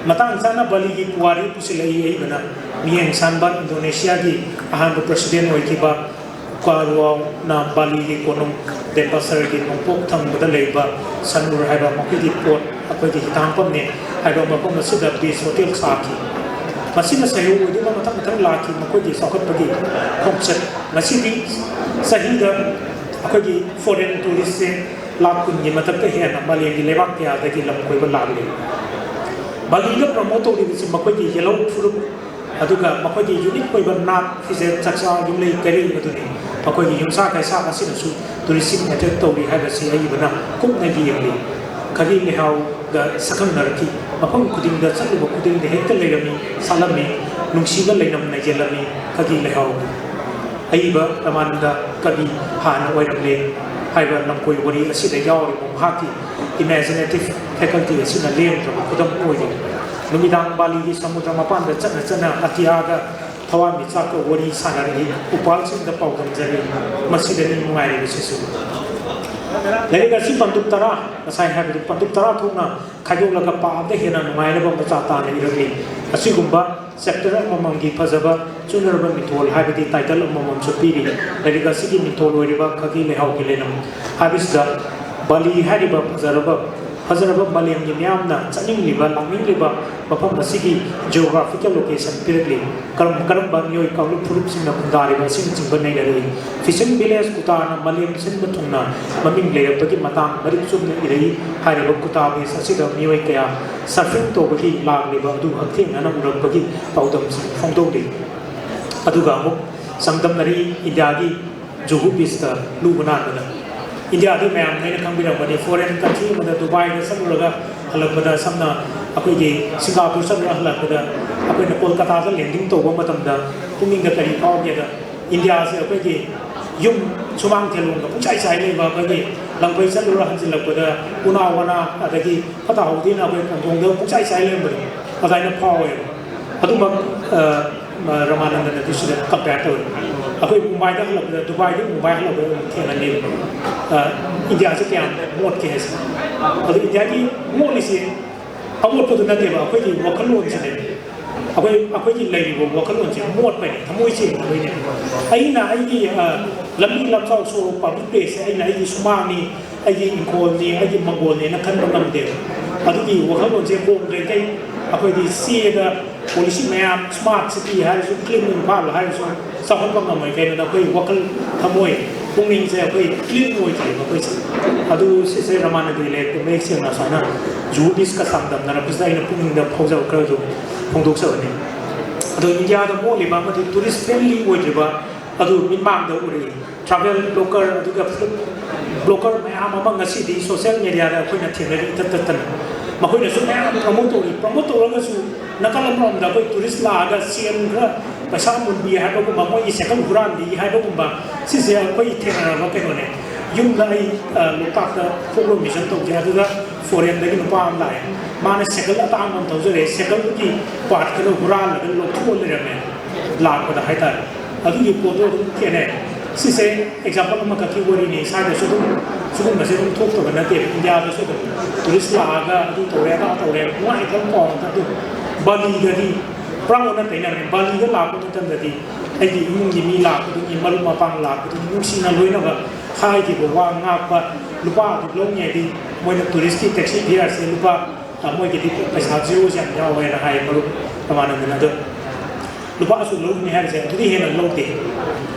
ꯃꯇꯥꯡ ꯆꯥꯅ ꯕꯥꯂꯤꯒꯤ ꯄꯨꯋꯥꯔꯤ ꯄꯨꯁꯤꯜꯂꯛꯏ꯫ ꯑꯏꯕꯅ ꯃꯤꯌꯦꯡ ꯁꯥꯟꯕ ꯏꯟꯗꯣꯅꯦꯁꯤꯌꯥꯒꯤ ꯑꯍꯥꯟꯕ ꯄ꯭ꯔꯁꯤꯗꯦꯟ ꯑꯣꯏꯈꯤꯕ ꯀ꯭ꯋꯥꯔꯨꯋꯥꯎꯅ ꯕꯥꯂꯤꯒꯤ ꯀꯣꯅꯨꯡ ꯗꯦꯟꯄꯥꯁꯔꯒꯤ ꯅꯣꯡꯄꯣꯛ ꯊꯪꯕꯗ ꯂꯩꯕ ꯁꯟꯎꯔ ꯍꯥꯏꯕ ꯃꯈꯣꯏꯒꯤ ꯄꯣꯠ, ꯑꯩꯈꯣꯏꯒꯤ ꯍꯤꯊꯥꯡꯐꯝꯅꯤ ꯍꯥꯏꯕ ꯃꯐꯝ ꯑꯁꯤꯗ ꯕꯦꯁ ꯍꯣꯇꯦꯜ ꯁꯥꯈꯤ꯫ ꯃꯁꯤꯅ ꯁꯩꯍꯧ ꯑꯣꯏꯗꯨꯅ ꯃꯊꯪ ꯃꯊꯪ ꯂꯥꯛꯈꯤ꯫ ꯃꯈꯣꯏꯒꯤ ꯆꯥꯎꯈꯠꯄꯒꯤ ꯈꯣꯡꯆꯠ ꯉꯁꯤꯗꯤ ꯆꯍꯤꯗ ꯑꯩꯈꯣꯏꯒꯤ ꯐꯣꯔꯦꯟ ꯇꯨꯔꯤꯁꯁꯦ ꯂꯥꯈ ꯀꯨꯟꯒꯤ ꯃꯊꯛꯇ ꯍꯦꯟꯅ ꯃꯥꯂꯦꯝꯒꯤ ꯂꯩꯕꯥꯛ ꯀꯌꯥꯗꯒꯤ ꯂꯝ ꯀꯣꯏꯕ ꯂꯥꯛꯂꯤ꯫ ꯕꯥꯂꯤꯗ ꯄ꯭ꯔꯃꯣꯠ ꯇꯧꯔꯤꯕꯁꯤ ꯃꯈꯣꯏꯒꯤ ꯌꯦꯜꯍꯧ ꯐꯨꯔꯨꯞ, ꯑꯗꯨꯒ ꯃꯈꯣꯏꯒꯤ ꯌꯨꯅꯤꯛ ꯑꯣꯏꯕ ꯅꯥꯠ, ꯐꯤꯖꯦꯠ ꯆꯥꯛꯆꯥ, ꯌꯨꯝꯂꯩ ꯀꯩꯔꯩ ꯑꯗꯨꯅꯤ꯫ ꯃꯈꯣꯏꯒꯤ ꯌꯨꯝꯁꯥ ꯀꯩꯁꯥ ꯑꯁꯤꯅꯁꯨ ꯇꯨꯔꯤꯁꯁꯤꯡ ꯑꯦꯇ꯭ꯔꯦꯛ ꯇꯧꯔꯤ ꯍꯥꯏꯕꯁꯤ ꯑꯏꯕꯅ ꯀꯨꯞꯅ ꯌꯦꯡꯂꯤ꯫ ꯈꯥꯒꯤ ꯂꯩꯍꯥꯎꯒ ꯁꯛꯈꯪꯅꯔꯛꯈꯤ꯫ ꯃꯐꯝ ꯈꯨꯗꯤꯡꯗ ꯆꯠꯂꯨꯕ ꯈꯨꯗꯤꯡꯗ ꯍꯦꯛꯇ ꯂꯩꯔꯝꯃꯤ, ꯁꯥꯠꯂꯝꯃꯤ, ꯅꯨꯡꯁꯤꯕ ꯂꯩꯅꯝꯅ ꯌꯦꯜꯂꯝꯃꯤ ꯈꯥꯒꯤ ꯂꯩꯍꯥꯎ꯫ ꯑꯏꯕ ꯔꯃꯥꯅꯟꯗ ꯀꯕꯤ ꯍꯥꯟꯅ ꯑꯣꯏꯔꯝꯂꯦ ꯍꯥꯏꯕ ꯂꯝꯀꯣꯏ ꯋꯥꯔꯤ ꯑꯁꯤꯗ ꯌꯥꯎꯔꯤꯕ ꯃꯍꯥꯛꯀꯤ ꯏꯃꯦꯖꯤꯅꯦꯇꯤꯚ ꯐꯦꯀꯜꯇꯤ ꯑꯁꯤꯅ ꯂꯦꯡꯗ꯭ꯔꯕ ꯈꯨꯗꯝ ꯑꯣꯏꯔꯤ꯫ ꯅꯨꯃꯤꯗꯥꯡ ꯕꯥꯂꯤꯒꯤ ꯁꯃꯨꯗ꯭ꯔ ꯃꯄꯥꯟꯗ ꯆꯠꯅ ꯆꯠꯅ ꯑꯇꯤꯌꯥꯒ ꯊꯋꯥꯟꯃꯤꯆꯥꯛꯀ ꯋꯥꯔꯤ ꯁꯥꯟꯅꯔꯛꯏ, ꯎꯄꯥꯜꯁꯤꯡꯗ ꯄꯥꯎꯗꯝꯖꯔꯤ꯫ ꯃꯁꯤꯗꯅꯤ ꯅꯨꯡꯉꯥꯏꯔꯤꯕꯁꯤꯁꯨ꯫ ꯂꯥꯏꯔꯤꯛ ꯑꯁꯤ ꯄꯟꯗꯨꯞ ꯇꯔꯥ, ꯉꯁꯥꯏ ꯍꯥꯏꯕꯗꯨ ꯄꯟꯗꯨꯞ ꯇꯔꯥ ꯊꯣꯛꯅ ꯈꯥꯏꯗꯣꯛꯂꯒ ꯄꯥꯕꯗ ꯍꯦꯟꯅ ꯅꯨꯡꯉꯥꯏꯅꯕ ꯃꯆꯥ ꯇꯥꯅ ꯏꯔꯛꯂꯤ꯫ ꯑꯁꯤꯒꯨꯝꯕ ꯆꯦꯞꯇꯔ ꯑꯃꯃꯝꯒꯤ ꯐꯖꯕ ꯆꯨꯅꯔꯕ ꯃꯤꯊꯣꯜ ꯍꯥꯏꯕꯗꯤ ꯇꯥꯏꯇꯜ ꯑꯃꯃꯝꯁꯨ ꯄꯤꯔꯤ꯫ ꯂꯥꯏꯔꯤꯛ ꯑꯁꯤꯒꯤ ꯃꯤꯡꯊꯣꯜ ꯑꯣꯏꯔꯤꯕ ꯈꯥꯒꯤ ꯂꯩꯍꯥꯎꯒꯤ ꯂꯩꯅꯝ ꯍꯥꯏꯕꯁꯤꯗ ꯕꯥꯂꯤ ꯍꯥꯏꯔꯤꯕ ꯐꯖꯔꯕ, ꯐꯖꯔꯕ ꯃꯥꯂꯦꯝꯒꯤ ꯃꯤꯌꯥꯝꯅ ꯆꯠꯅꯤꯡꯂꯤꯕ, ꯂꯥꯛꯅꯤꯡꯂꯤꯕ ꯃꯐꯝ ꯑꯁꯤꯒꯤ ꯖꯤꯑꯣꯒ꯭ꯔꯥꯐꯤꯀꯦꯜ ꯂꯣꯀꯦꯁꯟ ꯄꯤꯔꯛꯂꯤ꯫ ꯀꯔꯝ ꯀꯔꯝꯕ ꯃꯤꯑꯣꯏ ꯀꯥꯡꯂꯨꯞ ꯐꯨꯔꯨꯞꯁꯤꯡꯅ ꯈꯨꯟꯗꯥꯔꯤꯕ ꯑꯁꯤꯅꯆꯤꯡꯕ ꯅꯩꯅꯔꯛꯏ꯫ ꯐꯤꯁꯤꯡ ꯚꯤꯂꯦꯖ ꯀꯨꯇꯥꯅ ꯃꯥꯂꯦꯝ ꯁꯤꯟꯕ ꯊꯨꯡꯅ ꯃꯃꯤꯡ ꯂꯩꯔꯛꯄꯒꯤ ꯃꯇꯥꯡ ꯃꯔꯤꯛ ꯆꯨꯝꯅ ꯏꯔꯛꯏ꯫ ꯍꯥꯏꯔꯤꯕ ꯀꯨꯇꯥ ꯕꯤꯆ ꯑꯁꯤꯗ ꯃꯤꯑꯣꯏ ꯀꯌꯥ ꯁꯔꯐꯤꯡ ꯇꯧꯕꯒꯤ ꯂꯥꯛꯂꯤꯕ ꯑꯗꯨ ꯍꯛꯊꯦꯡꯅꯅ ꯎꯔꯛꯄꯒꯤ ꯄꯥꯎꯗꯝꯁꯤꯡ ꯐꯣꯡꯗꯣꯛꯂꯤ꯫ ꯑꯗꯨꯒ ꯑꯃꯨꯛ ꯆꯥꯡꯗꯝꯅꯔꯤ ꯏꯟꯗꯤꯌꯥꯒꯤ ꯖꯨꯍꯨ ꯕꯤꯆꯇ ꯂꯨꯕ ꯅꯥꯟꯕꯗ꯫ ꯏꯟꯗꯤꯌꯥꯗꯤ ꯃꯌꯥꯝꯅ ꯑꯩꯅ ꯈꯪꯕꯤꯔꯝꯒꯅꯤ, ꯐꯣꯔꯦꯟ ꯀꯟꯇ꯭ꯔꯤ ꯑꯃꯗ ꯗꯨꯕꯥꯏꯗ ꯆꯠꯂꯨꯔꯒ ꯍꯜꯂꯛꯄꯗ, ꯁꯝꯅ ꯑꯩꯈꯣꯏꯒꯤ ꯁꯤꯡꯒꯥꯄꯨꯔ ꯆꯠꯂꯨꯔꯒ ꯍꯜꯂꯛꯄꯗ ꯑꯩꯈꯣꯏꯅ ꯀꯣꯜꯀꯇꯥꯗ ꯂꯦꯟꯗꯤꯡ ꯇꯧꯕ ꯃꯇꯝꯗ ꯄꯨꯛꯅꯤꯡꯗ ꯀꯔꯤ ꯐꯥꯎꯒꯦꯗ, ꯏꯟꯗꯤꯌꯥꯁꯦ ꯑꯩꯈꯣꯏꯒꯤ ꯌꯨꯝ ꯁꯨꯃꯥꯡ ꯊꯦꯂꯣꯡꯗ ꯄꯨꯡꯆꯥꯏ ꯆꯥꯏ ꯂꯩꯕ, ꯑꯩꯈꯣꯏꯒꯤ ꯂꯝꯐꯩ ꯆꯠꯂꯨꯔ ꯍꯟꯖꯤꯜꯂꯛꯄꯗ ꯎꯅꯥ ꯋꯥꯅꯥ ꯑꯗꯒꯤ ꯐꯠꯇ ꯍꯥꯎꯗꯤꯅ ꯑꯩꯈꯣꯏ ꯈꯣꯡꯖꯣꯝꯗ ꯄꯨꯡꯆꯥꯏ ꯆꯥꯏ ꯂꯩꯔꯝꯕꯗꯣ ꯑꯗꯨꯃꯥꯏꯅ ꯐꯥꯎꯋꯦꯕ꯫ ꯑꯗꯨꯃꯛ ꯔꯃꯥꯅꯟꯗꯅꯗꯤ ꯁꯤꯗ ꯀꯝꯄꯦꯌꯔ ꯇꯧꯋꯤ꯫ ꯑꯩꯈꯣꯏ ꯃꯨꯝꯕꯥꯏꯗ ꯍꯜꯂꯛꯄꯗ, ꯗꯨꯕꯥꯏꯗꯒꯤ ꯃꯨꯝꯕꯥꯏ ꯍꯜꯂꯛꯄꯗ ꯑꯃꯨꯛ ꯊꯦꯡꯅꯅꯦꯕ ꯏꯟꯗꯤꯌꯥꯁꯦ ꯀꯌꯥꯝ ꯃꯣꯠꯀꯦ ꯍꯥꯏꯁꯦ꯫ ꯑꯗꯣ ꯏꯟꯗꯤꯌꯥꯒꯤ ꯃꯣꯠꯂꯤꯁꯦ ꯑꯃꯣꯠꯄꯗꯨ ꯅꯠꯇꯦꯕ, ꯑꯩꯈꯣꯏꯒꯤ ꯋꯥꯈꯜꯂꯣꯟꯁꯤꯅꯦ꯫ ꯑꯩꯈꯣꯏ ꯑꯩꯈꯣꯏꯒꯤ ꯂꯩꯔꯤꯕ ꯋꯥꯈꯜꯂꯣꯟꯁꯦ ꯃꯣꯠꯄꯅꯦ, ꯊꯃꯣꯏ ꯁꯦꯡꯗꯕꯩꯅꯦ꯫ ꯑꯩꯅ ꯑꯩꯒꯤ ꯂꯝꯕꯤ ꯂꯝꯖꯥꯎ ꯁꯣꯔꯣꯛ ꯄꯥꯕ꯭ꯂꯤꯛ ꯄ꯭ꯂꯦꯁꯁꯦ ꯑꯩꯅ ꯑꯩꯒꯤ ꯁꯨꯃꯥꯡꯅꯤ, ꯑꯩꯒꯤ ꯏꯪꯈꯣꯜꯅꯤ, ꯑꯩꯒꯤ ꯃꯪꯒꯣꯜꯅꯦꯅ ꯈꯟꯕ ꯉꯝꯗꯦꯕ꯫ ꯑꯗꯨꯒꯤ ꯋꯥꯈꯜꯂꯣꯟꯁꯦ ꯍꯣꯡꯗ꯭ꯔꯤꯈꯩ ꯑꯩꯈꯣꯏꯗꯤ ꯆꯦꯗ ꯄꯣꯂꯤꯁꯤ ꯃꯌꯥꯝ, ꯁ꯭ꯃꯥꯔꯠ ꯁꯤꯇꯤ ꯍꯥꯏꯔꯁꯨ, ꯀ꯭ꯂꯤꯟ ꯏꯝꯐꯥꯜ ꯍꯥꯏꯔꯁꯨ, ꯆꯥꯎꯈꯠꯄ ꯉꯝꯃꯣꯏ꯫ ꯀꯩꯅꯣꯗ ꯑꯩꯈꯣꯏ ꯋꯥꯈꯜ, ꯊꯃꯣꯏ, ꯄꯨꯛꯅꯤꯡꯁꯦ ꯑꯩꯈꯣꯏ ꯀ꯭ꯂꯤꯟ ꯑꯣꯏꯗ꯭ꯔꯤꯕ ꯑꯩꯈꯣꯏꯁꯦ꯫ ꯑꯗꯨ ꯁꯤꯁꯦ ꯔꯃꯥꯅꯟꯗ ꯂꯩꯔꯛꯇ ꯃꯌꯦꯛ ꯁꯦꯡꯅ ꯁꯨꯃꯥꯏꯅ ꯖꯨꯍꯨ ꯕꯤꯆꯀ ꯆꯥꯡꯗꯝꯅꯔꯛꯄꯁꯤꯗ ꯑꯩꯅ ꯄꯨꯛꯅꯤꯡꯗ ꯐꯥꯎꯖꯕ ꯈꯔꯁꯨ ꯐꯣꯡꯗꯣꯛꯆꯕꯅꯤ꯫ ꯑꯗꯣ ꯏꯟꯗꯤꯌꯥꯗ ꯃꯣꯠꯂꯤꯕ ꯑꯃꯗꯤ ꯇꯨꯔꯤꯁ ꯐ꯭ꯔꯦꯟꯂꯤ ꯑꯣꯏꯗ꯭ꯔꯤꯕ ꯑꯗꯨ ꯃꯤꯠꯃꯥꯡꯗ ꯎꯔꯛꯏ꯫ ꯇ꯭ꯔꯥꯚꯦꯜ ꯕ꯭ꯂꯣꯀꯔ ꯑꯗꯨꯒ ꯐꯨꯗ ꯕ꯭ꯂꯣꯀꯔ ꯃꯌꯥꯝ ꯑꯃ ꯉꯁꯤꯗꯤ ꯁꯣꯁꯤꯌꯦꯜ ꯃꯦꯗꯤꯌꯥꯗ ꯑꯩꯈꯣꯏꯅ ꯊꯦꯡꯅꯔꯤ ꯏꯇꯠ ꯇꯠꯇꯅ꯫ ꯃꯈꯣꯏꯅꯁꯨ ꯃꯌꯥꯝ ꯄ꯭ꯔꯃꯣꯠ ꯇꯧꯔꯤ꯫ ꯄ꯭ꯔꯃꯣꯠ ꯇꯧꯔꯒꯁꯨ ꯅꯥꯀꯜ ꯑꯃꯔꯣꯝꯗ ꯑꯩꯈꯣꯏ ꯇꯨꯔꯤꯁ ꯂꯥꯛꯑꯒ ꯁꯦꯟ ꯈꯔ ꯄꯩꯁꯥ ꯃꯨꯟꯕꯤ ꯍꯥꯏꯕꯒꯨꯝꯕ, ꯃꯣꯏꯒꯤ ꯁꯥꯏꯀꯜ ꯍꯨꯔꯥꯟꯕꯤ ꯍꯥꯏꯕꯒꯨꯝꯕ, ꯁꯤꯁꯦ ꯑꯩꯈꯣꯏ ꯊꯦꯡꯅꯔꯕ ꯀꯩꯅꯣꯅꯦ꯫ ꯌꯨꯝꯗ ꯑꯩ ꯂꯣꯛꯇꯥꯛꯇ ꯐꯣꯛ ꯂꯣꯔ ꯃꯤꯁꯟ ꯇꯧꯖꯩ, ꯑꯗꯨꯗ ꯐꯣꯔꯦꯟꯗꯒꯤ ꯅꯨꯄꯥ ꯑꯃ ꯂꯥꯛꯑꯦ꯫ ꯃꯥꯅ ꯁꯥꯏꯀꯜ ꯑꯇꯥꯡꯕ ꯑꯃ ꯊꯧꯖꯔꯦ, ꯁꯥꯏꯀꯜꯗꯨꯒꯤ ꯄꯥꯔꯠ ꯈꯔ ꯍꯨꯔꯥꯜꯂꯒ ꯂꯧꯊꯣꯛꯑ ꯂꯩꯔꯝꯃꯦ ꯂꯥꯛꯄꯗ ꯍꯥꯏꯇꯥꯔꯦ꯫ ꯑꯗꯨꯒꯤ ꯄꯣꯠꯇꯣ ꯑꯗꯨꯝ ꯈꯦꯠꯅꯩ꯫ ꯁꯤꯁꯦ ꯑꯦꯛꯖꯥꯝꯄꯜ ꯑꯃꯈꯛꯀꯤ ꯋꯥꯔꯤꯅꯤ꯫ ꯁ꯭ꯋꯥꯏꯗꯁꯨ ꯑꯗꯨꯝ ꯁꯤꯒꯨꯝꯕꯁꯦ ꯑꯗꯨꯝ ꯊꯣꯛꯇꯕ ꯅꯠꯇꯦꯕ꯫ ꯏꯟꯗꯤꯌꯥꯗꯁꯨ ꯑꯗꯨꯝ ꯇꯨꯔꯤꯁ ꯂꯥꯛꯑꯒ ꯑꯗꯨ ꯇꯧꯔꯦ, ꯑꯗꯥ ꯇꯧꯔꯦ, ꯅꯨꯡꯉꯥꯏꯇꯕ ꯄꯥꯎ ꯉꯥꯛꯇ꯫ ꯑꯗꯨ ꯕꯥꯂꯤꯗꯗꯤ ꯄꯨꯔꯥ ꯑꯣꯟꯅ ꯇꯩꯅꯔꯦ꯫ ꯕꯥꯂꯤꯗ ꯂꯥꯛꯄ ꯃꯇꯝꯗꯗꯤ ꯑꯩꯒꯤ ꯏꯃꯨꯡꯒꯤ ꯃꯤ ꯂꯥꯛꯄꯗꯨꯒꯤ, ꯃꯔꯨꯞ ꯃꯄꯥꯡ ꯂꯥꯛꯄꯗꯨꯒꯤ ꯅꯨꯡꯁꯤꯅ ꯂꯣꯏꯅꯕ ꯍꯥꯏꯈꯤꯕ ꯋꯥ ꯉꯥꯛꯄ꯫ ꯂꯨꯄꯥ ꯑꯗꯨ ꯂꯧꯅꯤ ꯍꯥꯏꯗꯤ ꯃꯣꯏꯅ ꯇꯨꯔꯤꯁꯀꯤ ꯇꯦꯛꯁꯤ ꯐꯤꯌꯥꯔꯁꯦ ꯂꯨꯄꯥ, ꯃꯣꯏꯒꯤꯗꯤ ꯄꯩꯁꯥ ꯖꯤꯔꯣꯁꯦ ꯌꯥꯝ ꯌꯥꯎꯋꯦꯅ ꯍꯥꯏ ꯃꯔꯨꯞ ꯔꯃꯥꯅꯟꯗꯅ꯫ ꯑꯗꯣ ꯂꯨꯄꯥ ꯑꯁꯨꯛ ꯂꯧꯅꯤ ꯍꯥꯏꯔꯤꯁꯦ ꯑꯗꯨꯗꯤ ꯍꯦꯟꯅ ꯂꯧꯗꯦ꯫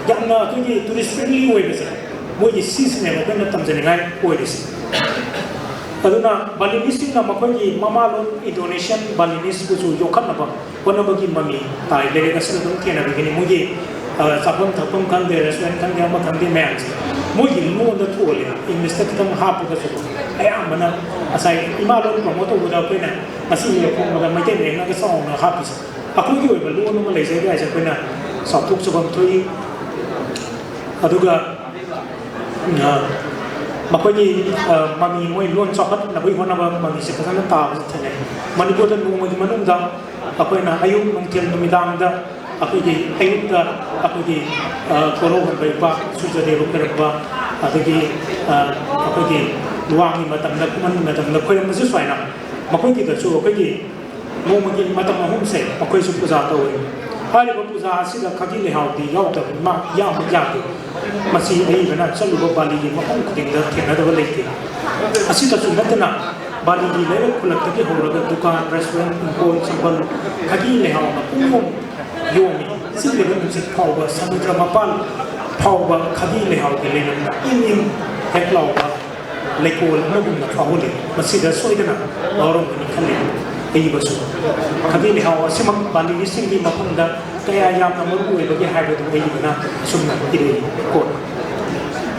ꯌꯥꯝꯅ ꯑꯩꯈꯣꯏꯒꯤ ꯇꯨꯔꯤꯁ ꯐ꯭ꯔꯦꯟꯂꯤ ꯑꯣꯏꯕꯁꯦ, ꯃꯣꯏꯒꯤ ꯁꯤꯁꯤꯅꯦꯕ ꯑꯩꯈꯣꯏꯅ ꯇꯝꯖꯅꯤꯡꯉꯥꯏ ꯑꯣꯏꯔꯤꯁꯦ꯫ ꯑꯗꯨꯅ ꯕꯥꯂꯤꯅꯤꯁꯁꯤꯡꯅ ꯃꯈꯣꯏꯒꯤ ꯃꯃꯥꯂꯣꯟ ꯏꯟꯗꯣꯅꯦꯁꯤꯌꯥꯟ ꯕꯥꯂꯤꯅꯤꯁꯄꯨꯁꯨ ꯌꯣꯛꯈꯠꯅꯕ ꯍꯣꯠꯅꯕꯒꯤ ꯃꯃꯤ ꯇꯥꯏ꯫ ꯂꯥꯏꯔꯤꯛ ꯑꯁꯤꯗ ꯑꯗꯨꯝ ꯊꯦꯡꯅꯕꯤꯒꯅꯤ꯫ ꯃꯣꯏꯒꯤ ꯆꯥꯐꯝ ꯊꯛꯐꯝ ꯈꯪꯗꯦ, ꯔꯦꯁꯇꯨꯔꯦꯟ ꯈꯪꯗꯦ, ꯑꯃ ꯈꯪꯗꯦ, ꯃꯌꯥꯝꯁꯦ ꯃꯣꯏꯒꯤ ꯂꯣꯟꯗ ꯊꯣꯜꯂꯦ꯫ ꯏꯪꯂꯤꯁꯇ ꯈꯤꯇꯪ ꯍꯥꯞꯄꯒꯁꯨ ꯑꯌꯥꯝꯕꯅ ꯉꯁꯥꯏ ꯏꯃꯥ ꯂꯣꯟ ꯄ꯭ꯔꯣꯃꯣꯠ ꯇꯧꯕꯗ ꯑꯩꯈꯣꯏꯅ ꯉꯁꯤ ꯏꯔ ꯐꯣꯡꯕꯗ ꯃꯩꯇꯩ ꯃꯌꯦꯛꯅꯒ ꯆꯥꯎꯅ ꯍꯥꯞꯄꯤꯁꯦ꯫ ꯑꯩꯈꯣꯏꯒꯤ ꯑꯣꯏꯕ ꯂꯣꯟ ꯑꯃ ꯂꯩꯖꯩ ꯍꯥꯏꯁꯦ ꯑꯩꯈꯣꯏꯅ ꯆꯥꯎꯊꯣꯛꯆꯐꯝ ꯊꯣꯛꯏ꯫ ꯑꯗꯨꯒ ꯃꯈꯣꯏꯒꯤ ꯃꯃꯤ, ꯃꯣꯏ ꯂꯣꯟ ꯆꯥꯎꯈꯠꯅꯕꯒꯤ ꯍꯣꯠꯅꯕ ꯃꯃꯤꯁꯦ ꯐꯖꯅ ꯇꯥꯕꯁꯦ ꯊꯦꯡꯅꯩ꯫ ꯃꯅꯤꯄꯨꯔꯗ ꯅꯣꯡꯃꯒꯤ ꯃꯅꯨꯡꯗ ꯑꯩꯈꯣꯏꯅ ꯑꯌꯨꯛ, ꯅꯨꯡꯊꯤꯜ, ꯅꯨꯃꯤꯗꯥꯡꯗ ꯑꯩꯈꯣꯏꯒꯤ ꯑꯌꯨꯛꯇ ꯑꯩꯈꯣꯏꯒꯤ ꯀꯣꯔꯧ ꯍꯟꯕ ꯏꯄꯥ ꯁꯨꯔꯖꯗꯦꯕ ꯈꯣꯏꯔꯝꯕ, ꯑꯗꯒꯤ ꯑꯩꯈꯣꯏꯒꯤ ꯂꯨꯋꯥꯡꯒꯤ ꯃꯇꯝꯗ, ꯈꯨꯃꯟꯒꯤ ꯃꯇꯝꯗ ꯈꯣꯏꯔꯝꯕꯁꯦ ꯁꯨꯃꯥꯏꯅ ꯃꯈꯣꯏꯒꯤꯗꯁꯨ ꯑꯩꯈꯣꯏꯒꯤ ꯅꯣꯡꯃꯒꯤ ꯃꯇꯝ ꯑꯍꯨꯝꯁꯦ ꯃꯈꯣꯏꯁꯨ ꯄꯨꯖꯥ ꯇꯧꯏ꯫ ꯍꯥꯏꯔꯤꯕ ꯄꯨꯖꯥ ꯑꯁꯤꯗ ꯈꯥꯒꯤ ꯂꯩꯍꯥꯎꯗꯤ ꯌꯥꯎꯗꯕ ꯏꯃꯥ ꯌꯥꯝꯕ ꯌꯥꯗꯦ꯫ ꯃꯁꯤ ꯑꯏꯕꯅ ꯆꯠꯂꯨꯕ ꯕꯥꯂꯤꯒꯤ ꯃꯐꯝ ꯈꯨꯗꯤꯡꯗ ꯊꯦꯡꯅꯗꯕ ꯂꯩꯇꯦ꯫ ꯑꯁꯤꯗꯁꯨ ꯅꯠꯇꯅ ꯕꯥꯂꯤꯒꯤ ꯂꯩꯔꯛ ꯈꯨꯜꯂꯛꯇꯒꯤ ꯍꯧꯔꯒ ꯗꯨꯀꯥꯟ, ꯔꯦꯁꯇꯨꯔꯦꯟ, ꯏꯪꯈꯣꯜ, ꯁꯝꯕꯜ ꯈꯥꯒꯤ ꯂꯩꯍꯥꯎꯅ ꯄꯨꯡꯌꯣꯝ ꯌꯣꯝꯃꯤ꯫ ꯁꯤꯠꯂꯤꯕ ꯅꯨꯡꯁꯤꯠ ꯐꯥꯎꯕ, ꯁꯃꯨꯗ꯭ꯔ ꯃꯄꯥꯟ ꯐꯥꯎꯕ ꯈꯥꯒꯤ ꯂꯩꯍꯥꯎꯒꯤ ꯂꯩꯅꯝꯅ ꯏꯪ ꯏꯪ ꯍꯦꯛ ꯂꯥꯎꯕ ꯂꯩꯀꯣꯜ ꯑꯃꯒꯨꯝꯅ ꯐꯥꯎꯍꯜꯂꯤ꯫ ꯃꯁꯤꯗ ꯁꯣꯏꯗꯅ ꯌꯥꯎꯔꯝꯒꯅꯤ ꯈꯜꯂꯤ꯫ ꯑꯏꯕꯁꯨ ꯈꯥꯒꯤ ꯂꯩꯍꯥꯎ ꯑꯁꯤꯃꯛ ꯕꯥꯂꯤꯒꯤꯁꯤꯡꯒꯤ ꯃꯐꯝꯗ ꯀꯌꯥ ꯌꯥꯝꯅ ꯃꯔꯨ ꯑꯣꯏꯕꯒꯦ ꯍꯥꯏꯕꯗꯨ ꯑꯏꯕꯅ ꯑꯁꯨꯝꯅ ꯏꯔꯛꯏ꯫ ꯀꯣꯠ,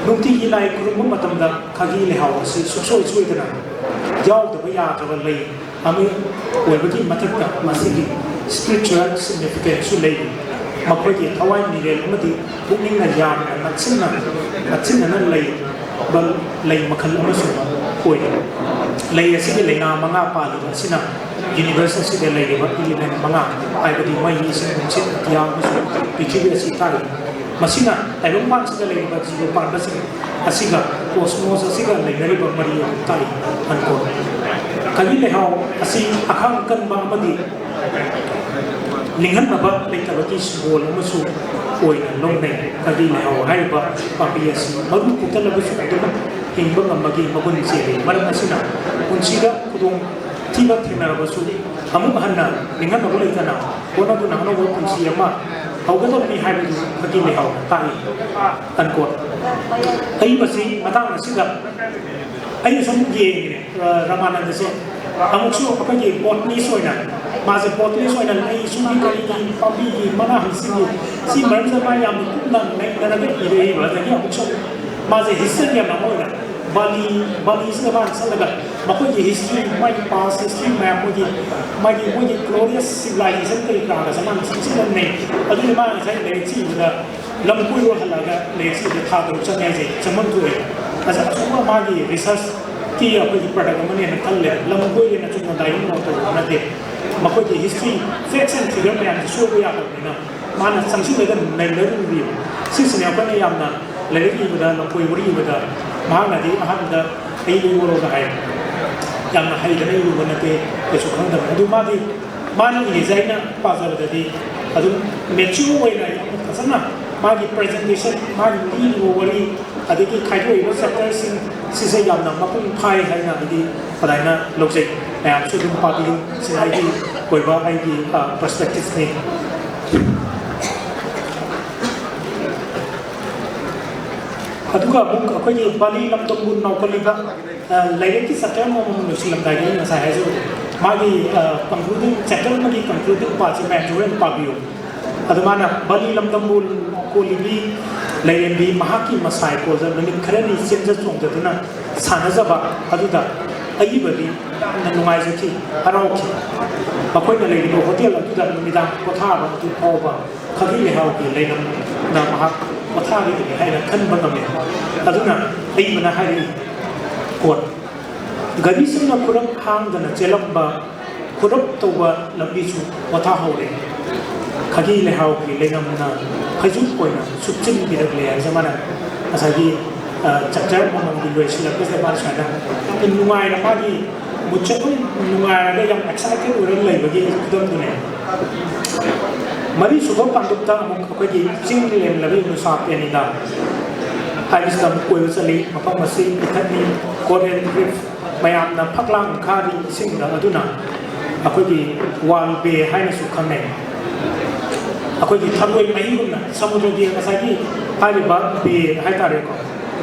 ꯅꯨꯡꯇꯤꯒꯤ ꯂꯥꯏ ꯈꯨꯔꯨꯝꯕ ꯃꯇꯝꯗ ꯈꯥꯒꯤ ꯂꯩꯍꯥꯎ ꯑꯁꯤ ꯁꯨꯡꯁꯣꯏ ꯁꯣꯏꯗꯅ ꯌꯥꯎꯗꯕ ꯌꯥꯗ꯭ꯔꯕ ꯂꯩ ꯑꯃ ꯑꯣꯏꯕꯒꯤ ꯃꯊꯛꯇ ꯃꯁꯤꯒꯤ spiritual significance ꯁꯨ ꯂꯩꯔꯤ꯫ ꯃꯈꯣꯏꯒꯤ ꯊꯋꯥꯏ ꯃꯤꯔꯦꯜ ꯑꯃꯗꯤ ꯄꯨꯛꯅꯤꯡꯅ ꯌꯥꯝꯅ ꯅꯛꯁꯤꯟꯅ, ꯅꯛꯁꯤꯟꯅꯅ ꯂꯩꯕ ꯂꯩ ꯃꯈꯜ ꯑꯃꯁꯨ ꯑꯣꯏꯔꯤ꯫ ꯂꯩ ꯑꯁꯤꯒꯤ ꯂꯩꯅꯥ ꯃꯉꯥ ꯄꯥꯜꯂꯤꯕ ꯑꯁꯤꯅ universe ꯑꯁꯤꯗ ꯂꯩꯔꯤꯕ element ꯃꯉꯥ, ꯍꯥꯏꯕꯗꯤ ꯃꯩ, ꯏꯁꯤꯡ, ꯅꯨꯡꯁꯤꯠ, ꯑꯇꯤꯌꯥ ꯑꯃꯁꯨꯡ ꯄ꯭ꯔꯤꯊꯤꯕꯤ ꯑꯁꯤ ꯇꯥꯛꯏ꯫ ꯃꯁꯤꯅ ꯇꯥꯏꯕꯪꯄꯥꯟꯁꯤꯗ ꯂꯩꯔꯤꯕ ꯖꯤꯕ ꯄꯥꯟꯕꯁꯤꯡ ꯑꯁꯤꯒ cosmos ꯑꯁꯤꯒ ꯂꯩꯅꯔꯤꯕ ꯃꯔꯤ ꯑꯗꯨ ꯇꯥꯛꯏ꯫ Unquote꯫ ꯈꯥꯒꯤ ꯂꯩꯍꯥꯎ ꯑꯁꯤ ꯑꯈꯥꯡ ꯀꯟꯕ ꯑꯃꯗꯤ ꯅꯤꯡꯍꯟꯅꯕ ꯂꯩꯇꯕꯒꯤ ꯁꯤꯝꯕꯣꯜ ꯑꯃꯁꯨ ꯑꯣꯏꯅ ꯂꯧꯅꯩ꯫ ꯈꯥꯒꯤ ꯂꯩꯍꯥꯎ ꯍꯥꯏꯔꯤꯕ ꯄꯥꯝꯕꯤ ꯑꯁꯤ ꯃꯔꯨ ꯀꯣꯛꯇꯠꯂꯕꯁꯨ ꯑꯗꯨꯃꯛ ꯍꯤꯡꯕ ꯉꯝꯕꯒꯤ ꯃꯒꯨꯟ ꯆꯦꯜꯂꯤ꯫ ꯃꯔꯝ ꯑꯁꯤꯅ ꯄꯨꯟꯁꯤꯗ ꯈꯨꯗꯣꯡ ꯊꯤꯕ ꯊꯦꯡꯅꯔꯕꯁꯨ ꯑꯃꯨꯛ ꯍꯟꯅ ꯅꯤꯡꯍꯟꯅꯕ ꯂꯩꯇꯅ ꯍꯣꯠꯅꯗꯨꯅ ꯑꯅꯧꯕ ꯄꯨꯟꯁꯤ ꯑꯃ ꯍꯧꯒꯗꯕꯅꯤ ꯍꯥꯏꯕꯗꯨ ꯈꯥꯒꯤ ꯂꯩꯍꯥꯎꯅ ꯇꯥꯛꯏ꯫ Unquote꯫ ꯑꯏꯕꯁꯤ ꯃꯇꯥꯡ ꯑꯁꯤꯗ ꯑꯩꯅ ꯁꯨꯝ ꯌꯦꯡꯉꯤꯅꯦ, ꯑ, ꯔꯃꯥꯅꯟꯗꯁꯦ ꯑꯃꯨꯛꯁꯨ ꯑꯩꯈꯣꯏꯒꯤ botanist ꯑꯣꯏꯅ ꯃꯥꯁꯦ ꯕꯣꯇꯅꯤꯁ ꯑꯣꯏꯅ ꯂꯩꯁꯤꯡꯒꯤ, ꯀꯔꯤꯒꯤ, ꯄꯥꯝꯕꯤꯒꯤ, ꯃꯅꯥ ꯃꯁꯤꯡꯒꯤ, ꯁꯤ ꯃꯔꯝꯁꯤꯗ ꯃꯥ ꯌꯥꯝꯅ ꯀꯨꯞꯅ ꯅꯩꯅꯔꯒ ꯏꯔꯛꯏꯕ꯫ ꯑꯗꯒꯤ ꯑꯃꯨꯛꯁꯨ ꯃꯥꯁꯦ ꯍꯤꯁꯇ꯭ꯔꯤꯒꯤ ꯌꯥꯝꯅ ꯑꯃ ꯑꯣꯏꯅ ꯕꯥꯂꯤ, ꯕꯥꯂꯤꯁꯤꯗ ꯃꯥꯅ ꯆꯠꯂꯒ ꯃꯈꯣꯏꯒꯤ ꯍꯤꯁꯇ꯭ꯔꯤ, ꯃꯥꯒꯤ ꯄꯥꯁ ꯍꯤꯁꯇ꯭ꯔꯤ ꯃꯌꯥꯝ, ꯃꯣꯏꯒꯤ, ꯃꯥꯒꯤ, ꯃꯣꯏꯒꯤ ꯒ꯭ꯂꯣꯔꯤꯌꯁ ꯁꯤꯚꯤꯂꯥꯏꯖꯦꯁꯟ ꯀꯔꯤ ꯀꯔꯥꯒꯁꯦ ꯃꯥꯅ ꯆꯪꯁꯤꯟꯅ ꯅꯩ꯫ ꯑꯗꯨꯅ ꯃꯥ ꯉꯁꯥꯏ ꯂꯥꯏꯔꯤꯛꯁꯤ ꯏꯕꯗ ꯂꯝ ꯀꯣꯏꯔꯨ ꯍꯜꯂꯛꯑꯒ ꯂꯥꯏꯔꯤꯛꯁꯤ ꯏꯕꯗ ꯊꯥ ꯇꯔꯨꯛ ꯆꯪꯉꯦ ꯍꯥꯏꯁꯦ ꯆꯪꯐꯝ ꯊꯣꯛꯑꯦ꯫ ꯑꯁ, ꯑꯆꯧꯕ ꯃꯥꯒꯤ ꯔꯤꯁꯔꯁꯀꯤ ꯑꯩꯈꯣꯏꯒꯤ ꯄ꯭ꯔꯗꯛ ꯑꯃꯅꯦꯅ ꯈꯜꯂꯦ꯫ ꯂꯝ ꯀꯣꯏꯔꯦꯅ ꯆꯨꯝꯅ ꯗꯥꯏꯔꯤ ꯅꯣꯠ ꯇꯧꯕ ꯅꯠꯇꯦ꯫ ꯃꯈꯣꯏꯒꯤ ꯍꯤꯁꯇ꯭ꯔꯤ, ꯐꯦꯛꯁ ꯑꯦꯟ ꯐꯤꯒꯔ ꯃꯌꯥꯝꯁꯦ ꯁꯣꯏꯕ ꯌꯥꯗꯕꯅꯤꯅ ꯃꯥꯅ ꯆꯪꯁꯤꯜꯂꯒ ꯅꯩꯅꯔꯨꯔꯤꯕ꯫ ꯁꯤꯁꯤꯅꯦ ꯑꯩꯈꯣꯏꯅ ꯌꯥꯝꯅ ꯂꯥꯏꯔꯤꯛ ꯏꯕꯗ, ꯂꯝꯀꯣꯏ ꯋꯥꯔꯤ ꯏꯕꯗ ꯃꯍꯥꯛꯅꯗꯤ ꯑꯍꯥꯟꯕꯗ ꯑꯩ ꯂꯣꯏ ꯋꯥꯔꯧꯗ ꯍꯥꯏ꯫ ꯌꯥꯝꯅ ꯍꯩꯗꯅ ꯏꯔꯨꯕ ꯅꯠꯇꯦ, ꯀꯩꯁꯨ ꯈꯪꯗꯕꯅꯤ꯫ ꯑꯗꯨ ꯃꯥꯗꯤ, ꯃꯥꯅ ꯏꯔꯤꯁꯦ ꯑꯩꯅ ꯄꯥꯖꯕꯗꯗꯤ ꯑꯗꯨꯝ ꯃꯦꯆ꯭ꯌꯨꯔ ꯑꯣꯏꯅ ꯌꯥꯝꯅ ꯐꯖꯅ ꯃꯥꯒꯤ ꯄ꯭ꯔꯖꯦꯟꯇꯦꯁꯟ, ꯃꯥꯒꯤ ꯂꯤꯔꯤꯕ ꯋꯥꯔꯤ, ꯑꯗꯒꯤ ꯈꯥꯏꯗꯣꯛꯏꯕ ꯆꯦꯞꯇꯔꯁꯤꯡ ꯁꯤꯁꯦ ꯌꯥꯝꯅ ꯃꯄꯨꯡ ꯐꯥꯏ ꯍꯥꯏꯅ ꯑꯩꯗꯤ ꯑꯗꯨꯃꯥꯏꯅ ꯂꯧꯖꯩ꯫ ꯃꯌꯥꯝꯁꯨ ꯑꯗꯨꯝ ꯄꯥꯕꯤꯌꯨ꯫ ꯁꯤ ꯑꯩꯒꯤ ꯑꯣꯏꯕ ꯑꯩꯒꯤ ꯄꯔꯁꯄꯦꯛꯇꯤꯞꯅꯤ꯫ ꯑꯗꯨꯒ ꯑꯃꯨꯛ ꯑꯩꯈꯣꯏꯒꯤ ꯕꯥꯂꯤ ꯂꯝꯗꯝꯕꯨ ꯅꯥꯎꯈꯠꯂꯤꯕ, ꯑ, ꯂꯥꯏꯔꯤꯛꯀꯤ ꯆꯦꯞꯇꯔ ꯑꯃꯃꯝ ꯂꯣꯏꯁꯤꯜꯂꯝꯗꯥꯏꯗ ꯑꯩ ꯉꯁꯥꯏ ꯍꯥꯏꯖꯕꯗꯣ, ꯃꯥꯒꯤ, ꯑ, ꯀꯟꯀ꯭ꯂꯨꯗꯤꯡ, ꯆꯦꯞꯇꯔ ꯑꯃꯒꯤ ꯀꯟꯀ꯭ꯂꯨꯗꯤꯡ ꯄꯥꯔꯠꯁꯦ ꯃꯌꯥꯝꯁꯨ ꯍꯣꯔꯦꯟ ꯄꯥꯕꯤꯌꯨ꯫ ꯑꯗꯨ ꯃꯥꯅ ꯕꯥꯂꯤ ꯂꯝꯗꯝꯕꯨ ꯀꯣꯜꯂꯤꯕꯤ ꯂꯥꯏꯔꯦꯝꯕꯤ ꯃꯍꯥꯛꯀꯤ ꯃꯁꯥꯏꯀꯣꯜꯗ ꯅꯨꯃꯤꯠ ꯈꯔꯅꯤ ꯆꯦꯟꯖ ꯆꯣꯡꯖꯗꯨꯅ ꯁꯥꯟꯅꯖꯕ ꯑꯗꯨꯗ ꯑꯏꯕꯗꯤ ꯌꯥꯝꯅ ꯅꯨꯡꯉꯥꯏꯖꯈꯤ, ꯍꯔꯥꯎꯈꯤ꯫ ꯃꯈꯣꯏꯅ ꯂꯩꯔꯤꯕ ꯍꯣꯇꯦꯜ ꯑꯗꯨꯗ ꯅꯨꯃꯤꯗꯥꯡ ꯄꯣꯊꯥꯕ ꯑꯗꯨ ꯐꯥꯎꯕ ꯈꯥꯒꯤ ꯂꯩꯍꯥꯎꯒꯤ ꯂꯩꯔꯝꯅ ꯃꯍꯥꯛ ꯄꯣꯊꯥꯔꯤꯕꯅꯤ ꯍꯥꯏꯅ ꯈꯟꯕ ꯉꯝꯃꯤ꯫ ꯑꯗꯨꯅ ꯑꯏꯕꯅ ꯍꯥꯏꯔꯛꯏ, ꯀꯣꯠ, "ꯒꯥꯔꯤꯁꯤꯡꯅ ꯈꯨꯔꯞ ꯍꯥꯡꯗꯅ ꯆꯦꯜꯂꯝꯕ ꯈꯨꯔꯞ ꯇꯧꯕ ꯂꯝꯕꯤꯁꯨ ꯄꯣꯊꯥꯍꯧꯔꯦ꯫ ꯈꯥꯒꯤ ꯂꯩꯍꯥꯎꯒꯤ ꯂꯩꯅꯝꯅ ꯐꯩꯖꯨꯞ ꯑꯣꯏꯅ ꯁꯨꯞꯆꯤꯟꯕꯤꯔꯛꯂꯦ" ꯍꯥꯏꯁꯦ ꯃꯥꯅ ꯉꯁꯥꯏꯒꯤ, ꯑ, ꯆꯦꯞꯇꯔ ꯑꯃꯃꯝꯒꯤ ꯂꯣꯏꯁꯤꯜꯂꯛꯄꯁꯤꯗ ꯃꯥꯅ ꯁꯨꯃꯥꯏꯅ ꯌꯥꯝꯅ ꯅꯨꯡꯉꯥꯏꯅ, ꯃꯥꯒꯤ ꯃꯨꯠꯁꯦ ꯑꯗꯨꯝ ꯅꯨꯡꯉꯥꯏꯔꯒ ꯌꯥꯝ ꯑꯦꯛꯁꯥꯏꯇꯦꯠ ꯑꯣꯏꯔꯒ ꯂꯩꯕꯒꯤ ꯈꯨꯗꯝꯗꯨꯅꯦ꯫ ꯃꯔꯤꯁꯨꯕ ꯄꯥꯟꯗꯨꯞꯇ ꯑꯃꯨꯛ ꯑꯩꯈꯣꯏꯒꯤ ꯆꯤꯡ ꯂꯦꯝꯂꯕꯤ ꯅꯨꯡꯁꯥ ꯄꯦꯅꯤꯗ ꯍꯥꯏꯕꯁꯤꯗ ꯑꯃꯨꯛ ꯀꯣꯏꯕ ꯆꯠꯂꯤ꯫ ꯃꯐꯝ ꯑꯁꯤ ꯏꯊꯠꯅꯤ, ꯀꯣꯔꯦꯜ ꯔꯤꯐ ꯃꯌꯥꯝꯅ ꯐꯛꯂꯥꯡ ꯃꯈꯥꯒꯤ ꯏꯁꯤꯡꯗ ꯑꯗꯨꯅ ꯑꯩꯈꯣꯏꯒꯤ ꯋꯥꯜ ꯕꯦ ꯍꯥꯏꯅꯁꯨ ꯈꯪꯅꯩ꯫ ꯑꯩꯈꯣꯏꯒꯤ ꯊꯔꯣꯏ ꯃꯍꯤꯒꯨꯝꯅ, ꯁꯃꯨꯗ꯭ꯔꯒꯤ ꯉꯁꯥꯏꯒꯤ ꯍꯥꯏꯔꯤꯕ ꯕꯦ ꯍꯥꯏꯇꯥꯔꯦꯀꯣ,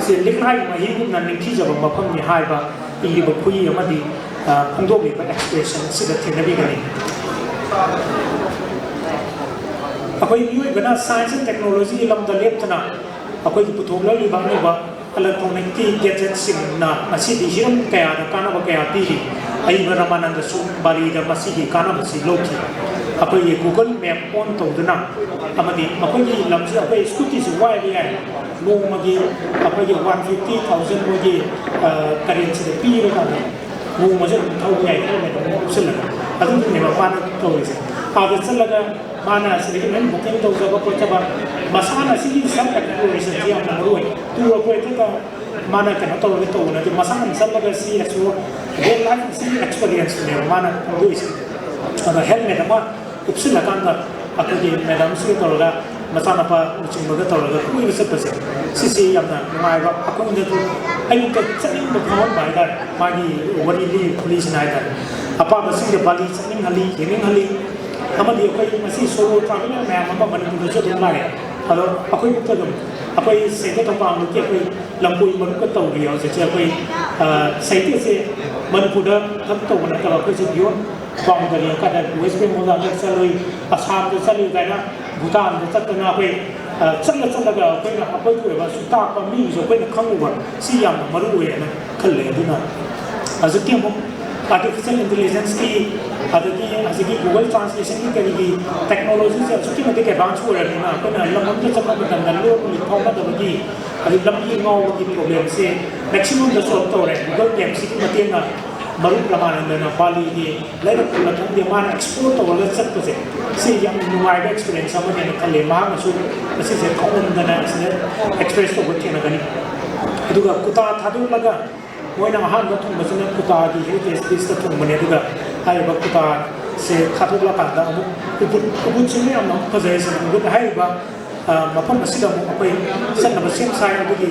ꯁꯤ ꯂꯤꯛꯂꯥꯏ ꯃꯍꯤꯒꯨꯝꯅ ꯅꯤꯡꯊꯤꯖꯕ ꯃꯐꯝꯅꯤ ꯍꯥꯏꯕ ꯏꯔꯤꯕ ꯈꯨꯏ ꯑꯃꯗꯤ, ꯑ, ꯐꯣꯡꯗꯣꯛꯂꯤꯕ ꯑꯦꯛꯁꯄ꯭ꯔꯦꯁꯟ ꯑꯁꯤꯗ ꯊꯦꯡꯅꯕꯤꯒꯅꯤ꯫ ꯑꯩꯈꯣꯏ ꯃꯤꯑꯣꯏꯕꯅ science and technology ꯒꯤ ꯂꯝꯗ ꯂꯦꯞꯇꯅ ꯑꯩꯈꯣꯏꯒꯤ ꯄꯨꯊꯣꯛꯂꯛꯂꯤꯕ ꯑꯅꯧꯕ electronic ꯀꯤ gadget ꯁꯤꯡꯅ ꯉꯁꯤꯗꯤ ꯍꯤꯔꯝ ꯀꯌꯥꯗ ꯀꯥꯟꯅꯕ ꯀꯌꯥ ꯄꯤꯔꯤ꯫ ꯑꯏꯕ ꯔꯃꯥꯅꯟꯗꯁꯨ ꯕꯥꯂꯤꯗ ꯃꯁꯤꯒꯤ ꯀꯥꯟꯅꯕꯁꯤ ꯂꯧꯈꯤ꯫ ꯑꯩꯈꯣꯏꯒꯤ Google Map on ꯇꯧꯗꯨꯅ ꯑꯃꯗꯤ ꯃꯈꯣꯏꯒꯤ ꯂꯝꯁꯤꯗ ꯑꯩꯈꯣꯏ scooty ꯁꯤ ꯋꯥꯏꯕ ꯌꯥꯏ꯫ ꯅꯣꯡꯃꯒꯤ ꯑꯩꯈꯣꯏꯒꯤ one fifty thousand ꯃꯣꯏꯒꯤ, ꯑ, currency ꯗ ꯄꯤꯔꯀꯥꯟꯗ ꯅꯣꯡꯃꯁꯦ ꯑꯗꯨꯝ ꯊꯧꯕ ꯌꯥꯏ, helmet ꯑꯃ ꯎꯞꯁꯜꯂꯒ꯫ ꯑꯗꯨꯗꯨꯅꯦꯕ ꯃꯥꯅ ꯇꯧꯔꯤꯁꯦ꯫ ꯑꯥꯗ ꯆꯠꯂꯒ ꯃꯥꯅ ꯁꯤꯗꯒꯤ ꯃꯦꯝ booking ꯇꯧꯖꯕ ꯈꯣꯠꯆꯕ, ꯃꯁꯥꯅ ꯁꯤꯒꯤ self exploration ꯁꯤ ꯌꯥꯝꯅ ꯃꯔꯨ ꯑꯣꯏ꯫ Tour operator ꯗ ꯃꯥꯅ ꯀꯩꯅꯣ ꯇꯧꯔꯒ ꯇꯧꯕ ꯅꯠꯇꯦ, ꯃꯁꯥꯅ ꯆꯠꯂꯒ ꯁꯤ explore, real life ꯁꯤꯒꯤ experience ꯅꯦꯕ ꯃꯥꯅ ꯐꯣꯡꯗꯣꯛꯏꯁꯦ꯫ ꯑꯗꯣ helmet ꯑꯃ ꯎꯞꯁꯤꯜꯂꯀꯥꯟꯗ ꯑꯩꯈꯣꯏꯒꯤ madam ꯁꯤꯒ ꯇꯧꯔꯒ, ꯃꯆꯥꯅꯨꯄꯥ ꯂꯨꯆꯤꯡꯕꯒ ꯇꯧꯔꯒ ꯀꯣꯏꯕ ꯆꯠꯄꯁꯦ, ꯁꯤꯁꯦ ꯌꯥꯝꯅ ꯅꯨꯡꯉꯥꯏꯕ, ꯑꯩꯈꯣꯏꯉꯣꯟꯗꯁꯨ ꯑꯌꯨꯛꯇ ꯆꯠꯅꯤꯡꯕ ꯐꯥꯎꯍꯟꯕ ꯍꯥꯏꯇꯥꯔꯦ꯫ ꯃꯥꯒꯤ ꯋꯥꯔꯤ ꯂꯤ ꯈꯨꯂꯤꯁꯤꯅ ꯍꯥꯏꯇꯥꯔꯦ꯫ ꯑꯄꯥꯝꯕꯁꯤꯡꯗ ꯕꯥꯂꯤ ꯆꯠꯅꯤꯡꯍꯜꯂꯤ, ꯌꯦꯡꯅꯤꯡꯍꯜꯂꯤ꯫ ꯑꯃꯗꯤ ꯑꯩꯈꯣꯏ ꯉꯁꯤ solo traveller ꯃꯌꯥꯝ ꯑꯃ ꯃꯅꯤꯄꯨꯔꯗꯁꯨ ꯑꯗꯨꯝ ꯂꯥꯛꯑꯦ꯫ ꯑꯗꯣ ꯑꯩꯈꯣꯏ ꯃꯤꯠꯇ ꯑꯗꯨꯝ, ꯑꯩꯈꯣꯏ ꯁꯦꯟꯖ ꯊꯧꯕꯥꯜꯗꯒꯤ ꯑꯩꯈꯣꯏ ꯂꯝꯀꯣꯏ ꯃꯔꯨꯞꯀ ꯇꯧꯔꯤ ꯍꯧꯖꯤꯛꯁꯦ꯫ ꯑꯩꯈꯣꯏ, ꯑ, ꯁꯥꯍꯤꯇ꯭ꯌꯁꯦ ꯃꯅꯤꯄꯨꯔꯗ ꯈꯛ ꯇꯧꯕ ꯅꯠꯇꯕ, ꯑꯩꯈꯣꯏꯁꯦ beyond boundary ꯍꯥꯏꯇꯥꯔꯦ, West Bengal ꯗ ꯆꯠꯂꯨꯏ, ꯑꯁꯥꯝꯗ ꯆꯠꯂꯨꯏ ꯀꯥꯏꯅ, ꯚꯨꯇꯥꯟꯗ ꯆꯠꯇꯅ ꯑꯩꯈꯣꯏ, ꯑ, ꯆꯠꯂ ꯆꯠꯂꯒ ꯑꯩꯈꯣꯏꯅ ꯑꯩꯈꯣꯏꯒꯤ ꯑꯣꯏꯕ ꯁꯨꯇꯥꯛꯄ ꯃꯤꯒꯤꯁꯨ ꯑꯩꯈꯣꯏꯅ ꯈꯪꯉꯨꯕ, ꯁꯤ ꯌꯥꯝꯅ ꯃꯔꯨ ꯑꯣꯏꯌꯦꯅ ꯈꯜꯂꯦ꯫ ꯑꯗꯨꯅ ꯍꯧꯖꯤꯛꯇꯤ ꯑꯃꯨꯛ artificial intelligence ꯀꯤ, ꯑꯗꯒꯤ ꯍꯧꯖꯤꯛꯀꯤ Google Translation ꯒꯤ ꯀꯔꯤꯒꯤ technology ꯁꯦ ꯑꯁꯨꯛꯀꯤ ꯃꯇꯤꯛ advance ꯑꯣꯏꯔꯕꯅꯤꯅ, ꯑꯩꯈꯣꯏꯅ ꯂꯝ ꯑꯃꯗ ꯆꯠꯄ ꯃꯇꯝꯗ ꯂꯣꯟ ꯂꯤꯛ ꯐꯥꯎꯅꯗꯕꯒꯤ, ꯑꯗꯩ ꯂꯝꯕꯤ ꯉꯥꯎꯕꯒꯤ problem ꯁꯦ maximum ꯗ solve ꯇꯧꯔꯦ꯫ Google Map ꯁꯤꯒꯤ ꯃꯇꯦꯡꯅ ꯃꯔꯨꯞ ꯔꯃꯥꯅꯟꯗꯅ ꯕꯥꯂꯤꯒꯤ ꯂꯩꯔꯛ ꯈꯨꯜꯂ ꯈꯪꯗꯦ, ꯃꯥꯅ explore ꯇꯧꯔꯒ ꯆꯠꯄꯁꯦ, ꯁꯤ ꯌꯥꯝ ꯅꯨꯡꯉꯥꯏꯕ experience ꯑꯃꯅꯦꯅ ꯈꯜꯂꯦ꯫ ꯃꯍꯥꯛꯅꯁꯨ ꯃꯁꯤꯁꯦ ꯈꯪꯃꯟꯗꯅ ꯑꯁꯤꯗ express ꯇꯧꯕ ꯊꯦꯡꯅꯒꯅꯤ꯫ ꯑꯗꯨꯒ ꯀꯨꯇꯥ ꯊꯥꯗꯣꯛꯂꯒ ꯃꯣꯏꯅ ꯑꯍꯥꯟꯕ ꯊꯨꯡꯕꯁꯤꯅ ꯀꯨꯇꯥꯒꯤ heritage list ꯇ ꯊꯨꯡꯕꯅꯦ꯫ ꯑꯗꯨꯒ ꯍꯥꯏꯔꯤꯕ ꯀꯨꯇꯥꯁꯦ ꯊꯥꯗꯣꯛꯂꯀꯥꯟꯗ ꯑꯃꯨꯛ ꯎꯕꯨꯠ, ꯎꯕꯨꯠꯁꯤꯡꯅ ꯌꯥꯝꯅ ꯑꯃꯨꯛ ꯐꯖꯩ꯫ ꯁꯤꯅ ꯎꯕꯨꯠ ꯍꯥꯏꯔꯤꯕ, ꯑ, ꯃꯐꯝ ꯑꯁꯤꯗ ꯑꯃꯨꯛ ꯑꯩꯈꯣꯏ ꯆꯠꯅꯕ ꯁꯦꯝ ꯁꯥꯏ꯫ ꯑꯗꯨꯒꯤ,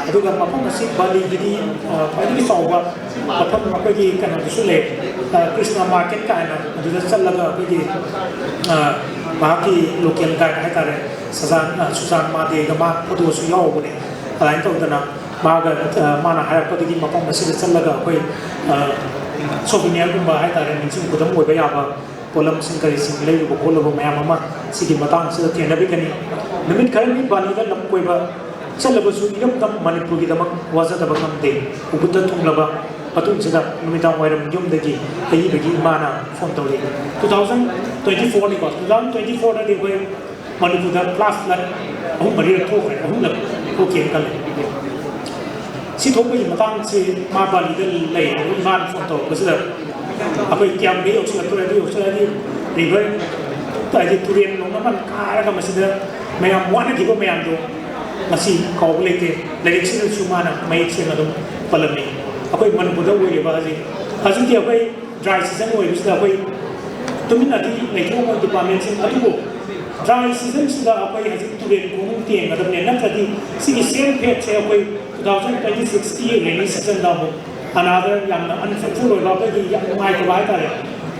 ꯑꯗꯨꯒ ꯃꯐꯝ ꯑꯁꯤ ꯕꯥꯂꯤꯒꯤꯗꯤ, ꯑ, ꯈ꯭ꯋꯥꯏꯗꯒꯤ ꯆꯥꯎꯕ ꯃꯐꯝ ꯑꯩꯈꯣꯏꯒꯤ ꯀꯩꯅꯣꯗꯁꯨ ꯂꯩ, ꯑ, ꯀ꯭ꯔꯤꯁꯅ market ꯀꯥꯏꯅ꯫ ꯑꯗꯨꯗ ꯆꯠꯂꯒ ꯑꯩꯈꯣꯏꯒꯤ, ꯑ, ꯃꯍꯥꯛꯀꯤ local guide ꯍꯥꯏꯇꯥꯔꯦ, ꯁꯖꯥꯟ, ꯑ, ꯁꯨꯖꯥꯟ ꯃꯥꯗꯦꯒ ꯃꯥ photo ꯁꯨ ꯌꯥꯎꯕꯅꯦ꯫ ꯑꯗꯨꯃꯥꯏꯅ ꯇꯧꯗꯅ ꯃꯥꯒ, ꯑ, ꯃꯥꯅ ꯍꯥꯏꯔꯛꯄꯗꯒꯤ ꯃꯐꯝ ꯑꯁꯤꯗ ꯆꯠꯂꯒ ꯑꯩꯈꯣꯏ, ꯑ, souvenir ꯒꯨꯝꯕ ꯍꯥꯏꯇꯥꯔꯦ, ꯅꯤꯡꯁꯤꯡ ꯈꯨꯗꯝ ꯑꯣꯏꯕ ꯌꯥꯕ ꯄꯣꯠꯂꯝꯁꯤꯡ ꯀꯔꯤꯁꯤꯡ ꯂꯩꯔꯨꯕ ꯈꯣꯠꯂꯨꯕ ꯃꯌꯥꯝ ꯑꯃ ꯁꯤꯒꯤ ꯃꯇꯥꯡꯁꯤꯗ ꯊꯦꯡꯅꯕꯤꯒꯅꯤ꯫ ꯅꯨꯃꯤꯠ ꯈꯔꯅꯤ ꯕꯥꯂꯤꯗ ꯂꯝ ꯀꯣꯏꯕ ꯆꯠꯂꯕꯁꯨ ꯏꯔꯝꯗꯝ ꯃꯅꯤꯄꯨꯔꯒꯤꯗꯃꯛ ꯋꯥꯖꯗꯕ ꯉꯝꯗꯦ꯫ ꯎꯕꯨꯠꯇ ꯊꯨꯡꯂꯕ ꯃꯇꯨꯡꯁꯤꯗ ꯅꯨꯃꯤꯗꯥꯡ ꯋꯥꯏꯔꯝ ꯌꯨꯝꯗꯒꯤ ꯑꯏꯕꯒꯤ ꯏꯃꯥꯅ ꯐꯣꯟ ꯇꯧꯔꯛꯏ꯫ ꯇꯨ ꯊꯥꯎꯖꯟ ꯇ꯭ꯋꯦꯟꯇꯤ ꯐꯣꯔꯅꯤꯀꯣ, ꯇꯨ ꯊꯥꯎꯖꯟ ꯇ꯭ꯋꯦꯟꯇꯤ ꯐꯣꯔꯗꯗꯤ ꯑꯩꯈꯣꯏ ꯃꯅꯤꯄꯨꯔꯗ ꯐ꯭ꯂꯥꯁ ꯐ꯭ꯂꯠ ꯑꯍꯨꯝ ꯃꯔꯤꯔꯛ ꯊꯣꯛꯈ꯭ꯔꯦ, ꯑꯍꯨꯝꯂꯛ ꯊꯣꯛꯈꯤꯑꯅ ꯈꯜꯂꯦ꯫ ꯁꯤ ꯊꯣꯛꯄꯒꯤ ꯃꯇꯥꯡꯁꯤ ꯃꯥ ꯕꯥꯂꯤꯗ ꯂꯩ, ꯏꯃꯥꯅ ꯐꯣꯟ ꯇꯧꯔꯛꯄꯁꯤꯗ ꯑꯩꯈꯣꯏ ꯀꯌꯥꯝ ꯀꯨꯏ ꯌꯧꯁꯤꯜꯂꯛꯇꯣꯔꯦ, ꯑꯗꯨ ꯌꯧꯁꯤꯜꯂꯛꯑꯗꯤ ꯔꯤꯚꯔ ꯍꯥꯏꯗꯤ ꯇꯨꯔꯦꯜ ꯂꯣꯝ ꯑꯃ ꯀꯥꯔꯒ ꯃꯁꯤꯗ ꯃꯌꯥꯝ ꯋꯥꯅꯈꯤꯕ ꯃꯌꯥꯝꯗꯣ ꯉꯁꯤ ꯀꯥꯎꯕ ꯂꯩꯇꯦ꯫ ꯂꯥꯏꯔꯤꯛꯁꯤꯗꯁꯨ ꯃꯥꯅ ꯃꯌꯦꯛ ꯁꯦꯡꯅ ꯑꯗꯨꯝ ꯄꯜꯂꯝꯃꯤ꯫ ꯑꯩꯈꯣꯏ ꯃꯅꯤꯄꯨꯔꯗ ꯑꯣꯏꯔꯤꯕ ꯍꯧꯖꯤꯛ ꯍꯧꯖꯤꯛꯇꯤ ꯑꯩꯈꯣꯏ ꯗ꯭ꯔꯥꯏ ꯁꯤꯖꯟ ꯑꯣꯏꯕꯁꯤꯗ ꯑꯩꯈꯣꯏ ꯇꯨꯃꯤꯟꯅꯗꯤ ꯂꯩꯊꯣꯛꯑꯝꯃꯣꯏ ꯗꯤꯄꯥꯔꯠꯃꯦꯟꯁꯤꯡ, ꯑꯗꯨꯕꯨ ꯗ꯭ꯔꯥꯏ ꯁꯤꯖꯟꯁꯤꯗ ꯑꯩꯈꯣꯏ ꯍꯧꯖꯤꯛ ꯇꯨꯔꯦꯜ ꯈꯣꯡꯅꯨꯡ ꯇꯦꯡꯒꯗꯕꯅꯦ, ꯅꯠꯇ꯭ꯔꯗꯤ ꯁꯤꯒꯤ ꯁꯦꯝ ꯐꯦꯠꯁꯦ ꯑꯩꯈꯣꯏ ꯇꯨ ꯊꯥꯎꯖꯟ ꯇ꯭ꯋꯦꯟꯇꯤ ꯁꯤꯛꯁꯀꯤ ꯔꯦꯅꯤ ꯁꯤꯖꯟꯗ ꯑꯃꯨꯛ ꯑꯅꯥꯗ ꯌꯥꯝꯅ ꯑꯟꯐꯦꯛꯆꯔ ꯑꯣꯏꯕ, ꯑꯩꯈꯣꯏꯒꯤ ꯌꯥꯝ ꯅꯨꯡꯉꯥꯏꯇꯕ ꯍꯥꯏꯇꯥꯔꯦ꯫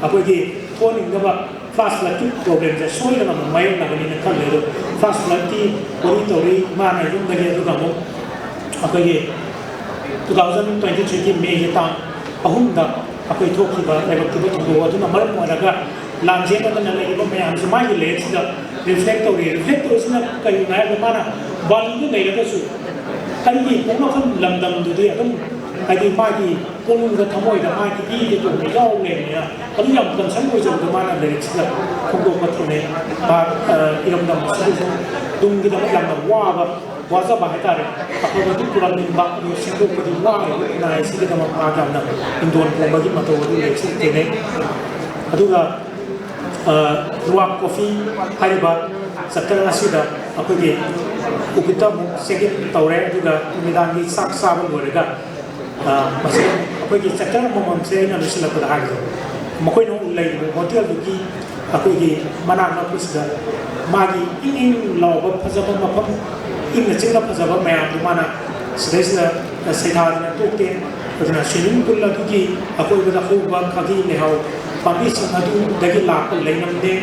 ꯑꯩꯈꯣꯏꯒꯤ ꯊꯣꯛꯍꯟꯅꯤꯡꯗꯕ ꯐ꯭ꯂꯥꯁ ꯐ꯭ꯂꯠꯀꯤ ꯄ꯭ꯔꯣꯕ꯭ꯂꯦꯝꯁꯦ ꯁꯣꯏꯗꯅ ꯑꯃꯨꯛ ꯃꯥꯌꯣꯛꯅꯒꯅꯤꯅ ꯈꯜꯂꯦ꯫ ꯑꯗꯣ ꯐ꯭ꯂꯥꯁ ꯐ꯭ꯂꯠꯀꯤ ꯋꯥꯔꯤ ꯇꯧꯔꯤ ꯏꯃꯥꯅ ꯌꯨꯝꯗꯒꯤ, ꯑꯗꯨꯒ ꯑꯃꯨꯛ ꯑꯩꯈꯣꯏꯒꯤ ꯇꯨ ꯊꯥꯎꯖꯟ ꯇ꯭ꯋꯦꯟꯇꯤ ꯊ꯭ꯔꯤꯒꯤ ꯃꯦꯒꯤ ꯇꯥꯡ ꯑꯍꯨꯝꯗ ꯑꯩꯈꯣꯏ ꯊꯣꯛꯈꯤꯕ ꯂꯥꯏꯕꯛ ꯊꯤꯕ ꯊꯧꯗꯣꯛ ꯑꯗꯨꯅ ꯃꯔꯝ ꯑꯣꯏꯔꯒ ꯂꯥꯟꯖꯦꯟꯅꯗꯅ ꯂꯩꯔꯤꯕ ꯃꯌꯥꯝꯁꯤ ꯃꯥꯒꯤ ꯂꯥꯏꯔꯤꯛꯁꯤꯗ ꯔꯤꯐ꯭ꯂꯦꯛ ꯇꯧꯔꯤ꯫ ꯔꯤꯐ꯭ꯂꯦꯛ ꯇꯧꯔꯤꯁꯤꯅ ꯀꯔꯤꯅꯣ ꯍꯥꯏꯕꯗ ꯃꯥꯅ ꯕꯥꯂꯤꯗ ꯂꯩꯔꯒꯁꯨ ꯑꯩꯒꯤ ꯄꯣꯛꯅꯐꯝ ꯂꯝꯗꯝꯗꯨꯗꯤ ꯑꯗꯨꯝ ꯍꯥꯏꯗꯤ ꯃꯥꯒꯤ ꯄꯨꯛꯅꯤꯡꯗ ꯊꯃꯣꯏꯗ ꯃꯥꯒꯤ ꯏꯗ ꯇꯣꯡꯅ ꯌꯥꯎ ꯂꯩꯔꯕꯅꯤꯅ ꯑꯗꯨ ꯌꯥꯝ ꯀꯟꯁꯔꯟ ꯑꯣꯏꯖꯕꯗꯣ ꯃꯥꯅ ꯂꯥꯏꯔꯤꯛꯁꯤꯗ ꯐꯣꯡꯗꯣꯛꯄ ꯊꯦꯡꯅꯩ꯫ ꯃꯥ, ꯑ, ꯏꯔꯝꯗꯝ ꯑꯁꯤꯒꯤꯁꯨ ꯇꯨꯡꯒꯤꯗꯃꯛ ꯌꯥꯝꯅ ꯋꯥꯕ, ꯋꯥꯖꯕ ꯍꯥꯏꯇꯥꯔꯦ꯫ ꯑꯐꯕꯗꯤ ꯄꯨꯔꯛꯅꯤꯡꯕ ꯑꯗꯨ ꯁꯦꯝꯗꯣꯛꯄꯗꯤ ꯋꯥꯔꯤꯕ ꯈꯨꯟꯅꯥꯏ ꯑꯁꯤꯒꯤꯗꯃꯛ ꯃꯥ ꯌꯥꯝꯅ ꯍꯤꯡꯒꯣꯜ ꯀꯣꯝꯕꯒꯤ ꯃꯇꯧ ꯑꯗꯨ ꯂꯥꯏꯔꯤꯛꯁꯤꯗ ꯊꯦꯡꯅꯩ꯫ ꯑꯗꯨꯒ, ꯑ, ꯂꯨꯋꯥꯛ ꯀꯣꯐꯤ ꯍꯥꯏꯔꯤꯕ ꯆꯦꯞꯇꯔ ꯑꯁꯤꯗ ꯑꯩꯈꯣꯏꯒꯤ ꯎꯕꯤꯠꯇ ꯑꯃꯨꯛ ꯆꯦꯛ ꯏꯟ ꯇꯧꯔꯦ, ꯑꯗꯨꯒ ꯅꯨꯃꯤꯗꯥꯡꯒꯤ ꯆꯥꯛ ꯆꯥꯕ ꯂꯣꯏꯔꯒ ꯑ, ꯃꯁꯤ ꯑꯩꯈꯣꯏꯒꯤ ꯆꯦꯞꯇꯔ ꯑꯃꯃꯝꯁꯦ ꯑꯩꯅ ꯂꯣꯏꯁꯤꯜꯂꯛꯄꯗ ꯍꯥꯏꯕꯗꯣ, ꯃꯈꯣꯏꯅ ꯂꯩꯔꯤꯕ ꯍꯣꯇꯦꯜꯗꯨꯒꯤ ꯑꯩꯈꯣꯏꯒꯤ ꯃꯅꯥꯛ ꯅꯛꯄꯁꯤꯗ ꯃꯥꯒꯤ ꯏꯪ ꯏꯪ ꯂꯥꯎꯕ ꯐꯖꯕ ꯃꯐꯝ, ꯏꯪꯅ ꯆꯤꯛꯅ ꯐꯖꯕ ꯃꯌꯥꯝꯗꯣ ꯃꯥꯅ ꯁꯤꯗꯩꯁꯤꯗ ꯁꯩꯊꯥꯗꯅ ꯇꯣꯛꯇꯦ꯫ ꯑꯗꯨꯅ swimming pool ꯑꯗꯨꯒꯤ ꯑꯀꯣꯏꯕꯗ ꯍꯧꯕ ꯈꯥꯒꯤ ꯂꯩꯍꯥꯎ ꯄꯥꯝꯕꯤꯁꯤꯡ ꯑꯗꯨꯗꯒꯤ ꯂꯥꯛꯄ ꯂꯩꯅꯝꯅꯦ,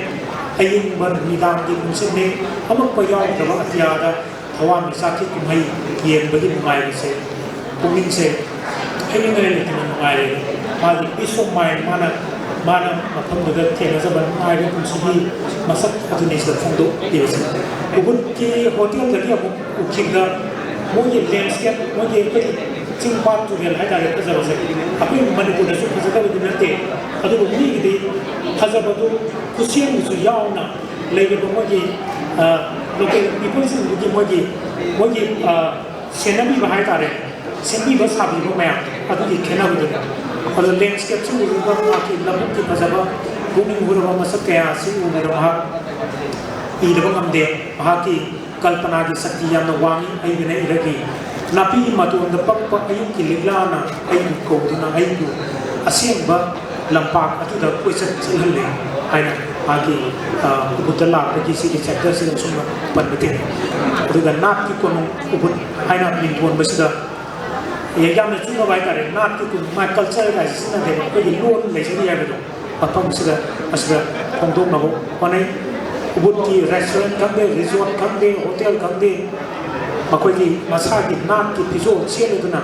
ꯑꯌꯤꯡꯕ ꯅꯨꯃꯤꯗꯥꯡꯒꯤ ꯅꯨꯡꯁꯤꯠꯅꯦ, ꯑꯃꯛꯄ ꯌꯥꯎꯗ꯭ꯔꯕ ꯑꯇꯤꯌꯥꯗ ꯊꯋꯥꯟꯃꯤꯆꯥꯛꯀꯤ ꯀꯨꯝꯍꯩ ꯌꯦꯡꯕꯒꯤ ꯅꯨꯡꯉꯥꯏꯕꯁꯦ, ꯄꯨꯛꯅꯤꯡꯁꯦ ꯍꯩꯅꯤꯡꯉꯥꯏ ꯂꯩꯇꯅ ꯅꯨꯡꯉꯥꯏꯔꯦ꯫ ꯃꯥꯒꯤ peace of mind, ꯃꯥꯅ ꯃꯥꯅ ꯃꯐꯝꯗꯨꯗ ꯊꯦꯡꯅꯖꯕ ꯅꯨꯡꯉꯥꯏꯕ ꯄꯨꯟꯁꯤꯒꯤ ꯃꯁꯛ ꯑꯗꯨꯅꯤ ꯁꯤꯗ ꯐꯣꯡꯗꯣꯛꯂꯤꯕꯁꯦ꯫ ꯎꯕꯨꯠꯀꯤ ꯍꯣꯇꯦꯜꯗꯒꯤ ꯑꯃꯨꯛ ꯎꯈꯤꯕꯗ ꯃꯣꯏꯒꯤ ꯂꯦꯟꯁ꯭ꯀꯦꯞ, ꯃꯣꯏꯒꯤ ꯑꯩꯈꯣꯏꯒꯤ ꯆꯤꯡ ꯄꯥꯠ ꯇꯨꯔꯦꯜ ꯍꯥꯏꯇꯥꯔꯦ, ꯐꯖꯕꯁꯦ ꯑꯩꯈꯣꯏ ꯃꯅꯤꯄꯨꯔꯗꯁꯨ ꯐꯖꯗꯕꯗꯤ ꯅꯠꯇꯦ, ꯑꯗꯨꯕꯨ ꯃꯤꯒꯤꯗꯤ ꯐꯖꯕꯗꯨ ꯈꯨꯠꯁꯦꯝꯒꯤꯁꯨ ꯌꯥꯎꯅ ꯂꯩꯔꯤꯕ ꯃꯣꯏꯒꯤ ꯂꯣꯀꯦꯜ ꯄꯤꯄꯜꯁꯤꯡꯗꯨꯒꯤ ꯃꯣꯏꯒꯤ ꯃꯣꯏꯒꯤ ꯁꯦꯟꯅꯕꯤꯕ ꯍꯥꯏꯇꯥꯔꯦ, ꯁꯦꯝꯕꯤꯕ ꯁꯥꯕꯤꯕ ꯃꯌꯥꯝ ꯑꯗꯨꯒꯤ ꯈꯦꯠꯅꯕꯗꯨꯅꯤ꯫ ꯑꯗꯣ ꯂꯦꯟꯁ꯭ꯀꯦꯞꯁꯤꯡ ꯎꯔꯒ ꯃꯍꯥꯛꯀꯤ ꯂꯧꯕꯨꯛꯀꯤ ꯐꯖꯕ ꯄꯨꯛꯅꯤꯡ ꯍꯨꯔꯕ ꯃꯁꯛ ꯀꯌꯥ ꯑꯁꯤ ꯎꯕꯗ ꯃꯍꯥꯛ ꯏꯗꯕ ꯉꯝꯗꯦ꯫ ꯃꯍꯥꯛꯀꯤ ꯀꯜꯄꯅꯥꯒꯤ ꯁꯛꯇꯤ ꯌꯥꯝꯅ ꯋꯥꯡꯏ꯫ ꯑꯩꯕꯨꯅ ꯏꯔꯒꯤ ꯅꯥꯄꯤ ꯃꯇꯣꯟꯗ ꯄꯛꯄ ꯑꯌꯨꯛꯀꯤ ꯂꯤꯛꯂꯥꯅ ꯑꯩꯕꯨ ꯀꯧꯗꯨꯅ ꯑꯩꯕꯨ ꯑꯁꯦꯡꯕ ꯂꯝꯄꯥꯛ ꯑꯗꯨꯗ ꯀꯣꯏꯆꯠ ꯆꯠꯍꯜꯂꯦ ꯍꯥꯏꯅ ꯃꯥꯒꯤ ꯎꯕꯨꯠꯇ ꯂꯥꯛꯄꯒꯤ ꯁꯤꯒꯤ ꯆꯦꯞꯇꯔꯁꯤꯗ ꯑꯁꯨꯝꯅ ꯄꯟꯕ ꯊꯦꯡꯅꯩ꯫ ꯑꯗꯨꯒ ꯅꯥꯠꯀꯤ ꯀꯣꯅꯨꯡ ꯎꯕꯨꯠ ꯍꯥꯏꯅ ꯃꯤꯡꯊꯣꯟꯕꯁꯤꯗ ꯌꯥꯝꯅ ꯆꯨꯅꯕ ꯍꯥꯏꯇꯥꯔꯦ, ꯅꯥꯠꯀꯤ ꯀꯣꯅꯨꯡ, ꯃꯥ ꯀꯜꯆꯔ ꯍꯥꯏꯁꯦ ꯁꯤꯖꯤꯟꯅꯗꯦꯕ, ꯑꯩꯈꯣꯏꯒꯤ ꯂꯣꯟ ꯂꯩꯖꯔꯤ ꯍꯥꯏꯕꯗꯣ ꯃꯐꯝꯁꯤꯗ ꯑꯁꯤꯗ ꯐꯣꯡꯗꯣꯛꯅꯕ ꯍꯣꯠꯅꯩ꯫ ꯎꯕꯨꯠꯀꯤ ꯔꯦꯁꯇꯨꯔꯦꯟ ꯈꯪꯗꯦ, ꯔꯤꯖꯣꯔꯠ ꯈꯪꯗꯦ, ꯍꯣꯇꯦꯜ ꯈꯪꯗꯦ, ꯃꯈꯣꯏꯒꯤ ꯃꯁꯥꯒꯤ ꯅꯥꯠꯀꯤ ꯐꯤꯖꯣꯜ ꯁꯦꯠꯂꯗꯨꯅ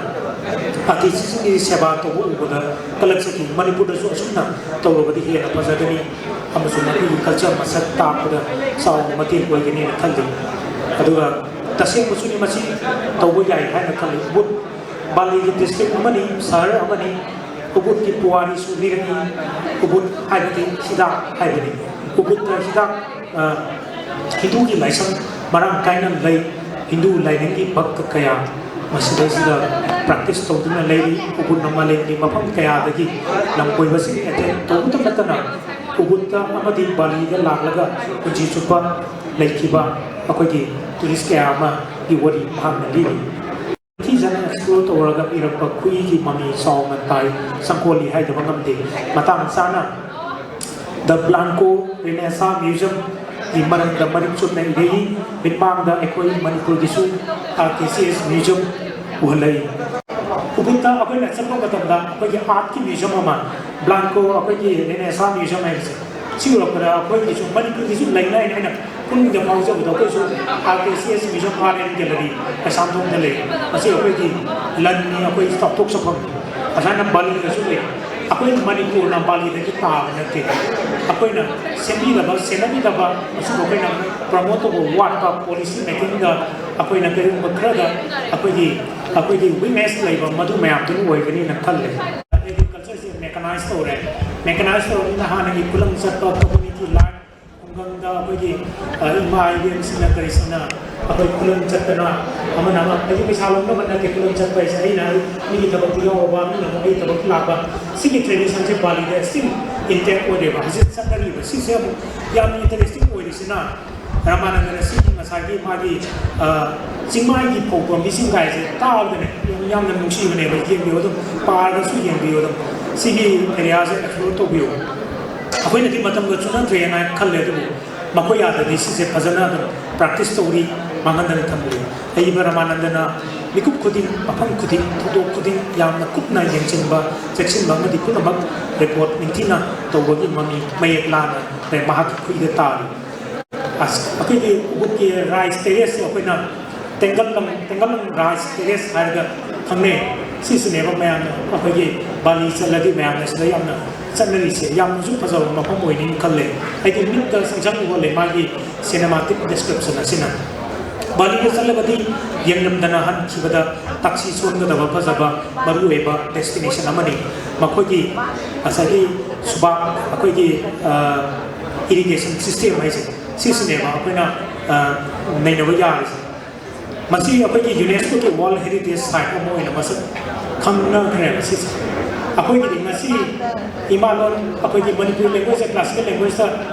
ꯑꯇꯤꯊꯤꯁꯤꯡꯒꯤ ꯁꯦꯕꯥ ꯇꯧꯕ ꯎꯕꯗ ꯀꯂꯛꯆꯈꯤ꯫ ꯃꯅꯤꯄꯨꯔꯗꯁꯨ ꯑꯁꯨꯝꯅ ꯇꯧꯔꯕꯗꯤ ꯍꯦꯟꯅ ꯐꯖꯒꯅꯤ ꯑꯃꯁꯨꯡ ꯃꯈꯣꯏꯒꯤ ꯀꯜꯆꯔ ꯃꯁꯛ ꯇꯥꯛꯄꯗ ꯆꯥꯎꯅ ꯃꯇꯦꯡ ꯑꯣꯏꯒꯅꯤꯅ ꯈꯜꯂꯤ꯫ ꯑꯗꯨꯒ ꯇꯁꯦꯡꯕꯁꯨꯅꯤ, ꯃꯁꯤ ꯇꯧꯕ ꯌꯥꯏ ꯍꯥꯏꯅ ꯈꯜꯂꯤ꯫ ꯎꯕꯨꯠ ꯕꯥꯂꯤꯒꯤ ꯗꯤꯁꯇ꯭ꯔꯤꯛ ꯑꯃꯅꯤ, ꯁꯍꯔ ꯑꯃꯅꯤ꯫ ꯎꯕꯨꯠꯀꯤ ꯄꯨꯋꯥꯔꯤꯁꯨ ꯂꯤꯔꯛꯏ꯫ ꯎꯕꯨꯠ ꯍꯥꯏꯕꯗꯤ ꯍꯤꯗꯥꯛ ꯍꯥꯏꯕꯅꯤ꯫ ꯎꯕꯨꯠꯇ ꯍꯤꯗꯥꯛ, ꯑ, ꯍꯤꯟꯗꯨꯒꯤ ꯂꯥꯏꯁꯪ ꯃꯔꯥꯡ ꯀꯥꯏꯅ ꯂꯩ꯫ ꯍꯤꯟꯗꯨ ꯂꯥꯏꯅꯤꯡꯒꯤ ꯚꯛꯇ ꯀꯌꯥ ꯃꯁꯤꯗꯩꯁꯤꯗ ꯄ꯭ꯔꯦꯛꯇꯤꯁ ꯇꯧꯗꯨꯅ ꯂꯩꯔꯤ꯫ ꯎꯕꯨꯠꯅ ꯃꯥꯂꯦꯝꯒꯤ ꯃꯐꯝ ꯀꯌꯥꯗꯒꯤ ꯂꯝꯀꯣꯏꯕꯁꯤꯡ ꯑꯦꯇꯦꯟ ꯇꯧꯕꯇ ꯅꯠꯇꯅ ꯎꯕꯨꯠꯇ ꯑꯃꯗꯤ ꯕꯥꯂꯤꯗ ꯂꯥꯛꯂꯒ ꯄꯨꯟꯁꯤ ꯆꯨꯞꯄ ꯂꯩꯈꯤꯕ ꯑꯩꯈꯣꯏꯒꯤ ꯇꯨꯔꯤꯁ ꯀꯌꯥ ꯑꯃꯒꯤ ꯋꯥꯔꯤ ꯃꯍꯥꯛꯅ ꯂꯤꯔꯤ꯫ ꯅꯤꯡꯊꯤꯖꯅ ꯑꯦꯛꯁꯄ꯭ꯂꯣꯔ ꯇꯧꯔꯒ ꯏꯔꯛꯄ ꯈꯨꯏꯒꯤ ꯃꯃꯤ ꯆꯥꯎꯅ ꯇꯥꯏ, ꯆꯪꯈꯣꯜꯂꯤ ꯍꯥꯏꯗꯕ ꯉꯝꯗꯦ꯫ ꯃꯇꯥꯡ ꯆꯥꯅ The Blanco Renaissance Museum ꯒꯤ ꯃꯔꯝꯗ ꯃꯔꯤꯛ ꯆꯨꯝꯅ ꯏꯔꯛꯏ꯫ ꯃꯤꯠꯃꯥꯡꯗ ꯑꯩꯈꯣꯏ ꯃꯅꯤꯄꯨꯔꯒꯤꯁꯨ R K C S museum ꯎꯍꯜꯂꯛꯏ꯫ ꯎꯕꯨꯠꯇ ꯑꯩꯈꯣꯏꯅ ꯆꯠꯄ ꯃꯇꯝꯗ ꯑꯩꯈꯣꯏꯒꯤ ꯑꯥꯔꯠꯀꯤ ꯃ꯭ꯌꯨꯖꯤꯌꯝ ꯑꯃ, ꯕ꯭ꯂꯥꯡꯀꯣ, ꯑꯩꯈꯣꯏꯒꯤ ꯔꯦꯅꯦꯁꯥ ꯃ꯭ꯌꯨꯖꯤꯌꯝ ꯍꯥꯏꯕꯁꯦ, ꯁꯤ ꯎꯔꯛꯄꯗ ꯑꯩꯈꯣꯏꯒꯤꯁꯨ ꯃꯅꯤꯄꯨꯔꯒꯤꯁꯨ ꯂꯩꯅ ꯍꯥꯏꯅ ꯄꯨꯛꯅꯤꯡꯗ ꯐꯥꯎꯖꯕꯗꯣ ꯑꯩꯈꯣꯏꯁꯨ R K C S museum art and gallery ꯀꯩꯁꯥꯝꯊꯣꯡꯗ ꯂꯩ꯫ ꯃꯁꯤ ꯑꯩꯈꯣꯏꯒꯤ ꯂꯟꯅꯤ, ꯑꯩꯈꯣꯏ ꯆꯥꯎꯊꯣꯛꯆꯐꯝꯅꯤ꯫ ꯑꯁꯨꯃꯥꯏꯅ ꯕꯥꯂꯤꯗꯁꯨ ꯂꯩ꯫ ꯑꯩꯈꯣꯏ ꯃꯅꯤꯄꯨꯔꯅ ꯕꯥꯂꯤꯗꯒꯤ ꯇꯥꯕ ꯅꯠꯇꯦ꯫ ꯑꯩꯈꯣꯏꯅ ꯁꯦꯝꯕꯤꯗꯕ, ꯁꯦꯟꯅꯕꯤꯗꯕ, ꯑꯁꯤꯕꯨ ꯑꯩꯈꯣꯏꯅ ꯄ꯭ꯔꯃꯣꯠ ꯇꯧꯕ ꯋꯥꯠꯄ, ꯄꯣꯂꯤꯁꯤ ꯃꯦꯀꯤꯡꯗ ꯑꯩꯈꯣꯏꯅ ꯀꯔꯤꯒꯨꯝꯕ ꯈꯔꯗ ꯑꯩꯈꯣꯏꯒꯤ, ꯑꯩꯈꯣꯏꯒꯤ ꯋꯤꯛꯅꯦꯁ ꯂꯩꯕ, ꯃꯗꯨ ꯃꯌꯥꯝꯗꯨꯅ ꯑꯣꯏꯒꯅꯤꯅ ꯈꯜꯂꯦ꯫ ꯑꯦꯒ꯭ꯔꯤꯀꯜꯆꯔꯁꯦ ꯃꯦꯀꯅꯥꯏꯁ ꯇꯧꯔꯦ꯫ ꯃꯦꯀꯅꯥꯏꯁ ꯇꯧꯔꯕꯅꯤꯅ ꯍꯥꯟꯅꯒꯤ ꯈꯨꯂꯪ ꯆꯠꯄ, ꯀꯝꯃ꯭ꯌꯨꯅꯤꯇꯤ ꯂꯥꯏꯐ, ꯈꯨꯡꯒꯪꯗ ꯑꯩꯈꯣꯏꯒꯤ, ꯑ, ꯏꯃꯥ ꯏꯕꯦꯟꯁꯤꯡꯅ ꯀꯔꯤꯁꯤꯡꯅ ꯑꯩꯈꯣꯏ ꯈꯨꯂꯪ ꯆꯠꯇꯅ ꯑꯃꯅ ꯑꯃ, ꯑꯩꯒꯤ ꯄꯩꯁꯥ ꯂꯧꯅꯕ ꯅꯠꯇꯦ꯫ ꯈꯨꯂꯪ ꯆꯠꯄ ꯍꯥꯏꯁꯦ ꯑꯩꯅ ꯃꯤꯒꯤ ꯊꯕꯛꯇ ꯌꯥꯎꯔꯕ, ꯃꯤꯅ ꯑꯃꯨꯛ ꯑꯩꯒꯤ ꯊꯕꯛꯇ ꯂꯥꯛꯄ, ꯁꯤꯒꯤ ꯇ꯭ꯔꯦꯗꯤꯁꯟꯁꯦ ꯕꯥꯂꯤꯗ ꯁ꯭ꯇꯤꯜ ꯏꯟꯇꯦꯛ ꯑꯣꯏꯔꯦꯕ꯫ ꯍꯧꯖꯤꯛ ꯆꯠꯅꯔꯤꯕ ꯁꯤꯁꯦ ꯑꯃꯨꯛ ꯌꯥꯝꯅ ꯏꯟꯇꯔꯦꯁꯇꯤꯡ ꯑꯣꯏꯔꯤꯁꯤꯅ, ꯔꯃꯥꯅꯟꯗꯅ ꯁꯤꯒꯤ ꯉꯁꯥꯏꯒꯤ ꯃꯥꯒꯤ, ꯑ, ꯆꯤꯡꯃꯥꯏꯒꯤ ꯐꯧ ꯄꯥꯝꯕꯤꯁꯤꯡ ꯀꯥꯏꯁꯦ ꯇꯥꯕꯗꯅꯦ ꯌꯥꯝ, ꯌꯥꯝꯅ ꯅꯨꯡꯁꯤꯕꯅꯦꯕ꯫ ꯌꯦꯡꯕꯤꯌꯨ ꯑꯗꯨꯝ, ꯄꯥꯔꯒꯁꯨ ꯌꯦꯡꯕꯤꯌꯨ ꯑꯗꯨꯝ꯫ ꯁꯤꯒꯤ ꯑꯦꯔꯤꯌꯥꯁꯦ ꯑꯦꯛꯁꯄ꯭ꯂꯣꯔ ꯇꯧꯕꯤꯌꯨ꯫ ꯑꯩꯈꯣꯏꯅꯗꯤ ꯃꯇꯝꯒ ꯆꯨꯅꯗ꯭ꯔꯦꯅ ꯈꯜꯂꯦ, ꯑꯗꯨꯕꯨ ꯃꯈꯣꯏ ꯑꯥꯗꯗꯤ ꯁꯤꯁꯦ ꯐꯖꯅ ꯑꯗꯨꯝ ꯄ꯭ꯔꯦꯛꯇꯤꯁ ꯇꯧꯔꯤ, ꯃꯥꯡꯍꯟꯗꯅ ꯊꯝꯂꯤ꯫ ꯑꯏꯕ ꯔꯃꯥꯅꯟꯗꯅ ꯃꯤꯀꯨꯞ ꯈꯨꯗꯤꯡ, ꯃꯐꯝ ꯈꯨꯗꯤꯡ, ꯊꯧꯗꯣꯛ ꯈꯨꯗꯤꯡ ꯌꯥꯝꯅ ꯀꯨꯞꯅ ꯌꯦꯡꯁꯤꯟꯕ, ꯆꯦꯛꯁꯤꯟꯕ ꯑꯃꯗꯤ ꯄꯨꯝꯅꯃꯛ ꯔꯦꯀꯣꯔꯗ ꯅꯤꯡꯊꯤꯅ ꯇꯧꯕꯒꯤ ꯃꯃꯤ ꯃꯌꯦꯛ ꯂꯥꯅ ꯃꯍꯥꯛꯀꯤ ꯈꯨꯠꯏꯗ ꯇꯥꯔꯤ꯫ ꯑꯁ, ꯑꯩꯈꯣꯏꯒꯤ ꯎꯕꯨꯛꯀꯤ ꯔꯥꯏꯁ ꯇꯦꯔꯦꯁꯁꯦ ꯑꯩꯈꯣꯏꯅ ꯇꯦꯡꯒꯜꯂꯪ, ꯇꯦꯡꯒꯜꯂꯪ ꯔꯥꯏꯁ ꯇꯦꯔꯦꯁ ꯍꯥꯏꯔꯒ ꯈꯪꯅꯩ꯫ ꯁꯤꯁꯤꯅꯦꯕ ꯃꯌꯥꯝꯅ ꯑꯩꯈꯣꯏꯒꯤ ꯕꯥꯂꯤ ꯆꯠꯂꯗꯤ ꯃꯌꯥꯝꯅ ꯁꯤꯗ ꯌꯥꯝꯅ ꯆꯠꯅꯔꯤꯁꯦ꯫ ꯌꯥꯝꯅꯁꯨ ꯐꯖꯕ ꯃꯐꯝ ꯑꯣꯏꯅꯤ ꯈꯜꯂꯦ꯫ ꯑꯩꯗꯤ ꯃꯤꯠꯇ ꯁꯪꯁꯪ ꯎꯍꯜꯂꯦ ꯃꯥꯒꯤ ꯁꯤꯅꯦꯃꯥꯇꯤꯛ ꯗꯦꯁꯀ꯭ꯔꯤꯞꯁꯟ ꯑꯁꯤꯅ꯫ ꯕꯥꯂꯤꯗ ꯆꯠꯂꯕꯗꯤ ꯌꯦꯡꯂꯝꯗꯅ ꯍꯟꯈꯤꯕꯗ ꯇꯥꯛꯁꯤ ꯁꯣꯟꯒꯗꯕ ꯐꯖꯕ ꯃꯔꯨꯑꯣꯏꯕ ꯗꯦꯁꯇꯤꯅꯦꯁꯟ ꯑꯃꯅꯤ꯫ ꯃꯈꯣꯏꯒꯤ ꯉꯁꯥꯏꯒꯤ ꯁꯨꯕꯥꯛ, ꯑꯩꯈꯣꯏꯒꯤ, ꯑ, ꯏꯔꯤꯒꯦꯁꯟ ꯁꯤꯁꯇꯦꯝ ꯍꯥꯏꯁꯦ, ꯁꯤꯁꯤꯅꯦꯕ ꯑꯩꯈꯣꯏꯅ, ꯑ, ꯅꯩꯅꯕ ꯌꯥꯔꯤꯁꯦ꯫ ꯃꯁꯤ ꯑꯩꯈꯣꯏꯒꯤ ꯌꯨꯅꯦꯁꯀꯣꯒꯤ ꯋꯥꯔꯜ ꯍꯦꯔꯤꯇꯦꯖ ꯁꯥꯏꯠ ꯑꯃ ꯑꯣꯏꯅ ꯃꯁꯛ ꯈꯪꯅꯈ꯭ꯔꯦꯕ ꯁꯤꯁꯦ꯫ ꯑꯩꯈꯣꯏꯒꯤꯗꯤ ꯉꯁꯤ ꯏꯃꯥ ꯂꯣꯟ, ꯑꯩꯈꯣꯏꯒꯤ ꯃꯅꯤꯄꯨꯔꯤ ꯂꯦꯡꯒ꯭ꯋꯦꯖꯁꯦ ꯀ꯭ꯂꯥꯁꯤꯀꯦꯜ ꯂꯦꯡꯒ꯭ꯋꯦꯖꯇ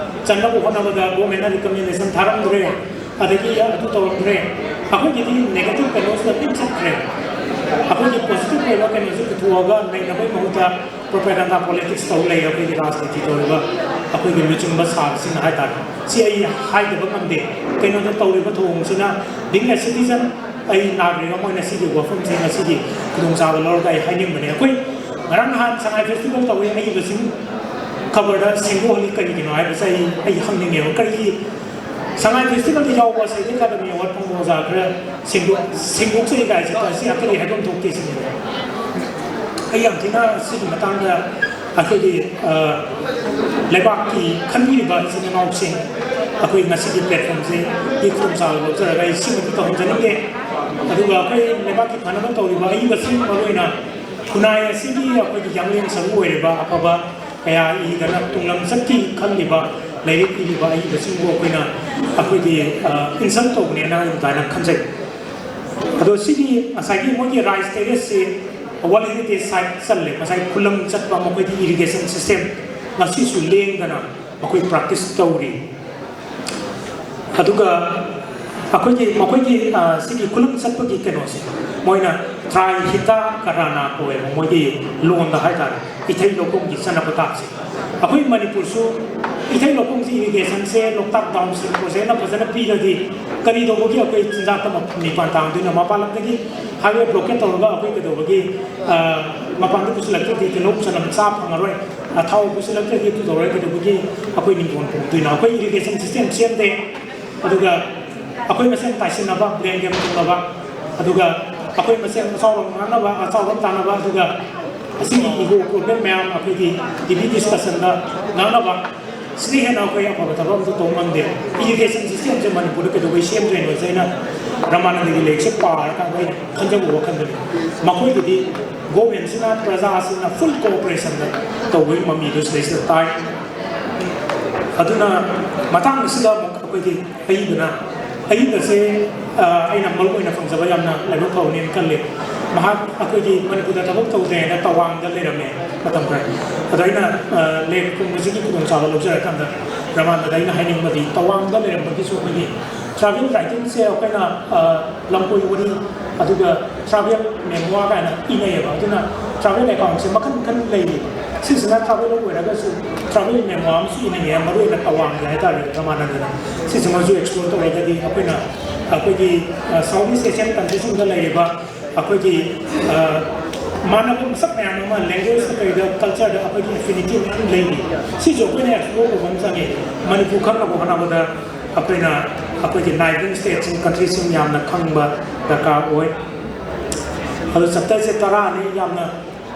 ꯆꯟꯅꯕ ꯍꯣꯠꯅꯕꯗ ꯒꯣꯔꯃꯦꯟꯅ ꯔꯤꯀꯃꯦꯟꯗꯦꯁꯟ ꯊꯥꯔꯝꯗ꯭ꯔꯦ, ꯑꯗꯒꯤ ꯑꯗꯨ ꯇꯧꯔꯝꯗ꯭ꯔꯦ꯫ ꯑꯩꯈꯣꯏꯒꯤꯗꯤ ꯅꯦꯒꯦꯇꯤꯚ ꯀꯩꯅꯣꯁꯤꯗ ꯂꯣꯏ ꯆꯠꯈ꯭ꯔꯦ꯫ ꯑꯩꯈꯣꯏꯒꯤ ꯄꯣꯖꯤꯇꯤꯚ ꯑꯣꯏꯕ ꯀꯩꯅꯣꯁꯦ ꯄꯨꯊꯣꯛꯑꯒ ꯅꯩꯅꯕꯒꯤ ꯃꯍꯨꯠꯇ ꯄ꯭ꯔꯣꯄꯦꯒꯥꯟꯗꯥ ꯄꯣꯂꯤꯇꯤꯛꯁ ꯇꯧ ꯂꯩꯔꯦ꯫ ꯑꯩꯈꯣꯏꯒꯤ ꯔꯥꯖꯅꯤꯇꯤ ꯇꯧꯔꯤꯕ ꯑꯩꯈꯣꯏꯒꯤ ꯂꯨꯆꯤꯡꯕ ꯁꯥꯕꯁꯤꯡꯅ ꯍꯥꯏꯇꯥꯔꯦ꯫ ꯁꯤ ꯑꯩ ꯍꯥꯏꯗꯕ ꯉꯝꯗꯦ꯫ ꯀꯩꯅꯣꯗ ꯇꯧꯔꯤꯕ ꯊꯧꯑꯣꯡꯁꯤꯅ, being a citizen, ꯑꯩ ꯅꯥꯒꯔꯤꯛ ꯑꯃ ꯑꯣꯏꯅ ꯁꯤꯒꯤ ꯋꯥꯐꯝꯁꯦ ꯉꯁꯤꯒꯤ ꯈꯨꯗꯣꯡꯆꯥꯕ ꯂꯧꯔꯒ ꯑꯩ ꯍꯥꯏꯅꯤꯡꯕꯅꯦ꯫ ꯑꯩꯈꯣꯏ ꯉꯔꯥꯡ ꯅꯍꯥꯟ ꯁꯉꯥꯏ ꯐꯦꯁꯇꯤꯚꯦꯜ ꯇꯧꯋꯤ, ꯑꯏꯕꯁꯤꯡ ꯈꯕꯔꯗ ꯁꯦꯡꯗꯣꯛꯍꯜꯂꯤ ꯀꯔꯤꯒꯤꯅꯣ ꯍꯥꯏꯕꯁꯦ ꯑꯩ, ꯑꯩ ꯍꯪꯅꯤꯡꯉꯦꯕ꯫ ꯀꯔꯤꯒꯤ ꯁꯉꯥꯏ ꯐꯦꯁꯇꯤꯚꯦꯜꯗ ꯌꯥꯎꯕ ꯁꯥꯍꯤꯇ꯭ꯌ ꯑꯦꯀꯥꯗꯃꯤ ꯑꯦꯋꯥꯔꯗ ꯐꯪꯕ ꯑꯣꯖꯥ ꯈꯔ ꯁꯦꯡꯗꯣꯛ-, ꯁꯦꯡꯗꯣꯛꯆꯩ ꯀꯥꯏꯁꯦ, ꯁꯤ ꯑꯇꯩ ꯍꯥꯏꯐꯝ ꯊꯣꯛꯇꯦ ꯁꯤꯅꯦꯕ꯫ ꯑꯩ ꯌꯥꯝ ꯊꯤꯅ ꯁꯤꯒꯤ ꯃꯇꯥꯡꯗ ꯑꯩꯈꯣꯏꯒꯤ ꯂꯩꯕꯥꯛꯀꯤ ꯈꯟꯕꯤꯔꯤꯕ ꯏꯆꯤꯟ ꯏꯅꯥꯎꯁꯤꯡ, ꯑꯩꯈꯣꯏ ꯉꯁꯤꯒꯤ platformꯁꯦ ꯈꯨꯗꯣꯡꯆꯥꯕ ꯂꯧꯖꯔꯒ ꯑꯩ ꯁꯤꯃꯗꯤ ꯇꯧꯍꯟꯖꯅꯤꯡꯉꯦ꯫ ꯑꯗꯨꯒ ꯑꯩꯈꯣꯏ ꯂꯩꯕꯥꯛꯀꯤ ꯐꯅꯕ ꯇꯧꯔꯤꯕ ꯑꯏꯕꯁꯤꯡ, ꯃꯔꯨꯑꯣꯏꯅ ꯈꯨꯟꯅꯥꯏ ꯑꯁꯤꯒꯤ ꯑꯩꯈꯣꯏꯒꯤ ꯌꯥꯡꯂꯦꯟ ꯁꯔꯨ ꯑꯣꯏꯔꯤꯕ ꯑꯐꯕ ꯀꯌꯥ ꯏꯗꯅ ꯇꯨꯡꯂꯝꯆꯠꯀꯤ ꯈꯜꯂꯤꯕ ꯂꯥꯏꯔꯤꯛ ꯏꯔꯤꯕ ꯑꯏꯕꯁꯤꯡꯕꯨ ꯑꯩꯈꯣꯏꯅ ꯑꯩꯈꯣꯏꯒꯤ insult ꯇꯧꯕꯅꯦꯅ ꯑꯗꯨꯃꯥꯏꯅ ꯈꯟꯖꯩ꯫ ꯑꯗꯣ ꯁꯤꯒꯤ ꯉꯁꯥꯏꯒꯤ ꯃꯣꯏꯒꯤ rice terraceꯁꯤ World Heritage Site ꯆꯜꯂꯦ꯫ ꯉꯁꯥꯏ ꯈꯨꯂꯪ ꯆꯠꯄ ꯃꯈꯣꯏꯒꯤ irrigation system ꯉꯁꯤꯁꯨ ꯂꯦꯡꯗꯅ ꯃꯈꯣꯏ practice ꯇꯧꯔꯤ꯫ ꯑꯗꯨꯒ ꯑꯩꯈꯣꯏꯒꯤ ꯃꯈꯣꯏꯒꯤ ꯁꯤꯒꯤ ꯈꯨꯂꯪ ꯆꯠꯄꯒꯤ ꯀꯩꯅꯣꯁꯦ ꯃꯣꯏꯅ ꯇ꯭ꯔꯥꯏ ꯍꯤꯇꯥ ꯀꯔꯥꯅꯥ ꯀꯧꯋꯦꯕ, ꯃꯣꯏꯒꯤ ꯂꯣꯟꯗ ꯍꯥꯏꯇꯥꯔꯦ, ꯏꯊꯩ ꯂꯧꯈꯣꯡꯒꯤ ꯆꯠꯅ ꯄꯊꯥꯞꯁꯦ꯫ ꯑꯩꯈꯣꯏ ꯃꯅꯤꯄꯨꯔꯁꯨ ꯏꯊꯩ ꯂꯧꯈꯣꯡꯁꯦ irrigationꯁꯦ ꯂꯣꯛꯇꯥꯛ downstream projectꯅ ꯐꯖꯅ ꯄꯤꯔꯗꯤ ꯀꯔꯤ ꯇꯧꯕꯒꯤ ꯑꯩꯈꯣꯏ ꯆꯤꯟꯖꯥꯛꯇ ꯃꯤꯄꯥꯟ ꯇꯥꯡꯗꯣꯏꯅꯣ? ꯃꯄꯥꯟ ꯂꯝꯗꯒꯤ highway blockade ꯇꯧꯔꯒ ꯑꯩꯈꯣꯏ ꯀꯩꯗꯧꯕꯒꯤ ꯃꯄꯥꯟꯗ ꯄꯨꯁꯤꯜꯂꯛꯇ꯭ꯔꯗꯤ ꯇꯤꯜꯍꯧ ꯆꯅꯝ ꯆꯥ ꯐꯪꯉꯔꯣꯏ, ꯊꯥꯎ ꯄꯨꯁꯤꯜꯂꯛꯇ꯭ꯔꯗꯤ ꯑꯗꯨ ꯇꯧꯔꯣꯏ, ꯀꯩꯗꯧꯕꯒꯤ ꯑꯩꯈꯣꯏ ꯅꯤꯡꯈꯣꯟ ꯄꯨꯗꯣꯏꯅꯣ? ꯑꯩꯈꯣꯏ irrigation system ꯁꯦꯝꯗꯦ꯫ ꯑꯗꯨꯒ ꯑꯩꯈꯣꯏ ꯃꯁꯦꯟ ꯇꯥꯏꯁꯤꯟꯅꯕ, blame game ꯇꯧꯅꯕ, ꯑꯗꯨꯒ ꯑꯩꯈꯣꯏ ꯃꯁꯦꯟ ꯑꯆꯥꯎꯕ ꯉꯥꯡꯅꯕ, ꯑꯆꯥꯎꯕ ꯇꯥꯟꯅꯕ, ꯑꯗꯨꯒ ꯑꯁꯤꯒꯤ ego problem ꯃꯌꯥꯝ ꯑꯩꯈꯣꯏꯒꯤ TV discussionꯗ ꯉꯥꯡꯅꯕ, ꯁꯤꯗꯤ ꯍꯦꯟꯅ ꯑꯩꯈꯣꯏ ꯑꯐꯕ ꯊꯕꯛ ꯑꯝꯇ ꯇꯧꯕ ꯉꯝꯗꯦ꯫ Irrigation systemꯁꯦ ꯃꯅꯤꯄꯨꯔꯗ ꯀꯩꯗꯧꯕꯩ ꯁꯦꯝꯗ꯭ꯔꯤꯅꯣꯁꯦ ꯑꯩꯅ ꯔꯃꯥꯅꯟꯗꯒꯤ ꯂꯥꯏꯔꯤꯛꯁꯦ ꯄꯥꯔꯀꯥꯟꯗ ꯑꯩꯅ ꯈꯟꯖꯕ ꯋꯥꯈꯜꯗꯅꯤ꯫ ꯃꯈꯣꯏꯒꯤꯗꯤ governmentꯁꯤꯅ ꯄ꯭ꯔꯖꯥꯁꯤꯡꯅ full cooperationꯗ ꯇꯧꯕꯒꯤ ꯃꯃꯤꯗꯨ ꯁꯤꯗꯩꯁꯤꯗ ꯇꯥꯏ꯫ ꯑꯗꯨꯅ ꯃꯇꯥꯡ ꯑꯁꯤꯗ ꯑꯃꯨꯛ ꯑꯩꯈꯣꯏꯒꯤ ꯑꯏꯕꯅ, ꯑꯏꯕꯁꯦ ꯑꯩꯅ ꯃꯔꯨ ꯑꯣꯏꯅ ꯐꯪꯖꯕ ꯌꯥꯝꯅ ꯂꯥꯏꯕꯛ ꯐꯕꯅꯦꯅ ꯈꯜꯂꯤ꯫ ꯃꯍꯥꯛ ꯑꯩꯈꯣꯏꯒꯤ ꯃꯅꯤꯄꯨꯔꯗ ꯊꯕꯛ ꯇꯧꯗ꯭ꯔꯦꯅ ꯇꯋꯥꯡꯗ ꯂꯩꯔꯝꯃꯦ ꯃꯇꯝ ꯈꯔ꯫ ꯑꯗꯣ ꯑꯩꯅ ꯂꯦꯛ ꯀꯨꯝꯕꯁꯤꯒꯤ ꯈꯨꯗꯣꯡꯆꯥꯕ ꯂꯧꯖꯔꯀꯥꯟꯗ ꯔꯃꯥꯟꯗꯗ ꯑꯩꯅ ꯍꯥꯏꯅꯤꯡꯕꯗꯤ, ꯇꯋꯥꯡꯗ ꯂꯩꯔꯝꯕꯒꯤꯁꯨ ꯑꯩꯈꯣꯏꯒꯤ travel writingꯁꯦ ꯑꯩꯈꯣꯏꯅ ꯂꯝꯀꯣꯏ ꯋꯥꯔꯤ, ꯑꯗꯨꯒ travel memoir ꯀꯥꯏꯅ ꯏꯅꯩꯌꯦꯕ꯫ ꯑꯗꯨꯅ travel accountꯁꯦ ꯃꯈꯜ ꯃꯈꯜ ꯂꯩꯔꯤ꯫ ꯁꯤꯁꯤꯅ travel ꯑꯣꯏꯔꯒꯁꯨ travel memoir ꯑꯃꯁꯨ ꯏꯅꯤꯡꯉꯦ, ꯃꯔꯨꯑꯣꯏꯅ ꯇꯋꯥꯡꯒꯤ ꯍꯥꯏꯇꯥꯔꯦ, ꯔꯃꯥꯅꯟꯗꯅ꯫ ꯁꯤꯁꯤꯃꯁꯨ explore ꯇꯧꯔꯒꯗꯤ ꯑꯩꯈꯣꯏꯅ ꯑꯩꯈꯣꯏꯒꯤ South East Asian countryꯁꯤꯡꯗ ꯂꯩꯔꯤꯕ ꯑꯩꯈꯣꯏꯒꯤ ꯃꯥꯟꯅꯕ ꯃꯁꯛ ꯃꯌꯥꯝ ꯑꯃ, languageꯇ ꯀꯩꯗ cultureꯗ ꯑꯩꯈꯣꯏꯒꯤ affinity ꯃꯌꯥꯝ ꯂꯩꯔꯤ꯫ ꯁꯤꯁꯨ ꯑꯩꯈꯣꯏꯅ explore ꯇꯧꯕ ꯑꯃ ꯆꯪꯉꯤ꯫ ꯃꯅꯤꯄꯨꯔ ꯈꯪꯅꯕ ꯍꯣꯠꯅꯕꯗ ꯑꯩꯈꯣꯏꯅ ꯑꯩꯈꯣꯏꯒꯤ neighbouring stateꯁꯤꯡ, countryꯁꯤꯡ ꯌꯥꯝꯅ ꯈꯪꯕ ꯗꯔꯀꯥꯔ ꯑꯣꯏ꯫ ꯑꯗꯣ chapterꯁꯦ ꯇꯔꯥꯅꯤ, ꯌꯥꯝꯅ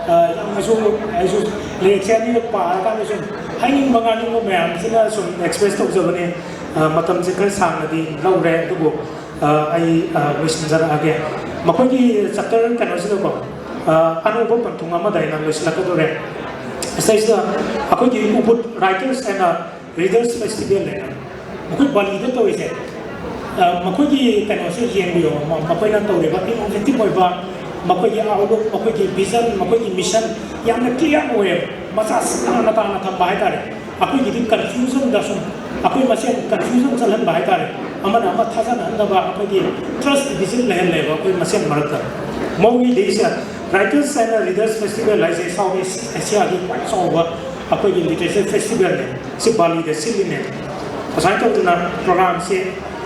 ꯑ, ꯌꯥꯝꯅꯁꯨ ꯑꯩꯁꯨ ꯂꯥꯏꯔꯤꯛꯁꯦ ꯑꯅꯤꯔꯛ ꯄꯥꯔꯀꯥꯟꯗ ꯁꯨꯝ ꯍꯥꯏꯅꯤꯡꯕ ꯉꯥꯡꯅꯤꯡꯕ ꯃꯌꯥꯝꯁꯤꯅ ꯁꯨꯝ express ꯇꯧꯖꯕꯅꯦ꯫ ꯑ, ꯃꯇꯝꯁꯦ ꯈꯔ ꯁꯥꯡꯅꯗꯤ ꯂꯧꯔꯦ, ꯑꯗꯨꯕꯨ, ꯑ, ꯑꯩ, ꯑ, ꯂꯣꯏꯁꯤꯟꯖꯔꯛꯑꯒꯦ꯫ ꯃꯈꯣꯏꯒꯤ chapter ꯀꯩꯅꯣꯁꯤꯗꯀꯣ, ꯑ, ꯑꯅꯧꯕ ꯄꯟꯊꯨꯡ ꯑꯃꯗ ꯑꯩꯅ ꯂꯣꯏꯁꯤꯜꯂꯛꯀꯗꯧꯔꯦ꯫ ꯁꯤꯗꯩꯁꯤꯗ ꯑꯩꯈꯣꯏꯒꯤ ꯎꯕꯨꯠ Writers and Readers Festival ꯍꯥꯏꯅ ꯃꯈꯣꯏ ꯕꯥꯂꯤꯗ ꯇꯧꯔꯤꯁꯦ, ꯑ, ꯃꯈꯣꯏꯒꯤ ꯀꯩꯅꯣꯁꯦ ꯌꯦꯡꯕꯤꯌꯣ꯫ ꯃ-, ꯃꯈꯣꯏꯅ ꯇꯧꯔꯤꯕ innovative ꯑꯣꯏꯕ ꯃꯈꯣꯏꯒꯤ outlook, ꯃꯈꯣꯏꯒꯤ vision, ꯃꯈꯣꯏꯒꯤ mission ꯌꯥꯝꯅ clear ꯑꯣꯏꯌꯦꯕ꯫ ꯃꯆꯥ ꯇꯥꯅ ꯇꯥꯅ ꯊꯝꯕ ꯍꯥꯏꯇꯥꯔꯦ꯫ ꯑꯩꯈꯣꯏꯒꯤꯗꯤ confusionꯗ ꯁꯨꯝ ꯑꯩꯈꯣꯏ ꯃꯁꯦꯟ confusion ꯆꯠꯍꯟꯕ ꯍꯥꯏꯇꯥꯔꯦ꯫ ꯑꯃꯅ ꯑꯃ ꯊꯥꯖꯅꯍꯟꯗꯕ, ꯑꯩꯈꯣꯏꯒꯤ trust deficit ꯂꯩꯍꯜꯂꯦꯕ ꯑꯩꯈꯣꯏ ꯃꯁꯦꯟ ꯃꯔꯛꯇ꯫ ꯃꯧꯒꯤꯗꯤ ꯁꯦ Writers and Readers Festival ꯍꯥꯏꯁꯦ South East Asiaꯒꯤ ꯈ꯭ꯋꯥꯏ ꯆꯥꯎꯕ ꯑꯩꯈꯣꯏꯒꯤ literature festivalꯅꯦ꯫ ꯁꯤ ꯕꯥꯂꯤꯗ ꯁꯤꯜꯂꯤꯅꯦ꯫ ꯑꯁꯨꯃꯥꯏꯅ ꯇꯧꯗꯅ programꯁꯦ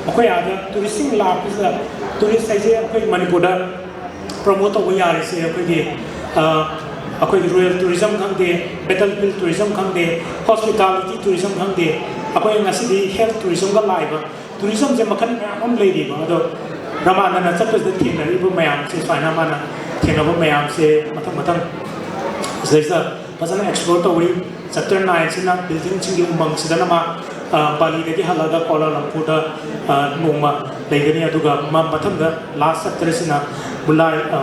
ꯑꯩꯈꯣꯏ ꯑꯥꯗ touristꯁꯤꯡ ꯂꯥꯛꯄꯁꯤꯗ, tourist ꯍꯥꯏꯁꯦ ꯑꯩꯈꯣꯏ ꯃꯅꯤꯄꯨꯔꯗ promote ꯇꯧꯕ ꯌꯥꯔꯤꯁꯦ ꯑꯩꯈꯣꯏꯒꯤ, ꯑ, ꯑꯩꯈꯣꯏꯒꯤ rural tourism ꯈꯪꯗꯦ, battlefield tourism ꯈꯪꯗꯦ, hospitality tourism ꯈꯪꯗꯦ, ꯑꯩꯈꯣꯏ ꯉꯁꯤꯗꯤ health tourismꯒ ꯂꯥꯛꯏꯕ tourismꯁꯦ ꯃꯈꯜ ꯃꯌꯥꯝ ꯑꯃ ꯂꯩꯔꯤꯕ꯫ ꯑꯗꯣ ꯔꯃꯥꯅꯟꯗꯅ ꯆꯠꯄꯁꯤꯗ ꯊꯦꯡꯅꯔꯤꯕ ꯃꯌꯥꯝꯁꯦ, ꯁꯨꯃꯥꯏꯅ ꯃꯥꯅ ꯊꯦꯡꯅꯕ ꯃꯌꯥꯝꯁꯦ ꯃꯊꯪ ꯃꯊꯪ ꯁꯤꯗꯩꯁꯤꯗ ꯐꯖꯅ explore ꯇꯧꯔꯤ꯫ Chapter nineꯁꯤꯅ buildingꯁꯤꯡꯒꯤ ꯎꯃꯪꯁꯤꯗꯅ ꯃꯥ, ꯑ, ꯕꯥꯂꯤꯗꯒꯤ ꯍꯜꯂꯒ ꯀꯣꯂꯥꯂꯝꯄꯨꯔꯗ, ꯑ, ꯅꯣꯡꯃ ꯂꯩꯒꯅꯤ꯫ ꯑꯗꯨꯒ ꯃ-, ꯃꯊꯪꯗ last chapterꯁꯤꯅ ꯃꯨꯂꯥꯏ, ꯑ,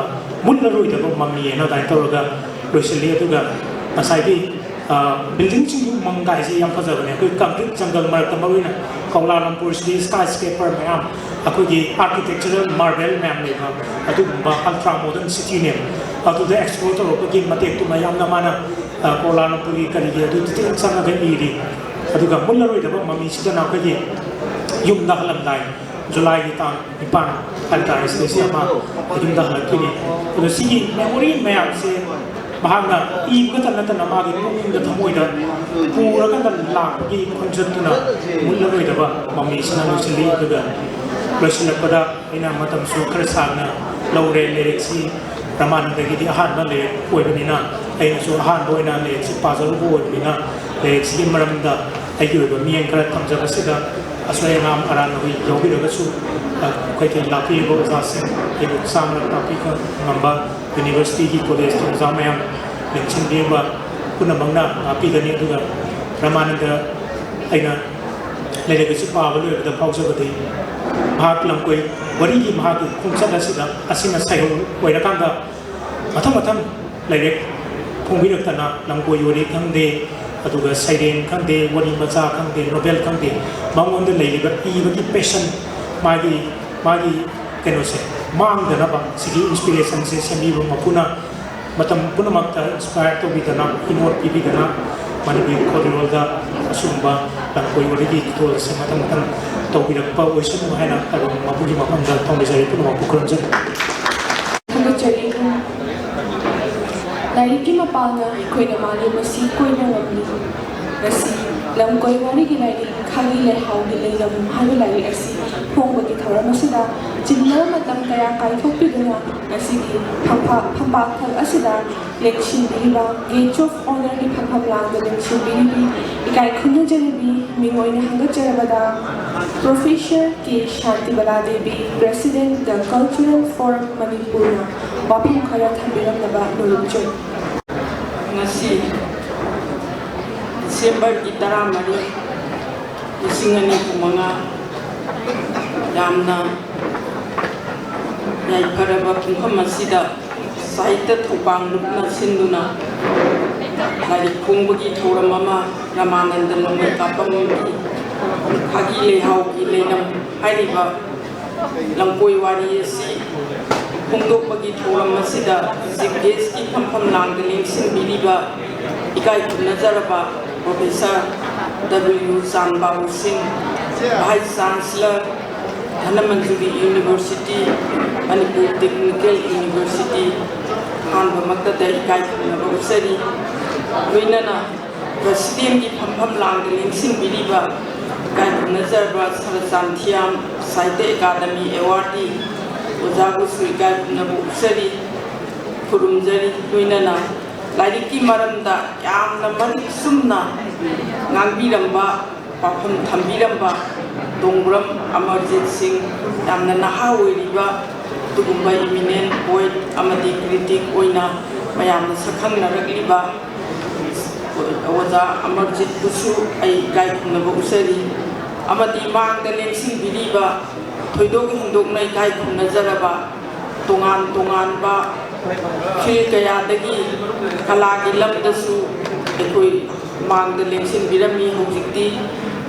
ꯃꯨꯠꯂꯔꯣꯏꯗꯕ ꯃꯃꯤ ꯍꯥꯏꯅ ꯑꯗꯨꯃꯥꯏꯅ ꯇꯧꯔꯒ ꯂꯣꯏꯁꯤꯜꯂꯤ꯫ ꯑꯗꯨꯒ ꯉꯁꯥꯏꯒꯤ, ꯑ, buildingꯁꯤꯡꯒꯤ ꯎꯃꯪ ꯀꯥꯏꯁꯦ ꯌꯥꯝ ꯐꯖꯕꯅꯦ꯫ ꯑꯩꯈꯣꯏ concrete jungle ꯃꯔꯛꯇ, ꯃꯔꯨꯑꯣꯏꯅ ꯀꯧꯂꯥꯂꯝꯄꯨꯔꯁꯤꯗꯤ skyscraper ꯃꯌꯥꯝ, ꯑꯩꯈꯣꯏꯒꯤ architectural marvel ꯃꯌꯥꯝ ꯂꯩꯕ ꯑꯗꯨꯒꯨꯝꯕ ultra modern cityꯅꯦꯕ꯫ ꯑꯗꯨꯗ explore ꯇꯧꯔꯛꯄꯒꯤ ꯃꯇꯦꯛꯇꯨꯃ ꯌꯥꯝꯅ ꯃꯥꯅ, ꯑ, ꯀꯣꯂꯥꯂꯝꯄꯨꯔꯒꯤ ꯀꯔꯤꯒꯤ ꯑꯗꯨ detail ꯆꯪꯉꯒ ꯏꯔꯤ꯫ ꯑꯗꯨꯒ ꯃꯨꯠꯂꯔꯣꯏꯗꯕ ꯃꯃꯤꯁꯤꯗꯅ ꯑꯩꯈꯣꯏꯒꯤ ꯌꯨꯝꯗ ꯍꯜꯂꯝꯗꯥꯏ, ꯖꯨꯂꯥꯏꯒꯤ ꯇꯥꯡ ꯅꯤꯄꯥꯟ ꯍꯥꯏꯕ ꯇꯥꯔꯦ, ꯁꯤꯗꯩꯁꯤꯗ ꯃꯥ ꯌꯨꯝꯗ ꯍꯜꯂꯛꯇꯣꯏꯅꯤ꯫ ꯑꯗꯣ ꯁꯤꯒꯤ memory ꯃꯌꯥꯝꯁꯦ ꯃꯍꯥꯛꯅ ꯏꯕ ꯈꯛꯇ ꯅꯠꯇꯅ ꯃꯥꯒꯤ ꯄꯨꯛꯅꯤꯡꯗ, ꯊꯃꯣꯏꯗ ꯄꯨꯔꯀꯥꯟꯗ ꯂꯥꯛꯄꯒꯤ ꯈꯣꯟꯆꯠꯇꯨꯅ ꯃꯨꯠꯂꯔꯣꯏꯗꯕ ꯃꯃꯤꯁꯤꯅ ꯂꯣꯏꯁꯤꯜꯂꯤ꯫ ꯑꯗꯨꯒ ꯂꯣꯏꯁꯤꯜꯂꯛꯄꯗ ꯑꯩꯅ ꯃꯇꯝꯁꯨ ꯈꯔ ꯁꯥꯡꯅ ꯂꯧꯔꯦ꯫ ꯂꯥꯏꯔꯤꯛꯁꯤ ꯔꯃꯥꯅꯟꯗꯒꯤꯗꯤ ꯑꯍꯥꯟꯕ ꯂꯥꯏꯔꯤꯛ ꯑꯣꯏꯕꯅꯤꯅ, ꯑꯩꯅꯁꯨ ꯑꯍꯥꯟꯕ ꯑꯣꯏꯅ ꯂꯥꯏꯔꯤꯛꯁꯤ ꯄꯥꯖꯔꯨꯕ ꯑꯣꯏꯕꯅꯤꯅ, ꯂꯥꯏꯔꯤꯛꯁꯤꯒꯤ ꯃꯔꯝꯗ ꯑꯩꯒꯤ ꯑꯣꯏꯕ ꯃꯤꯠꯌꯦꯡ ꯈꯔ ꯊꯝꯖꯕꯁꯤꯗ, ꯑꯁꯣꯏ ꯑꯉꯥꯝ ꯑꯔꯥꯟ ꯑꯍꯣꯏ ꯌꯥꯎꯕꯤꯔꯒꯁꯨ, ꯑ, ꯑꯩꯈꯣꯏꯒꯤ ꯂꯥꯛꯄꯤꯔꯤꯕ ꯑꯣꯖꯥꯁꯤꯡ, ꯑꯩꯕꯨ ꯆꯥꯝꯅ ꯇꯥꯛꯄꯤ ꯉꯝꯕ ꯌꯨꯅꯤꯚꯔꯁꯤꯇꯤꯒꯤ ꯀꯣꯂꯦꯖꯀꯤ ꯑꯣꯖꯥ ꯃꯌꯥꯝ, ꯂꯦꯡꯁꯤꯟꯕꯤꯔꯤꯕ ꯄꯨꯝꯅꯃꯛꯅ ꯉꯥꯛꯄꯤꯒꯅꯤ꯫ ꯑꯗꯨꯒ ꯔꯃꯥꯅꯟꯗ ꯑꯩꯅ ꯂꯥꯏꯔꯤꯛ ꯑꯁꯤ ꯄꯥꯕ ꯂꯣꯏꯕꯗ ꯐꯥꯎꯖꯕꯗꯤ, ꯃꯍꯥꯛ ꯂꯝꯀꯣꯏ ꯋꯥꯔꯤꯒꯤ ꯃꯍꯥꯛꯀꯤ ꯈꯣꯡꯆꯠ ꯑꯁꯤꯗ, ꯑꯁꯤꯅ ꯁꯩꯍꯧ ꯑꯣꯏꯔꯀꯥꯟꯗ ꯃꯊꯪ ꯃꯊꯪ ꯂꯥꯏꯔꯤꯛ ꯐꯣꯡꯕꯤꯔꯛꯇꯅ, ꯂꯝꯀꯣꯏ ꯋꯥꯔꯤ ꯈꯪꯗꯦ, ꯑꯗꯨꯒ ꯁꯩꯔꯦꯡ ꯈꯪꯗꯦ, ꯋꯥꯔꯤ ꯃꯆꯥ ꯈꯪꯗꯦ, ꯅꯣꯕꯦꯜ ꯈꯪꯗꯦ, ꯃꯉꯣꯟꯗ ꯂꯩꯔꯤꯕ ꯏꯕꯒꯤ ꯄꯦꯁꯟ, ꯃꯥꯒꯤ, ꯃꯥꯒꯤ ꯀꯩꯅꯣꯁꯦ ꯃꯥꯡꯗꯅꯕ, ꯁꯤꯒꯤ ꯏꯟꯁꯄꯤꯔꯦꯁꯟꯁꯦ ꯁꯦꯝꯕꯤꯕ ꯃꯄꯨꯅ ꯃꯇꯝ ꯄꯨꯝꯅꯃꯛꯇ ꯏꯟꯁꯄꯥꯌꯔ ꯇꯧꯕꯤꯗꯅ, ꯏꯅꯣꯠ ꯄꯤꯕꯤꯗꯅ, ꯃꯅꯤꯄꯨꯔꯤ ꯈꯣꯔꯤꯂꯣꯟꯗ ꯑꯁꯤꯒꯨꯝꯕ ꯂꯝꯀꯣꯏ ꯋꯥꯔꯤꯒꯤ ꯈꯨꯗꯣꯜ ꯑꯁꯤ ꯃꯊꯪ ꯃꯊꯪ ꯇꯧꯕꯤꯔꯛꯄ ꯑꯣꯏꯁꯅꯨ ꯍꯥꯏꯅ ꯑꯗꯨꯝ ꯃꯄꯨꯒꯤ ꯃꯐꯝꯗ ꯊꯧꯅꯤꯖꯔꯤ꯫ ꯄꯨꯝꯅꯃꯛꯄꯨ ꯈꯨꯔꯨꯝꯖꯔꯤ꯫ ꯊꯥꯒꯠꯆꯔꯤ꯫ ꯂꯥꯏꯔꯤꯛꯀꯤ ꯃꯄꯥꯜꯅ ꯑꯩꯈꯣꯏꯅ ꯃꯥꯂꯦꯝ ꯑꯁꯤ ꯀꯣꯏꯕ ꯉꯝꯂꯤ꯫ ꯉꯁꯤ ꯂꯝꯀꯣꯏ ꯋꯥꯔꯤꯒꯤ ꯂꯥꯏꯔꯤꯛ ꯈꯥꯒꯤ ꯂꯩꯍꯥꯎꯒꯤ ꯂꯩꯂꯝ ꯍꯥꯏꯕ ꯂꯥꯏꯔꯤꯛ ꯑꯁꯤ ꯐꯣꯡꯕꯒꯤ ꯊꯧꯔꯝ ꯑꯁꯤꯗ ꯆꯤꯟꯅ ꯃꯇꯝ ꯀꯌꯥ ꯀꯥꯏꯊꯣꯛꯄꯤꯗꯨꯅ ꯉꯁꯤꯒꯤ ꯐꯝꯐꯥ-, ꯐꯝꯄꯥꯛꯐꯝ ꯑꯁꯤꯗ ꯂꯦꯡꯁꯤꯟꯕꯤꯔꯤꯕ Guest of Honourꯒꯤ ꯐꯝꯐꯝ ꯂꯥꯡꯗ ꯂꯦꯡꯁꯤꯟꯕꯤꯔꯤꯕꯤ ꯏꯀꯥꯏ ꯈꯨꯝꯅꯖꯔꯤꯕꯤ ꯃꯤꯡ ꯑꯣꯏꯅ ꯍꯪꯒꯠꯆꯔꯕꯗ Professor K Shantibala Devi, President The Cultural Forum ꯃꯅꯤꯄꯨꯔꯅ ꯋꯥꯐꯝ ꯈꯔ ꯊꯝꯕꯤꯔꯝꯅꯕ ꯅꯣꯜꯂꯨꯛꯆꯔꯤ꯫ ꯉꯁꯤ ꯗꯤꯁꯦꯝꯕꯔꯒꯤ ꯇꯔꯥꯃꯔꯤ, ꯂꯤꯁꯤꯡ ꯑꯅꯤ ꯀꯨꯟꯃꯉꯥ, ꯌꯥꯝꯅ ꯌꯥꯏꯐꯔꯕ ꯄꯨꯡꯐꯝ ꯑꯁꯤꯗ ꯁꯥꯍꯤꯇ꯭ꯌ ꯊꯧꯕꯥꯡ ꯂꯨꯞꯅ ꯁꯤꯟꯗꯨꯅ ꯂꯥꯏꯔꯤꯛ ꯐꯣꯡꯕꯒꯤ ꯊꯧꯔꯝ ꯑꯃ ꯔꯃꯥꯅꯟꯗ ꯅꯣꯡꯃꯩ ꯀꯥꯞꯄꯝꯒꯤ ꯈꯥꯒꯤ ꯂꯩꯍꯥꯎꯒꯤ ꯂꯩꯅꯝ ꯍꯥꯏꯔꯤꯕ ꯂꯝꯀꯣꯏ ꯋꯥꯔꯤ ꯑꯁꯤ ꯐꯣꯡꯗꯣꯛꯄꯒꯤ ꯊꯧꯔꯝ ꯑꯁꯤꯗ ꯆꯤꯐ ꯒꯦꯁꯀꯤ ꯐꯝꯐꯝ ꯂꯥꯡꯗ ꯂꯦꯡꯁꯤꯟꯕꯤꯔꯤꯕ ꯏꯀꯥꯏ ꯈꯨꯝꯅꯖꯔꯕ professor W Chanbabu Singh, vice chancellor, Dhanamanjuri university, Manipur technical university, ꯑꯍꯥꯟꯕꯃꯛꯇꯗ ꯏꯀꯥꯏ ꯈꯨꯝꯅꯕ ꯎꯠꯆꯔꯤ꯫ ꯂꯣꯏꯅꯅ ꯄ꯭ꯔꯁꯤꯗꯦꯟꯒꯤ ꯐꯝꯐꯝ ꯂꯥꯡꯗ ꯂꯦꯡꯁꯤꯟꯕꯤꯔꯤꯕ ꯏꯀꯥꯏ ꯈꯨꯝꯅꯖꯔꯕ ꯁꯔꯆꯥꯟꯊꯤꯌꯥꯝ ꯁꯥꯍꯤꯇ꯭ꯌ ꯑꯦꯀꯥꯗꯃꯤ ꯑꯦꯋꯥꯔꯗꯤ ꯑꯣꯖꯥꯕꯨꯁꯨ ꯏꯀꯥꯏ ꯈꯨꯝꯅꯕ ꯎꯠꯆꯔꯤ, ꯈꯨꯔꯨꯝꯖꯔꯤ꯫ ꯂꯣꯏꯅꯅ ꯂꯥꯏꯔꯤꯛꯀꯤ ꯃꯔꯝꯗ ꯌꯥꯝꯅ ꯃꯔꯤꯛ ꯆꯨꯝꯅ ꯉꯥꯡꯕꯤꯔꯝꯕ, ꯋꯥꯐꯝ ꯊꯝꯕꯤꯔꯝꯕ ꯇꯣꯡꯕ꯭ꯔꯝ ꯑꯃꯔꯖꯤꯠ ꯁꯤꯡ, ꯌꯥꯝꯅ ꯅꯍꯥ ꯑꯣꯏꯔꯤꯕ ꯑꯗꯨꯒꯨꯝꯕ eminent poet ꯑꯃꯗꯤ critic ꯑꯣꯏꯅ ꯃꯌꯥꯝꯅ ꯁꯛꯈꯪꯅꯔꯛꯂꯤꯕ ꯑꯣꯖꯥ ꯑꯃꯔꯖꯤꯠꯄꯨꯁꯨ ꯑꯩ ꯏꯀꯥꯏ ꯈꯨꯝꯅꯕ ꯎꯠꯆꯔꯤ꯫ ꯑꯃꯗꯤ ꯃꯥꯡꯗ ꯂꯦꯡꯁꯤꯟꯕꯤꯔꯤꯕ ꯊꯣꯏꯗꯣꯛ ꯍꯦꯟꯗꯣꯛꯅ ꯏꯀꯥꯏ ꯈꯨꯝꯅꯖꯔꯕ ꯇꯣꯉꯥꯟ ꯇꯣꯉꯥꯟꯕ field ꯀꯌꯥꯗꯒꯤ ꯀꯂꯥꯒꯤ ꯂꯝꯗꯁꯨ ꯑꯩꯈꯣꯏ ꯃꯥꯡꯗ ꯂꯦꯡꯁꯤꯟꯕꯤꯔꯝꯃꯤ꯫ ꯍꯧꯖꯤꯛꯇꯤ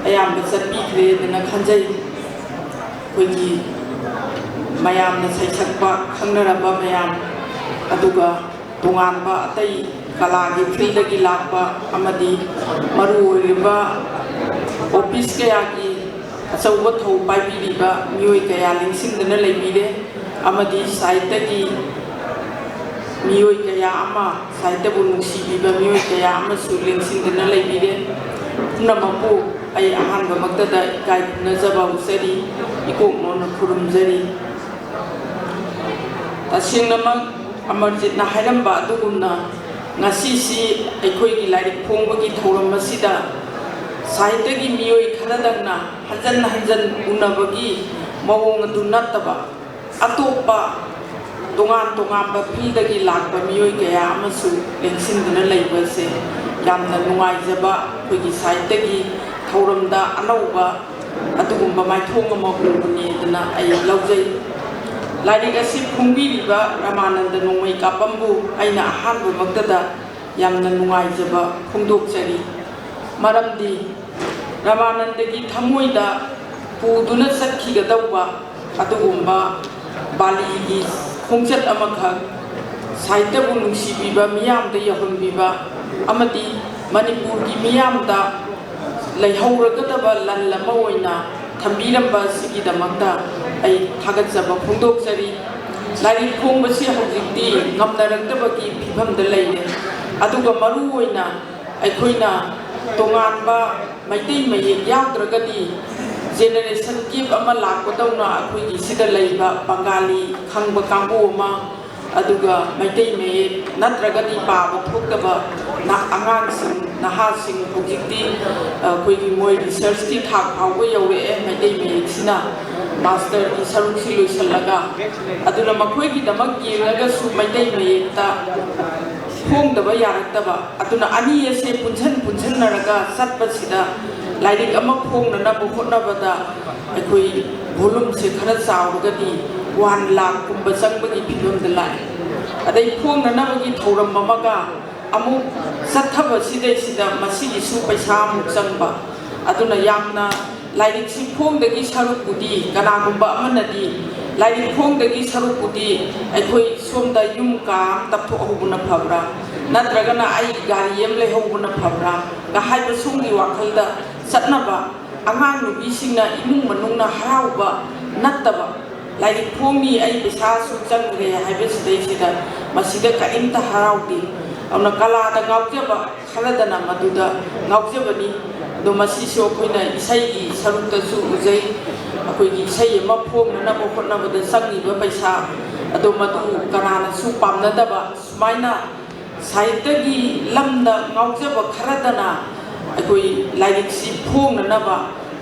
ꯑꯌꯥꯝꯕ ꯆꯠꯄꯤꯈ꯭ꯔꯦꯗꯅ ꯈꯟꯖꯩ꯫ ꯑꯩꯈꯣꯏꯒꯤ ꯃꯌꯥꯝꯅ ꯁꯩꯁꯛꯄ ꯈꯪꯅꯔꯕ ꯃꯌꯥꯝ, ꯑꯗꯨꯒ ꯇꯣꯉꯥꯟꯕ ꯑꯇꯩ ꯀꯂꯥꯒꯤ field ꯗꯒꯤ ꯂꯥꯛꯄ ꯑꯃꯗꯤ ꯃꯔꯨ ꯑꯣꯏꯔꯤꯕ office ꯀꯌꯥꯒꯤ ꯑꯆꯧꯕ ꯊꯧ ꯄꯥꯏꯕꯤꯔꯤꯕ ꯃꯤꯑꯣꯏ ꯀꯌꯥ ꯂꯦꯡꯁꯤꯟꯗꯨꯅ ꯂꯩꯕꯤꯔꯦ꯫ ꯑꯃꯗꯤ ꯁꯥꯍꯤꯇ꯭ꯌꯒꯤ ꯃꯤꯑꯣꯏ ꯀꯌꯥ ꯑꯃ, ꯁꯥꯍꯤꯇ꯭ꯌꯕꯨ ꯅꯨꯡꯁꯤꯕꯤꯕ ꯃꯤꯑꯣꯏ ꯀꯌꯥ ꯑꯃꯁꯨ ꯂꯦꯡꯁꯤꯟꯗꯨꯅ ꯂꯩꯕꯤꯔꯦ꯫ ꯄꯨꯝꯅꯃꯛꯄꯨ ꯑꯩ ꯑꯍꯥꯟꯕꯃꯛꯇꯗ ꯏꯀꯥꯏ ꯈꯨꯝꯅꯖꯕ ꯎꯠꯆꯔꯤ, ꯏꯀꯣꯛ ꯅꯣꯟꯅ ꯈꯨꯔꯨꯝꯖꯔꯤ꯫ ꯇꯁꯦꯡꯅꯃꯛ ꯑꯃꯔꯖꯤꯠꯅ ꯍꯥꯏꯔꯝꯕ ꯑꯗꯨꯒꯨꯝꯅ, ꯉꯁꯤꯁꯤ ꯑꯩꯈꯣꯏꯒꯤ ꯂꯥꯏꯔꯤꯛ ꯐꯣꯡꯕꯒꯤ ꯊꯧꯔꯝ ꯑꯁꯤꯗ ꯁꯥꯍꯤꯇ꯭ꯌꯒꯤ ꯃꯤꯑꯣꯏ ꯈꯔꯗꯪꯅ ꯍꯟꯖꯟ ꯍꯟꯖꯟ ꯎꯅꯕꯒꯤ ꯃꯑꯣꯡ ꯑꯗꯨ ꯅꯠꯇꯕ, ꯑꯇꯣꯞꯄ ꯇꯣꯉꯥꯟ ꯇꯣꯉꯥꯟꯕ field ꯗꯒꯤ ꯂꯥꯛꯄ ꯃꯤꯑꯣꯏ ꯀꯌꯥ ꯑꯃꯁꯨ ꯂꯦꯡꯁꯤꯟꯗꯨꯅ ꯂꯩꯕꯁꯦ ꯌꯥꯝꯅ ꯅꯨꯡꯉꯥꯏꯖꯕ, ꯑꯩꯈꯣꯏꯒꯤ ꯁꯥꯍꯤꯇ꯭ꯌꯒꯤ ꯊꯧꯔꯝꯗ ꯑꯅꯧꯕ ꯑꯗꯨꯒꯨꯝꯕ ꯃꯥꯏꯊꯣꯡ ꯑꯃ ꯎꯕꯅꯦꯗꯅ ꯑꯩ ꯂꯧꯖꯩ꯫ ꯂꯥꯏꯔꯤꯛ ꯑꯁꯤ ꯐꯣꯡꯕꯤꯔꯤꯕ ꯔꯃꯥꯅꯟꯗ ꯅꯣꯡꯃꯩ ꯀꯥꯄꯝꯕꯨ ꯑꯩꯅ ꯑꯍꯥꯟꯕꯃꯛꯇꯗ ꯌꯥꯝꯅ ꯅꯨꯡꯉꯥꯏꯖꯕ ꯐꯣꯡꯗꯣꯛꯆꯔꯤ꯫ ꯃꯔꯝꯗꯤ ꯔꯃꯥꯅꯟꯗꯒꯤ ꯊꯃꯣꯏꯗ ꯄꯨꯗꯨꯅ ꯆꯠꯈꯤꯒꯗꯧꯕ ꯑꯗꯨꯒꯨꯝꯕ ꯕꯥꯂꯤꯒꯤ ꯈꯣꯡꯆꯠ ꯑꯃꯈꯛ ꯁꯥꯍꯤꯇ꯭ꯌꯕꯨ ꯅꯨꯡꯁꯤꯕꯤꯕ ꯃꯤꯌꯥꯝꯗ ꯌꯧꯍꯟꯕꯤꯕ ꯑꯃꯗꯤ ꯃꯅꯤꯄꯨꯔꯒꯤ ꯃꯤꯌꯥꯝꯗ ꯂꯩꯍꯧꯔꯒꯗꯕ ꯂꯟ ꯑꯃ ꯑꯣꯏꯅ ꯊꯝꯕꯤꯔꯝꯕ ꯑꯁꯤꯒꯤꯗꯃꯛꯇ ꯑꯩ ꯊꯥꯒꯠꯆꯕ ꯐꯣꯡꯗꯣꯛꯆꯔꯤ꯫ ꯂꯥꯏꯔꯤꯛ ꯐꯣꯡꯕꯁꯤ ꯍꯧꯖꯤꯛꯇꯤ ꯉꯝꯅꯔꯛꯇꯕꯒꯤ ꯐꯤꯕꯝꯗ ꯂꯩꯔꯦ꯫ ꯑꯗꯨꯒ ꯃꯔꯨ ꯑꯣꯏꯅ ꯑꯩꯈꯣꯏꯅ ꯇꯣꯉꯥꯟꯕ ꯃꯩꯇꯩ ꯃꯌꯦꯛ ꯌꯥꯎꯗ꯭ꯔꯒꯗꯤ generation gap ꯑꯃ ꯂꯥꯛꯄꯗꯧꯅ ꯑꯩꯈꯣꯏꯒꯤ ꯁꯤꯗ ꯂꯩꯕ ꯕꯪꯒꯥꯂꯤ ꯈꯪꯕ ꯀꯥꯡꯕꯨ ꯑꯃ, ꯑꯗꯨꯒ ꯃꯩꯇꯩ ꯃꯌꯦꯛ ꯅꯠꯇ꯭ꯔꯒꯗꯤ ꯄꯥꯕ ꯊꯣꯛꯇꯕ ꯅ-, ꯑꯉꯥꯡꯁꯤꯡ, ꯅꯍꯥꯁꯤꯡ ꯍꯧꯖꯤꯛꯇꯤ ꯑꯩꯈꯣꯏꯒꯤ ꯃꯣꯏ research ꯀꯤ ꯊꯥꯛ ꯐꯥꯎꯕ ꯌꯧꯔꯛꯑꯦ ꯃꯩꯇꯩ ꯃꯌꯦꯛꯁꯤꯅ꯫ ꯃꯥꯁꯇꯔꯒꯤ ꯁꯔꯨꯛꯁꯤ ꯂꯣꯏꯁꯤꯜꯂꯒ, ꯑꯗꯨꯅ ꯃꯈꯣꯏꯒꯤꯗꯃꯛ ꯌꯦꯡꯉꯒꯁꯨ ꯃꯩꯇꯩ ꯃꯌꯦꯛꯇ ꯐꯣꯡꯗꯕ ꯌꯥꯔꯛꯇꯕ, ꯑꯗꯨꯅ ꯑꯅꯤ ꯑꯁꯦ ꯄꯨꯟꯁꯟ ꯄꯨꯟꯁꯟꯅꯔꯒ ꯆꯠꯄꯁꯤꯗ ꯂꯥꯏꯔꯤꯛ ꯑꯃ ꯐꯣꯡꯅꯅꯕ ꯍꯣꯠꯅꯕꯗ ꯑꯩꯈꯣꯏ ꯚꯣꯂꯨꯝꯁꯦ ꯈꯔ ꯆꯥꯎꯔꯒꯗꯤ ꯋꯥꯟ ꯂꯥꯈꯀꯨꯝꯕ ꯆꯪꯕꯒꯤ ꯐꯤꯕꯝꯗ ꯂꯥꯛꯑꯦ꯫ ꯑꯗꯩ ꯐꯣꯡꯅꯅꯕꯒꯤ ꯊꯧꯔꯝ ꯑꯃꯒ ꯑꯃꯨꯛ ꯆꯠꯊꯕꯁꯤꯗꯩꯁꯤꯗ ꯃꯁꯤꯒꯤꯁꯨ ꯄꯩꯁꯥ ꯑꯃꯨꯛ ꯆꯪꯕ꯫ ꯑꯗꯨꯅ ꯌꯥꯝꯅ ꯂꯥꯏꯔꯤꯛꯁꯤ ꯐꯣꯡꯗꯒꯤ ꯁꯔꯨꯛꯄꯨꯗꯤ, ꯀꯅꯥꯒꯨꯝꯕ ꯑꯃꯅꯗꯤ ꯂꯥꯏꯔꯤꯛ ꯐꯣꯡꯗꯒꯤ ꯁꯔꯨꯛꯄꯨꯗꯤ ꯑꯩꯈꯣꯏ ꯁꯣꯝꯗ ꯌꯨꯝ ꯀꯥ ꯑꯃ ꯇꯞꯊꯣꯛꯍꯧꯕꯅ ꯐꯕ꯭ꯔꯥ, ꯅꯠꯇ꯭ꯔꯒꯅ ꯑꯩ ꯒꯥꯔꯤ ꯑꯃ ꯂꯩꯍꯧꯕꯅ ꯐꯕ꯭ꯔꯥ ꯀ ꯍꯥꯏꯕ ꯁꯣꯝꯒꯤ ꯋꯥꯈꯜꯗ ꯆꯠꯅꯕ, ꯑꯉꯥꯡ ꯅꯨꯄꯤꯁꯤꯡꯅ ꯏꯃꯨꯡ ꯃꯅꯨꯡꯅ ꯍꯔꯥꯎꯕ ꯅꯠꯇꯕ, ꯂꯥꯏꯔꯤꯛ ꯐꯣꯡꯅꯤ, ꯑꯩ ꯄꯩꯁꯥ ꯑꯁꯨꯛ ꯆꯪꯈ꯭ꯔꯦ ꯍꯥꯏꯕꯁꯤꯗꯩꯁꯤꯗ ꯃꯁꯤꯗ ꯀꯔꯤꯝꯇ ꯍꯔꯥꯎꯗꯦ꯫ ꯑꯗꯨꯅ ꯀꯂꯥꯗ ꯉꯥꯎꯖꯕ ꯈꯔꯗꯅ ꯃꯗꯨꯗ ꯉꯥꯎꯖꯕꯅꯤ꯫ ꯑꯗꯣ ꯃꯁꯤꯁꯨ ꯑꯩꯈꯣꯏꯅ ꯏꯁꯩꯒꯤ ꯁꯔꯨꯛꯇꯁꯨ ꯎꯖꯩ꯫ ꯑꯩꯈꯣꯏꯒꯤ ꯏꯁꯩ ꯑꯃ ꯐꯣꯡꯅꯅꯕ ꯍꯣꯠꯅꯕꯗ ꯆꯪꯉꯤꯕ ꯄꯩꯁꯥ ꯑꯗꯣ ꯃꯗꯨ ꯀꯅꯥꯅꯁꯨ ꯄꯥꯝꯅꯗꯕ, ꯁꯨꯃꯥꯏꯅ ꯁꯥꯍꯤꯇ꯭ꯌꯒꯤ ꯂꯝꯗ ꯉꯥꯎꯖꯕ ꯈꯔꯗꯅ ꯑꯩꯈꯣꯏ ꯂꯥꯏꯔꯤꯛꯁꯤ ꯐꯣꯡꯅꯅꯕ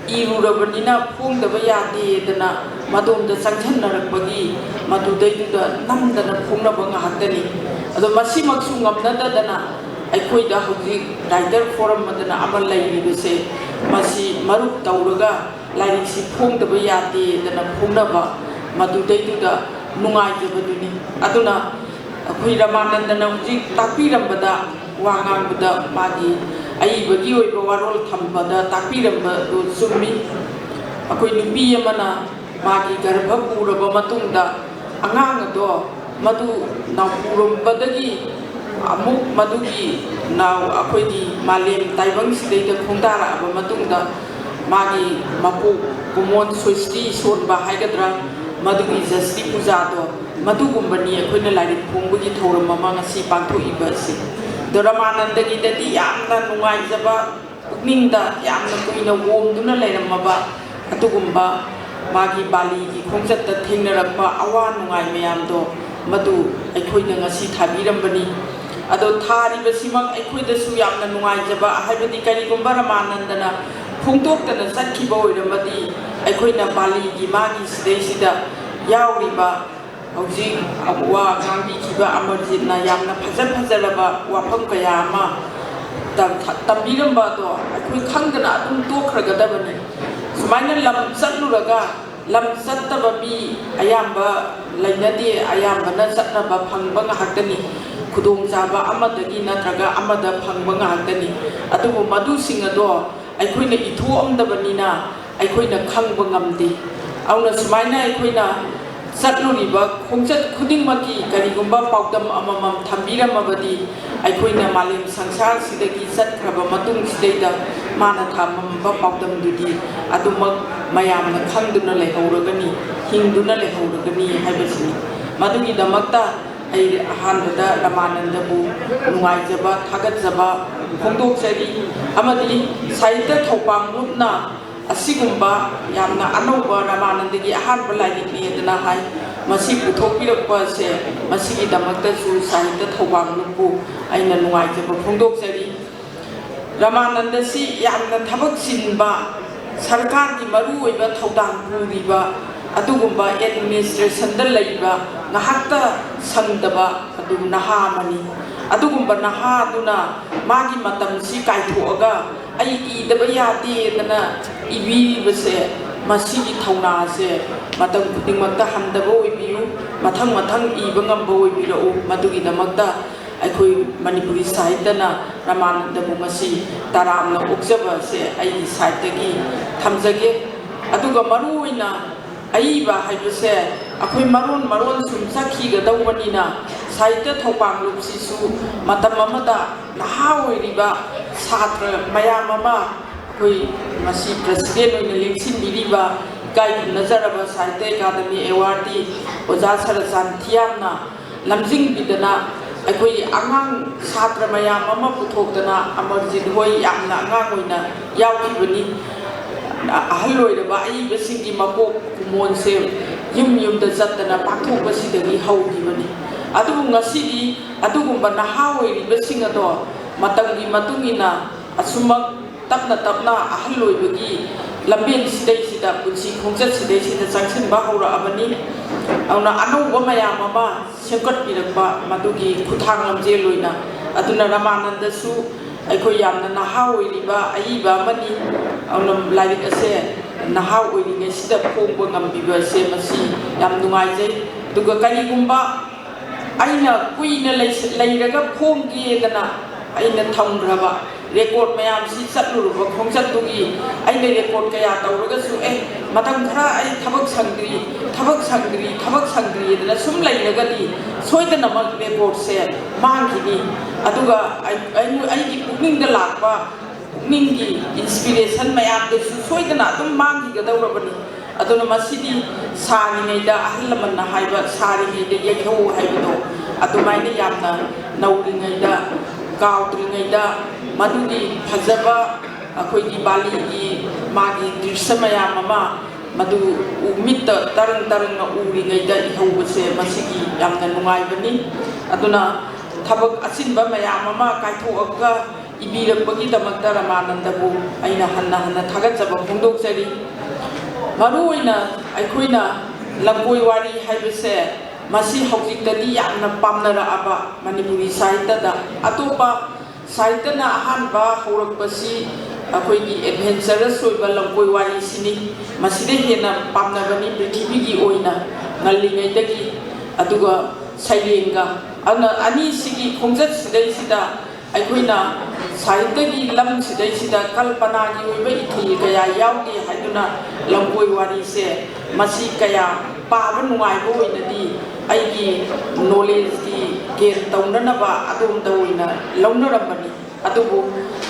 ꯏꯔꯨꯔꯕꯅꯤꯅ ꯐꯣꯡꯗꯕ ꯌꯥꯗꯦꯗꯅ ꯃꯗꯣꯝꯗ ꯆꯪꯁꯤꯟꯅꯔꯛꯄꯒꯤ ꯃꯗꯨꯗꯩꯗꯨꯗ ꯅꯝꯗꯅ ꯐꯣꯡꯅꯕ ꯉꯥꯛꯇꯅꯤ꯫ ꯑꯗꯣ ꯃꯁꯤꯃꯛꯁꯨ ꯉꯝꯅꯗꯗꯅ ꯑꯩꯈꯣꯏꯗ ꯍꯧꯖꯤꯛ ꯔꯥꯏꯇꯔ ꯐꯣꯔꯝ ꯑꯗꯨꯅ ꯑꯃ ꯂꯩꯔꯤꯕꯁꯦ, ꯃꯁꯤ ꯃꯔꯨꯞ ꯇꯧꯔꯒ ꯂꯥꯏꯔꯤꯛꯁꯤ ꯐꯣꯡꯗꯕ ꯌꯥꯗꯦꯗꯅ ꯐꯣꯡꯅꯕ ꯃꯗꯨꯗꯩꯗꯨꯗ ꯅꯨꯡꯉꯥꯏꯖꯕꯗꯨꯅꯤ꯫ ꯑꯗꯨꯅ ꯑꯩꯈꯣꯏ ꯔꯃꯥꯅꯟꯗꯅ ꯍꯧꯖꯤꯛ ꯇꯥꯛꯄꯤꯔꯝꯕꯗ, ꯋꯥ ꯉꯥꯡꯕꯗ ꯃꯥꯒꯤ ꯑꯏꯕꯒꯤ ꯑꯣꯏꯕ ꯋꯥꯔꯣꯜ ꯊꯝꯕꯗ ꯇꯥꯛꯄꯤꯔꯝꯕꯗꯨ ꯆꯨꯝꯃꯤ꯫ ꯑꯩꯈꯣꯏ ꯅꯨꯄꯤ ꯑꯃꯅ ꯃꯥꯒꯤ ꯒꯔꯚ ꯄꯨꯔꯕ ꯃꯇꯨꯡꯗ ꯑꯉꯥꯡ ꯑꯗꯣ ꯃꯗꯨ ꯅꯥꯎꯄꯨꯔꯝꯕꯗꯒꯤ ꯑꯃꯨꯛ ꯃꯗꯨꯒꯤ ꯅꯥꯎ ꯑꯩꯈꯣꯏꯒꯤ ꯃꯥꯂꯦꯝ ꯇꯥꯏꯕꯪꯁꯤꯗꯩꯗ ꯈꯣꯡꯗꯥꯔꯛꯑꯕ ꯃꯇꯨꯡꯗ ꯃꯥꯒꯤ ꯃꯄꯣꯛ ꯀꯨꯃꯣꯟ ꯁꯣꯏꯁꯇꯤ ꯁꯣꯟꯕ ꯍꯥꯏꯒꯗ꯭ꯔꯥ, ꯃꯗꯨꯒꯤ ꯖꯁꯇꯤ ꯄꯨꯖꯥꯗꯣ, ꯃꯗꯨꯒꯨꯝꯕꯅꯤ ꯑꯩꯈꯣꯏꯅ ꯂꯥꯏꯔꯤꯛ ꯐꯣꯡꯕꯒꯤ ꯊꯧꯔꯝ ꯑꯃ ꯉꯁꯤ ꯄꯥꯡꯊꯣꯛꯏꯕ ꯑꯁꯤ꯫ ꯑꯗꯣ ꯔꯃꯥꯅꯟꯗꯒꯤꯗꯗꯤ ꯌꯥꯝꯅ ꯅꯨꯡꯉꯥꯏꯖꯕ, ꯄꯨꯛꯅꯤꯡꯗ ꯌꯥꯝꯅ ꯀꯨꯏꯅ ꯑꯣꯝꯗꯨꯅ ꯂꯩꯔꯝꯃꯕ ꯑꯗꯨꯒꯨꯝꯕ ꯃꯥꯒꯤ ꯕꯥꯂꯤꯒꯤ ꯈꯣꯡꯆꯠꯇ ꯊꯦꯡꯅꯔꯛꯄ ꯑꯋꯥ ꯅꯨꯡꯉꯥꯏ ꯃꯌꯥꯝꯗꯣ ꯃꯗꯨ ꯑꯩꯈꯣꯏꯗ ꯉꯁꯤ ꯊꯥꯕꯤꯔꯝꯕꯅꯤ꯫ ꯑꯗꯣ ꯊꯥꯔꯤꯕꯁꯤꯃꯛ ꯑꯩꯈꯣꯏꯗꯁꯨ ꯌꯥꯝꯅ ꯅꯨꯡꯉꯥꯏꯖꯕ, ꯍꯥꯏꯕꯗꯤ ꯀꯔꯤꯒꯨꯝꯕ ꯔꯃꯥꯅꯟꯗꯅ ꯐꯣꯡꯗꯣꯛꯇꯅ ꯆꯠꯈꯤꯕ ꯑꯣꯏꯔꯝꯃꯗꯤ ꯑꯩꯈꯣꯏꯅ ꯄꯥꯂꯤꯒꯤ ꯃꯥꯒꯤ ꯁꯤꯗꯩꯁꯤꯗ ꯌꯥꯎꯔꯤꯕ ꯍꯧꯖꯤꯛ ꯋꯥ ꯉꯥꯡꯕꯤꯈꯤꯕ ꯑꯃꯔꯖꯤꯠꯅ ꯌꯥꯝꯅ ꯐꯖ ꯐꯖꯔꯕ ꯋꯥꯐꯝ ꯀꯌꯥ ꯑꯃ ꯇꯝ-, ꯇꯝꯕꯤꯔꯝꯕ ꯑꯗꯣ ꯑꯩꯈꯣꯏ ꯈꯪꯗꯅ ꯑꯗꯨꯝ ꯇꯣꯛꯈ꯭ꯔꯒꯗꯕꯅꯤ꯫ ꯁꯨꯃꯥꯏꯅ ꯂꯝ ꯆꯠꯂꯨꯔꯒ ꯂꯝ ꯆꯠꯇꯕ ꯃꯤ ꯑꯌꯥꯝꯕ ꯂꯩꯅꯗꯦ꯫ ꯑꯌꯥꯝꯕꯅ ꯆꯠꯅꯕ ꯐꯪꯕ ꯉꯥꯛꯇꯅꯤ꯫ ꯈꯨꯗꯣꯡꯆꯥꯕ ꯑꯃꯗꯒꯤ ꯅꯠꯇ꯭ꯔꯒ ꯑꯃꯗ ꯐꯪꯕ ꯉꯥꯛꯇꯅꯤ꯫ ꯑꯗꯨꯕꯨ ꯃꯗꯨꯁꯤꯡ ꯑꯗꯣ ꯑꯩꯈꯣꯏꯅ ꯏꯊꯣꯛꯑꯝꯗꯕꯅꯤꯅ ꯑꯩꯈꯣꯏꯅ ꯈꯪꯕ ꯉꯝꯗꯦ꯫ ꯑꯗꯨꯅ ꯁꯨꯃꯥꯏꯅ ꯑꯩꯈꯣꯏꯅ ꯆꯠꯂꯨꯔꯤꯕ ꯈꯣꯡꯆꯠ ꯈꯨꯗꯤꯡꯃꯛꯀꯤ ꯀꯔꯤꯒꯨꯝꯕ ꯄꯥꯎꯗꯝ ꯑꯃꯃꯝ ꯊꯝꯕꯤꯔꯝꯃꯕꯗꯤ, ꯑꯩꯈꯣꯏꯅ ꯃꯥꯂꯦꯝ ꯁꯪꯁꯥꯔꯁꯤꯗꯒꯤ ꯆꯠꯈ꯭ꯔꯕ ꯃꯇꯨꯡꯁꯤꯗꯩꯗ ꯃꯥꯅ ꯊꯝꯃꯝꯕ ꯄꯥꯎꯗꯝꯗꯨꯗꯤ ꯑꯗꯨꯃꯛ ꯃꯌꯥꯝꯅ ꯈꯪꯗꯨꯅ ꯂꯩꯍꯧꯔꯒꯅꯤ, ꯍꯤꯡꯗꯨꯅ ꯂꯩꯍꯧꯔꯒꯅꯤ ꯍꯥꯏꯕꯁꯤꯅꯤ꯫ ꯃꯗꯨꯒꯤꯗꯃꯛꯇ ꯑꯩ ꯑꯍꯥꯟꯕꯗ ꯔꯃꯥꯅꯟꯗꯕꯨ ꯅꯨꯡꯉꯥꯏꯖꯕ, ꯊꯥꯒꯠꯆꯕ ꯐꯣꯡꯗꯣꯛꯆꯔꯤ꯫ ꯑꯃꯗꯤ ꯁꯥꯍꯤꯇ꯭ꯌ ꯊꯧꯄꯥꯡ ꯂꯨꯞꯅ ꯑꯁꯤꯒꯨꯝꯕ ꯌꯥꯝꯅ ꯑꯅꯧꯕ ꯔꯃꯥꯅꯟꯗꯒꯤ ꯑꯍꯥꯟꯕ ꯂꯥꯏꯔꯤꯛꯅꯦꯗꯅ ꯍꯥꯏ, ꯃꯁꯤ ꯄꯨꯊꯣꯛꯄꯤꯔꯛꯄ ꯑꯁꯦ, ꯃꯁꯤꯒꯤꯗꯃꯛꯇꯁꯨ ꯁꯥꯍꯤꯇ꯭ꯌ ꯊꯧꯕꯥꯡ ꯂꯨꯞꯄꯨ ꯑꯩꯅ ꯅꯨꯡꯉꯥꯏꯖꯕ ꯐꯣꯡꯗꯣꯛꯆꯔꯤ꯫ ꯔꯃꯥꯅꯟꯗꯁꯤ ꯌꯥꯝꯅ ꯊꯕꯛ ꯆꯤꯟꯕ, ꯁꯔꯀꯥꯔꯒꯤ ꯃꯔꯨꯑꯣꯏꯕ ꯊꯧꯗꯥꯡ ꯄꯨꯔꯤꯕ ꯑꯗꯨꯒꯨꯝꯕ ꯑꯦꯗꯃꯤꯅꯤꯁꯇ꯭ꯔꯦꯁꯟꯗ ꯂꯩꯕ, ꯉꯥꯏꯍꯥꯛꯇ ꯁꯪꯗꯕ ꯑꯗꯨ ꯅꯍꯥ ꯑꯃꯅꯤ꯫ ꯑꯗꯨꯒꯨꯝꯕ ꯅꯍꯥ ꯑꯗꯨꯅ ꯃꯥꯒꯤ ꯃꯇꯝꯁꯤ ꯀꯥꯏꯊꯣꯛꯑꯒ ꯑꯩ ꯏꯗꯕ ꯌꯥꯗꯦꯗꯅ ꯏꯕꯤꯔꯤꯕꯁꯦ, ꯃꯁꯤꯒꯤ ꯊꯧꯅꯥꯁꯦ ꯃꯇꯝ ꯈꯨꯗꯤꯡꯃꯛꯇ ꯍꯟꯗꯕ ꯑꯣꯏꯕꯤꯌꯨ꯫ ꯃꯊꯪ ꯃꯊꯪ ꯏꯕ ꯉꯝꯕ ꯑꯣꯏꯕꯤꯔꯛꯎ꯫ ꯃꯗꯨꯒꯤꯗꯃꯛꯇ ꯑꯩꯈꯣꯏ ꯃꯅꯤꯄꯨꯔꯤ ꯁꯥꯍꯤꯇ꯭ꯌꯅ ꯔꯃꯥꯅꯟꯗꯕꯨ ꯉꯁꯤ ꯇꯔꯥꯝꯅ ꯑꯣꯛꯆꯕ ꯑꯁꯦ ꯑꯩꯒꯤ ꯁꯥꯏꯠꯇꯒꯤ ꯊꯝꯖꯒꯦ꯫ ꯑꯗꯨꯒ ꯃꯔꯨꯑꯣꯏꯅ ꯑꯏꯕ ꯍꯥꯏꯕꯁꯦ ꯑꯩꯈꯣꯏ ꯃꯔꯣꯟ ꯃꯔꯣꯟ ꯁꯨꯝ ꯆꯠꯈꯤꯒꯗꯧꯕꯅꯤꯅ, ꯁꯥꯍꯤꯇ꯭ꯌ ꯊꯧꯕꯥꯡ ꯂꯨꯞꯁꯤꯁꯨ ꯃꯇꯝ ꯑꯃꯗ ꯅꯍꯥ ꯑꯣꯏꯔꯤꯕ ꯁꯥꯇ꯭ꯔ ꯃꯌꯥꯝ ꯑꯃ, ꯑꯩꯈꯣꯏ ꯉꯁꯤ ꯄ꯭ꯔꯁꯤꯗꯦꯟ ꯑꯣꯏꯅ ꯂꯦꯡꯁꯤꯟꯕꯤꯔꯤꯕ ꯏꯀꯥꯏ ꯈꯨꯝꯅꯖꯔꯕ ꯁꯥꯍꯤꯇ꯭ꯌ ꯑꯦꯀꯥꯗꯃꯤ ꯑꯦꯋꯥꯔꯗꯤ ꯑꯣꯖꯥ ꯁꯔꯆꯥꯟ ꯊꯤꯌꯥꯝꯅ ꯂꯝꯖꯤꯡꯕꯤꯗꯅ, ꯑꯩꯈꯣꯏꯒꯤ ꯑꯉꯥꯡ ꯁꯥꯇ꯭ꯔ ꯃꯌꯥꯝ ꯑꯃ ꯄꯨꯊꯣꯛꯇꯅ, ꯑꯃꯔꯖꯤꯠ ꯍꯣꯏ ꯌꯥꯝꯅ ꯑꯉꯥꯡ ꯑꯣꯏꯅ ꯌꯥꯎꯈꯤꯕꯅꯤ꯫ ꯑꯍꯜ ꯑꯣꯏꯔꯕ ꯑꯏꯕꯁꯤꯡꯒꯤ ꯃꯀꯣꯛ ꯀꯨꯝꯑꯣꯟꯁꯦ ꯌꯨꯝ ꯌꯨꯝꯗ ꯆꯠꯇꯅ ꯄꯥꯡꯊꯣꯛꯄꯁꯤꯗꯒꯤ ꯍꯧꯈꯤꯕꯅꯤ꯫ ꯑꯗꯨꯕꯨ ꯉꯁꯤꯗꯤ ꯑꯗꯨꯒꯨꯝꯕ ꯅꯍꯥ ꯑꯣꯏꯔꯤꯕꯁꯤꯡ ꯑꯗꯣ ꯃꯇꯝꯒꯤ ꯃꯇꯨꯡ ꯏꯟꯅ ꯑꯁꯨꯃꯛ ꯇꯞꯅ ꯇꯞꯅ ꯑꯍꯜ ꯑꯣꯏꯕꯒꯤ ꯂꯝꯕꯦꯟ ꯁꯤꯗꯩꯁꯤꯗ, ꯄꯨꯟꯁꯤ ꯈꯣꯡꯆꯠ ꯁꯤꯗꯩꯁꯤꯗ ꯆꯪꯁꯤꯟꯕ ꯍꯧꯔꯛꯑꯕꯅꯤ꯫ ꯑꯗꯨꯅ ꯑꯅꯧꯕ ꯃꯌꯥꯝ ꯑꯃ ꯁꯦꯝꯒꯠꯄꯤꯔꯛꯄ, ꯃꯗꯨꯒꯤ ꯈꯨꯠꯊꯥꯡ ꯂꯝꯖꯦꯜ ꯑꯣꯏꯅ꯫ ꯑꯗꯨꯅ ꯔꯃꯥꯅꯟꯗꯁꯨ ꯑꯩꯈꯣꯏ ꯌꯥꯝꯅ ꯅꯍꯥ ꯑꯣꯏꯔꯤꯕ ꯑꯏꯕ ꯑꯃꯅꯤ꯫ ꯑꯗꯨꯅ ꯂꯥꯏꯔꯤꯛ ꯑꯁꯦ ꯅꯍꯥ ꯑꯣꯏꯔꯤꯉꯩꯁꯤꯗ ꯐꯣꯡꯕ ꯉꯝꯕꯤꯕ ꯑꯁꯦ ꯃꯁꯤ ꯌꯥꯝ ꯅꯨꯡꯉꯥꯏꯖꯩ꯫ ꯑꯗꯨꯒ ꯀꯔꯤꯒꯨꯝꯕ ꯑꯩꯅ ꯀꯨꯏꯅ ꯂꯩꯁ-, ꯂꯩꯔꯒ ꯐꯣꯡꯒꯦꯗꯅ ꯑꯩꯅ ꯊꯝꯈ꯭ꯔꯕ ꯔꯦꯀꯣꯔꯠ ꯃꯌꯥꯝꯁꯤ, ꯆꯠꯂꯨꯔꯕ ꯈꯣꯡꯆꯠꯇꯨꯒꯤ ꯑꯩꯅ ꯔꯦꯀꯣꯔꯠ ꯀꯌꯥ ꯇꯧꯔꯒꯁꯨ, "ꯑꯦ, ꯃꯇꯝ ꯈꯔ ꯑꯩ ꯊꯕꯛ ꯁꯪꯗ꯭ꯔꯤ, ꯊꯕꯛ ꯁꯪꯗ꯭ꯔꯤ, ꯊꯕꯛ ꯁꯪꯗ꯭ꯔꯤꯗꯅ ꯁꯨꯝ ꯂꯩꯔꯒꯗꯤ ꯁꯣꯏꯗꯅꯃꯛ ꯔꯦꯀꯣꯔꯠꯁꯦ ꯃꯥꯡꯈꯤꯅꯤ"꯫ ꯑꯗꯨꯒ ꯑꯩ-, ꯑꯩ-, ꯑꯩꯒꯤ ꯄꯨꯛꯅꯤꯡꯗ ꯂꯥꯛꯄ ꯄꯨꯛꯅꯤꯡꯒꯤ ꯏꯟꯁꯄꯤꯔꯦꯁꯟ ꯃꯌꯥꯝꯗꯨꯁꯨ ꯁꯣꯏꯗꯅ ꯑꯗꯨꯝ ꯃꯥꯡꯈꯤꯒꯗꯧꯔꯕꯅꯤ꯫ ꯑꯗꯨꯅ ꯃꯁꯤꯗꯤ ꯁꯥꯔꯤꯉꯩꯗ, ꯑꯍꯜ ꯂꯃꯟꯅ ꯍꯥꯏꯕ, "ꯁꯥꯔꯤꯉꯩꯗ ꯌꯩꯍꯧ" ꯍꯥꯏꯕꯗꯣ, ꯑꯗꯨꯃꯥꯏꯅ ꯌꯥꯝꯅ ꯅꯧꯔꯤꯉꯩꯗ, ꯀꯥꯎꯗ꯭ꯔꯤꯉꯩꯗ ꯃꯗꯨꯒꯤ ꯐꯖꯕ, ꯑꯩꯈꯣꯏꯒꯤ ꯕꯥꯂꯤꯒꯤ ꯃꯥꯒꯤ ꯗ꯭ꯔꯤꯁ꯭ꯌ ꯃꯌꯥꯝ ꯑꯃ ꯃꯗꯨ ꯎ-, ꯃꯤꯠꯇ ꯇꯔꯪ ꯇꯔꯪꯅ ꯎꯔꯤꯉꯩꯗ ꯏꯍꯧꯕꯁꯦ ꯃꯁꯤꯒꯤ ꯌꯥꯝꯅ ꯅꯨꯡꯉꯥꯏꯕꯅꯤ꯫ ꯑꯗꯨꯅ ꯊꯕꯛ ꯑꯆꯤꯟꯕ ꯃꯌꯥꯝ ꯑꯃ ꯀꯥꯏꯊꯣꯛꯑꯒ ꯏꯕꯤꯔꯛꯄꯒꯤꯗꯃꯛꯇ ꯔꯃꯥꯅꯟꯗꯕꯨ ꯑꯩꯅ ꯍꯟꯅ ꯍꯟꯅ ꯊꯥꯒꯠꯆꯕ ꯐꯣꯡꯗꯣꯛꯆꯔꯤ꯫ ꯃꯔꯨꯑꯣꯏꯅ ꯑꯩꯈꯣꯏꯅ ꯂꯝꯀꯣꯏ ꯋꯥꯔꯤ ꯍꯥꯏꯕꯁꯦ ꯃꯁꯤ ꯍꯧꯖꯤꯛꯇꯗꯤ ꯌꯥꯝꯅ ꯄꯥꯝꯅꯔꯛꯑꯕ ꯃꯅꯤꯄꯨꯔꯤ ꯁꯥꯍꯤꯇ꯭ꯌꯗ꯫ ꯑꯇꯣꯞꯄ ꯁꯥꯍꯤꯇ꯭ꯌꯅ ꯑꯍꯥꯟꯕ ꯍꯧꯔꯛꯄꯁꯤ ꯑꯩꯈꯣꯏꯒꯤ ꯑꯦꯗꯚꯦꯟꯆꯔꯁ ꯑꯣꯏꯕ ꯂꯝꯀꯣꯏ ꯋꯥꯔꯤꯁꯤꯅꯤ꯫ ꯃꯁꯤꯗ ꯍꯦꯟꯅ ꯄꯥꯝꯅꯕꯅꯤ ꯄ꯭ꯔꯤꯊꯤꯕꯤꯒꯤ ꯑꯣꯏꯅ ꯉꯜꯂꯤꯉꯩꯗꯒꯤ꯫ ꯑꯗꯨꯒ ꯁꯩꯔꯦꯡꯒ, ꯑꯗꯨꯅ ꯑꯅꯤꯁꯤꯒꯤ ꯈꯣꯡꯆꯠꯁꯤꯗꯩꯁꯤꯗ ꯑꯩꯈꯣꯏꯅ ꯁꯥꯍꯤꯇ꯭ꯌꯒꯤ ꯂꯝꯁꯤꯗꯩꯁꯤꯗ ꯀꯜꯄꯅꯥꯒꯤ ꯑꯣꯏꯕ ꯏꯊꯤꯜ ꯀꯌꯥ ꯌꯥꯎꯗꯦ ꯍꯥꯏꯗꯨꯅ ꯂꯝꯀꯣꯏ ꯋꯥꯔꯤꯁꯦ ꯃꯁꯤ ꯀꯌꯥ ꯄꯥꯕ ꯅꯨꯡꯉꯥꯏꯕ ꯑꯣꯏꯅꯗꯤ ꯑꯩꯒꯤ ꯅꯣꯂꯦꯖꯀꯤ ꯒꯦꯟ ꯇꯧꯅꯅꯕ ꯑꯗꯣꯝꯗ ꯑꯣꯏꯅ ꯂꯧꯅꯔꯝꯕꯅꯤ꯫ ꯑꯗꯨꯕꯨ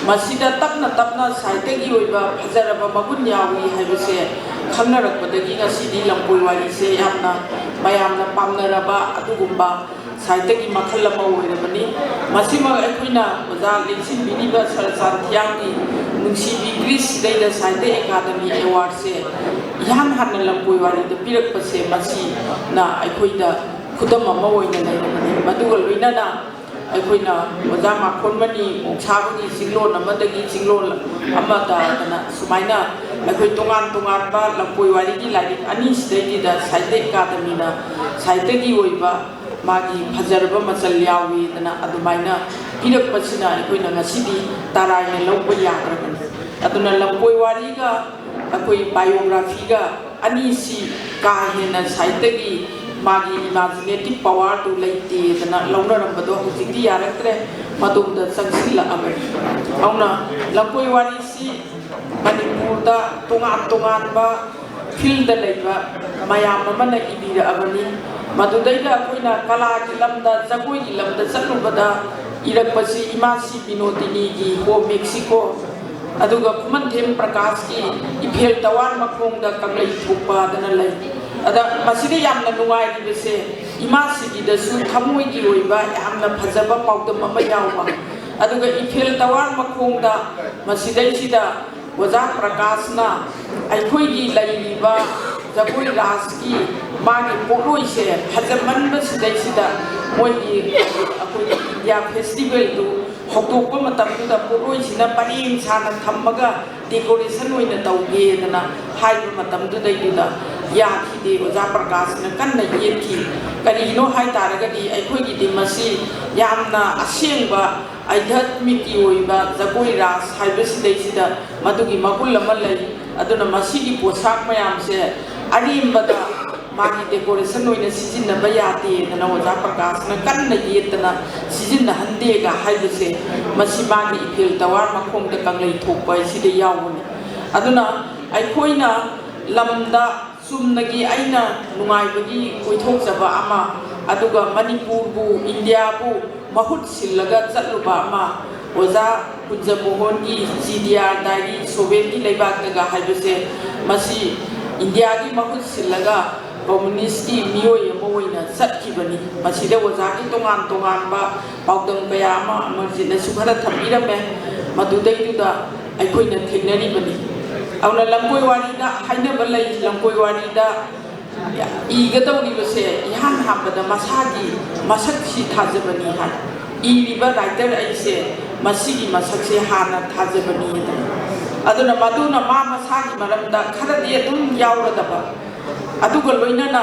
ꯃꯁꯤꯗ ꯇꯞꯅ ꯇꯞꯅ ꯁꯥꯍꯤꯇ꯭ꯌꯒꯤ ꯑꯣꯏꯕ ꯐꯖꯔꯕ ꯃꯒꯨꯟ ꯌꯥꯎꯏ ꯍꯥꯏꯕꯁꯦ ꯈꯪꯅꯔꯛꯄꯗꯒꯤ ꯉꯁꯤꯗꯤ ꯂꯝꯀꯣꯏ ꯋꯥꯔꯤꯁꯦ ꯌꯥꯝꯅ ꯃꯌꯥꯝꯅ ꯄꯥꯝꯅꯔꯕ ꯑꯗꯨꯒꯨꯝꯕ ꯁꯥꯍꯤꯇ꯭ꯌꯒꯤ ꯃꯈꯜ ꯑꯃ ꯑꯣꯏꯔꯕꯅꯤ꯫ ꯃꯁꯤꯃꯛ ꯑꯩꯈꯣꯏꯅ ꯑꯣꯖꯥ ꯂꯦꯡꯁꯤꯟꯕꯤꯔꯤꯕ ꯁꯔꯆꯥꯟ ꯊꯤꯌꯥꯝꯒꯤ ꯅꯨꯡꯁꯤꯕꯤ ꯒ꯭ꯔꯤꯁ ꯁꯤꯗꯩꯗ ꯁꯥꯍꯤꯇ꯭ꯌ ꯑꯦꯀꯥꯗꯃꯤ ꯑꯦꯋꯥꯔꯗꯁꯦ ꯏꯍꯥꯟ ꯍꯥꯟꯅ ꯂꯝꯀꯣꯏ ꯋꯥꯔꯤꯗ ꯄꯤꯔꯛꯄꯁꯦ ꯃꯁꯤꯅ ꯑꯩꯈꯣꯏꯗ ꯈꯨꯗꯝ ꯑꯃ ꯑꯣꯏꯅ ꯂꯩꯔꯕꯅꯤ꯫ ꯃꯗꯨꯒ ꯂꯣꯏꯅꯅ ꯑꯩꯈꯣꯏꯅ ꯑꯣꯖꯥ ꯃꯥꯈꯣꯟꯃꯅꯤ ꯃꯣꯡꯁꯥꯕꯒꯤ ꯆꯤꯡꯂꯣꯟ ꯑꯃꯗꯒꯤ ꯆꯤꯡꯂꯣꯟ ꯑꯃꯗ ꯍꯥꯏꯗꯅ ꯁꯨꯃꯥꯏꯅ ꯑꯩꯈꯣꯏ ꯇꯣꯉꯥꯟ ꯇꯣꯉꯥꯟꯕ ꯂꯝꯀꯣꯏ ꯋꯥꯔꯤꯒꯤ ꯂꯥꯏꯔꯤꯛ ꯑꯅꯤꯁꯤꯗꯩꯗꯨꯗ ꯁꯥꯍꯤꯇ꯭ꯌ ꯑꯀꯥꯗꯃꯤꯅ ꯁꯥꯍꯤꯇ꯭ꯌꯒꯤ ꯑꯣꯏꯕ ꯃꯥꯒꯤ ꯐꯖꯔꯕ ꯃꯆꯜ ꯌꯥꯎꯏꯗꯅ ꯑꯗꯨꯃꯥꯏꯅ ꯄꯤꯔꯛꯄꯁꯤꯅ ꯑꯩꯈꯣꯏꯅ ꯉꯁꯤꯗꯤ ꯇꯔꯥꯏꯅ ꯂꯧꯕ ꯌꯥꯗ꯭ꯔꯕꯅꯤ꯫ ꯑꯗꯨꯅ ꯂꯝꯀꯣꯏ ꯋꯥꯔꯤꯒ ꯑꯩꯈꯣꯏ ꯕꯥꯏꯑꯣꯒ꯭ꯔꯥꯐꯤꯒ ꯑꯅꯤꯁꯤ ꯀꯥ ꯍꯦꯟꯅ ꯁꯥꯍꯤꯇ꯭ꯌꯒꯤ ꯃꯥꯒꯤ ꯏꯃꯥꯖꯤꯅꯦꯇꯤꯚ ꯄꯋꯥꯔꯗꯨ ꯂꯩꯇꯦꯗꯅ ꯂꯧꯅꯔꯝꯕꯗꯣ ꯍꯧꯖꯤꯛꯇꯤ ꯌꯥꯔꯛꯇ꯭ꯔꯦ, ꯃꯇꯨꯡꯗ ꯆꯪꯁꯤꯜꯂꯛꯑꯕꯅꯤ꯫ ꯑꯗꯨꯅ ꯂꯝꯀꯣꯏ ꯋꯥꯔꯤꯁꯤ ꯃꯅꯤꯄꯨꯔꯗ ꯇꯣꯉꯥꯟ ꯇꯣꯉꯥꯟꯕ ꯐꯤꯜꯗ ꯂꯩꯕ ꯃꯌꯥꯝ ꯑꯃꯅ ꯏꯕꯤꯔꯛꯑꯕꯅꯤ꯫ ꯃꯗꯨꯗꯩꯗ ꯑꯩꯈꯣꯏꯅ ꯀꯂꯥꯒꯤ ꯂꯝꯗ, ꯖꯒꯣꯏꯒꯤ ꯂꯝꯗ ꯆꯠꯂꯨꯕꯗ ꯏꯔꯛꯄꯁꯤ ꯏꯃꯥꯁꯤ ꯕꯤꯅꯣꯗꯤꯅꯤꯒꯤ ꯍꯣꯝ ꯃꯦꯛꯁꯤꯀꯣ, ꯑꯗꯨꯒ ꯈꯨꯃꯟꯊꯦꯝ ꯄ꯭ꯔꯀꯥꯁꯀꯤ ꯏꯐꯦꯜ ꯇꯋꯥꯔ ꯃꯈꯣꯡꯗ ꯀꯪꯂꯩ ꯊꯣꯛꯄꯗꯅ ꯂꯩ꯫ ꯑꯗ ꯃꯁꯤꯗ ꯌꯥꯝꯅ ꯅꯨꯡꯉꯥꯏꯔꯤꯕꯁꯦ, ꯏꯃꯥ ꯁꯤꯕꯤꯗꯁꯨ ꯊꯃꯣꯏꯒꯤ ꯑꯣꯏꯕ ꯌꯥꯝꯅ ꯐꯖꯕ ꯄꯥꯎꯗꯝ ꯑꯃ ꯌꯥꯎꯕ, ꯑꯗꯨꯒ ꯏꯐꯦꯜ ꯇꯋꯥꯔ ꯃꯈꯣꯡꯗ ꯃꯁꯤꯗꯩꯁꯤꯗ ꯑꯣꯖꯥ ꯄ꯭ꯔꯀꯥꯁꯅ ꯑꯩꯈꯣꯏꯒꯤ ꯂꯩꯔꯤꯕ ꯖꯒꯣꯏ ꯔꯥꯁꯀꯤ ꯃꯥꯒꯤ ꯄꯣꯠꯂꯣꯏꯁꯦ ꯐꯖꯃꯟꯕꯁꯤꯗꯩꯁꯤꯗ ꯃꯣꯏꯒꯤ ꯑꯩꯈꯣꯏꯒꯤ ꯏꯟꯗꯤꯌꯥ ꯐꯦꯁꯇꯤꯚꯦꯜꯗꯨ ꯍꯧꯗꯣꯛꯄ ꯃꯇꯝꯗꯨꯗ ꯄꯣꯠꯂꯣꯏꯁꯤꯅ ꯄꯔꯦꯡ ꯁꯥꯅ ꯊꯝꯃꯒ ꯗꯦꯀꯣꯔꯦꯁꯟ ꯑꯣꯏꯅ ꯇꯧꯒꯦꯗꯅ ꯍꯥꯏꯕ ꯃꯇꯝꯗꯨꯗꯩꯗꯨꯗ ꯌꯥꯈꯤꯗꯦ꯫ ꯑꯣꯖꯥ ꯄ꯭ꯔꯀꯥꯁꯅ ꯀꯟꯅ ꯌꯦꯠꯈꯤ꯫ ꯀꯔꯤꯒꯤꯅꯣ ꯍꯥꯏ ꯇꯥꯔꯒꯗꯤ ꯑꯩꯈꯣꯏꯒꯤꯗꯤ ꯃꯁꯤ ꯌꯥꯝꯅ ꯑꯁꯦꯡꯕ ꯑꯙ꯭ꯌꯥꯠꯃꯤꯛꯀꯤ ꯑꯣꯏꯕ ꯖꯒꯣꯏ ꯔꯥꯁ ꯍꯥꯏꯕꯁꯤꯗꯩꯁꯤꯗ ꯃꯗꯨꯒꯤ ꯃꯒꯨꯟ ꯑꯃ ꯂꯩ꯫ ꯑꯗꯨꯅ ꯃꯁꯤꯒꯤ ꯄꯣꯠꯁꯥꯛ ꯃꯌꯥꯝꯁꯦ ꯑꯔꯦꯝꯕꯗ ꯃꯥꯒꯤ ꯗꯦꯀꯣꯔꯦꯁꯟ ꯑꯣꯏꯅ ꯁꯤꯖꯤꯟꯅꯕ ꯌꯥꯗꯦꯗꯅ ꯑꯣꯖꯥ ꯄ꯭ꯔꯀꯥꯁꯅ ꯀꯟꯅ ꯌꯦꯠꯇꯅ ꯁꯤꯖꯤꯟꯅꯍꯟꯗꯦꯒ ꯍꯥꯏꯕꯁꯦ ꯃꯁꯤ ꯃꯥꯒꯤ ꯏꯐꯦꯜ ꯇꯋꯥꯔ ꯃꯈꯣꯡꯗ ꯀꯪꯂꯩ ꯊꯣꯛꯄ ꯍꯥꯏꯁꯤꯗ ꯌꯥꯎꯕꯅꯤ꯫ ꯑꯗꯨꯅ ꯑꯩꯈꯣꯏꯅ ꯂꯝꯗ ꯆꯨꯝꯅꯒꯤ ꯑꯩꯅ ꯅꯨꯡꯉꯥꯏꯕꯒꯤ ꯀꯣꯏꯊꯣꯛꯆꯕ ꯑꯃ, ꯑꯗꯨꯒ ꯃꯅꯤꯄꯨꯔꯕꯨ, ꯏꯟꯗꯤꯌꯥꯕꯨ ꯃꯍꯨꯠ ꯁꯤꯜꯂꯒ ꯆꯠꯂꯨꯕ ꯑꯃ, ꯑꯣꯖꯥ ꯀꯨꯟꯖꯃꯣꯍꯟꯒꯤ ꯖꯤ ꯗꯤ ꯑꯥꯔ ꯗꯥꯏꯔꯤ, ꯁꯣꯚꯤꯌꯦꯠꯀꯤ ꯂꯩꯕꯥꯛꯇꯒ ꯍꯥꯏꯕꯁꯦ, ꯃꯁꯤ ꯏꯟꯗꯤꯌꯥꯒꯤ ꯃꯍꯨꯠ ꯁꯤꯜꯂꯒ ꯀꯝꯃꯨꯅꯤꯁ꯭ꯠꯀꯤ ꯃꯤꯑꯣꯏ ꯑꯃ ꯑꯣꯏꯅ ꯆꯠꯈꯤꯕꯅꯤ꯫ ꯃꯁꯤꯗ ꯑꯣꯖꯥꯒꯤ ꯇꯣꯉꯥꯟ ꯇꯣꯉꯥꯟꯕ ꯄꯥꯎꯗꯝ ꯀꯌꯥ ꯑꯃ ꯑꯃꯔꯖꯤꯠꯅꯁꯨ ꯈꯔ ꯊꯝꯕꯤꯔꯝꯃꯦ, ꯃꯗꯨꯗꯩꯗꯨꯗ ꯑꯩꯈꯣꯏꯅ ꯊꯦꯡꯅꯔꯤꯕꯅꯤ꯫ ꯑꯗꯨꯅ ꯂꯝꯀꯣꯏ ꯋꯥꯔꯤꯗ ꯍꯥꯏꯅꯕ ꯂꯩ, ꯂꯝꯀꯣꯏ ꯋꯥꯔꯤꯗ ꯏꯒꯗꯧꯔꯤꯕꯁꯦ ꯏꯍꯥꯟ ꯍꯥꯟꯕꯗ ꯃꯁꯥꯒꯤ ꯃꯁꯛꯁꯤ ꯊꯥꯖꯕꯅꯤ ꯍꯥꯏ꯫ ꯏꯔꯤꯕ ꯔꯥꯏꯇꯔ ꯑꯩꯁꯦ ꯃꯁꯤꯒꯤ ꯃꯁꯛꯁꯦ ꯍꯥꯟꯅ ꯊꯥꯖꯕꯅꯤ ꯍꯥꯏꯗꯅ꯫ ꯑꯗꯨꯅ ꯃꯗꯨꯅ ꯃꯥ ꯃꯁꯥꯒꯤ ꯃꯔꯝꯗ ꯈꯔꯗꯤ ꯑꯗꯨꯝ ꯌꯥꯎꯔꯗꯕ, ꯑꯗꯨꯒ ꯂꯣꯏꯅꯅ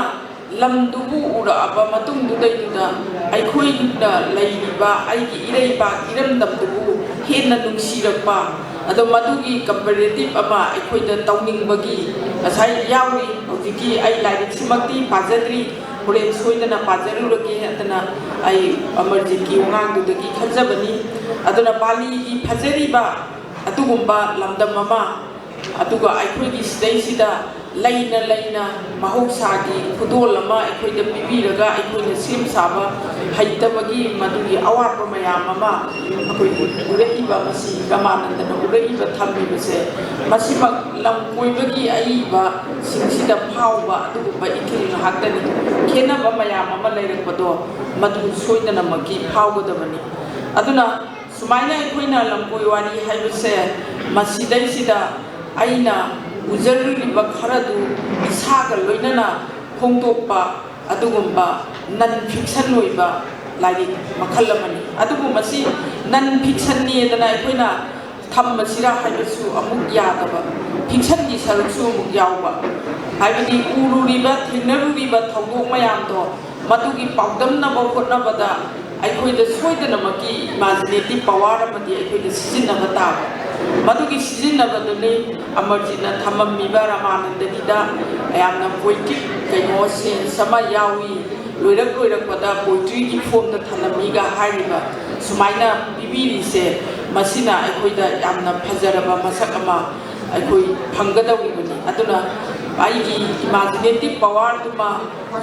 ꯂꯝꯗꯨꯕꯨ ꯎꯔꯛꯑꯕ ꯃꯇꯨꯡꯗꯨꯗꯩꯗꯨꯗ ꯑꯩꯈꯣꯏꯅ ꯂꯩꯔꯤꯕ ꯑꯩꯒꯤ ꯏꯔꯩꯕꯥꯛ ꯏꯔꯝꯗꯝꯗꯨꯕꯨ ꯍꯦꯟꯅ ꯅꯨꯡꯁꯤꯔꯛꯄ, ꯑꯗꯣ ꯃꯗꯨꯒꯤ ꯀꯝꯄꯦꯔꯦꯇꯤꯞ ꯑꯃ ꯑꯩꯈꯣꯏꯗ ꯇꯧꯅꯤꯡꯕꯒꯤ ꯉꯁꯥꯏ ꯌꯥꯎꯔꯤ꯫ ꯍꯧꯖꯤꯛꯀꯤ ꯑꯩ ꯂꯥꯏꯔꯤꯛꯁꯤꯃꯛꯇꯤ ꯄꯥꯖꯗ꯭ꯔꯤ, ꯍꯣꯔꯦꯟ ꯁꯣꯏꯗꯅ ꯄꯥꯖꯔꯨꯔꯒꯦ ꯍꯥꯏꯗꯅ ꯑꯩ ꯑꯃꯔꯖꯤꯠꯀꯤ ꯋꯥꯉꯥꯡꯗꯨꯗꯒꯤ ꯈꯟꯖꯕꯅꯤ꯫ ꯑꯗꯨꯅ ꯕꯥꯂꯤꯒꯤ ꯐꯖꯔꯤꯕ ꯑꯗꯨꯒꯨꯝꯕ ꯂꯝꯗꯝ ꯑꯃ, ꯑꯗꯨꯒ ꯑꯩꯈꯣꯏꯒꯤ ꯁꯤꯗꯩꯁꯤꯗ ꯂꯩꯅ ꯂꯩꯅ ꯃꯍꯧꯁꯥꯒꯤ ꯈꯨꯗꯣꯜ ꯑꯃ ꯑꯩꯈꯣꯏꯗ ꯄꯤꯕꯤꯔꯒ ꯑꯩꯈꯣꯏꯅ ꯁꯦꯝ ꯁꯥꯕ ꯍꯩꯇꯕꯒꯤ ꯃꯗꯨꯒꯤ ꯑꯋꯥꯠꯄ ꯃꯌꯥꯝ ꯑꯃ ꯑꯩꯈꯣꯏ ꯎꯔꯛꯏꯕ, ꯃꯁꯤ ꯔꯃꯥꯅꯟꯗꯅ ꯎꯔꯛꯏꯕ ꯊꯝꯃꯤꯕꯁꯦ, ꯃꯁꯤꯃꯛ ꯂꯝ ꯀꯣꯏꯕꯒꯤ ꯑꯏꯕꯁꯤꯡꯁꯤꯗ ꯐꯥꯎꯕ ꯑꯗꯨꯒꯨꯝꯕ ꯏꯊꯤꯜ ꯉꯥꯛꯇꯅꯤ꯫ ꯈꯦꯠꯅꯕ ꯃꯌꯥꯝ ꯑꯃ ꯂꯩꯔꯛꯄꯗꯣ ꯃꯗꯨ ꯁꯣꯏꯗꯅꯃꯛꯀꯤ ꯐꯥꯎꯒꯗꯕꯅꯤ꯫ ꯑꯗꯨꯅ ꯁꯨꯃꯥꯏꯅ ꯑꯩꯈꯣꯏꯅ ꯂꯝꯀꯣꯏ ꯋꯥꯔꯤ ꯍꯥꯏꯕꯁꯦ ꯃꯁꯤꯗꯩꯁꯤꯗ ꯑꯩꯅ ꯎꯖꯔꯨꯔꯤꯕ ꯈꯔꯗꯨ ꯏꯁꯥꯒ ꯂꯣꯏꯅꯅ ꯐꯣꯡꯗꯣꯛꯄ ꯑꯗꯨꯒꯨꯝꯕ ꯅꯟ ꯐꯤꯛꯁꯟ ꯑꯣꯏꯕ ꯂꯥꯏꯔꯤꯛ ꯃꯈꯜ ꯑꯃꯅꯤ꯫ ꯑꯗꯨꯕꯨ ꯃꯁꯤ ꯅꯟ ꯐꯤꯛꯁꯟꯅꯦꯗꯅ ꯑꯩꯈꯣꯏꯅ ꯊꯝꯕꯁꯤꯔꯥ ꯍꯥꯏꯕꯁꯨ ꯑꯃꯨꯛ ꯌꯥꯗꯕ, ꯐꯤꯛꯁꯟꯒꯤ ꯁꯔꯨꯛꯁꯨ ꯑꯃꯨꯛ ꯌꯥꯎꯕ, ꯍꯥꯏꯕꯗꯤ ꯎꯔꯨꯔꯤꯕ ꯊꯦꯡꯅꯔꯨꯔꯤꯕ ꯊꯧꯗꯣꯛ ꯃꯌꯥꯝꯗꯣ ꯃꯗꯨꯒꯤ ꯄꯥꯎꯗꯝꯅꯕ ꯍꯣꯠꯅꯕꯗ ꯑꯩꯈꯣꯏꯗ ꯁꯣꯏꯗꯅꯃꯛꯀꯤ ꯏꯃꯥꯖꯤꯅꯦꯇꯤꯞ ꯄꯋꯥꯔ ꯑꯃꯗꯤ ꯑꯩꯈꯣꯏꯗ ꯁꯤꯖꯤꯟꯅꯕ ꯇꯥꯕ꯫ ꯃꯗꯨꯒꯤ ꯁꯤꯖꯤꯟꯅꯕꯗꯨꯅꯤ ꯑꯃꯔꯖꯤꯠꯅ ꯊꯝꯃꯝꯃꯤꯕ ꯔꯃꯥꯅꯟꯗꯒꯤꯗ ꯌꯥꯝꯅ ꯄꯣꯏꯇ꯭ꯔꯤꯛ ꯀꯩꯅꯣ ꯁꯦꯟꯁ ꯑꯃ ꯌꯥꯎꯏ, ꯂꯣꯏꯔꯛ ꯂꯣꯏꯔꯛꯄꯗ ꯄꯣꯏꯇ꯭ꯔꯤꯒꯤ ꯐꯣꯝꯗ ꯊꯝꯂꯝꯃꯤꯒ ꯍꯥꯏꯔꯤꯕ ꯁꯨꯃꯥꯏꯅ ꯄꯤꯕꯤꯔꯤꯁꯦ, ꯃꯁꯤꯅ ꯑꯩꯈꯣꯏꯗ ꯌꯥꯝꯅ ꯐꯖꯔꯕ ꯃꯁꯛ ꯑꯃ ꯑꯩꯈꯣꯏ ꯐꯪꯒꯗꯧꯔꯤꯕꯅꯤ꯫ ꯑꯗꯨꯅ ꯑꯩꯒꯤ ꯏꯃꯥꯖꯤꯅꯦꯇꯤꯞ ꯄꯋꯥꯔꯗꯨꯃ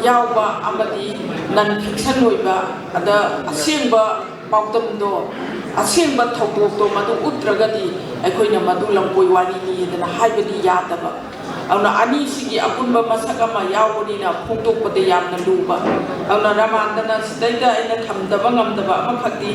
ꯌꯥꯎꯕ ꯑꯃꯗꯤ ꯅꯟ ꯐꯤꯛꯁꯟ ꯑꯣꯏꯕ, ꯑꯗ ꯑꯁꯦꯡꯕ ꯄꯥꯎꯗꯝꯗꯣ, ꯑꯁꯦꯡꯕ ꯊꯧꯗꯣꯛꯇꯣ ꯃꯗꯨ ꯎꯠꯇ꯭ꯔꯒꯗꯤ ꯑꯩꯈꯣꯏꯅ ꯃꯗꯨ ꯂꯝꯀꯣꯏ ꯋꯥꯔꯤꯅꯤ ꯍꯥꯏꯗꯅ ꯍꯥꯏꯕꯗꯤ ꯌꯥꯗꯕ꯫ ꯑꯗꯨꯅ ꯑꯅꯤꯁꯤꯒꯤ ꯑꯄꯨꯟꯕ ꯃꯁꯛ ꯑꯃ ꯌꯥꯎꯕꯅꯤꯅ ꯐꯣꯡꯗꯣꯛꯄꯗ ꯌꯥꯝꯅ ꯂꯨꯕ꯫ ꯑꯗꯨꯅ ꯔꯃꯥꯟꯗꯅ ꯁꯤꯗꯩꯗ ꯑꯩꯅ ꯊꯝꯗꯕ ꯉꯝꯗꯕ ꯑꯃꯈꯛꯇꯤ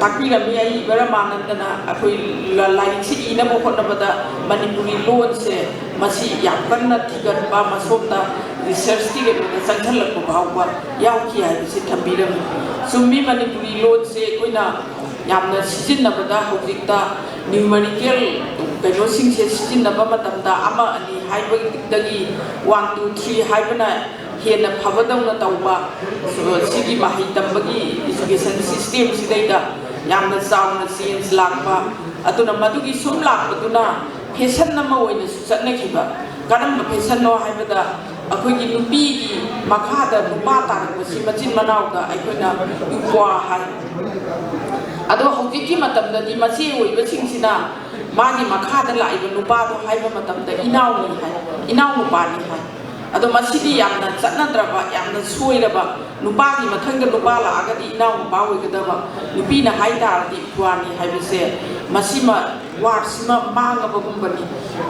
ꯇꯥꯛꯄꯤꯔꯝꯃꯤ꯫ ꯑꯏꯕ ꯔꯃꯥꯅꯟꯗꯅ ꯑꯩꯈꯣꯏ ꯂ-, ꯂꯥꯏꯔꯤꯛꯁꯤ ꯏꯅꯕ ꯍꯣꯠꯅꯕꯗ ꯃꯅꯤꯄꯨꯔꯤ ꯂꯣꯟꯁꯦ ꯃꯁꯤ ꯌꯥꯝ ꯀꯟꯅ ꯊꯤꯒꯠꯄ, ꯃꯁꯣꯝꯗ ꯔꯤꯁꯔꯁꯀꯤ ꯀꯩꯅꯣꯗ ꯆꯪꯁꯤꯜꯂꯛꯄ ꯐꯥꯎꯕ ꯌꯥꯎꯈꯤ ꯍꯥꯏꯕꯁꯤ ꯊꯝꯕꯤꯔꯝꯃꯤ꯫ ꯆꯨꯝꯃꯤ, ꯃꯅꯤꯄꯨꯔꯤ ꯂꯣꯟꯁꯦ ꯑꯩꯈꯣꯏꯅ ꯌꯥꯝꯅ ꯁꯤꯖꯤꯟꯅꯕꯗ ꯍꯧꯖꯤꯛꯇ ꯅ꯭ꯌꯨꯃꯔꯤꯀꯦꯜ ꯀꯩꯅꯣꯁꯤꯡꯁꯦ ꯁꯤꯖꯤꯟꯅꯕ ꯃꯇꯝꯗ ꯑꯃ ꯑꯅꯤ ꯍꯥꯏꯕꯗꯒꯤ one two three ꯍꯥꯏꯕꯅ ꯍꯦꯟꯅ ꯐꯕꯗꯧꯅ ꯇꯧꯕ, ꯁꯤꯒꯤ ꯃꯍꯩ ꯇꯝꯕꯒꯤ education system ꯁꯤꯗꯩꯗ ꯌꯥꯝꯅ ꯆꯥꯎꯅ change ꯂꯥꯛꯄ꯫ ꯑꯗꯨꯅ ꯃꯗꯨꯒꯤ ꯁꯨꯝ ꯂꯥꯛꯄꯗꯨꯅ fashion ꯑꯃ ꯑꯣꯏꯅꯁꯨ ꯆꯠꯅꯈꯤꯕ꯫ ꯀꯔꯝꯕ fashion ꯅꯣ ꯍꯥꯏꯕꯗ, ꯑꯩꯈꯣꯏꯒꯤ ꯅꯨꯄꯤꯒꯤ ꯃꯈꯥꯗ ꯅꯨꯄꯥ ꯇꯥꯔꯛꯄꯁꯤ ꯃꯆꯤꯟ ꯃꯅꯥꯎꯗ ꯑꯩꯈꯣꯏꯅ ꯅꯨꯄꯥ ꯍꯥꯏ꯫ ꯑꯗꯣ ꯍꯧꯖꯤꯛꯀꯤ ꯃꯇꯝꯗꯗꯤ ꯃꯆꯦ ꯑꯣꯏꯕꯁꯤꯡꯁꯤꯅ ꯃꯥꯒꯤ ꯃꯈꯥꯗ ꯂꯥꯛꯏꯕ ꯅꯨꯄꯥꯗꯣ ꯍꯥꯏꯕ ꯃꯇꯝꯗ ꯏꯅꯥꯎꯅꯤ ꯍꯥꯏ, ꯏꯅꯥꯎꯅꯨꯄꯥꯅꯤ ꯍꯥꯏ꯫ ꯑꯗꯣ ꯃꯁꯤꯗꯤ ꯌꯥꯝꯅ ꯆꯠꯅꯗ꯭ꯔꯕ, ꯌꯥꯝꯅ ꯁꯣꯏꯔꯕ, ꯅꯨꯄꯥꯒꯤ ꯃꯊꯪꯗ ꯅꯨꯄꯥ ꯂꯥꯛꯑꯒꯗꯤ ꯏꯅꯥꯎꯅꯨꯄꯥ ꯑꯣꯏꯒꯗꯕ, ꯅꯨꯄꯤꯅ ꯍꯥꯏ ꯇꯥꯔꯗꯤ ꯏꯄ꯭ꯋꯥꯅꯤ ꯍꯥꯏꯕꯁꯦ, ꯃꯁꯤꯃ, word ꯁꯤꯃ ꯃꯥꯡꯉꯕꯒꯨꯝꯕꯅꯤ꯫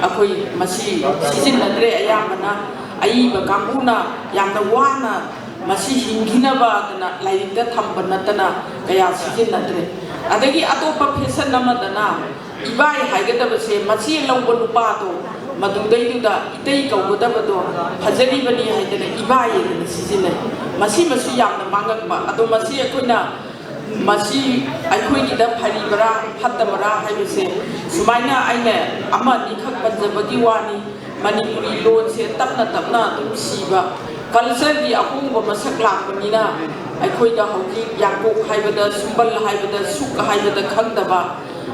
ꯑꯩꯈꯣꯏ ꯃꯁꯤ ꯁꯤꯖꯤꯟꯅꯗ꯭ꯔꯦ꯫ ꯑꯌꯥꯝꯕꯅ ꯑꯏꯕ ꯀꯥꯡꯕꯨꯅ ꯌꯥꯝꯅ ꯋꯥꯅ ꯃꯁꯤ ꯍꯤꯡꯈꯤꯅꯕꯗꯅ ꯂꯥꯏꯔꯤꯛꯇ ꯊꯝꯕ ꯅꯠꯇꯅ ꯀꯌꯥ ꯁꯤꯖꯤꯟꯅꯗ꯭ꯔꯦ꯫ ꯑꯗꯒꯤ ꯑꯇꯣꯞꯄ fashion ꯑꯃꯗꯅ ꯏꯕꯥꯏ ꯍꯥꯏꯒꯗꯕꯁꯦ ꯃꯆꯦ ꯂꯧꯕ ꯅꯨꯄꯥꯗꯣ, ꯃꯗꯨꯗꯩꯗꯨꯗ ꯏꯇꯩ ꯀꯧꯒꯗꯕꯗꯣ ꯐꯖꯔꯤꯕꯅꯤ ꯍꯥꯏꯗꯅ ꯏꯕꯥꯏ ꯍꯥꯏꯗꯅ ꯁꯤꯖꯤꯟꯅꯩ꯫ ꯃꯁꯤꯃꯁꯨ ꯌꯥꯝꯅ ꯃꯥꯡꯉꯛꯄ꯫ ꯑꯗꯣ ꯃꯁꯤ ꯑꯩꯈꯣꯏꯅ, ꯃꯁꯤ ꯑꯩꯈꯣꯏꯒꯤꯗ ꯐꯔꯤꯕꯔꯥ ꯐꯠꯇꯕꯔꯥ ꯍꯥꯏꯕꯁꯦ ꯁꯨꯃꯥꯏꯅ ꯑꯩꯅ ꯑꯃ ꯑꯅꯤꯈꯛ ꯄꯟꯖꯕꯒꯤ ꯋꯥꯅꯤ꯫ ꯃꯅꯤꯄꯨꯔꯤ ꯂꯣꯟꯁꯦ ꯇꯞꯅ ꯇꯞꯅ ꯑꯗꯨꯝ ꯁꯤꯕ, culture ꯒꯤ ꯑꯍꯣꯡꯕ ꯃꯁꯛ ꯂꯥꯛꯄꯅꯤꯅ ꯑꯩꯈꯣꯏꯗ ꯍꯧꯖꯤꯛ ꯌꯥꯡꯀꯣꯛ ꯍꯥꯏꯕꯗ, ꯁꯨꯝꯕꯜ ꯍꯥꯏꯕꯗ, ꯁꯨꯛ ꯍꯥꯏꯕꯗ ꯈꯪꯗꯕ,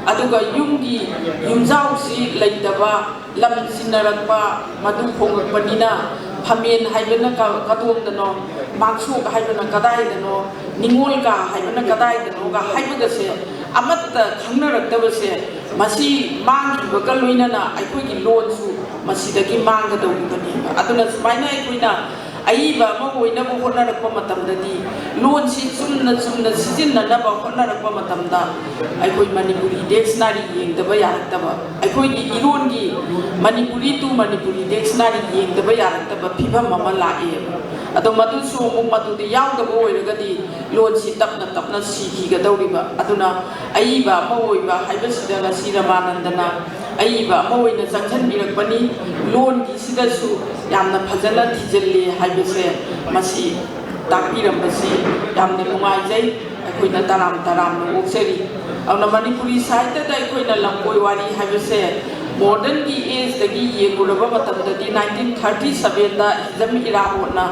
ꯑꯗꯨꯒ ꯌꯨꯝꯒꯤ ꯌꯨꯝꯖꯥꯎꯁꯤ ꯂꯩꯇꯕ, ꯂꯝ ꯁꯤꯟꯅꯔꯛꯄ, ꯃꯗꯨ ꯍꯣꯡꯂꯛꯄꯅꯤꯅ ꯐꯝꯃꯦꯟ ꯍꯥꯏꯕꯅ ꯀ-, ꯀꯗꯣꯝꯗꯅꯣ, ꯃꯥꯡꯁꯣꯛ ꯍꯥꯏꯕꯅ ꯀꯗꯥꯏꯗꯅꯣ, ꯅꯤꯉꯣꯜ ꯀꯥ ꯍꯥꯏꯕꯅ ꯀꯗꯥꯏꯗꯅꯣꯒ ꯍꯥꯏꯕꯒꯁꯦ ꯑꯃꯠꯇ ꯈꯪꯅꯔꯛꯇꯕꯁꯦ, ꯃꯁꯤ ꯃꯥꯡꯈꯤꯕꯒ ꯂꯣꯏꯅꯅ ꯑꯩꯈꯣꯏꯒꯤ ꯂꯣꯟꯁꯨ ꯃꯁꯤꯗꯒꯤ ꯃꯥꯡꯒꯗꯧꯔꯤꯕꯅꯦꯕ꯫ ꯑꯗꯨꯅ ꯁꯨꯃꯥꯏꯅ ꯑꯩꯈꯣꯏꯅ ꯑꯏꯕ ꯑꯃ ꯑꯣꯏꯅꯕ ꯍꯣꯠꯅꯔꯛꯄ ꯃꯇꯝꯗꯗꯤ, ꯂꯣꯟꯁꯤ ꯆꯨꯝꯅ ꯆꯨꯝꯅ ꯁꯤꯖꯤꯟꯅꯅꯕ ꯍꯣꯠꯅꯔꯛꯄ ꯃꯇꯝꯗ, ꯑꯩꯈꯣꯏ ꯃꯅꯤꯄꯨꯔꯤ dictionary ꯌꯦꯡꯗꯕ ꯌꯥꯔꯛꯇꯕ, ꯑꯩꯈꯣꯏꯒꯤ ꯏꯔꯣꯟꯒꯤ Manipuri to Manipuri dictionary ꯌꯦꯡꯗꯕ ꯌꯥꯔꯛꯇꯕ ꯐꯤꯕꯝ ꯑꯃ ꯂꯥꯛꯑꯦꯕ꯫ ꯑꯗꯣ ꯃꯗꯨꯁꯨ ꯑꯃꯨꯛ ꯃꯗꯨꯗ ꯌꯥꯎꯗꯕ ꯑꯣꯏꯔꯒꯗꯤ ꯂꯣꯟꯁꯤ ꯇꯞꯅ ꯇꯞꯅ ꯁꯤꯈꯤꯒꯗꯧꯔꯤꯕ꯫ ꯑꯗꯨꯅ ꯑꯏꯕ ꯑꯃ ꯑꯣꯏꯕ ꯍꯥꯏꯕꯁꯤꯗ ꯉꯁꯤ ꯔꯃꯥꯅꯟꯗꯅ ꯑꯏꯕ ꯑꯃ ꯑꯣꯏꯅ ꯆꯪꯁꯤꯟꯕꯤꯔꯛꯄꯅꯤ꯫ ꯂꯣꯟꯒꯤꯁꯤꯗꯁꯨ ꯌꯥꯝꯅ ꯐꯖꯅ ꯊꯤꯖꯤꯜꯂꯤ ꯍꯥꯏꯕꯁꯦ, ꯃꯁꯤ ꯇꯥꯛꯄꯤꯔꯝꯕꯁꯤ ꯌꯥꯝꯅ ꯅꯨꯡꯉꯥꯏꯖꯩ꯫ ꯑꯩꯈꯣꯏꯅ ꯇꯔꯥꯝ ꯇꯔꯥꯝꯅ ꯑꯣꯛꯆꯔꯤ꯫ ꯑꯗꯨꯅ ꯃꯅꯤꯄꯨꯔꯤ ꯁꯥꯍꯤꯇ꯭ꯌꯗ ꯑꯩꯈꯣꯏꯅ ꯂꯝꯀꯣꯏ ꯋꯥꯔꯤ ꯍꯥꯏꯕꯁꯦ modernꯒꯤ ageꯗꯒꯤ ꯌꯦꯡꯂꯨꯔꯕ ꯃꯇꯝꯗꯗꯤ nineteen thirty sevenꯗ ꯍꯤꯖꯝ ꯏꯔꯥꯕꯣꯠꯅ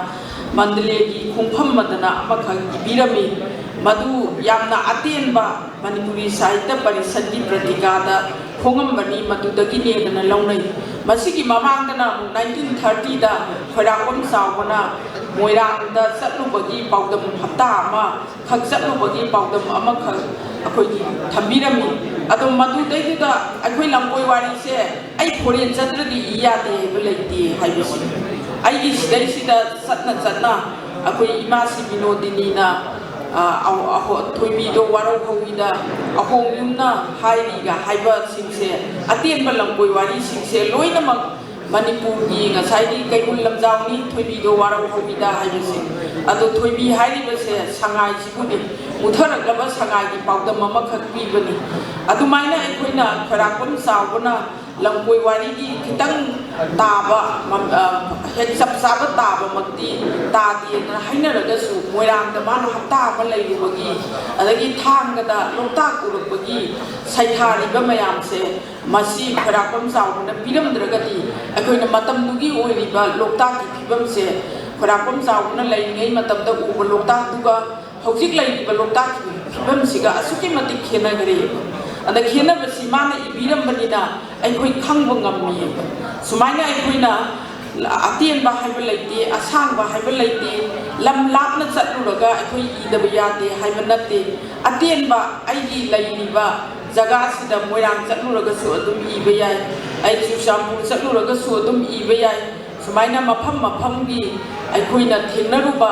ꯃꯟꯗꯂꯦꯒꯤ ꯈꯣꯡꯐꯝ ꯑꯗꯨꯅ ꯑꯃꯈꯛ ꯏꯕꯤꯔꯝꯃꯤ꯫ ꯃꯗꯨ ꯌꯥꯝꯅ ꯑꯇꯦꯟꯕ ꯃꯅꯤꯄꯨꯔꯤ ꯁꯥꯍꯤꯇ꯭ꯌ ꯄꯔꯤꯁꯠꯀꯤ ꯄ꯭ꯔꯇꯤꯀꯥꯗ ꯐꯣꯡꯉꯝꯕꯅꯤ, ꯃꯗꯨꯗꯒꯤꯅꯦꯗꯅ ꯂꯧꯅꯩ꯫ ꯃꯁꯤꯒꯤ ꯃꯃꯥꯡꯗꯅ ꯑꯃꯨꯛ nineteen thirtyꯗ ꯈ꯭ꯋꯥꯏꯔꯥꯛꯄꯝ ꯆꯥꯎꯕꯅ ꯃꯣꯏꯔꯥꯡꯗ ꯆꯠꯂꯨꯕꯒꯤ ꯄꯥꯎꯗꯝ, ꯍꯞꯇꯥ ꯑꯃ ꯈꯛ ꯆꯠꯂꯨꯕꯒꯤ ꯄꯥꯎꯗꯝ ꯑꯃꯈꯛ ꯑꯩꯈꯣꯏꯒꯤ ꯊꯝꯕꯤꯔꯝꯃꯤ꯫ ꯑꯗꯣ ꯃꯗꯨꯗꯩꯗꯨꯗ ꯑꯩꯈꯣꯏ ꯂꯝꯀꯣꯏ ꯋꯥꯔꯤꯁꯦ ꯑꯩ foreign ꯆꯠꯇ꯭ꯔꯗꯤ ꯏ ꯌꯥꯗꯦ ꯍꯥꯏꯕ ꯂꯩꯇꯦ ꯍꯥꯏꯕꯁꯤ, ꯑꯩꯒꯤ ꯁꯤꯗꯩꯁꯤꯗ ꯆꯠꯅ ꯆꯠꯅ ꯑꯩꯈꯣꯏ ꯏꯃꯥꯁꯤ ꯕꯤꯅꯣꯗꯤꯅꯤꯅ, ꯑ, ꯑꯍꯣ-, ꯊꯣꯏꯕꯤꯗꯣ ꯋꯥꯔꯧ ꯍꯧꯏꯗ, ꯑꯍꯣꯡ ꯌꯨꯝꯅ ꯍꯥꯏꯔꯤꯒ ꯍꯥꯏꯕꯁꯤꯡꯁꯦ, ꯑꯇꯦꯟꯕ ꯂꯝꯀꯣꯏ ꯋꯥꯔꯤꯁꯤꯡꯁꯦ ꯂꯣꯏꯅꯃꯛ ꯃꯅꯤꯄꯨꯔꯒꯤ ꯉꯁꯥꯏꯒꯤ ꯀꯩꯕꯨꯜ ꯂꯝꯖꯥꯎꯅꯤ, ꯊꯣꯏꯕꯤꯗꯣ ꯋꯥꯔꯧ ꯍꯧꯏꯗ ꯍꯥꯏꯕꯁꯦ꯫ ꯑꯗꯣ ꯊꯣꯏꯕꯤ ꯍꯥꯏꯔꯤꯕꯁꯦ ꯁꯉꯥꯏꯁꯤꯕꯨꯅꯤ, ꯃꯨꯊꯔꯛꯂꯕ ꯁꯉꯥꯏꯒꯤ ꯄꯥꯎꯗꯝ ꯑꯃꯈꯛ ꯄꯤꯕꯅꯤ꯫ ꯑꯗꯨꯃꯥꯏꯅ ꯑꯩꯈꯣꯏꯅ ꯈ꯭ꯋꯥꯏꯔꯥꯛꯄꯝ ꯆꯥꯎꯕꯅ ꯂꯝꯀꯣꯏ ꯋꯥꯔꯤꯒꯤ ꯈꯤꯇꯪ ꯇꯥꯕ, ꯃꯝ-, ꯑ, ꯍꯦꯛ ꯆꯞ ꯆꯥꯕ ꯇꯥꯕꯃꯛꯇꯤ ꯇꯥꯗꯦꯅ ꯍꯥꯏꯅꯔꯒꯁꯨ, ꯃꯣꯏꯔꯥꯡꯗ ꯃꯥꯅ ꯍꯞꯇꯥ ꯑꯃ ꯂꯩꯔꯨꯕꯒꯤ, ꯑꯗꯒꯤ ꯊꯥꯡꯒꯗ ꯂꯣꯛꯇꯥꯛ ꯎꯔꯛꯄꯒꯤ ꯁꯩꯊꯥꯔꯤꯕ ꯃꯌꯥꯝꯁꯦ, ꯃꯁꯤ ꯈ꯭ꯋꯥꯏꯔꯥꯛꯄꯝ ꯆꯥꯎꯕꯅ ꯄꯤꯔꯝꯗ꯭ꯔꯒꯗꯤ, ꯑꯩꯈꯣꯏꯅ ꯃꯇꯝꯗꯨꯒꯤ ꯑꯣꯏꯔꯤꯕ ꯂꯣꯛꯇꯥꯛꯀꯤ ꯐꯤꯕꯝꯁꯦ, ꯈ꯭ꯋꯥꯏꯔꯥꯛꯄꯝ ꯆꯥꯎꯕꯅ ꯂꯩꯔꯤꯉꯩ ꯃꯇꯝꯗ ꯎꯕ ꯂꯣꯛꯇꯥꯛꯇꯨꯒ ꯍꯧꯖꯤꯛ ꯂꯩꯔꯤꯕ ꯂꯣꯛꯇꯥꯛꯀꯤ ꯐꯤꯕꯝꯁꯤꯒ ꯑꯁꯨꯛꯀꯤ ꯃꯇꯤꯛ ꯈꯦꯠꯅꯈ꯭ꯔꯦꯕ꯫ ꯑꯗ ꯈꯦꯠꯅꯕꯁꯤ ꯃꯥꯅ ꯏꯕꯤꯔꯝꯕꯅꯤꯅ ꯑꯩꯈꯣꯏ ꯈꯪꯕ ꯉꯝꯃꯤꯑꯕ꯫ ꯁꯨꯃꯥꯏꯅ ꯑꯩꯈꯣꯏꯅ ꯑꯇꯦꯟꯕ ꯍꯥꯏꯕ ꯂꯩꯇꯦ, ꯑꯁꯥꯡꯕ ꯍꯥꯏꯕ ꯂꯩꯇꯦ, ꯂꯝ ꯂꯥꯞꯅ ꯆꯠꯂꯨꯔꯒ ꯑꯩꯈꯣꯏ ꯏꯗꯕ ꯌꯥꯗꯦ ꯍꯥꯏꯕ ꯅꯠꯇꯦ꯫ ꯑꯇꯦꯟꯕ ꯑꯩꯒꯤ ꯂꯩꯔꯤꯕ ꯖꯒꯥꯁꯤꯗ ꯃꯣꯏꯔꯥꯡ ꯆꯠꯂꯨꯔꯒꯁꯨ ꯑꯗꯨꯝ ꯏꯕ ꯌꯥꯏ, ꯑꯩ ꯆꯨꯔꯆꯥꯟꯄꯨꯔ ꯆꯠꯂꯨꯔꯒꯁꯨ ꯑꯗꯨꯝ ꯏꯕ ꯌꯥꯏ꯫ ꯁꯨꯃꯥꯏꯅ ꯃꯐꯝ ꯃꯐꯝꯒꯤ ꯑꯩꯈꯣꯏꯅ ꯊꯦꯡꯅꯔꯨꯕ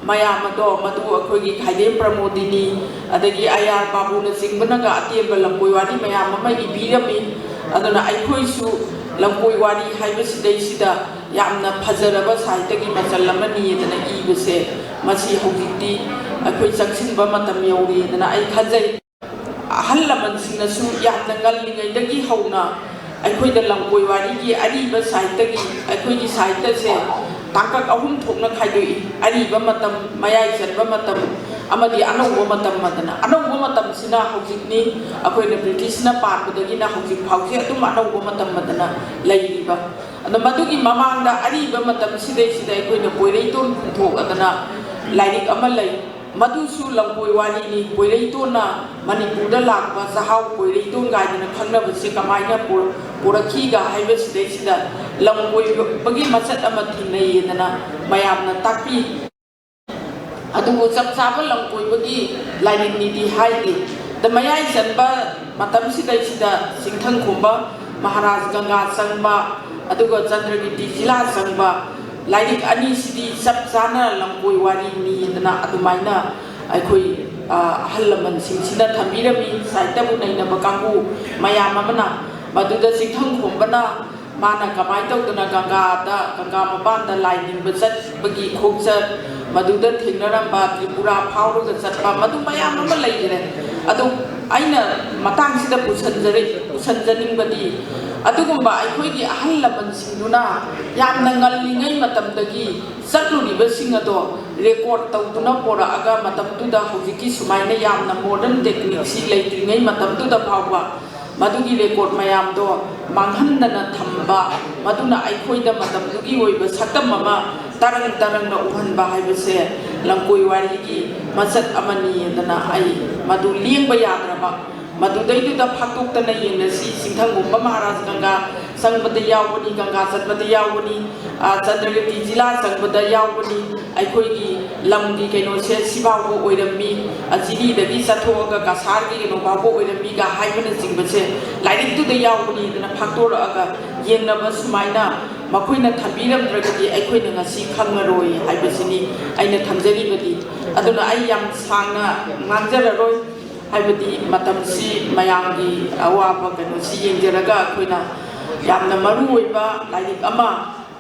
ꯃꯌꯥꯝ ꯑꯗꯣ, ꯃꯗꯨ ꯑꯩꯈꯣꯏꯒꯤ ꯈꯥꯏꯗꯦꯝ ꯄ꯭ꯔꯃꯣꯗꯤꯅꯤ, ꯑꯗꯒꯤ ꯑꯌꯥꯔ ꯕꯥꯕꯨꯅꯆꯤꯡꯕꯅꯒ ꯑꯇꯦꯟꯕ ꯂꯝꯀꯣꯏ ꯋꯥꯔꯤ ꯃꯌꯥꯝ ꯑꯃ ꯏꯕꯤꯔꯝꯃꯤ꯫ ꯑꯗꯨꯅ ꯑꯩꯈꯣꯏꯁꯨ ꯂꯝꯀꯣꯏ ꯋꯥꯔꯤ ꯍꯥꯏꯕꯁꯤꯗꯩꯁꯤꯗ ꯌꯥꯝꯅ ꯐꯖꯔꯕ ꯁꯥꯍꯤꯇ꯭ꯌꯒꯤ ꯃꯆꯜ ꯑꯃꯅꯤꯗꯅ ꯏꯕꯁꯦ, ꯃꯁꯤ ꯍꯧꯖꯤꯛꯇꯤ ꯑꯩꯈꯣꯏ ꯆꯪꯁꯤꯟꯕ ꯃꯇꯝ ꯌꯧꯔꯦꯗꯅ ꯑꯩ ꯈꯟꯖꯩ꯫ ꯑꯍꯜ ꯂꯃꯟꯁꯤꯡꯅꯁꯨ ꯌꯥꯝꯅ ꯉꯜꯂꯤꯉꯩꯗꯒꯤ ꯍꯧꯅ ꯑꯩꯈꯣꯏꯗ ꯂꯝꯀꯣꯏ ꯋꯥꯔꯤꯒꯤ ꯑꯔꯤꯕ ꯁꯥꯍꯤꯇ꯭ꯌꯒꯤ, ꯑꯩꯈꯣꯏꯒꯤ ꯁꯥꯍꯤꯇ꯭ꯌꯁꯦ ꯇꯥꯡꯀꯛ ꯑꯍꯨꯝ ꯊꯣꯛꯅ ꯈꯥꯏꯗꯣꯛꯏ: ꯑꯔꯤꯕ ꯃꯇꯝ, ꯃꯌꯥꯏ ꯆꯟꯕ ꯃꯇꯝ, ꯑꯃꯗꯤ ꯑꯅꯧꯕ ꯃꯇꯝ ꯑꯗꯨꯅ, ꯑꯅꯧꯕ ꯃꯇꯝꯁꯤꯅ ꯍꯧꯖꯤꯛꯅꯤ꯫ ꯑꯩꯈꯣꯏꯅ ꯕ꯭ꯔꯤꯇꯤꯁꯅ ꯄꯥꯟꯕꯗꯒꯤꯅ ꯍꯧꯖꯤꯛ ꯐꯥꯎꯁꯦ ꯑꯗꯨꯝ ꯑꯅꯧꯕ ꯃꯇꯝ ꯑꯗꯨꯅ ꯂꯩꯔꯤꯕ꯫ ꯑꯗꯣ ꯃꯗꯨꯒꯤ ꯃꯃꯥꯡꯗ ꯑꯔꯤꯕ ꯃꯇꯝꯁꯤꯗꯩꯁꯤꯗ ꯑꯩꯈꯣꯏꯅ ꯄꯣꯏꯔꯩꯇꯣꯟ ꯈꯨꯟꯊꯣꯛ ꯑꯗꯨꯅ ꯂꯥꯏꯔꯤꯛ ꯑꯃ ꯂꯩ꯫ ꯃꯗꯨꯁꯨ ꯂꯝꯀꯣꯏ ꯋꯥꯔꯤꯅꯤ꯫ ꯄꯣꯏꯔꯩꯇꯣꯟꯅ ꯃꯅꯤꯄꯨꯔꯗ ꯂꯥꯛꯄ ꯆꯥꯛꯍꯥꯎ ꯄꯣꯏꯔꯩꯇꯣꯟ ꯀꯥꯏꯗꯅ ꯈꯪꯅꯕꯁꯦ ꯀꯃꯥꯏꯅ ꯄꯨꯔꯛꯈꯤꯒ ꯍꯥꯏꯕꯁꯤꯗꯩꯁꯤꯗ ꯂꯝ ꯀꯣꯏꯕꯒꯤ ꯃꯆꯠ ꯑꯃ ꯊꯦꯡꯅꯩꯌꯦꯗꯅ ꯃꯌꯥꯝꯅ ꯇꯥꯛꯄꯤ꯫ ꯑꯗꯨꯕꯨ ꯆꯞ ꯆꯥꯕ ꯂꯝ ꯀꯣꯏꯕꯒꯤ ꯂꯥꯏꯔꯤꯛꯅꯤꯗꯤ ꯍꯥꯏꯗꯦ꯫ ꯑꯗ ꯃꯌꯥꯏ ꯆꯟꯕ ꯃꯇꯝꯁꯤꯗꯩꯁꯤꯗ ꯆꯤꯡꯊꯪ ꯈꯣꯝꯕ ꯃꯍꯥꯔꯥꯖ ꯒꯪꯒꯥ ꯆꯪꯕ, ꯑꯗꯨꯒ ꯆꯟꯗ꯭ꯔꯒꯤꯇꯤ ꯖꯤꯂꯥ ꯆꯪꯕ ꯂꯥꯏꯔꯤꯛ ꯑꯅꯤꯁꯤꯗꯤ ꯆꯞ ꯆꯥꯅ ꯂꯝꯀꯣꯏ ꯋꯥꯔꯤꯅꯤꯗꯅ ꯑꯗꯨꯃꯥꯏꯅ ꯑꯩꯈꯣꯏ, ꯑ, ꯑꯍꯜ ꯂꯃꯟꯁꯤꯡꯁꯤꯅ ꯊꯝꯕꯤꯔꯝꯃꯤ꯫ ꯁꯥꯍꯤꯇ꯭ꯌꯕꯨ ꯅꯩꯅꯕ ꯀꯥꯡꯕꯨ ꯃꯌꯥꯝ ꯑꯃꯅ꯫ ꯃꯗꯨꯗ ꯆꯤꯡꯊꯪ ꯈꯣꯝꯕꯅ ꯃꯥꯅ ꯀꯃꯥꯏꯅ ꯇꯧꯗꯅ ꯒꯪꯒꯥꯗ, ꯒꯪꯒꯥ ꯃꯄꯥꯟꯗ ꯂꯥꯏ ꯅꯤꯡꯕ ꯆꯠꯄꯒꯤ ꯈꯣꯡꯆꯠ, ꯃꯗꯨꯗ ꯊꯦꯡꯅꯔꯝꯕ ꯇ꯭ꯔꯤꯄꯨꯔꯥ ꯐꯥꯎꯔꯒ ꯆꯠꯄ, ꯃꯗꯨ ꯃꯌꯥꯝ ꯑꯃ ꯂꯩꯈ꯭ꯔꯦ꯫ ꯑꯗꯨ ꯑꯩꯅ ꯃꯇꯥꯡꯁꯤꯗ ꯄꯨꯁꯟꯖꯔꯤ-, ꯄꯨꯁꯟꯖꯅꯤꯡꯕꯗꯤ, ꯑꯗꯨꯒꯨꯝꯕ ꯑꯩꯈꯣꯏꯒꯤ ꯑꯍꯜ ꯂꯃꯟꯁꯤꯡꯗꯨꯅ ꯌꯥꯝꯅ ꯉꯜꯂꯤꯉꯩ ꯃꯇꯝꯗꯒꯤ ꯆꯠꯂꯨꯔꯤꯕꯁꯤꯡ ꯑꯗꯣ ꯔꯦꯀꯣꯔꯠ ꯇꯧꯗꯨꯅ ꯄꯣꯔꯛꯑꯒ, ꯃꯇꯝꯗꯨꯗ ꯍꯧꯖꯤꯛꯀꯤ ꯁꯨꯃꯥꯏꯅ ꯌꯥꯝꯅ ꯃꯣꯗꯔꯟ ꯇꯦꯛꯅꯤꯛꯁꯤ ꯂꯩꯇ꯭ꯔꯤꯉꯩ ꯃꯇꯝꯗꯨꯗ ꯐꯥꯎꯕ ꯃꯗꯨꯒꯤ ꯔꯦꯀꯣꯔꯠ ꯃꯌꯥꯝꯗꯣ ꯃꯥꯡꯍꯟꯗꯅ ꯊꯝꯕ, ꯃꯗꯨꯅ ꯑꯩꯈꯣꯏꯗ ꯃꯇꯝꯗꯨꯒꯤ ꯑꯣꯏꯕ ꯁꯛꯇꯝ ꯑꯃ ꯇꯔꯪ ꯇꯔꯪꯅ ꯎꯍꯟꯕ ꯍꯥꯏꯕꯁꯦ ꯂꯝꯀꯣꯏ ꯋꯥꯔꯤꯒꯤ ꯃꯆꯠ ꯑꯃꯅꯤ ꯑꯗꯨꯅ ꯑꯩ ꯃꯗꯨ ꯂꯦꯡꯕ ꯌꯥꯗ꯭ꯔꯕ꯫ ꯃꯗꯨꯗꯩꯗꯨꯗ ꯐꯥꯛꯇꯣꯛꯇꯅ ꯌꯦꯡꯅꯁꯤ꯫ ꯆꯤꯡꯊꯪꯒꯨꯝꯕ ꯃꯍꯥꯔꯥꯖ ꯒꯪꯒꯥ ꯆꯪꯕꯗ ꯌꯥꯎꯕꯅꯤ, ꯒꯪꯒꯥ ꯆꯠꯄꯗ ꯌꯥꯎꯕꯅꯤ, ꯑ, ꯆꯟꯗ꯭ꯔꯒꯇꯤ ꯖꯤꯂꯥ ꯆꯪꯕꯗ ꯌꯥꯎꯕꯅꯤ, ꯑꯩꯈꯣꯏꯒꯤ ꯂꯝꯒꯤ ꯀꯩꯅꯣꯁꯦ ꯁꯤꯐꯥꯎꯕ ꯑꯣꯏꯔꯝꯃꯤ, ꯑ, ꯖꯤꯔꯤꯗꯒꯤ ꯆꯠꯊꯣꯛꯑꯒ ꯀꯁꯥꯔꯒꯤ ꯀꯩꯅꯣ ꯐꯥꯎꯕ ꯑꯣꯏꯔꯝꯃꯤꯒ ꯍꯥꯏꯕꯅꯆꯤꯡꯕꯁꯦ ꯂꯥꯏꯔꯤꯛꯇꯨꯗ ꯌꯥꯎꯕꯅꯤꯗꯅ ꯐꯥꯛꯇꯣꯔꯛꯑꯒ ꯌꯦꯡꯅꯕ ꯁꯨꯃꯥꯏꯅ ꯃꯈꯣꯏꯅ ꯊꯝꯕꯤꯔꯝꯗ꯭ꯔꯒꯗꯤ ꯑꯩꯈꯣꯏꯅ ꯉꯁꯤ ꯈꯪꯉꯔꯣꯏ ꯍꯥꯏꯕꯁꯤꯅꯤ ꯑꯩꯅ ꯊꯝꯖꯔꯤꯕꯗꯤ꯫ ꯑꯗꯨꯅ ꯑꯩ ꯌꯥꯝ ꯁꯥꯡꯅ ꯉꯥꯡꯖꯔꯔꯣꯏ, ꯍꯥꯏꯕꯗꯤ ꯃꯇꯝꯁꯤ ꯃꯌꯥꯝꯒꯤ ꯑꯋꯥꯕ ꯀꯩꯅꯣꯁꯤ ꯌꯦꯡꯖꯔꯒ ꯑꯩꯈꯣꯏꯅ ꯌꯥꯝꯅ ꯃꯔꯨ ꯑꯣꯏꯕ ꯂꯥꯏꯔꯤꯛ ꯑꯃ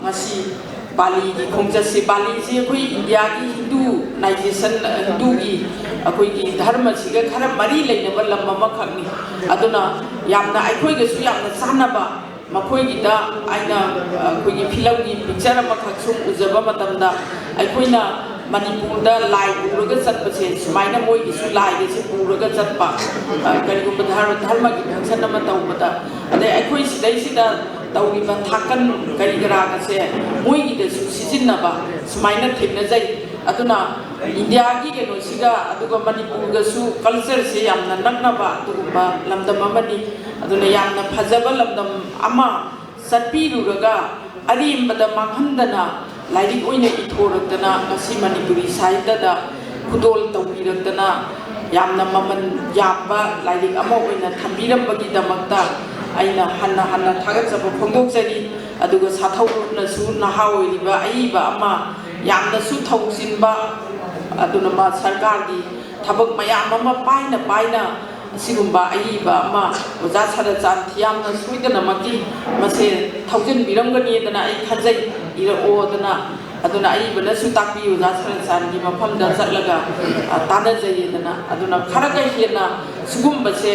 ꯉꯁꯤ ꯄꯥꯂꯤꯒꯤ ꯈꯣꯡꯆꯠꯁꯤ, ꯄꯥꯂꯤꯁꯤ ꯑꯩꯈꯣꯏ ꯏꯟꯗꯤꯌꯥꯒꯤ ꯍꯤꯟꯗꯨ ꯅꯥꯏꯖꯦꯁꯟ, ꯍꯤꯟꯗꯨꯒꯤ ꯑꯩꯈꯣꯏꯒꯤ ꯙꯔꯃꯁꯤꯒ ꯈꯔ ꯃꯔꯤ ꯂꯩꯅꯕ ꯂꯝ ꯑꯃꯈꯛꯅꯤ꯫ ꯑꯗꯨꯅ ꯌꯥꯝꯅ ꯑꯩꯈꯣꯏꯒꯁꯨ ꯌꯥꯝꯅ ꯆꯥꯟꯅꯕ, ꯃꯈꯣꯏꯒꯤꯗ ꯑꯩꯅ, ꯑ, ꯑꯩꯈꯣꯏꯒꯤ ꯐꯤꯂꯝꯒꯤ ꯄꯤꯛꯆꯔ ꯑꯃꯈꯛ ꯁꯨꯝ ꯎꯖꯕ ꯃꯇꯝꯗ ꯑꯩꯈꯣꯏꯅ ꯃꯅꯤꯄꯨꯔꯗ ꯂꯥꯏ ꯄꯨꯔꯒ ꯆꯠꯄꯁꯦ, ꯁꯨꯃꯥꯏꯅ ꯃꯣꯏꯒꯤꯁꯨ ꯂꯥꯏꯒꯁꯦ ꯄꯨꯔꯒ ꯆꯠꯄ, ꯑ, ꯀꯔꯤꯒꯨꯝꯕ ꯙꯔ-, ꯙꯔꯃꯒꯤ function ꯑꯃ ꯇꯧꯕꯗ, ꯑꯗꯩ ꯑꯩꯈꯣꯏ ꯁꯤꯗꯩꯁꯤꯗ ꯇꯧꯔꯤꯕ ꯊꯥꯀꯟ ꯀꯔꯤ ꯀꯔꯥꯒꯁꯦ ꯃꯣꯏꯒꯤꯗꯁꯨ ꯁꯤꯖꯤꯟꯅꯕ ꯁꯨꯃꯥꯏꯅ ꯊꯦꯡꯅꯖꯩ꯫ ꯑꯗꯨꯅ ꯏꯟꯗꯤꯌꯥꯒꯤ ꯀꯩꯅꯣꯁꯤꯒ ꯑꯗꯨꯒ ꯃꯅꯤꯄꯨꯔꯒꯁꯨ cultureꯁꯦ ꯌꯥꯝꯅ ꯅꯛꯅꯕ ꯑꯗꯨꯒꯨꯝꯕ ꯂꯝꯗꯝ ꯑꯃꯅꯤ꯫ ꯑꯗꯨꯅ ꯌꯥꯝꯅ ꯐꯖꯕ ꯂꯝꯗꯝ ꯑꯃ ꯆꯠꯄꯤꯔꯨꯔꯒ ꯑꯔꯦꯝꯕꯗ ꯃꯥꯡꯍꯟꯗꯅ ꯂꯥꯏꯔꯤꯛ ꯑꯣꯏꯅ ꯏꯊꯣꯔꯛꯇꯅ ꯉꯁꯤ ꯃꯅꯤꯄꯨꯔꯤ ꯁꯥꯍꯤꯇ꯭ꯌꯗ ꯈꯨꯗꯣꯜ ꯇꯧꯕꯤꯔꯛꯇꯅ ꯌꯥꯝꯅ ꯃꯃꯜ ꯌꯥꯝꯕ ꯂꯥꯏꯔꯤꯛ ꯑꯃ ꯑꯣꯏꯅ ꯊꯝꯕꯤꯔꯝꯕꯒꯤꯗꯃꯛꯇ ꯑꯩꯅ ꯍꯟꯅ ꯍꯟꯅ ꯊꯥꯒꯠꯆꯕ ꯐꯣꯡꯗꯣꯛꯆꯔꯤ꯫ ꯑꯗꯨꯒ ꯁꯥꯊꯧꯔꯨꯞꯅꯁꯨ ꯅꯍꯥ ꯑꯣꯏꯔꯤꯕ ꯑꯏꯕ ꯑꯃ, ꯌꯥꯝꯅꯁꯨ ꯊꯧꯁꯤꯟꯕ, ꯑꯗꯨꯅ ꯃꯥ ꯁꯔꯀꯥꯔꯒꯤ ꯊꯕꯛ ꯃꯌꯥꯝ ꯑꯃ ꯄꯥꯏꯅ ꯄꯥꯏꯅ ꯑꯁꯤꯒꯨꯝꯕ ꯑꯏꯕ ꯑꯃ ꯑꯣꯖꯥ ꯁꯔꯆꯥꯟ ꯊꯤꯌꯥꯝꯅ ꯁꯣꯏꯗꯅꯃꯛꯀꯤ ꯃꯁꯦ ꯊꯧꯖꯤꯟꯕꯤꯔꯝꯒꯅꯤꯗꯅ ꯑꯩ ꯈꯟꯖꯩ, ꯏꯔꯛꯑꯣꯗꯅ꯫ ꯑꯗꯨꯅ ꯑꯏꯕꯅꯁꯨ ꯇꯥꯛꯄꯤ, ꯑꯣꯖꯥ ꯁꯔꯆꯥꯟꯒꯤ ꯃꯐꯝꯗ ꯆꯠꯂꯒ, ꯑ, ꯇꯥꯟꯅꯖꯩꯌꯦꯗꯅ꯫ ꯑꯗꯨꯅ ꯈꯔꯒ ꯍꯦꯟꯅ ꯁꯤꯒꯨꯝꯕꯁꯦ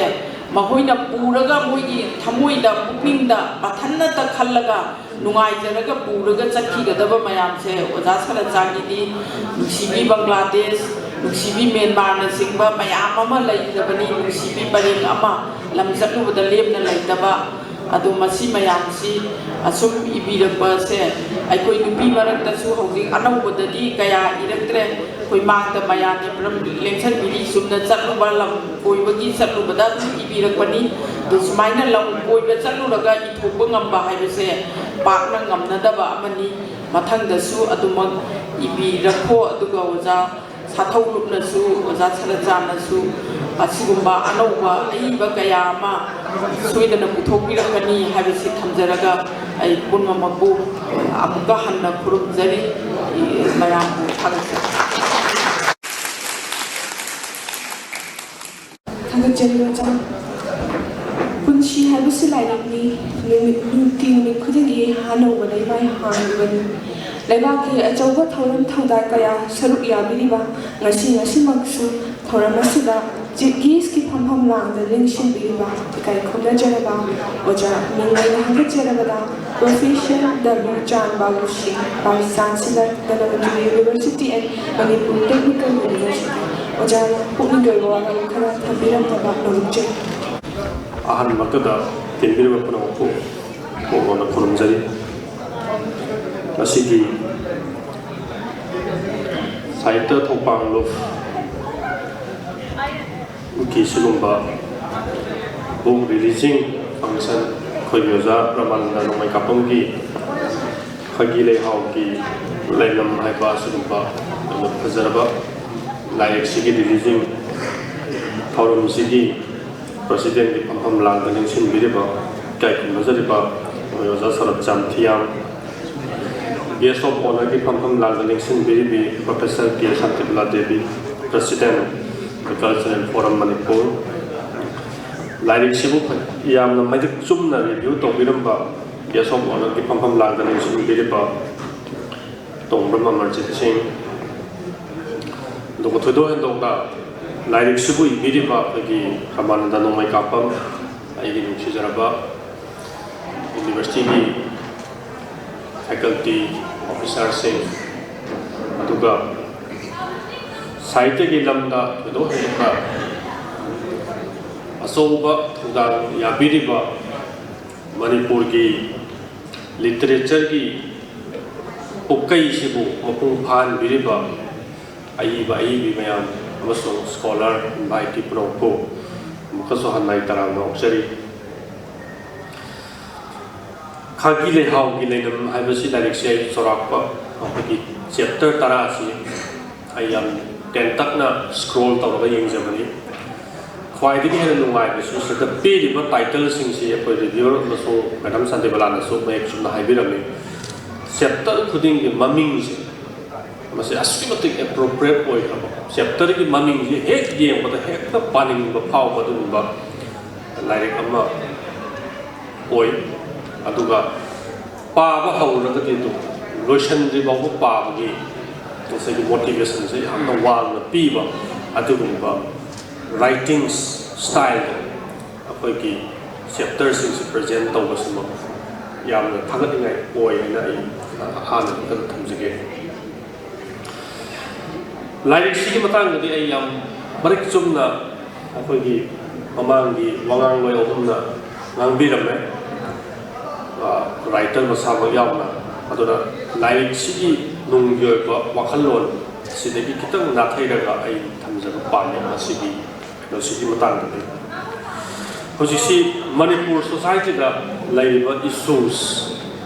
ꯃꯈꯣꯏꯅ ꯄꯨꯔꯒ ꯃꯣꯏꯒꯤ ꯊꯃꯣꯏꯗ, ꯄꯨꯛꯅꯤꯡꯗ ꯃꯊꯟꯅꯇ ꯈꯜꯂꯒ ꯅꯨꯡꯉꯥꯏꯖꯔꯒ ꯄꯨꯔꯒ ꯆꯠꯈꯤꯒꯗꯕ ꯃꯌꯥꯝꯁꯦ ꯑꯣꯖꯥ ꯁꯔꯆꯥꯟꯒꯤꯗꯤ ꯅꯨꯡꯁꯤꯕꯤ ꯕꯪꯒ꯭ꯂꯥꯗꯦꯁ, ꯅꯨꯡꯁꯤꯕꯤ ꯃ꯭ꯌꯥꯟꯃꯥꯔꯅꯆꯤꯡꯕ ꯃꯌꯥꯝ ꯑꯃ ꯂꯩꯈ꯭ꯔꯕꯅꯤ, ꯅꯨꯡꯁꯤꯕꯤ ꯄꯔꯦꯡ ꯑꯃ ꯂꯝ ꯆꯠꯂꯨꯕꯗ ꯂꯦꯝꯅ ꯂꯩꯇꯕ꯫ ꯑꯗꯣ ꯃꯁꯤ ꯃꯌꯥꯝꯁꯤ ꯑꯁꯨꯝ ꯏꯕꯤꯔꯛꯄꯁꯦ ꯑꯩꯈꯣꯏ ꯅꯨꯄꯤ ꯃꯔꯛꯇꯁꯨ ꯍꯧꯖꯤꯛ ꯑꯅꯧꯕꯗꯗꯤ ꯀꯌꯥ ꯏꯔꯛꯇ꯭ꯔꯦ꯫ ꯑꯩꯈꯣꯏ ꯃꯥꯡꯗ ꯃꯌꯥꯝꯅ ꯄꯨꯔꯝ ꯂꯦꯡꯁꯟꯕꯤꯔꯤ, ꯆꯨꯝꯅ ꯆꯠꯂꯨꯕ, ꯂꯝ ꯀꯣꯏꯕꯒꯤ ꯆꯠꯂꯨꯕꯗ ꯑꯗꯨꯝ ꯏꯕꯤꯔꯛꯄꯅꯤ꯫ ꯑꯗꯣ ꯁꯨꯃꯥꯏꯅ ꯂꯝ ꯀꯣꯏꯕ ꯆꯠꯂꯨꯔꯒ ꯏꯊꯣꯛꯄ ꯉꯝꯕ ꯍꯥꯏꯕꯁꯦ ꯄꯥꯛꯅ ꯉꯝꯅꯗꯕ ꯑꯃꯅꯤ꯫ ꯃꯊꯪꯗꯁꯨ ꯑꯗꯨꯃꯛ ꯏꯕꯤꯔꯛꯈꯣ꯫ ꯑꯗꯨꯒ ꯑꯣꯖꯥ ꯁꯥꯊꯧꯔꯨꯞꯅꯁꯨ, ꯑꯣꯖꯥ ꯁꯔꯆꯥꯟꯅꯁꯨ ꯑꯁꯤꯒꯨꯝꯕ ꯑꯅꯧꯕ ꯑꯏꯕ ꯀꯌꯥ ꯑꯃ ꯁꯣꯏꯗꯅ ꯄꯨꯊꯣꯛꯄꯤꯔꯛꯀꯅꯤ ꯍꯥꯏꯕꯁꯤ ꯊꯝꯖꯔꯒ ꯑꯩ ꯄꯨꯝꯅꯃꯛꯄꯨ ꯑꯃꯨꯛꯀ ꯍꯟꯅ ꯈꯨꯔꯨꯝꯖꯔꯤ꯫ ꯃꯌꯥꯝꯕꯨ ꯊꯥꯒꯠꯆꯔꯤ꯫ ꯊꯥꯒꯠꯆꯔꯤ ꯑꯣꯖꯥ꯫ ꯄꯨꯟꯁꯤ ꯍꯥꯏꯕꯁꯤ ꯂꯥꯏꯔꯤꯛꯅꯤ꯫ ꯅꯨꯃꯤꯠ, ꯅꯨꯡꯇꯤ ꯅꯨꯃꯤꯠ ꯈꯨꯗꯤꯡꯒꯤ ꯑꯅꯧꯕ ꯂꯩꯃꯥꯏ ꯍꯥꯡꯂꯤꯕꯅꯤ꯫ ꯂꯩꯕꯥꯛꯀꯤ ꯑꯆꯧꯕ ꯊꯧꯔꯝ ꯊꯧꯗꯥ ꯀꯌꯥ ꯁꯔꯨꯛ ꯌꯥꯕꯤꯔꯤꯕ ꯉꯁꯤ, ꯉꯁꯤꯃꯛꯁꯨ ꯊꯧꯔꯝ ꯑꯁꯤꯗ ꯆꯤꯞ ꯒꯦꯁꯀꯤ ꯐꯝꯐꯝ ꯂꯥꯡꯗ ꯂꯦꯡꯁꯤꯟꯕꯤꯔꯤꯕ ꯏꯀꯥꯏ ꯈꯨꯝꯅꯖꯔꯕ ꯑꯣꯖꯥ ꯃꯤꯡ ꯑꯣꯏꯅ ꯍꯪꯒꯠꯆꯔꯕꯗ Professor W. Chan Balu Singh, Vice Chancellor, Dhananjay University and Manipur Technical University꯫ ꯑꯣꯖꯥꯅ ꯄꯨꯛꯅꯤꯡꯒꯤ ꯑꯣꯏꯕ ꯋꯥꯍꯪ ꯈꯔ ꯊꯝꯕꯤꯔꯝꯅꯕ ꯅꯣꯡꯖꯩ꯫ ꯑꯍꯥꯟꯕꯃꯛꯇꯗ ꯇꯤꯟꯕꯤꯔꯤꯕ ꯄꯨꯝꯅꯃꯛꯄꯨ ꯀꯣꯛꯂꯣꯟꯅ ꯈꯨꯔꯨꯝꯖꯔꯤ꯫ ꯉꯁꯤꯒꯤ ꯁꯥꯍꯤꯇ꯭ꯌ ꯊꯧꯄꯥꯡ ꯂꯨꯞ ꯀꯤ ꯁꯤꯒꯨꯝꯕ book releasing function ꯑꯩꯈꯣꯏꯒꯤ ꯑꯣꯖꯥ ꯔꯃꯥꯅꯟꯗ ꯅꯣꯡꯃꯩ ꯀꯥꯄꯝꯒꯤ ꯈꯥꯒꯤ ꯂꯩꯍꯥꯎꯒꯤ ꯂꯩꯅꯝ ꯍꯥꯏꯕ ꯑꯁꯤꯒꯨꯝꯕ ꯌꯥꯝꯅ ꯐꯖꯔꯕ ꯂꯥꯏꯔꯤꯛꯁꯤꯒꯤ releasing ꯊꯧꯔꯝꯁꯤꯒꯤ presidentꯀꯤ ꯐꯝꯐꯝ ꯂꯥꯡꯗ ꯂꯦꯡꯁꯤꯟꯕꯤꯔꯤꯕ ꯏꯀꯥꯏ ꯈꯨꯝꯅꯖꯔꯤꯕ ꯑꯩꯈꯣꯏ ꯑꯣꯖꯥ ꯁꯔꯠꯆꯥꯟ ꯊꯤꯌꯥꯝ, Guest of Honourꯒꯤ ꯐꯝꯐꯝ ꯂꯥꯡꯗ ꯂꯦꯡꯁꯤꯟꯕꯤꯔꯤꯕꯤ Professor ꯀꯦ Shantibala Devi, President, Cultural Forum Manipur. ꯂꯥꯏꯔꯤꯛꯁꯤꯕꯨ ꯌꯥꯝꯅ ꯃꯩꯔꯤꯛ ꯆꯨꯝꯅ review ꯇꯧꯕꯤꯔꯝꯕ Guest of Honourꯒꯤ ꯐꯝꯐꯝ ꯂꯥꯡꯗ ꯂꯦꯡꯁꯤꯟꯕꯤꯔꯤꯕ ꯇꯣꯡꯕ꯭ꯔꯝ ꯑꯃꯔꯖꯤꯠ ꯁꯤꯡ, ꯑꯗꯨꯒ ꯊꯣꯏꯗꯣꯛ ꯍꯦꯟꯗꯣꯛꯅ ꯂꯥꯏꯔꯤꯛꯁꯤꯕꯨ ꯏꯕꯤꯔꯤꯕ ꯑꯩꯈꯣꯏꯒꯤ ꯔꯃꯥꯅꯟꯗ ꯅꯣꯡꯃꯩ ꯀꯥꯄꯝ, ꯑꯩꯒꯤ ꯅꯨꯡꯁꯤꯖꯔꯕ universityꯒꯤ faculty officerꯁꯤꯡ, ꯑꯗꯨꯒ ꯁꯥꯍꯤꯇ꯭ꯌꯒꯤ ꯂꯝꯗ ꯊꯣꯏꯗꯣꯛ ꯍꯦꯟꯗꯣꯛꯅ ꯑꯆꯧꯕ ꯊꯧꯗꯥꯡ ꯌꯥꯕꯤꯔꯤꯕ ꯃꯅꯤꯄꯨꯔꯒꯤ literatureꯒꯤ ꯄꯨꯛꯀꯩꯁꯤꯕꯨ ꯃꯄꯨꯡ ꯐꯥꯍꯟꯕꯤꯔꯤꯕ ꯑꯏꯕ ꯑꯏꯕꯤ ꯃꯌꯥꯝ ꯑꯃꯁꯨꯡ scholar invitee ꯄꯨꯝꯅꯃꯛꯄꯨ ꯑꯃꯨꯛꯀꯁꯨ ꯍꯟꯅ ꯑꯩ ꯇꯔꯥꯝꯅ ꯑꯣꯛꯆꯔꯤ꯫ ꯈꯥꯒꯤ ꯂꯩꯍꯥꯎꯒꯤ ꯂꯩꯅꯝ ꯍꯥꯏꯕꯁꯤ ꯂꯥꯏꯔꯤꯛꯁꯦ ꯑꯩ ꯆꯥꯎꯔꯥꯛꯄ ꯑꯩꯈꯣꯏꯒꯤ chapter ꯇꯔꯥꯁꯤ ꯑꯩ ꯌꯥꯝ ꯇꯦꯟꯇꯛꯅ scroll ꯇꯧꯔꯒ ꯌꯦꯡꯖꯕꯅꯤ꯫ ꯈ꯭ꯋꯥꯏꯗꯒꯤ ꯍꯦꯟꯅ ꯅꯨꯡꯉꯥꯏꯕꯁꯨ ꯁꯤꯗ ꯄꯤꯔꯤꯕ titleꯁꯤꯡꯁꯤ ꯑꯩꯈꯣꯏ reviewer ꯑꯃꯁꯨꯡ Madam ꯁꯥꯟꯇꯤꯕꯂꯥꯅꯁꯨ ꯃꯌꯦꯛ ꯆꯨꯝꯅ ꯍꯥꯏꯕꯤꯔꯝꯃꯤ꯫ Chapter ꯈꯨꯗꯤꯡꯒꯤ ꯃꯃꯤꯡꯁꯦ ꯃꯁꯤ ꯑꯁꯨꯛꯀꯤ ꯃꯇꯤꯛ appropriate ꯑꯣꯏꯈ꯭ꯔꯕ, chapterꯒꯤ ꯃꯃꯤꯡꯁꯤ ꯍꯦꯛ ꯌꯦꯡꯕꯗ ꯍꯦꯛꯇ ꯄꯥꯅꯤꯡꯕ ꯐꯥꯎꯕ ꯑꯗꯨꯒꯨꯝꯕ ꯂꯥꯏꯔꯤꯛ ꯑꯃ ꯑꯣꯏ꯫ ꯑꯗꯨꯒ ꯄꯥꯕ ꯍꯧꯔꯒꯗꯤ ꯑꯗꯨꯝ ꯂꯣꯏꯁꯤꯟꯗ꯭ꯔꯤ ꯐꯥꯎꯕ ꯄꯥꯕꯒꯤ ꯉꯁꯥꯏꯒꯤ motivationꯁꯦ ꯌꯥꯝꯅ ꯋꯥꯡꯅ ꯄꯤꯕ ꯑꯗꯨꯒꯨꯝꯕ ꯔꯥꯏꯇꯤꯡꯁ ꯁ꯭ꯇꯥꯏꯜꯗ ꯑꯩꯈꯣꯏꯒꯤ ꯆꯦꯞꯇꯔꯁꯤꯡꯁꯤ ꯄ꯭ꯔꯖꯦꯟ ꯇꯧꯕꯁꯤꯃꯛ ꯌꯥꯝꯅ ꯊꯥꯒꯠꯅꯤꯡꯉꯥꯏ ꯑꯣꯏ ꯍꯥꯏꯅ ꯑꯩ ꯑꯍꯥꯟꯕꯗ ꯊꯝꯖꯒꯦ꯫ ꯂꯥꯏꯔꯤꯛꯁꯤꯒꯤ ꯃꯇꯥꯡꯗꯗꯤ ꯑꯩ ꯌꯥꯝ ꯃꯔꯤꯛ ꯆꯨꯝꯅ ꯑꯩꯈꯣꯏꯒꯤ ꯃꯃꯥꯡꯒꯤ ꯋꯥꯉꯥꯡꯂꯣꯏ ꯑꯍꯨꯝꯅ ꯉꯥꯡꯕꯤꯔꯝꯃꯦ, ꯔꯥꯏꯇꯔ ꯃꯁꯥꯃꯛ ꯌꯥꯎꯅ꯫ ꯑꯗꯨꯅ ꯂꯥꯏꯔꯤꯛꯁꯤꯒꯤ ꯅꯨꯡꯒꯤ ꯑꯣꯏꯕ ꯋꯥꯈꯜꯂꯣꯟ ꯁꯤꯗꯒꯤ ꯈꯤꯇꯪ ꯅꯥꯊꯩꯔꯒ ꯑꯩ ꯊꯝꯖꯕ ꯄꯥꯝꯃꯦ ꯃꯁꯤꯒꯤ ꯀꯩꯅꯣꯁꯤꯒꯤ ꯃꯇꯥꯡꯗꯗꯤ꯫ ꯍꯧꯖꯤꯛꯁꯤ ꯃꯅꯤꯄꯨꯔ ꯁꯣꯁꯥꯏꯇꯤꯗ ꯂꯩꯔꯤꯕ ꯏꯁꯨꯁ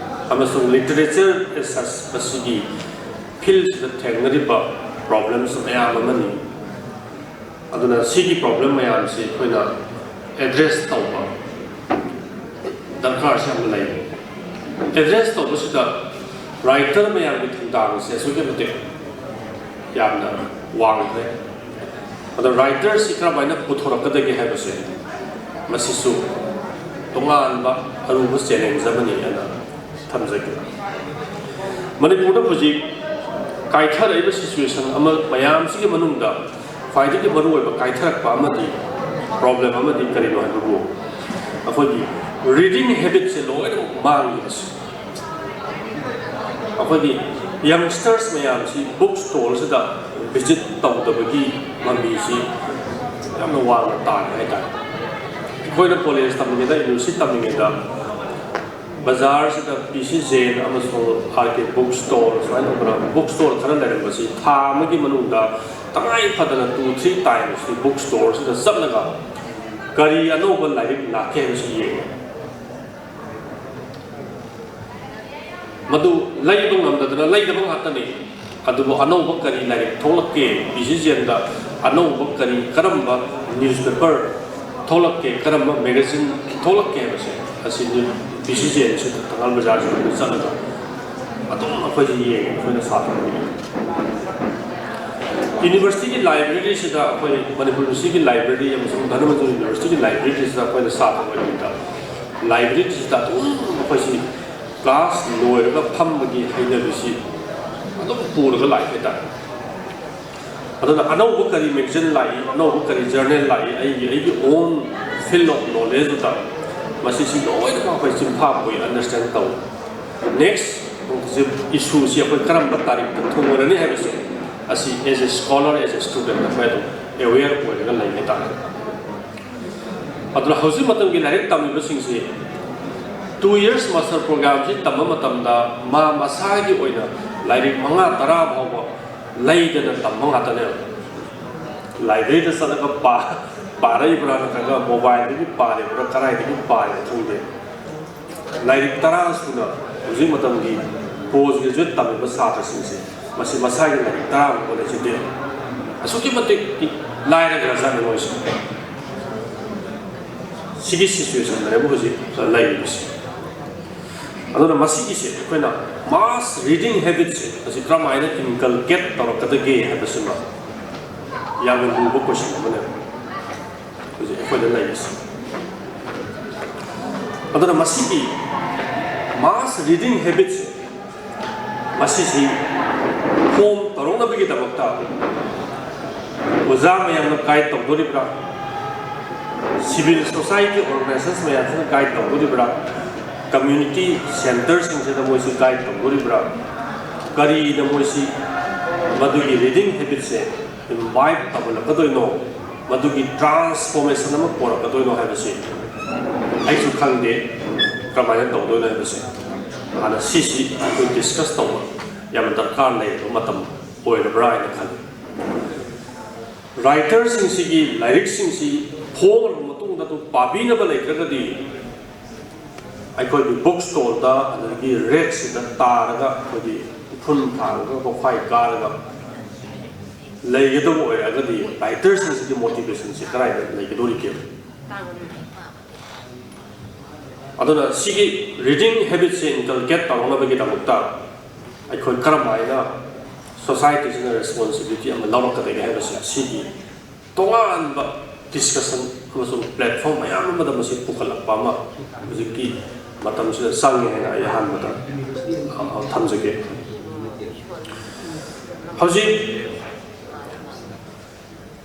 ꯑꯃꯁꯨꯡ ꯂꯤꯇꯔꯦꯆꯔ ꯑꯦꯁ ꯁꯁ ꯃꯁꯤꯒꯤ ꯐꯤꯜꯁꯤꯗ ꯊꯦꯡꯅꯔꯤꯕ ꯄ꯭ꯔꯣꯕ꯭ꯂꯦꯝꯁ ꯃꯌꯥꯝ ꯑꯃꯅꯤ꯫ ꯑꯗꯨꯅ ꯁꯤꯒꯤ ꯄ꯭ꯔꯣꯕ꯭ꯂꯦꯝ ꯃꯌꯥꯝꯁꯤ ꯑꯩꯈꯣꯏꯅ ꯑꯦꯗ꯭ꯔꯦꯁ ꯇꯧꯕ ꯗꯔꯀꯥꯔꯁꯤ ꯌꯥꯝꯅ ꯂꯩ꯫ ꯑꯦꯗ꯭ꯔꯦꯁ ꯇꯧꯕꯁꯤꯗ ꯔꯥꯏꯇꯔ ꯃꯌꯥꯝꯒꯤ ꯊꯧꯗꯥꯡꯁꯦ ꯑꯁꯨꯛꯀꯤ ꯃꯇꯤꯛ ꯌꯥꯝꯅ ꯋꯥꯡꯈ꯭ꯔꯦ꯫ ꯑꯗꯣ ꯔꯥꯏꯇꯔꯁꯤ ꯀꯔꯝꯍꯥꯏꯅ ꯄꯨꯊꯣꯔꯛꯀꯗꯒꯦ ꯍꯥꯏꯕꯁꯦ ꯃꯁꯤꯁꯨ ꯇꯣꯉꯥꯟꯕ ꯑꯔꯨꯕ ꯆꯦꯂꯦꯟꯖ ꯑꯃꯅꯤ ꯍꯥꯏꯅ ꯊꯝꯖꯒꯦ꯫ ꯃꯅꯤꯄꯨꯔꯗ ꯍꯧꯖꯤꯛ ꯀꯥꯏꯊꯔꯛꯏꯕ ꯁꯤꯆꯨꯋꯦꯁꯟ ꯑꯃ ꯃꯌꯥꯝꯁꯤꯒꯤ ꯃꯅꯨꯡꯗ ꯈ꯭ꯋꯥꯏꯗꯒꯤ ꯃꯔꯨꯑꯣꯏꯕ ꯀꯥꯏꯊꯔꯛꯄ ꯑꯃꯗꯤ ꯄ꯭ꯔꯣꯕ꯭ꯂꯦꯝ ꯑꯃꯗꯤ ꯀꯔꯤꯅꯣ ꯍꯥꯏꯕꯕꯨ ꯑꯩꯈꯣꯏꯒꯤ ꯔꯤꯗꯤꯡ ꯍꯦꯕꯤꯠꯁꯦ ꯂꯣꯏꯅꯃꯛ ꯃꯥꯡꯈꯤꯕꯁꯦ꯫ ꯑꯩꯈꯣꯏꯒꯤ ꯌꯪꯁꯇꯔꯁ ꯃꯌꯥꯝꯁꯤ ꯕꯨꯛ ꯁ꯭ꯇꯣꯜꯁꯤꯗ ꯚꯤꯖꯤꯠ ꯇꯧꯗꯕꯒꯤ ꯃꯃꯤꯁꯤ ꯌꯥꯝꯅ ꯋꯥꯡꯅ ꯇꯥꯔꯦ ꯍꯥꯏꯇꯥꯔꯦ꯫ ꯑꯩꯈꯣꯏꯅ ꯀꯣꯂꯦꯖ ꯇꯝꯃꯤꯉꯩꯗ, ꯌꯨꯅꯤꯚꯔꯁꯤꯇꯤ ꯇꯝꯃꯤꯉꯩꯗ ꯕꯖꯥꯔꯁꯤꯗ ꯄꯤ ꯁꯤ ꯖꯦꯟ ꯑꯃꯁꯨꯡ ꯑꯥꯔ ꯀꯦ ꯕꯨꯛ ꯁ꯭ꯇꯣꯜ ꯁꯨꯃꯥꯏꯅ ꯇꯧꯗꯅ ꯕꯨꯛ ꯁ꯭ꯇꯣꯜ ꯈꯔ ꯂꯩꯔꯝꯕꯁꯤ ꯊꯥ ꯑꯃꯒꯤ ꯃꯅꯨꯡꯗ ꯇꯉꯥꯏ ꯐꯗꯅ ꯇꯨ ꯊ꯭ꯔꯤ ꯇꯥꯏꯝꯁꯇꯤ ꯕꯨꯛ ꯁ꯭ꯇꯣꯜꯁꯤꯗ ꯆꯠꯂꯒ ꯀꯔꯤ ꯑꯅꯧꯕ ꯂꯥꯏꯔꯤꯛ ꯂꯥꯛꯀꯦ ꯍꯥꯏꯕꯁꯤ ꯌꯦꯡꯉꯤ꯫ ꯃꯗꯨ ꯂꯩꯕ ꯉꯝꯗꯗꯅ ꯂꯩꯗꯕ ꯉꯥꯛꯇꯅꯤ꯫ ꯑꯗꯨꯕꯨ ꯑꯅꯧꯕ ꯀꯔꯤ ꯂꯥꯏꯔꯤꯛ ꯊꯣꯛꯂꯛꯀꯦ, ꯄꯤ ꯁꯤ ꯖꯦꯟꯗ ꯑꯅꯧꯕ ꯀꯔꯤ, ꯀꯔꯝꯕ ꯅ꯭ꯌꯨꯁꯄꯦꯄꯔ ꯊꯣꯛꯂꯛꯀꯦ, ꯀꯔꯝꯕ ꯃꯦꯒꯥꯖꯤꯟ ꯊꯣꯛꯂꯛꯀꯦ ꯍꯥꯏꯕꯁꯦ ꯑꯁꯤ ꯄꯤ ꯁꯤ ꯖꯦꯟꯁꯤꯗ ꯊꯪꯒꯥꯜ ꯕꯖꯥꯔꯁꯤꯗ ꯆꯠꯂꯒ ꯑꯗꯨꯝ ꯑꯩꯈꯣꯏꯁꯦ ꯌꯦꯡꯉꯦ, ꯑꯩꯈꯣꯏꯅ ꯁꯥꯇ꯭ꯔ ꯑꯣꯏꯔꯤꯉꯩꯗ꯫ ꯌꯨꯅꯤꯚꯔꯁꯤꯇꯤꯒꯤ ꯂꯥꯏꯕ꯭ꯔꯦꯔꯤꯁꯤꯗ, ꯑꯩꯈꯣꯏ ꯃꯅꯤꯄꯨꯔ ꯌꯨꯅꯤꯚꯔꯁꯤꯇꯤꯒꯤ ꯂꯥꯏꯕ꯭ꯔꯦꯔꯤ ꯑꯃꯁꯨꯡ ꯙꯅꯃꯟꯖꯨꯔꯤ ꯌꯨꯅꯤꯚꯔꯁꯤꯇꯤꯒꯤ ꯂꯥꯏꯕ꯭ꯔꯦꯔꯤꯁꯤꯗ ꯑꯩꯈꯣꯏꯅ ꯁꯥꯇ꯭ꯔ ꯑꯣꯏꯔꯤꯉꯩꯗ ꯂꯥꯏꯕ꯭ꯔꯦꯔꯤꯁꯤꯗ ꯑꯗꯨꯝ ꯑꯩꯈꯣꯏꯁꯤ ꯀ꯭ꯂꯥꯁ ꯂꯣꯏꯔꯒ ꯐꯝꯕꯒꯤ ꯍꯩꯅꯕꯤꯁꯤ ꯑꯗꯨꯝ ꯄꯨꯔꯒ ꯂꯥꯛꯑꯦ ꯍꯥꯏꯇꯥꯔꯦ꯫ ꯑꯗꯨꯅ ꯑꯅꯧꯕ ꯀꯔꯤ magazine ꯂꯥꯛꯏ, ꯑꯅꯧꯕ ꯀꯔꯤ journal ꯂꯥꯛꯏ, ꯑꯩꯒꯤ ꯑꯩꯒꯤ own field of knowledge ꯗꯨꯗ ꯃꯁꯤꯁꯤ ꯂꯣꯏꯅꯃꯛ ꯑꯩꯈꯣꯏ ꯆꯤꯟꯐꯥ ꯄꯨꯏ, understand ꯇꯧꯏ꯫ Next ꯍꯧꯖꯤꯛ issue ꯁꯤ ꯑꯩꯈꯣꯏ ꯀꯔꯝꯕ ꯇꯥꯔꯤꯛꯇ ꯊꯨꯒꯥꯏꯔꯅꯤ ꯍꯥꯏꯕꯁꯦ, ꯑꯁꯤ as a scholar, as a student ꯑꯩꯈꯣꯏ ꯑꯗꯨꯝ aware ꯑꯣꯏꯔꯒ ꯂꯩ ꯍꯥꯏꯇꯥꯔꯦ꯫ ꯑꯗꯨꯅ ꯍꯧꯖꯤꯛ ꯃꯇꯝꯒꯤ ꯂꯥꯏꯔꯤꯛ ꯇꯝꯂꯤꯕꯁꯤꯡꯁꯤ two years master program ꯁꯤ ꯇꯝꯕ ꯃꯇꯝꯗ ꯃꯥ ꯃꯁꯥꯒꯤ ꯑꯣꯏꯅ ꯂꯥꯏꯔꯤꯛ ꯃꯉꯥ ꯇꯔꯥ ꯐꯥꯎꯕ ꯂꯩꯗꯅ ꯇꯝꯕ ꯉꯥꯛꯇꯅꯦꯕ꯫ Library ꯗ ꯆꯠꯂꯒ ꯄꯥ-, ꯄꯥꯔꯛꯏꯕ꯭ꯔꯥ ꯅꯠꯇ꯭ꯔꯒ mobile ꯗꯒꯤ ꯄꯥꯔꯤꯕ꯭ꯔꯥ, ꯀꯗꯥꯏꯗꯒꯤ ꯄꯥꯔꯤꯅꯣ ꯈꯪꯗꯦ꯫ ꯂꯥꯏꯔꯤꯛ ꯇꯔꯥ ꯁꯨꯅ ꯍꯧꯖꯤꯛ ꯃꯇꯝꯒꯤ post graduate ꯇꯝꯂꯤꯕ ꯁꯥꯇ꯭ꯔꯁꯤꯡꯁꯦ, ꯃꯁꯤ ꯃꯁꯥꯒꯤ ꯂꯥꯏꯔꯤꯛ ꯇꯔꯥ ꯑꯃ ꯂꯩꯖꯗꯦ꯫ ꯑꯁꯨꯛꯀꯤ ꯃꯇꯤꯛ ꯂꯥꯏꯔꯈ꯭ꯔꯖꯥꯠꯅꯤ ꯃꯣꯏꯁꯦ꯫ ꯁꯤꯒꯤ situation ꯗꯅꯦꯕ ꯍꯧꯖꯤꯛ ꯂꯩꯔꯤꯕꯁꯦ꯫ ꯑꯗꯨꯅ ꯃꯁꯤꯒꯤꯁꯦ ꯑꯩꯈꯣꯏꯅ mass reading habit ꯁꯦ ꯑꯁꯤ ꯀꯔꯝꯍꯥꯏꯅ inculcate ꯇꯧꯔꯛꯀꯗꯒꯦ ꯍꯥꯏꯕꯁꯤꯃ ꯌꯥꯝꯅ ꯂꯨꯕ question ꯑꯃꯅꯦꯕ ꯍꯧꯖꯤꯛ ꯑꯩꯈꯣꯏꯗ ꯂꯩꯔꯤꯁꯦ꯫ ꯑꯗꯨꯅ ꯃꯁꯤꯒꯤ mass reading habit ꯁꯦ, ꯃꯁꯤꯁꯤ form ꯇꯧꯔꯛꯅꯕꯒꯤꯗꯃꯛꯇ ꯑꯣꯖꯥ ꯃꯌꯥꯝꯅ guide ꯇꯧꯗꯣꯔꯤꯕ꯭ꯔꯥ, civil society organizations ꯃꯌꯥꯝꯁꯤꯅ guide ꯇꯧꯗꯣꯔꯤꯕ꯭ꯔꯥ, community centre ꯁꯤꯡꯁꯤꯗ ꯃꯣꯏꯁꯤ guide ꯇꯧꯗꯣꯔꯤꯕ꯭ꯔꯥ, ꯀꯔꯤꯅ ꯃꯣꯏꯁꯤ ꯃꯗꯨꯒꯤ reading habit ꯁꯦ imbibe ꯇꯧꯍꯜꯂꯛꯀꯗꯣꯏꯅꯣ, ꯃꯗꯨꯒꯤ transformation ꯑꯃ ꯄꯨꯔꯛꯀꯗꯣꯏꯅꯣ ꯍꯥꯏꯕꯁꯤ ꯑꯩꯁꯨ ꯈꯪꯗꯦ꯫ ꯀꯔꯝꯍꯥꯏꯅ ꯇꯧꯗꯣꯏꯅꯣ ꯍꯥꯏꯕꯁꯦ ꯍꯥꯟꯅ ꯁꯤꯁꯤ ꯑꯩꯈꯣꯏ discuss ꯇꯧꯕ ꯌꯥꯝꯅ ꯗꯔꯀꯥꯔ ꯂꯩꯔꯕ ꯃꯇꯝ ꯑꯣꯏꯔꯕ꯭ꯔꯥ ꯍꯥꯏꯅ ꯈꯜꯂꯤ꯫ Writer ꯁꯤꯡꯁꯤꯒꯤ ꯂꯥꯏꯔꯤꯛꯁꯤꯡꯁꯤ ꯐꯣꯡꯂꯕ ꯃꯇꯨꯡꯗ ꯑꯗꯨ ꯄꯥꯕꯤꯅꯕ ꯂꯩꯇ꯭ꯔꯒꯗꯤ ꯑꯩꯈꯣꯏꯒꯤ book stall ꯗ ꯑꯗꯒꯤ rack ꯁꯤꯗ ꯇꯥꯔꯒ ꯑꯩꯈꯣꯏꯒꯤ ꯎꯐꯨꯟ ꯊꯥꯡꯉꯒ ꯀꯣꯛꯐꯥꯏ ꯀꯥꯔꯒ ꯂꯩꯒꯗꯕ ꯑꯣꯏꯔꯒꯗꯤ writer ꯁꯤꯡꯁꯤꯒꯤ motivation ꯁꯦ ꯀꯗꯥꯏꯗ ꯂꯩꯒꯗꯧꯔꯤꯒꯦ? ꯑꯗꯨꯅ ꯁꯤꯒꯤ reading habit ꯁꯦ inculcate ꯇꯧꯅꯕꯒꯤꯗꯃꯛꯇ ꯑꯩꯈꯣꯏ ꯀꯔꯝꯍꯥꯏꯅ society ꯁꯤꯅ responsibility ꯑꯃ ꯂꯧꯔꯛꯀꯗꯒꯦ ꯍꯥꯏꯕꯁꯦ, ꯁꯤꯒꯤ ꯇꯣꯉꯥꯟꯕ discussion ꯑꯃꯁꯨꯡ platform ꯃꯌꯥꯝ ꯑꯃꯗ ꯃꯁꯤ ꯄꯨꯈꯠꯂꯛꯄ ꯑꯃ ꯍꯧꯖꯤꯛꯀꯤ ꯃꯇꯝꯁꯤꯗ ꯆꯪꯉꯦ ꯍꯥꯏꯅ ꯑꯩ ꯑꯍꯥꯟꯕꯗ, ꯑ, ꯊꯝꯖꯒꯦ꯫ ꯍꯧꯖꯤꯛ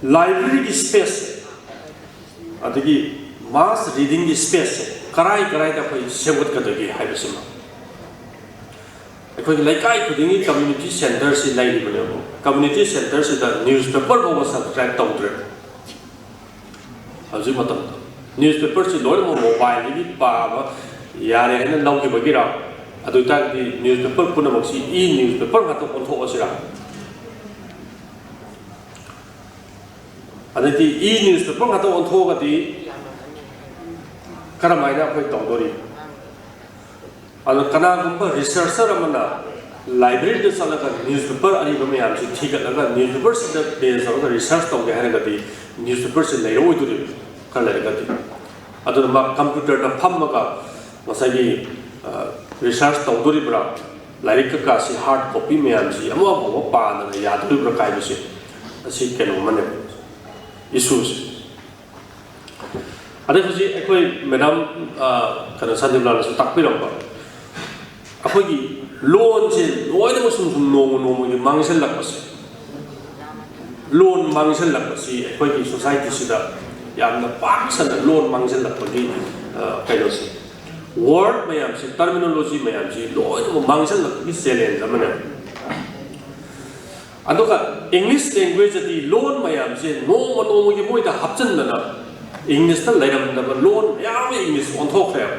ꯂꯥꯏꯕ꯭ꯔꯦꯔꯤꯒꯤ ꯁ꯭ꯄꯦꯁꯁꯦ, ꯑꯗꯒꯤ ꯃꯥꯁ ꯔꯤꯗꯤꯡꯒꯤ ꯁ꯭ꯄꯦꯁꯁꯦ ꯀꯔꯥꯏ ꯀꯔꯥꯏꯗ ꯑꯩꯈꯣꯏ ꯁꯦꯝꯒꯠꯀꯗꯒꯦ ꯍꯥꯏꯕꯁꯤꯃ, ꯑꯩꯈꯣꯏꯒꯤ ꯂꯩꯀꯥꯏ ꯈꯨꯗꯤꯡꯒꯤ ꯀꯝꯃ꯭ꯌꯨꯅꯤꯇꯤ ꯁꯦꯟꯇꯔꯁꯤ ꯂꯩꯔꯤꯕꯅꯦꯕ꯫ ꯀꯝꯃ꯭ꯌꯨꯅꯤꯇꯤ ꯁꯦꯟꯇꯔꯁꯤꯗ ꯅ꯭ꯌꯨꯁꯄꯦꯄꯔ ꯐꯥꯎꯕ ꯁꯕꯁꯀ꯭ꯔꯥꯏꯕ ꯇꯧꯗ꯭ꯔꯦ ꯍꯧꯖꯤꯛ ꯃꯇꯝꯗ꯫ ꯅ꯭ꯌꯨꯁꯄꯦꯄꯔꯁꯤ ꯂꯣꯏꯅꯃꯛ ꯃꯣꯕꯥꯏꯜꯗꯒꯤ ꯄꯥꯕ ꯌꯥꯔꯦ ꯍꯥꯏꯅ ꯂꯧꯈꯤꯕꯒꯤꯔ? ꯑꯗꯨ ꯑꯣꯏꯇꯥꯔꯒꯗꯤ ꯅ꯭ꯌꯨꯁꯄꯦꯄꯔ ꯄꯨꯝꯅꯃꯛꯁꯤ ꯏ ꯅ꯭ꯌꯨꯁꯄꯦꯄꯔ ꯉꯥꯛꯇ ꯑꯣꯟꯊꯣꯛꯑꯁꯤꯔꯥ? ꯑꯗꯩꯗꯤ ꯏ ꯅ꯭ꯌꯨꯁꯄꯦꯄꯔ ꯉꯥꯛꯇ ꯑꯣꯟꯊꯣꯛꯑꯒꯗꯤ ꯀꯔꯝꯍꯥꯏꯅ ꯑꯩꯈꯣꯏ ꯇꯧꯗꯣꯔꯤ? ꯑꯗꯣ ꯀꯅꯥꯒꯨꯝꯕ ꯔꯤꯁꯔꯆꯔ ꯑꯃꯅ ꯂꯥꯏꯕ꯭ꯔꯦꯔꯤꯗ ꯆꯠꯂꯒ ꯅ꯭ꯌꯨꯁꯄꯦꯄꯔ ꯑꯔꯤꯕ ꯃꯌꯥꯝꯁꯤ ꯊꯤꯒꯠꯂꯒ ꯅ꯭ꯌꯨꯁꯄꯦꯄꯔꯁꯤꯗ ꯕꯦꯖ ꯇꯧꯔꯒ ꯔꯤꯁꯔꯆ ꯇꯧꯒꯦ ꯍꯥꯏꯔꯒꯗꯤ ꯅ꯭ꯌꯨꯁꯄꯦꯄꯔꯁꯤ ꯂꯩꯔꯛꯑꯣꯏꯗꯣꯔꯤꯕ ꯈꯔ ꯂꯩꯔꯒꯗꯤ꯫ ꯑꯗꯨꯅ ꯃꯥ ꯀꯝꯄ꯭ꯌꯨꯇꯔꯗ ꯐꯝꯃꯒ ꯉꯁꯥꯏꯒꯤ ꯔꯤꯁꯔꯆ ꯇꯧꯗꯣꯔꯤꯕ꯭ꯔꯥ, ꯂꯥꯏꯔꯤꯛ ꯀꯀꯥꯁꯤ ꯍꯥꯔꯗ ꯀꯣꯄꯤ ꯃꯌꯥꯝꯁꯤ ꯑꯃꯐꯥꯎꯕ ꯄꯥꯗꯅ ꯌꯥꯗꯣꯔꯤꯕ꯭ꯔꯥ ꯀꯥꯏꯕꯁꯦ ꯑꯁꯤ ꯀꯩꯅꯣ ꯑꯃꯅꯦꯕ, ꯏꯁꯨꯁꯦ꯫ ꯑꯗꯩ ꯍꯧꯖꯤꯛ ꯑꯩꯈꯣꯏ ꯃꯦꯗꯥꯝ ꯀꯩꯅꯣ ꯁꯟꯗꯤꯞꯂꯥꯅꯁꯨ ꯇꯥꯛꯄꯤꯔꯝꯕ, ꯑꯩꯈꯣꯏꯒꯤ ꯂꯣꯟꯁꯦ ꯂꯣꯏꯅꯃꯛ ꯁꯨꯝ ꯁꯨꯝ ꯅꯣꯡꯃ ꯅꯣꯡꯃꯒꯤ ꯃꯥꯡꯁꯤꯜꯂꯛꯄꯁꯦ, ꯂꯣꯟ ꯃꯥꯡꯁꯤꯜꯂꯛꯄꯁꯤ ꯑꯩꯈꯣꯏꯒꯤ ꯁꯣꯁꯥꯏꯇꯤꯁꯤꯗ ꯌꯥꯝꯅ ꯄꯥꯛ ꯁꯟꯅ ꯂꯣꯟ ꯃꯥꯡꯁꯤꯜꯂꯛꯄꯒꯤ ꯀꯩꯅꯣꯁꯦ, ꯋꯥꯔꯗ ꯃꯌꯥꯝꯁꯤ, ꯇꯔꯃꯤꯅꯣꯂꯣꯖꯤ ꯃꯌꯥꯝꯁꯤ ꯂꯣꯏꯅꯃꯛ ꯃꯥꯡꯁꯤꯜꯂꯛꯄꯒꯤ ꯆꯦꯂꯦꯟꯖ ꯑꯃꯅꯦꯕ꯫ ꯑꯗꯨꯒ ꯏꯪꯂꯤꯁ ꯂꯦꯡꯒ꯭ꯋꯦꯖꯇꯗꯤ ꯂꯣꯟ ꯃꯌꯥꯝꯁꯦ ꯅꯣꯡꯃ ꯅꯣꯡꯃꯒꯤ ꯃꯣꯏꯗ ꯍꯥꯞꯆꯤꯟꯗꯅ ꯏꯪꯂꯤꯁꯇ ꯂꯩꯔꯝꯗꯕ ꯂꯣꯟ ꯃꯌꯥꯝ ꯑꯃ ꯏꯪꯂꯤꯁ ꯑꯣꯟꯊꯣꯛꯈ꯭ꯔꯦꯕ꯫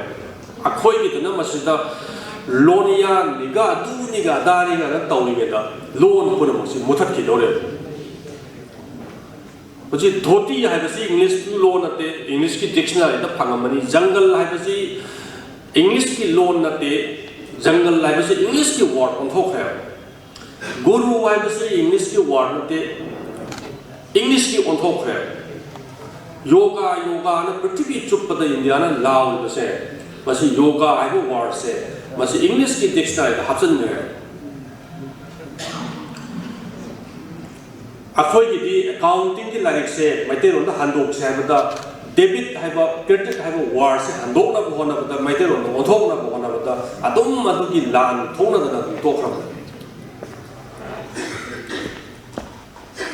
ꯑꯩꯈꯣꯏꯒꯤꯗꯨꯅ ꯃꯁꯤꯗ ꯂꯣꯟꯌꯥꯟꯅꯤꯒ ꯑꯗꯨꯅꯤꯒ ꯑꯗꯥꯅꯤꯒꯅ ꯇꯧꯔꯤꯉꯩꯗ ꯂꯣꯟ ꯄꯨꯝꯅꯃꯛꯁꯤ ꯃꯨꯊꯠꯈꯤꯗꯧꯔꯦꯕ꯫ ꯍꯧꯖꯤꯛ ꯙꯣꯇꯤ ꯍꯥꯏꯕꯁꯤ ꯏꯪꯂꯤꯁꯀꯤ ꯂꯣꯟ ꯅꯠꯇꯦ, ꯏꯪꯂꯤꯁꯀꯤ ꯗꯤꯛꯁꯅꯔꯤꯗ ꯐꯪꯉꯝꯃꯅꯤ꯫ ꯖꯪꯒꯜ ꯍꯥꯏꯕꯁꯤ ꯏꯪꯂꯤꯁꯀꯤ ꯂꯣꯟ ꯅꯠꯇꯦ, ꯖꯪꯒꯜ ꯍꯥꯏꯕꯁꯤ ꯏꯪꯂꯤꯁꯀꯤ ꯋꯥꯔꯗ ꯑꯣꯟꯊꯣꯛꯈ꯭ꯔꯦꯕ꯫ ꯒꯨꯔꯨ ꯍꯥꯏꯕꯁꯤ ꯏꯪꯂꯤꯁꯀꯤ ꯋꯥꯔꯗ ꯅꯠꯇꯦ, ꯏꯪꯂꯤꯁꯀꯤ ꯑꯣꯟꯊꯣꯛꯈ꯭ꯔꯦ꯫ ꯌꯣꯒꯥ, ꯌꯣꯒꯥꯅ ꯄ꯭ꯔꯤꯊꯤꯕꯤ ꯆꯨꯞꯄꯗ ꯏꯟꯗꯤꯌꯥꯅ ꯂꯥꯎꯔꯤꯕꯁꯦ, ꯃꯁꯤ ꯌꯣꯒꯥ ꯍꯥꯏꯕ ꯋꯥꯔꯗꯁꯦ ꯃꯁꯤ ꯏꯪꯂꯤꯁꯀꯤ ꯗꯤꯛꯁꯅꯔꯤꯗ ꯍꯥꯞꯆꯤꯟꯈ꯭ꯔꯦ꯫ ꯑꯩꯈꯣꯏꯒꯤꯗꯤ ꯑꯦꯀꯥꯎꯟꯇꯤꯡꯒꯤ ꯂꯥꯏꯔꯤꯛꯁꯦ ꯃꯩꯇꯩꯂꯣꯟꯗ ꯍꯟꯗꯣꯛꯁꯦ ꯍꯥꯏꯕꯗ, ꯗꯦꯕꯤꯠ ꯍꯥꯏꯕ, ꯀ꯭ꯔꯦꯗꯤꯠ ꯍꯥꯏꯕ ꯋꯥꯔꯗꯁꯦ ꯍꯟꯗꯣꯛꯅꯕ ꯍꯣꯠꯅꯕꯗ, ꯃꯩꯇꯩꯂꯣꯟꯗ ꯑꯣꯟꯊꯣꯛꯅꯕ ꯍꯣꯠꯅꯕꯗ ꯑꯗꯨꯝ ꯑꯗꯨꯒꯤ ꯂꯥꯟ ꯊꯣꯛꯅꯗꯅ ꯑꯗꯨꯝ ꯇꯣꯛꯈ꯭ꯔꯕꯅꯤ꯫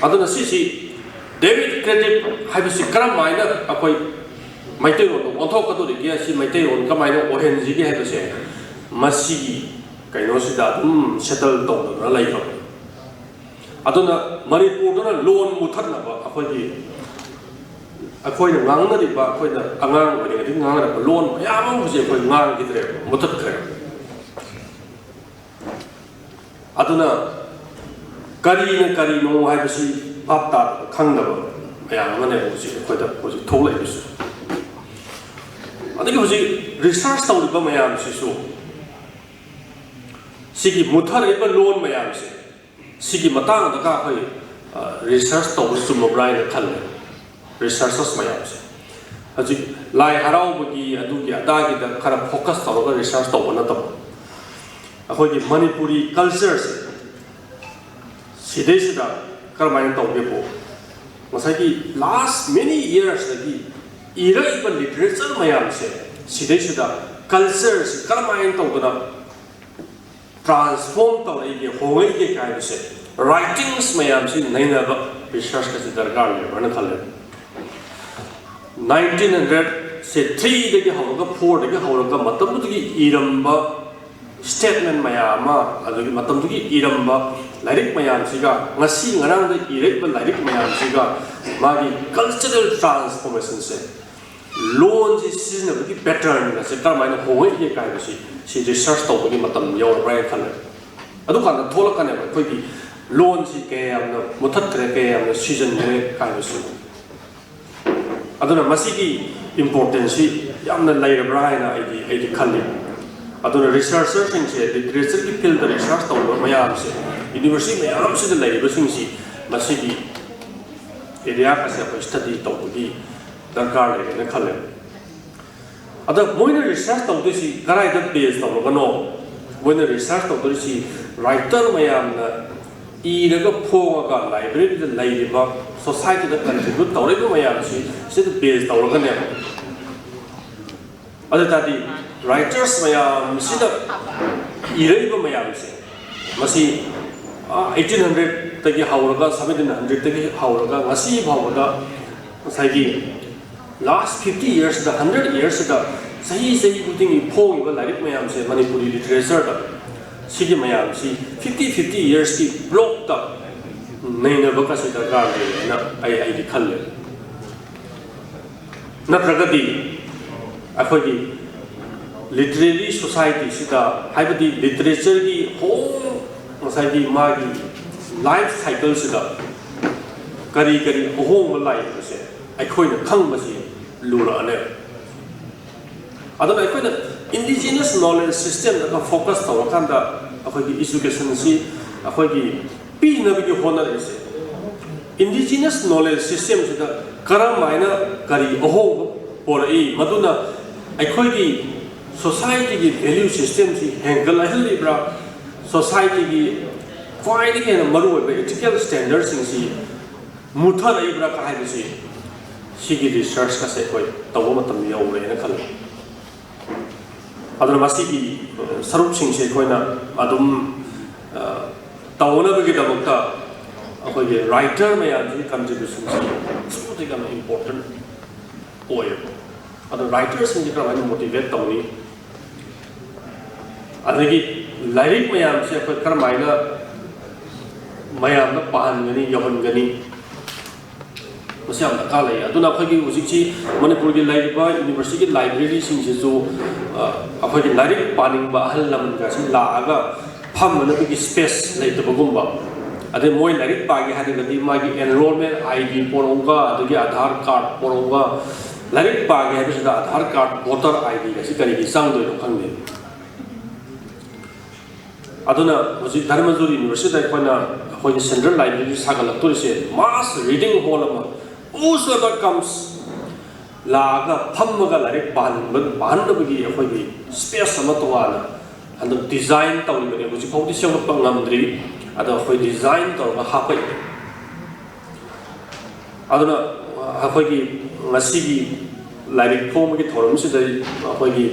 ꯑꯗꯨꯅ ꯁꯤꯁꯤ David Credit ꯍꯥꯏꯕꯁꯤ ꯀꯔꯝ ꯍꯥꯏꯅ ꯑꯩꯈꯣꯏ ꯃꯩꯇꯩꯂꯣꯟꯗ ꯑꯣꯟꯊꯣꯛꯀꯗꯧꯔꯤꯒꯦ, ꯑꯁꯤ ꯃꯩꯇꯩꯂꯣꯟ ꯀꯃꯥꯏꯅ ꯑꯣꯏꯍꯟꯁꯤꯒꯦ ꯍꯥꯏꯕꯁꯦ ꯃꯁꯤꯒꯤ ꯀꯩꯅꯣꯁꯤꯗ ꯑꯗꯨꯝ ꯁꯦꯇꯜ ꯇꯧꯗꯅ ꯂꯩꯈ꯭ꯔꯕꯅꯤ꯫ ꯑꯗꯨꯅ ꯃꯅꯤꯄꯨꯔꯗꯅ ꯂꯣꯟ ꯃꯨꯊꯠꯅꯕ ꯑꯩꯈꯣꯏꯒꯤ, ꯑꯩꯈꯣꯏꯅ ꯉꯥꯡꯅꯔꯤꯕ, ꯑꯩꯈꯣꯏꯅ ꯑꯉꯥꯡ ꯑꯣꯏꯔꯤꯉꯩꯗꯒꯤ ꯉꯥꯡꯅꯔꯛꯄ ꯂꯣꯟ ꯃꯌꯥꯝ ꯑꯃ ꯍꯧꯖꯤꯛ ꯑꯩꯈꯣꯏ ꯉꯥꯡꯈꯤꯗ꯭ꯔꯦꯕ, ꯃꯨꯊꯠꯈ꯭ꯔꯦꯕ꯫ ꯑꯗꯨꯅ ꯀꯔꯤꯅ ꯀꯔꯤꯅꯣ ꯍꯥꯏꯕꯁꯤ ꯚꯥꯞ ꯇꯥꯗꯕ, ꯈꯪꯗꯕ ꯃꯌꯥꯝ ꯑꯃꯅꯦꯕ ꯍꯧꯖꯤꯛ ꯑꯩꯈꯣꯏꯗ ꯍꯧꯖꯤꯛ ꯊꯣꯛꯂꯛꯏꯕꯁꯤ꯫ ꯑꯗꯒꯤ ꯍꯧꯖꯤꯛ ꯔꯤꯁꯔꯁ ꯇꯧꯔꯤꯕ ꯃꯌꯥꯝꯁꯤꯁꯨ, ꯁꯤꯒꯤ ꯃꯨꯠꯊꯔꯛꯏꯕ ꯂꯣꯟ ꯃꯌꯥꯝꯁꯦ, ꯁꯤꯒꯤ ꯃꯇꯥꯡꯗꯒ ꯑꯩꯈꯣꯏ, ꯑ, ꯔꯤꯁꯔꯁ ꯇꯧꯕ ꯆꯨꯝꯃꯕ꯭ꯔꯥ ꯍꯥꯏꯅ ꯈꯜꯂꯦ꯫ ꯔꯤꯁꯔꯆꯔꯁ ꯃꯌꯥꯝꯁꯦ ꯍꯧꯖꯤꯛ ꯂꯥꯏ ꯍꯔꯥꯎꯕꯒꯤ ꯑꯗꯨꯒꯤ ꯑꯗꯥꯒꯤꯗ ꯈꯔ ꯐꯣꯀꯁ ꯇꯧꯔꯒ ꯔꯤꯁꯔꯁ ꯇꯧꯕ ꯅꯠꯇꯕ, ꯑꯩꯈꯣꯏꯒꯤ ꯃꯅꯤꯄꯨꯔꯤ ꯀꯜꯆꯔꯁꯦ ꯁꯤꯗꯩꯁꯤꯗ ꯀꯔꯝꯍꯥꯏꯅ ꯇꯧꯒꯦꯕꯨ, ꯉꯁꯥꯏꯒꯤ ꯂꯥꯁ ꯃꯦꯅꯤ ꯏꯌꯔꯁꯇꯒꯤ ꯏꯔꯛꯏꯕ ꯂꯤꯇꯔꯦꯆꯔ ꯃꯌꯥꯝꯁꯦ, ꯁꯤꯗꯩꯁꯤꯗ ꯀꯜꯆꯔꯁꯤ ꯀꯔꯝꯍꯥꯏꯅ ꯇꯧꯗꯅ ꯇ꯭ꯔꯥꯟꯁꯐꯣꯔꯝ ꯇꯧꯔꯛꯏꯒꯦ, ꯍꯣꯡꯂꯛꯏꯒꯦ ꯍꯥꯏꯕꯁꯦ ꯔꯥꯏꯇꯤꯡꯁ ꯃꯌꯥꯝꯁꯤ ꯅꯩꯅꯕ ꯔꯤꯁꯔꯁꯀꯁꯤ ꯗꯔꯀꯥꯔ ꯂꯩꯕ꯭ꯔꯅ ꯈꯜꯂꯦ꯫ ꯅꯥꯏꯟꯇꯤꯟ ꯍꯟꯗ꯭ꯔꯦꯠꯁꯦ ꯊ꯭ꯔꯤꯗꯒꯤ ꯍꯧꯔꯒ, ꯐꯣꯔꯗꯒꯤ ꯍꯧꯔꯒ ꯃꯇꯝꯗꯨꯗꯒꯤ ꯏꯔꯝꯕ ꯁ꯭ꯇꯦꯠꯃꯦꯟ ꯃꯌꯥꯝ ꯑꯃ, ꯑꯗꯨꯗꯒꯤ ꯃꯇꯝꯗꯨꯒꯤ ꯏꯔꯝꯕ ꯂꯥꯏꯔꯤꯛ ꯃꯌꯥꯝꯁꯤꯒ, ꯉꯁꯤ ꯉꯔꯥꯡꯗ ꯏꯔꯛꯏꯕ ꯂꯥꯏꯔꯤꯛ ꯃꯌꯥꯝꯁꯤꯒ ꯃꯥꯒꯤ ꯀꯜꯆꯔꯦꯜ ꯇ꯭ꯔꯥꯟꯁꯐꯣꯔꯃꯦꯁꯟꯁꯦ, ꯂꯣꯟꯁꯤ ꯁꯤꯖꯤꯟꯅꯕꯒꯤ ꯄꯦꯇꯔꯟ ꯑꯁꯦ ꯀꯔꯝꯍꯥꯏꯅ ꯍꯣꯡꯉꯛꯏꯒꯦ ꯍꯥꯏꯕꯁꯤ, ꯁꯤ ꯔꯤꯁꯔꯁ ꯇꯧꯕꯒꯤ ꯃꯇꯝ ꯌꯧꯔꯕ꯭ꯔꯥ ꯍꯥꯏꯅ ꯈꯜꯂꯦ꯫ ꯑꯗꯨꯀꯥꯟꯗ ꯊꯣꯛꯂꯛꯀꯅꯦꯕ ꯑꯩꯈꯣꯏꯒꯤ ꯂꯣꯟꯁꯤ ꯀꯌꯥ ꯌꯥꯝꯅ ꯃꯨꯊꯠꯈ꯭ꯔꯦ, ꯀꯌꯥ ꯌꯥꯝꯅ ꯁꯤꯖꯤꯟꯈ꯭ꯔꯦ ꯍꯥꯏꯕꯁꯤ꯫ ꯑꯗꯨꯅ ꯃꯁꯤꯒꯤ ꯏꯝꯄꯣꯔꯇꯦꯟꯁꯁꯤ ꯌꯥꯝꯅ ꯂꯩꯔꯕ꯭ꯔꯥ ꯍꯥꯏꯅ ꯑꯩꯗꯤ, ꯑꯩꯗꯤ ꯈꯜꯂꯤ꯫ ꯑꯗꯨꯅ ꯔꯤꯁꯔꯆꯔꯁꯤꯡꯁꯦ, ꯂꯤꯇꯔꯦꯆꯔꯒꯤ ꯐꯤꯜꯗ ꯔꯤꯁꯔꯁ ꯇꯧꯕ ꯃꯌꯥꯝꯁꯦ, ꯌꯨꯅꯤꯚꯔꯁꯤꯇꯤ ꯃꯌꯥꯝꯁꯤꯗ ꯂꯩꯔꯤꯕꯁꯤꯡꯁꯤ ꯃꯁꯤꯒꯤ ꯑꯦꯔꯤꯌꯥ ꯑꯁꯦ ꯑꯩꯈꯣꯏ ꯁ꯭ꯇꯗꯤ ꯇꯧꯕꯒꯤ ꯗꯔꯀꯥꯔ ꯂꯩꯔꯦꯅ ꯈꯜꯂꯦ꯫ ꯑꯗ ꯃꯣꯏꯅ ꯔꯤꯁꯔꯁ ꯇꯧꯗꯣꯏꯁꯤ ꯀꯗꯥꯏꯗ ꯕꯦꯖ ꯇꯧꯔꯒꯅꯣ? ꯃꯣꯏꯅ ꯔꯤꯁꯔꯁ ꯇꯧꯗꯣꯏꯁꯤ ꯔꯥꯏꯇꯔ ꯃꯌꯥꯝꯅ ꯏꯔꯒ ꯐꯣꯡꯉꯒ ꯂꯥꯏꯕ꯭ꯔꯦꯔꯤꯗ ꯂꯩꯔꯤꯕ, ꯁꯣꯁꯥꯏꯇꯤꯗ ꯀꯟꯇ꯭ꯔꯤꯕ꯭ꯌꯨꯠ ꯇꯧꯔꯛꯏꯕ ꯃꯌꯥꯝꯁꯤ ꯁꯤꯗ ꯕꯦꯖ ꯇꯧꯔꯒꯅꯦꯕ꯫ ꯑꯗꯨ ꯇꯥꯔꯗꯤ ꯔꯥꯏꯇꯔꯁ ꯃꯌꯥꯝꯁꯤꯗ ꯏꯔꯛꯏꯕ ꯃꯌꯥꯝꯁꯦ, ꯃꯁꯤ ꯑꯩꯠꯇꯤꯟ ꯍꯟꯗ꯭ꯔꯦꯠ ꯇꯒꯤ ꯍꯧꯔꯒ, ꯁꯚꯦꯟꯇꯤꯟ ꯍꯟꯗ꯭ꯔꯦꯗꯇꯒꯤ ꯍꯧꯔꯒ ꯉꯁꯤ ꯐꯥꯎꯕꯗ ꯉꯁꯥꯏꯒꯤ last fifty yearsꯗ, hundred yearsꯗ ꯆꯍꯤ ꯆꯍꯤ ꯈꯨꯗꯤꯡꯒꯤ ꯐꯣꯡꯉꯤꯕ ꯂꯥꯏꯔꯤꯛ ꯃꯌꯥꯝꯁꯦ ꯃꯅꯤꯄꯨꯔꯤ literature ꯗ ꯁꯤꯒꯤ ꯃꯌꯥꯝꯁꯤ fifty fifty yearsꯀꯤ blockꯇ ꯅꯩꯅꯕꯒꯁꯤ ꯗꯔꯀꯥꯔ ꯂꯩ ꯍꯥꯏꯅ ꯑꯩ ꯑꯩꯗꯤ ꯈꯜꯂꯦ꯫ ꯅꯠꯇ꯭ꯔꯒꯗꯤ ꯑꯩꯈꯣꯏꯒꯤ literary societyꯁꯤꯗ, ꯍꯥꯏꯕꯗꯤ literatureꯒꯤ whole ꯉꯁꯥꯏꯒꯤ ꯃꯥꯒꯤ life cycleꯁꯤꯗ ꯀꯔꯤ ꯀꯔꯤ ꯑꯍꯣꯡꯕ ꯂꯥꯛꯏꯕꯁꯦ ꯑꯩꯈꯣꯏꯅ ꯈꯪꯕꯁꯤ ꯂꯨꯔꯛꯑꯅꯦꯕ꯫ ꯑꯗꯨꯅ ꯑꯩꯈꯣꯏꯅ indigenous knowledge systemꯗꯒ focus ꯇꯧꯔꯀꯥꯟꯗ ꯑꯩꯈꯣꯏꯒꯤ educationꯁꯤ ꯑꯩꯈꯣꯏꯒꯤ ꯄꯤꯅꯕꯒꯤ ꯍꯣꯠꯅꯔꯤꯁꯦ, indigenous knowledge systemꯁꯤꯗ ꯀꯔꯝ ꯍꯥꯏꯅ ꯀꯔꯤ ꯑꯍꯣꯡꯕ ꯄꯣꯔꯛꯏ, ꯃꯗꯨꯅ ꯑꯩꯈꯣꯏꯒꯤ societyꯒꯤ value systemꯁꯤ ꯍꯦꯟꯒꯠꯍꯜꯂꯤꯕ꯭ꯔꯥ, societyꯒꯤ ꯈ꯭ꯋꯥꯏꯗꯒꯤ ꯍꯦꯟꯅ ꯃꯔꯨꯑꯣꯏꯕ ethical standardꯁꯤꯡꯁꯤ ꯃꯨꯊꯔꯛꯏꯕ꯭ꯔꯥ ꯍꯥꯏꯕꯁꯤ ꯁꯤꯒꯤ researchꯀꯁꯦ ꯑꯩꯈꯣꯏ ꯇꯧꯕ ꯃꯇꯝ ꯌꯧꯔꯦꯅ ꯈꯜꯂꯤ꯫ ꯑꯗꯨꯅ ꯃꯁꯤꯒꯤ, ꯑ, ꯁꯔꯨꯛꯁꯤꯡꯁꯦ ꯑꯩꯈꯣꯏꯅ ꯑꯗꯨꯝ, ꯑ, ꯇꯧꯅꯕꯒꯤꯗꯃꯛꯇ ꯑꯩꯈꯣꯏꯒꯤ writer ꯃꯌꯥꯝꯁꯤꯒꯤ contributionꯁꯤ ꯑꯁꯨꯛꯀꯤ ꯃꯇꯤꯛ ꯌꯥꯝꯅ important ꯑꯣꯏꯌꯦꯕ꯫ ꯑꯗꯣ writerꯁꯤꯡꯁꯤ ꯀꯔꯝꯍꯥꯏꯅ motivate ꯇꯧꯅꯤ? ꯑꯗꯒꯤ ꯂꯥꯏꯔꯤꯛ ꯃꯌꯥꯝꯁꯦ ꯑꯩꯈꯣꯏ ꯀꯔꯝꯍꯥꯏꯅ ꯃꯌꯥꯝꯗ ꯄꯥꯍꯟꯒꯅꯤ, ꯌꯧꯍꯟꯒꯅꯤ? ꯃꯁꯤ ꯌꯥꯝ ꯗꯔꯀꯥꯔ ꯂꯩ꯫ ꯑꯗꯨꯅ ꯑꯩꯈꯣꯏꯒꯤ ꯍꯧꯖꯤꯛꯁꯤ ꯃꯅꯤꯄꯨꯔꯒꯤ ꯂꯩꯔꯤꯕ universityꯒꯤ libraryꯁꯤꯡꯁꯤꯁꯨ, ꯑ, ꯑꯩꯈꯣꯏꯒꯤ ꯂꯥꯏꯔꯤꯛ ꯄꯥꯅꯤꯡꯕ ꯑꯍꯜ ꯂꯃꯟꯒꯁꯤ ꯂꯥꯛꯑꯒ ꯐꯝꯅꯅꯕꯒꯤ space ꯂꯩꯇꯕꯒꯨꯝꯕ, ꯑꯗꯩ ꯃꯣꯏ ꯂꯥꯏꯔꯤꯛ ꯄꯥꯒꯦ ꯍꯥꯏꯔꯒꯗꯤ ꯃꯥꯒꯤ enrollment ID ꯄꯣꯔꯛꯎꯒ, ꯑꯗꯒꯤ Aadhaar card ꯄꯣꯔꯛꯎꯒ, ꯂꯥꯏꯔꯤꯛ ꯄꯥꯒꯦ ꯍꯥꯏꯕꯁꯤꯗ Aadhaar card, voter IDꯒꯁꯤ ꯀꯔꯤꯒꯤ ꯆꯪꯗꯣꯏꯅꯣ ꯈꯪꯗꯦ꯫ ꯑꯗꯨꯅ ꯍꯧꯖꯤꯛ ꯙꯔꯃꯖꯣꯔ universityꯗ ꯑꯩꯈꯣꯏꯅ ꯑꯩꯈꯣꯏꯒꯤ central library ꯁꯥꯒꯠꯂꯛꯇꯣꯔꯤꯁꯦ, mass reading hall ꯑꯃ, whosoever comes, ꯂꯥꯛꯑꯒ ꯐꯝꯃꯒ ꯂꯥꯏꯔꯤꯛ ꯄꯥꯍꯟꯕ, ꯄꯥꯍꯟꯅꯕꯒꯤ ꯑꯩꯈꯣꯏꯒꯤ space ꯑꯃ ꯇꯣꯉꯥꯟꯅ ꯍꯟꯗꯛ design ꯇꯧꯔꯤꯕꯅꯤ꯫ ꯍꯧꯖꯤꯛ ꯐꯥꯎꯗꯤ ꯁꯦꯝꯒꯠꯄ ꯉꯝꯗ꯭ꯔꯤ, ꯑꯗꯣ ꯑꯩꯈꯣꯏ design ꯇꯧꯔꯒ ꯍꯥꯞꯄꯛꯏ꯫ ꯑꯗꯨꯅ ꯑꯩꯈꯣꯏꯒꯤ ꯉꯁꯤꯒꯤ ꯂꯥꯏꯔꯤꯛ ꯐꯣꯡꯕꯒꯤ ꯊꯧꯔꯝꯁꯤꯗ ꯑꯩꯈꯣꯏꯒꯤ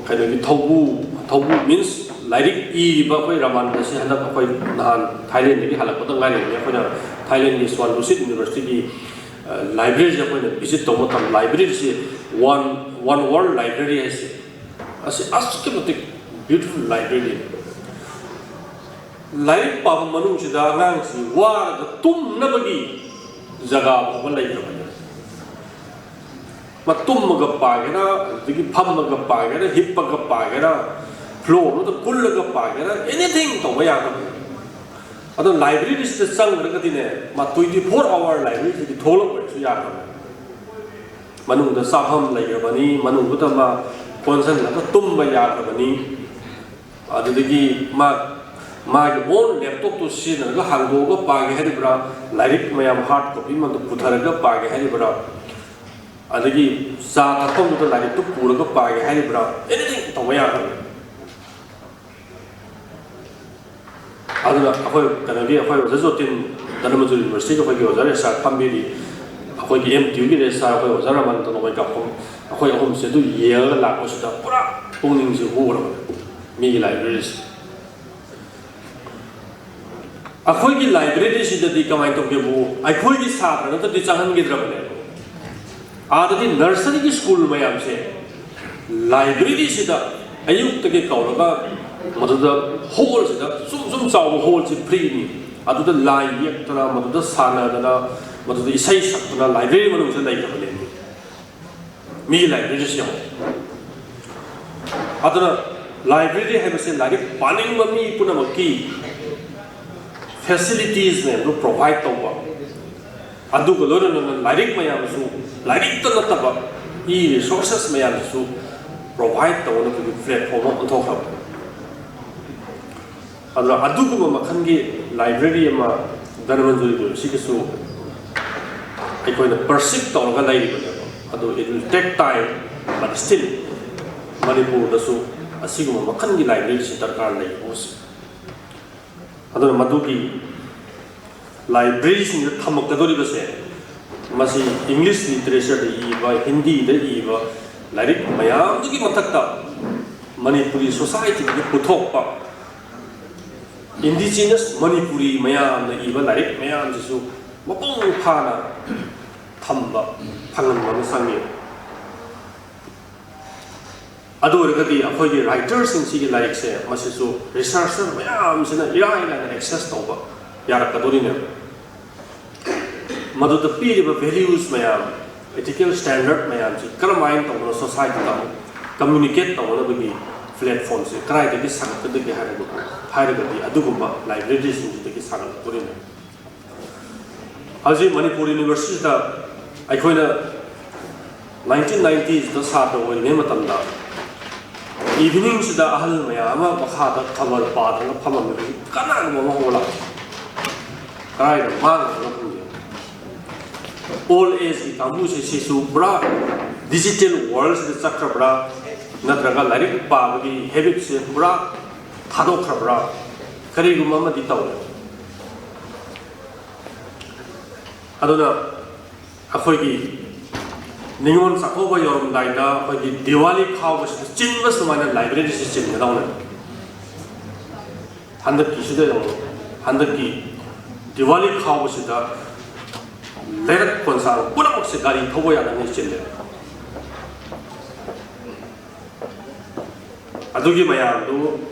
ꯀꯩꯅꯣꯒꯤ ꯊꯧꯕꯨ, ꯊꯧꯕꯨ means ꯂꯥꯏꯔꯤꯛ ꯏꯔꯤꯕ ꯑꯩꯈꯣꯏ ꯔꯃꯥꯟ ꯑꯁꯤ ꯍꯟꯗꯛ ꯑꯩꯈꯣꯏ ꯅꯍꯥꯟ ꯊꯥꯏꯂꯦꯟꯗꯒꯤ ꯍꯜꯂꯛꯄꯗ ꯉꯥꯏꯔꯤꯕꯅꯤ꯫ ꯑꯩꯈꯣꯏꯅ ꯊꯥꯏꯂꯦꯟꯒꯤ ꯁ꯭ꯋꯥꯟ ꯂꯨꯁꯤꯠ ꯌꯨꯅꯤꯚꯔꯁꯤꯇꯤꯒꯤ ꯂꯥꯏꯕ꯭ꯔꯦꯔꯤꯁꯦ ꯑꯩꯈꯣꯏꯅ ꯚꯤꯖꯤꯠ ꯇꯧꯕ ꯃꯇꯝꯗ ꯂꯥꯏꯕ꯭ꯔꯦꯔꯤꯁꯤ ꯋꯥꯟ ꯋꯥꯟ ꯋꯥꯔꯜ ꯂꯥꯏꯕ꯭ꯔꯦꯔꯤ ꯍꯥꯏꯁꯦ ꯑꯁꯤ ꯑꯁꯨꯛꯀꯤ ꯃꯇꯤꯛ ꯕ꯭ꯌꯨꯇꯤꯐꯨꯜ ꯂꯥꯏꯕ꯭ꯔꯦꯔꯤ꯫ ꯂꯥꯏꯔꯤꯛ ꯄꯥꯕ ꯃꯅꯨꯡꯁꯤꯗ ꯑꯉꯥꯡꯁꯤ ꯋꯥꯔꯒ ꯇꯨꯝꯅꯕꯒꯤ ꯖꯒꯥ ꯐꯥꯎꯕ ꯂꯩꯇꯕꯅꯤ꯫ ꯃꯥ ꯇꯨꯝꯃꯒ ꯄꯥꯒꯦꯔꯥ, ꯑꯗꯨꯗꯒꯤ ꯐꯝꯃꯒ ꯄꯥꯒꯦꯔꯥ, ꯍꯤꯞꯄꯒ ꯄꯥꯒꯦꯔꯥ, ꯐ꯭ꯂꯣꯔꯗꯨꯗ ꯀꯨꯜꯂꯒ ꯄꯥꯒꯦꯔꯥ, ꯑꯦꯅꯤꯊꯤꯡ ꯇꯧꯕ ꯌꯥꯒꯗꯕꯅꯤ꯫ ꯑꯗꯣ ꯂꯥꯏꯕ꯭ꯔꯦꯔꯤꯁꯤꯗ ꯆꯪꯈ꯭ꯔꯒꯗꯤꯅꯦ, ꯃꯥ ꯇ꯭ꯋꯦꯟꯇꯤ ꯐꯣꯔ ꯑꯋꯥꯔ ꯂꯥꯏꯕ꯭ꯔꯦꯔꯤꯗꯒꯤ ꯊꯣꯛꯂꯛꯄꯁꯨ ꯌꯥꯒꯗꯕꯅꯤ꯫ ꯃꯅꯨꯡꯗ ꯆꯥꯐꯝ ꯂꯩꯈ꯭ꯔꯕꯅꯤ, ꯃꯅꯨꯡꯗꯨꯗ ꯃꯥ ꯀꯣꯟꯁꯤꯜꯂꯒ ꯇꯨꯝꯕ ꯌꯥꯈ꯭ꯔꯕꯅꯤ꯫ ꯑꯗꯨꯗꯒꯤ ꯃꯥ ꯃꯥꯒꯤ ꯑꯣꯟ ꯂꯦꯞꯇꯣꯞꯇꯨ ꯁꯤꯖꯤꯟꯅꯔꯒ ꯍꯥꯡꯗꯣꯛꯑꯒ ꯄꯥꯒꯦ ꯍꯥꯏꯔꯤꯕ꯭ꯔꯥ, ꯂꯥꯏꯔꯤꯛ ꯃꯌꯥꯝ ꯍꯥꯔꯠ ꯀꯣꯄꯤ ꯑꯃꯗ ꯄꯨꯊꯔꯒ ꯄꯥꯒꯦ ꯍꯥꯏꯔꯤꯕ꯭ꯔꯥ, ꯑꯗꯒꯤ ꯆꯥ ꯊꯛꯐꯝꯗꯨꯗ ꯂꯥꯏꯔꯤꯛꯇꯨ ꯄꯨꯔꯒ ꯄꯥꯒꯦ ꯍꯥꯏꯔꯤꯕ꯭ꯔꯥ, ꯑꯦꯅꯤꯊꯤꯡ ꯇꯧꯕ ꯌꯥꯒꯅꯤ꯫ ꯑꯗꯨꯅ ꯑꯩꯈꯣꯏ ꯀꯩꯅꯣꯒꯤ ꯑꯩꯈꯣꯏ ꯑꯣꯖꯥ ꯖꯣꯇꯤꯟ, ꯙꯅꯃꯟꯖꯨꯔꯤ ꯌꯨꯅꯤꯚꯔꯁꯤꯇꯤꯒꯤ ꯑꯩꯈꯣꯏꯒꯤ ꯑꯣꯖꯥ ꯔꯦꯁꯥꯔ ꯐꯝꯕꯤꯔꯤ, ꯑꯩꯈꯣꯏꯒꯤ ꯑꯦꯝ ꯇꯤ ꯌꯨꯒꯤ ꯔꯦꯁꯥꯔ ꯑꯩꯈꯣꯏ ꯑꯣꯖꯥ ꯔꯃꯟ ꯇꯅꯣꯏ ꯀꯥꯈꯨꯝ, ꯑꯩꯈꯣꯏ ꯑꯍꯨꯝꯁꯦ ꯑꯗꯨ ꯌꯦꯡꯉꯒ ꯂꯥꯛꯄꯁꯤꯗ ꯄꯨꯔꯥ ꯄꯨꯛꯅꯤꯡꯁꯦ ꯍꯨꯈ꯭ꯔꯕꯅꯤ ꯃꯤꯒꯤ ꯂꯥꯏꯕ꯭ꯔꯦꯔꯤꯁꯦ꯫ ꯑꯩꯈꯣꯏꯒꯤ ꯂꯥꯏꯕ꯭ꯔꯦꯔꯤꯁꯤꯗꯗꯤ ꯀꯃꯥꯏꯅ ꯇꯧꯒꯦꯕꯨ, ꯑꯩꯈꯣꯏꯒꯤ ꯁꯥꯇ꯭ꯔ ꯅꯠꯇꯗꯤ ꯆꯪꯍꯟꯈꯤꯗ꯭ꯔꯕꯅꯦꯕ꯫ ꯑꯥꯗꯗꯤ ꯅꯔꯁꯔꯤꯒꯤ ꯁ꯭ꯀꯨꯜ ꯃꯌꯥꯝꯁꯦ ꯂꯥꯏꯕ꯭ꯔꯦꯔꯤꯁꯤꯗ ꯑꯌꯨꯛꯇꯒꯤ ꯀꯧꯔꯒ ꯃꯗꯨꯗ ꯍꯣꯜꯁꯤꯗ ꯁꯨꯝ ꯁꯨꯝ ꯆꯥꯎꯕ ꯍꯣꯜꯁꯤ ꯐ꯭ꯔꯤꯅꯤ꯫ ꯑꯗꯨꯗ ꯂꯥꯏ ꯌꯦꯛꯇꯅ, ꯃꯗꯨꯗ ꯁꯥꯟꯅꯗꯅ, ꯃꯗꯨꯗ ꯏꯁꯩ ꯁꯛꯇꯅ ꯂꯥꯏꯕ꯭ꯔꯦꯔꯤ ꯃꯅꯨꯡꯁꯤꯗ ꯂꯩꯈ꯭ꯔꯕꯅꯦ ꯃꯤꯒꯤ ꯂꯥꯏꯕ꯭ꯔꯦꯔꯤꯁꯤ ꯌꯦꯡꯉꯣ꯫ ꯑꯗꯨꯅ ꯂꯥꯏꯕ꯭ꯔꯦꯔꯤ ꯍꯥꯏꯕꯁꯦ ꯂꯥꯏꯔꯤꯛ ꯄꯥꯅꯤꯡꯕ ꯃꯤ ꯄꯨꯝꯅꯃꯛꯀꯤ ꯐꯦꯁꯤꯂꯤꯇꯤꯁꯅꯦ ꯑꯗꯨ ꯄ꯭ꯔꯣꯚꯥꯏꯠ ꯇꯧꯕ, ꯑꯗꯨꯒ ꯂꯣꯏꯅꯅ ꯂꯥꯏꯔꯤꯛ ꯃꯌꯥꯝꯁꯨ, ꯂꯥꯏꯔꯤꯛꯇ ꯅꯠꯇꯕ ꯏ ꯔꯤꯁꯣꯔꯁꯦꯁ ꯃꯌꯥꯝꯁꯤꯁꯨ ꯄ꯭ꯔꯣꯚꯥꯏꯠ ꯇꯧꯅꯕꯒꯤ ꯄ꯭ꯂꯦꯠꯐꯣꯝ ꯑꯃ ꯑꯣꯟꯊꯣꯛꯈ꯭ꯔꯕꯅꯤ꯫ ꯑꯗꯨꯅ ꯑꯗꯨꯒꯨꯝꯕ ꯃꯈꯜꯒꯤ ꯂꯥꯏꯕ꯭ꯔꯦꯔꯤ ꯑꯃ ꯙꯅꯃꯟꯖꯨꯔꯤ ꯌꯨꯅꯤꯚꯔꯁꯤꯇꯤꯒꯤꯁꯨ ꯑꯩꯈꯣꯏꯅ ꯄꯔꯁꯤꯞ ꯇꯧꯔꯒ ꯂꯩꯔꯤꯕꯅꯦꯕ꯫ ꯑꯗꯨ it will take time, but still ꯃꯅꯤꯄꯨꯔꯗꯁꯨ ꯑꯁꯤꯒꯨꯝꯕ ꯃꯈꯜꯒꯤ ꯂꯥꯏꯕ꯭ꯔꯦꯔꯤꯁꯤ ꯗꯔꯀꯥꯔ ꯂꯩ ꯍꯧꯖꯤꯛ꯫ ꯑꯗꯨꯅ ꯃꯗꯨꯒꯤ ꯂꯥꯏꯕ꯭ꯔꯦꯔꯤꯁꯤꯡꯗ ꯊꯝꯃꯛꯀꯗꯧꯔꯤꯕꯁꯦ, ꯃꯁꯤ ꯏꯪꯂꯤꯁ ꯂꯤꯇꯔꯦꯆꯔꯗ ꯏꯕ, ꯍꯤꯟꯗꯤꯗ ꯏꯕ ꯂꯥꯏꯔꯤꯛ ꯃꯌꯥꯝꯗꯨꯒꯤ ꯃꯊꯛꯇ ꯃꯅꯤꯄꯨꯔꯤ ꯁꯣꯁꯥꯏꯇꯤꯗꯒꯤ ꯄꯨꯊꯣꯛꯄ ꯏꯟꯗꯤꯖꯤꯅꯁ ꯃꯅꯤꯄꯨꯔꯤ ꯃꯌꯥꯝꯅ ꯏꯕ ꯂꯥꯏꯔꯤꯛ ꯃꯌꯥꯝꯁꯤꯁꯨ ꯃꯄꯨꯡ ꯐꯥꯅ ꯊꯝꯕ ꯐꯪꯍꯟꯕ ꯑꯃ ꯆꯪꯉꯤ꯫ ꯑꯗꯨ ꯑꯣꯏꯔꯒꯗꯤ ꯑꯩꯈꯣꯏꯒꯤ ꯔꯥꯏꯇꯔꯁꯤꯡꯁꯤꯒꯤ ꯂꯥꯏꯔꯤꯛꯁꯦ ꯃꯁꯤꯁꯨ ꯔꯤꯁꯔꯆꯔ ꯃꯌꯥꯝꯁꯤꯅ ꯏꯔꯥꯏ ꯂꯥꯏꯅ ꯑꯦꯛꯁꯦꯁ ꯇꯧꯕ ꯌꯥꯔꯛꯀꯗꯣꯔꯤꯅꯦꯕ꯫ ꯃꯗꯨꯗ ꯄꯤꯔꯤꯕ ꯚꯦꯂ꯭ꯌꯨꯁ ꯃꯌꯥꯝ, ꯏꯊꯤꯀꯦꯜ ꯁ꯭ꯇꯦꯟꯗꯔꯗ ꯃꯌꯥꯝꯁꯤ ꯀꯔꯝꯍꯥꯏꯅ ꯇꯧꯕꯅꯣ ꯁꯣꯁꯥꯏꯇꯤꯗ ꯑꯃꯨꯛ ꯀꯝꯃ꯭ꯌꯨꯅꯤꯀꯦꯠ ꯇꯧꯅꯅꯕꯒꯤ ꯄ꯭ꯂꯦꯠꯐꯣꯝꯁꯦ ꯀꯗꯥꯏꯗꯒꯤ ꯁꯥꯒꯠꯀꯗꯒꯦ ꯍꯥꯏꯔꯒ ꯍꯥꯏꯔꯒꯗꯤ ꯑꯗꯨꯒꯨꯝꯕ ꯂꯥꯏꯕ꯭ꯔꯦꯔꯤꯁꯤꯡꯁꯤꯗꯒꯤ ꯁꯥꯒꯠꯂꯛꯇꯣꯔꯤꯅꯦ꯫ ꯍꯧꯖꯤꯛ ꯃꯅꯤꯄꯨꯔ ꯌꯨꯅꯤꯚꯔꯁꯤꯇꯤꯗ ꯑꯩꯈꯣꯏꯅ ꯅꯥꯏꯟꯇꯤꯟ ꯅꯥꯏꯟꯇꯤꯁꯤꯗ ꯁꯥꯇ꯭ꯔ ꯑꯣꯏꯔꯤꯉꯩ ꯃꯇꯝꯗ ꯏꯚꯤꯅꯤꯡꯁꯤꯗ ꯑꯍꯜ ꯃꯌꯥꯝ ꯑꯃ ꯃꯈꯥꯗ ꯈꯕꯔ ꯄꯥꯗꯅ ꯐꯝꯃꯝꯃꯤ꯫ ꯀꯅꯥꯒꯨꯝꯕ ꯑꯃ ꯍꯧꯒꯠꯂꯛ ꯀꯗꯥꯏꯗ ꯃꯥꯡꯈ꯭ꯔꯕꯅꯣ ꯈꯪꯗꯦ꯫ ꯑꯣꯜ ꯑꯦꯖꯀꯤ ꯀꯥꯡꯕꯨꯁꯦ ꯁꯤꯁꯨ ꯄꯨꯔꯥ ꯗꯤꯖꯤꯇꯦꯜ ꯋꯥꯔꯜꯁꯤꯗ ꯆꯠꯈ꯭ꯔꯕ꯭ꯔꯥ, ꯅꯠꯇ꯭ꯔꯒ ꯂꯥꯏꯔꯤꯛ ꯄꯥꯕꯒꯤ ꯍꯦꯕꯤꯠꯁꯦ ꯄꯨꯔꯥ ꯊꯥꯗꯣꯛꯈ꯭ꯔꯕ꯭ꯔꯥ, ꯀꯔꯤꯒꯨꯝꯕ ꯑꯃꯗꯤ ꯇꯧꯔꯦ꯫ ꯑꯗꯨꯅ ꯑꯩꯈꯣꯏꯒꯤ ꯅꯤꯉꯣꯜ ꯆꯥꯛꯀꯧꯕ ꯌꯧꯔꯝꯗꯥꯏꯗ ꯑꯩꯈꯣꯏꯒꯤ ꯗꯤꯋꯥꯂꯤ ꯈꯥꯎꯕꯁꯤꯗ ꯆꯤꯟꯕ ꯁꯨꯃꯥꯏꯅ ꯂꯥꯏꯕ꯭ꯔꯦꯔꯤꯁꯤ ꯆꯤꯟꯒꯗꯧꯅꯦ꯫ ꯍꯟꯗꯛꯀꯤꯁꯤꯗ ꯌꯦꯡꯉꯣ, ꯍꯟꯗꯛꯀꯤ ꯗꯤꯋꯥꯂꯤ ꯈꯥꯎꯕꯁꯤꯗ ꯂꯩꯔꯛ ꯀꯣꯟꯁꯥꯡ ꯄꯨꯝꯅꯃꯛꯁꯦ ꯒꯥꯔꯤ ꯊꯧꯕ ꯌꯥꯗꯉꯩ ꯆꯤꯜꯂꯦ꯫ ꯑꯗꯨꯒꯤ ꯃꯌꯥꯝꯗꯨ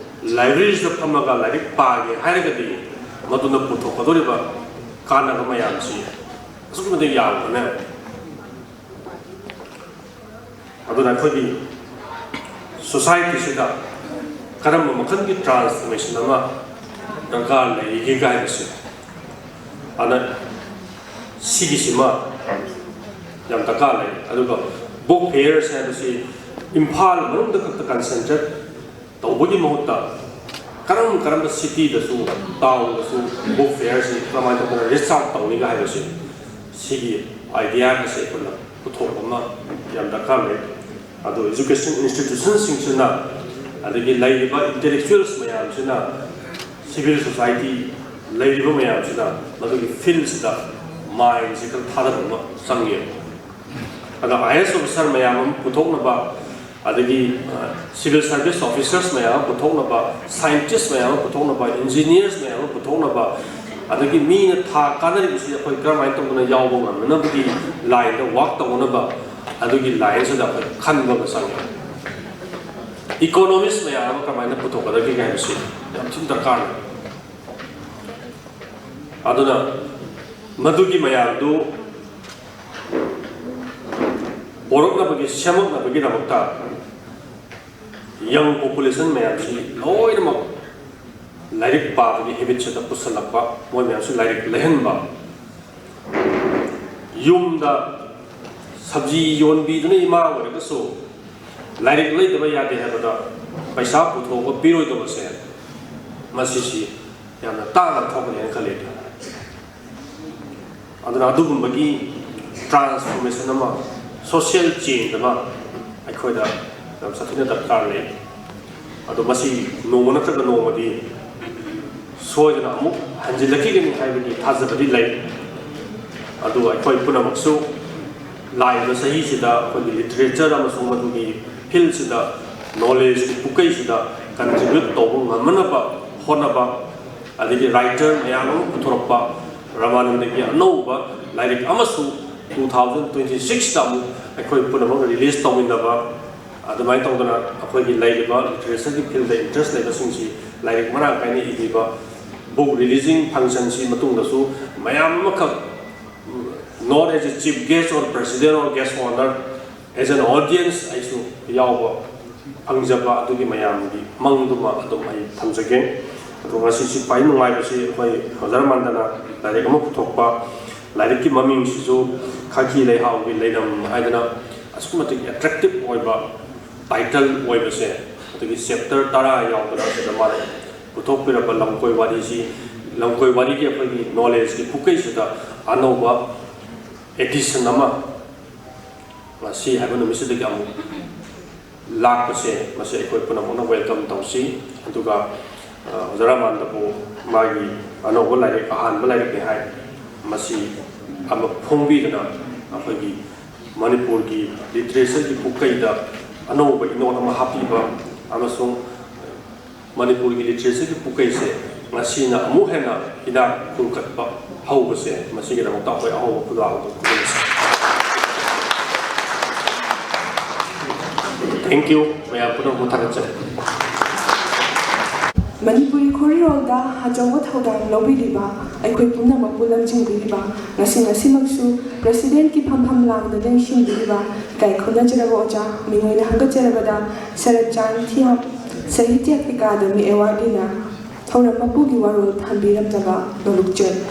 ꯂꯥꯏꯕ꯭ꯔꯦꯔꯤꯁꯤꯗ ꯐꯝꯃꯒ ꯂꯥꯏꯔꯤꯛ ꯄꯥꯒꯦ ꯍꯥꯏꯔꯒꯗꯤ ꯃꯗꯨꯅ ꯄꯨꯊꯣꯛꯀꯗꯧꯔꯤꯕ ꯀꯥꯟꯅꯕ ꯃꯌꯥꯝꯁꯤ ꯑꯁꯨꯛꯀꯤ ꯃꯇꯤꯛ ꯌꯥꯝꯕꯅꯦ꯫ ꯑꯗꯨꯅ ꯑꯩꯈꯣꯏꯒꯤ ꯁꯣꯁꯥꯏꯇꯤꯁꯤꯗ ꯀꯔꯝꯕ ꯃꯈꯜꯒꯤ ꯇ꯭ꯔꯥꯟꯁꯐꯣꯔꯃꯦꯁꯟ ꯑꯃ ꯗꯔꯀꯥꯔ ꯂꯩꯔꯤꯒꯦ ꯍꯥꯏꯕꯁꯦ, ꯑꯗꯨꯅ ꯁꯤꯒꯤꯁꯤꯃ ꯌꯥꯝ ꯗꯔꯀꯥꯔ ꯂꯩ꯫ ꯑꯗꯨꯒ ꯕꯨꯛ ꯐꯤꯌꯔꯁ ꯍꯥꯏꯕꯁꯤ ꯏꯝꯐꯥꯜ ꯃꯅꯨꯡꯗ ꯈꯛꯇ ꯀꯟꯁꯦꯟꯇ꯭ꯔꯦꯠ ꯇꯧꯕꯒꯤ ꯃꯍꯨꯠꯇ ꯀꯔꯝ ꯀꯔꯝꯕ ꯁꯤꯇꯤꯗꯁꯨ, ꯇꯥꯎꯟꯗꯁꯨ ꯕꯨꯛ ꯐꯤꯌꯔꯁꯤ ꯀꯃꯥꯏꯅ ꯇꯧꯗꯅ ꯔꯤꯆ ꯑꯥꯎꯠ ꯇꯧꯅꯤꯒ ꯍꯥꯏꯕꯁꯤ, ꯁꯤꯒꯤ ꯑꯥꯏꯗꯤꯌꯥꯒꯁꯦ ꯑꯩꯈꯣꯏꯅ ꯄꯨꯊꯣꯛꯄ ꯑꯃ ꯌꯥꯝ ꯗꯔꯀꯥꯔ ꯂꯩ꯫ ꯑꯗꯣ ꯏꯖꯨꯀꯦꯁꯟ ꯏꯟꯁꯇꯤꯇ꯭ꯌꯨꯁꯟꯁꯤꯡꯁꯤꯅ, ꯑꯗꯒꯤ ꯂꯩꯔꯤꯕ ꯏꯟꯇꯦꯂꯦꯛꯆꯨꯋꯦꯜꯁ ꯃꯌꯥꯝꯁꯤꯅ, ꯁꯤꯚꯤꯜ ꯁꯣꯁꯥꯏꯇꯤ ꯂꯩꯔꯤꯕ ꯃꯌꯥꯝꯁꯤꯅ ꯃꯗꯨꯒꯤ ꯐꯤꯜꯁꯤꯗ ꯃꯥꯏꯟꯁꯤ ꯈꯔ ꯊꯥꯗꯕ ꯑꯃ ꯆꯪꯉꯦꯕ꯫ ꯑꯗꯣ ꯑꯥꯏ ꯑꯦꯁ ꯑꯣꯐꯤꯁꯥꯔ ꯃꯌꯥꯝ ꯑꯃ ꯄꯨꯊꯣꯛꯅꯕ ꯑꯗꯒꯤ civil service officers ꯃꯌꯥꯝ ꯑꯃ ꯄꯨꯊꯣꯛꯅꯕ, scientist ꯃꯌꯥꯝ ꯑꯃ ꯄꯨꯊꯣꯛꯅꯕ, engineers ꯃꯌꯥꯝ ꯑꯃ ꯄꯨꯊꯣꯛꯅꯕ, ꯑꯗꯒꯤ ꯃꯤꯅ ꯊꯥ ꯀꯥꯟꯅꯔꯤꯕꯁꯤ ꯑꯩꯈꯣꯏ ꯀꯔꯝꯍꯥꯏꯅ ꯇꯧꯗꯅ ꯌꯥꯎꯕ ꯉꯝꯅꯅꯕꯒꯤ ꯂꯥꯏꯟꯗ ꯋꯥꯛ ꯇꯧꯅꯕ, ꯑꯗꯨꯒꯤ ꯂꯥꯏꯟꯁꯤꯗ ꯑꯩꯈꯣꯏ ꯈꯟꯕ ꯑꯃ ꯆꯪꯉꯦ꯫ ꯏꯀꯣꯅꯣꯃꯤꯁ ꯃꯌꯥꯝ ꯑꯃ ꯀꯃꯥꯏꯅ ꯄꯨꯊꯣꯛꯀꯗꯒꯦ ꯍꯥꯏꯕꯁꯤ ꯌꯥꯝ ꯊꯤꯅ ꯗꯔꯀꯥꯔꯅꯤ꯫ ꯑꯗꯨꯅ ꯃꯗꯨꯒꯤ ꯃꯌꯥꯝꯗꯨ ꯄꯣꯔꯛꯅꯕꯒꯤ, ꯁꯦꯝꯃꯛꯅꯕꯒꯤꯗꯃꯛꯇ young population ꯃꯌꯥꯝꯁꯤ ꯂꯣꯏꯅꯃꯛ ꯂꯥꯏꯔꯤꯛ ꯄꯥꯕꯒꯤ ꯍꯦꯕꯤꯠꯁꯤꯗ ꯄꯨꯁꯜꯂꯛꯄ, ꯃꯣꯏ ꯃꯌꯥꯝꯁꯤ ꯂꯥꯏꯔꯤꯛ ꯂꯩꯍꯟꯕ꯫ ꯌꯨꯝꯗ ꯁꯕꯖꯤ ꯌꯣꯟꯕꯤꯗꯨꯅ ꯏꯃꯥ ꯑꯣꯏꯔꯒꯁꯨ ꯂꯥꯏꯔꯤꯛ ꯂꯩꯇꯕ ꯌꯥꯗꯦ ꯍꯥꯏꯕꯗ ꯄꯩꯁꯥ ꯄꯨꯊꯣꯛꯑꯒ ꯄꯤꯔꯣꯏꯗꯕꯁꯦ, ꯃꯁꯤꯁꯤ ꯌꯥꯝꯅ ꯇꯥꯡꯅ ꯊꯣꯛꯀꯅꯤ ꯍꯥꯏꯅ ꯈꯜꯂꯤ꯫ ꯑꯗꯨꯅ ꯑꯗꯨꯒꯨꯝꯕꯒꯤ transformation ꯑꯃ, social change ꯑꯃ ꯑꯩꯈꯣꯏꯗ ꯌꯥꯝ ꯁꯥꯊꯤꯅ ꯗꯔꯀꯥꯔ ꯂꯩ꯫ ꯑꯗꯣ ꯃꯁꯤ ꯅꯣꯡꯃ ꯅꯠꯇ꯭ꯔꯒ ꯅꯣꯡꯃꯗꯤ ꯁꯣꯏꯗꯅ ꯑꯃꯨꯛ ꯍꯟꯖꯤꯜꯂꯛꯈꯤꯒꯅꯤ ꯍꯥꯏꯕꯒꯤ ꯊꯥꯖꯕꯗꯤ ꯂꯩ꯫ ꯑꯗꯨ ꯑꯩꯈꯣꯏ ꯄꯨꯝꯅꯃꯛꯁꯨ ꯂꯥꯛꯏꯕ ꯆꯍꯤꯁꯤꯗ ꯑꯩꯈꯣꯏꯒꯤ literature ꯑꯃꯁꯨꯡ ꯃꯗꯨꯒꯤ fieldꯁꯤꯗ, knowledgeꯀꯤ ꯄꯨꯀꯩꯁꯤꯗ contribute ꯇꯧꯕ ꯉꯝꯅꯅꯕ ꯍꯣꯠꯅꯕ, ꯑꯗꯒꯤ writer ꯃꯌꯥꯝ ꯑꯃ ꯄꯨꯊꯣꯔꯛꯄ, ꯔꯃꯥꯅꯟꯗꯒꯤ ꯑꯅꯧꯕ ꯂꯥꯏꯔꯤꯛ ꯑꯃꯁꯨ two thousand twenty sixꯇ ꯑꯃꯨꯛ ꯑꯩꯈꯣꯏ ꯄꯨꯝꯅꯃꯛ release ꯇꯧꯃꯤꯟꯅꯕ, ꯑꯗꯨꯃꯥꯏꯅ ꯇꯧꯗꯅ ꯑꯩꯈꯣꯏꯒꯤ ꯂꯩꯔꯤꯕ literatureꯒꯤ fieldꯇ interest ꯂꯩꯕꯁꯤꯡꯁꯤ ꯂꯥꯏꯔꯤꯛ ꯃꯔꯥꯡ ꯀꯥꯏꯅ ꯏꯕꯤꯕ, book releasing functionꯁꯤ ꯃꯇꯨꯡꯗꯁꯨ ꯃꯌꯥꯝ ꯑꯃꯈꯛ, not as a chief guest or president or guest of honour, as an audience ꯑꯩꯁꯨ ꯌꯥꯎꯕ ꯐꯪꯖꯕ ꯑꯗꯨꯒꯤ ꯃꯌꯥꯝꯒꯤ ꯃꯪꯗꯨꯃ ꯑꯗꯨꯝ ꯑꯩ ꯊꯝꯖꯒꯦ꯫ ꯑꯗꯣ ꯉꯁꯤꯁꯤ ꯈ꯭ꯋꯥꯏ ꯅꯨꯡꯉꯥꯏꯕꯁꯤ ꯑꯩꯈꯣꯏ ꯑꯣꯖꯥ ꯔꯃꯥꯅꯟꯗꯅ ꯂꯥꯏꯔꯤꯛ ꯑꯃ ꯄꯨꯊꯣꯛꯄ, ꯂꯥꯏꯔꯤꯛꯀꯤ ꯃꯃꯤꯡꯁꯤꯁꯨ ꯈꯥꯀꯤ ꯂꯩꯍꯥꯎꯒꯤ ꯂꯩꯔꯝ ꯍꯥꯏꯗꯅ ꯑꯁꯨꯛꯀꯤ ꯃꯇꯤꯛ attractive ꯑꯣꯏꯕ title ꯑꯣꯏꯕꯁꯦ, ꯑꯗꯒꯤ chapter ꯇꯔꯥ ꯌꯥꯎꯗꯅ ꯁꯤꯗ ꯃꯥꯅ ꯄꯨꯊꯣꯛꯄꯤꯔꯕ ꯂꯝꯀꯣꯏ ꯋꯥꯔꯤꯁꯤ, ꯂꯝꯀꯣꯏ ꯋꯥꯔꯤꯒꯤ ꯑꯩꯈꯣꯏꯒꯤ knowledgeꯀꯤ ꯄꯨꯀꯩꯁꯤꯗ ꯑꯅꯧꯕ edition ꯑꯃ ꯉꯁꯤ ꯍꯥꯏꯕ ꯅꯨꯃꯤꯠꯁꯤꯗꯒꯤ ꯑꯃꯨꯛ ꯂꯥꯛꯄꯁꯦ, ꯃꯁꯤ ꯑꯩꯈꯣꯏ ꯄꯨꯝꯅꯃꯛꯅ welcome ꯇꯧꯁꯤ꯫ ꯑꯗꯨꯒ ꯑ, ꯑꯣꯖꯥ ꯔꯃꯥꯅꯟꯗꯕꯨ ꯃꯥꯒꯤ ꯑꯅꯧꯕ ꯂꯥꯏꯔꯤꯛ, ꯑꯍꯥꯟꯕ ꯂꯥꯏꯔꯤꯛꯅꯤ ꯍꯥꯏ, ꯃꯁꯤ ꯑꯃ ꯐꯣꯡꯕꯤꯗꯨꯅ ꯑꯩꯈꯣꯏꯒꯤ ꯃꯅꯤꯄꯨꯔꯒꯤ literatureꯒꯤ ꯄꯨꯀꯩꯗ ꯑꯅꯧꯕ ꯏꯅꯣꯠ ꯑꯃ ꯍꯥꯞꯄꯤꯕ ꯑꯃꯁꯨꯡ ꯃꯅꯤꯄꯨꯔꯒꯤ ꯂꯤꯇꯔꯦꯆꯔꯒꯤ ꯄꯨꯀꯩꯁꯦ ꯉꯁꯤꯅ ꯑꯃꯨꯛ ꯍꯦꯟꯅ ꯏꯅꯥꯛ ꯈꯨꯟꯒꯠꯄ ꯍꯧꯕꯁꯦ, ꯃꯁꯤꯒꯤꯗꯃꯛꯇ ꯑꯩꯈꯣꯏ ꯑꯍꯧꯕ ꯈꯨꯗꯥꯡ ꯑꯗꯨ ꯈꯨꯔꯨꯝꯁꯤ꯫ Thank you꯫ ꯃꯌꯥꯝ ꯄꯨꯝꯅꯃꯛꯄꯨ ꯊꯥꯒꯠꯆꯔꯤ꯫ ꯃꯅꯤꯄꯨꯔꯤ ꯈꯣꯔꯤꯔꯣꯜꯗ ꯑꯆꯧꯕ ꯊꯧꯗꯥꯡ ꯂꯧꯕꯤꯔꯤꯕ, ꯑꯩꯈꯣꯏ ꯄꯨꯝꯅꯃꯛꯄꯨ ꯂꯝꯖꯤꯡꯕꯤꯔꯤꯕ, ꯉꯁꯤ ꯉꯁꯤꯃꯛꯁꯨ ꯄ꯭ꯔꯁꯤꯗꯦꯟꯠꯀꯤ ꯐꯝꯐꯝ ꯂꯥꯡꯗ ꯂꯦꯡꯁꯤꯟꯕꯤꯔꯤꯕ ꯏꯀꯥꯏ ꯈꯨꯝꯅꯖꯔꯕ ꯑꯣꯖꯥ, ꯃꯤꯡ ꯑꯣꯏꯅ ꯍꯪꯒꯠꯆꯔꯕꯗ ꯁꯔꯠꯆꯥꯟ ꯊꯤꯌꯥꯝ, ꯁꯥꯍꯤꯇ꯭ꯌ ꯑꯦꯀꯥꯗꯃꯤ ꯑꯦꯋꯥꯔꯗꯤꯅ ꯊꯧꯔꯝ ꯃꯄꯨꯒꯤ ꯋꯥꯔꯣꯜ ꯊꯝꯕꯤꯔꯝꯅꯕ ꯅꯣꯂꯨꯛꯆꯔꯤ꯫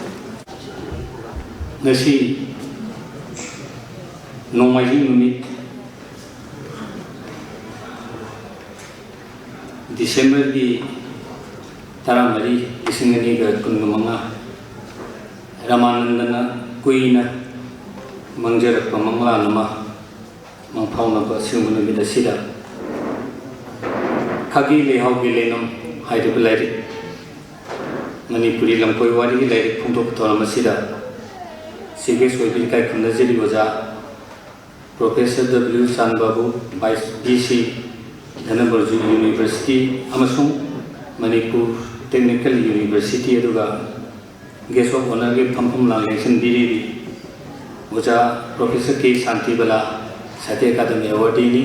ꯉꯁꯤ ꯅꯣꯡꯃꯥꯏꯖꯤꯡ ꯅꯨꯃꯤꯠ, ꯗꯤꯁꯦꯝꯕꯔꯒꯤ ꯇꯔꯥꯃꯔꯤ, ꯂꯤꯁꯤꯡ ꯑꯅꯤꯒ ꯀꯨꯟꯒ ꯃꯉꯥ, ꯔꯥꯃꯥꯅꯟꯗꯅ ꯀꯨꯏꯅ ꯃꯪꯖꯔꯛꯄ ꯃꯪꯂꯥꯟ ꯑꯃ ꯃꯪꯐꯥꯎꯅꯕ ꯑꯁꯤꯒꯨꯝꯕ ꯅꯨꯃꯤꯠ ꯑꯁꯤꯗ ꯈꯥꯒꯤ ꯂꯩꯍꯥꯎꯒꯤ ꯂꯩꯅꯝ ꯍꯥꯏꯔꯤꯕ ꯂꯥꯏꯔꯤꯛ, ꯃꯅꯤꯄꯨꯔꯤ ꯂꯝꯀꯣꯏ ꯋꯥꯔꯤꯒꯤ ꯂꯥꯏꯔꯤꯛ ꯐꯣꯡꯗꯣꯛꯄ ꯊꯧꯔꯝ ꯑꯁꯤꯗ ꯆꯤꯐ ꯒꯦꯁ ꯑꯣꯏꯕ ꯏꯀꯥꯏ ꯈꯨꯝꯅꯖꯔꯤ ꯑꯣꯖꯥ professor W ꯆꯥꯟꯕꯥꯕꯨ, vice V C, ꯙꯅꯕꯖꯨ university ꯑꯃꯁꯨꯡ ꯃꯅꯤꯄꯨꯔ ꯇꯦꯛꯅꯤꯀꯦꯜ ꯌꯨꯅꯤꯚꯔꯁꯤꯇꯤ, ꯑꯗꯨꯒ ꯒꯦꯁ ꯑꯣꯐ ꯑꯣꯅꯔꯒꯤ ꯐꯝꯐꯝ ꯂꯥꯡ ꯂꯦꯡꯁꯤꯟꯕꯤꯔꯤꯕꯤ ꯑꯣꯖꯥ ꯄ꯭ꯔꯣꯐꯦꯁꯔ ꯀꯦ ꯁꯥꯟꯇꯤꯕꯂꯥ, ꯁꯥꯍꯤꯇ꯭ꯌ ꯑꯦꯀꯥꯗꯃꯤ ꯑꯦꯋꯥꯔꯗꯤꯅꯤ,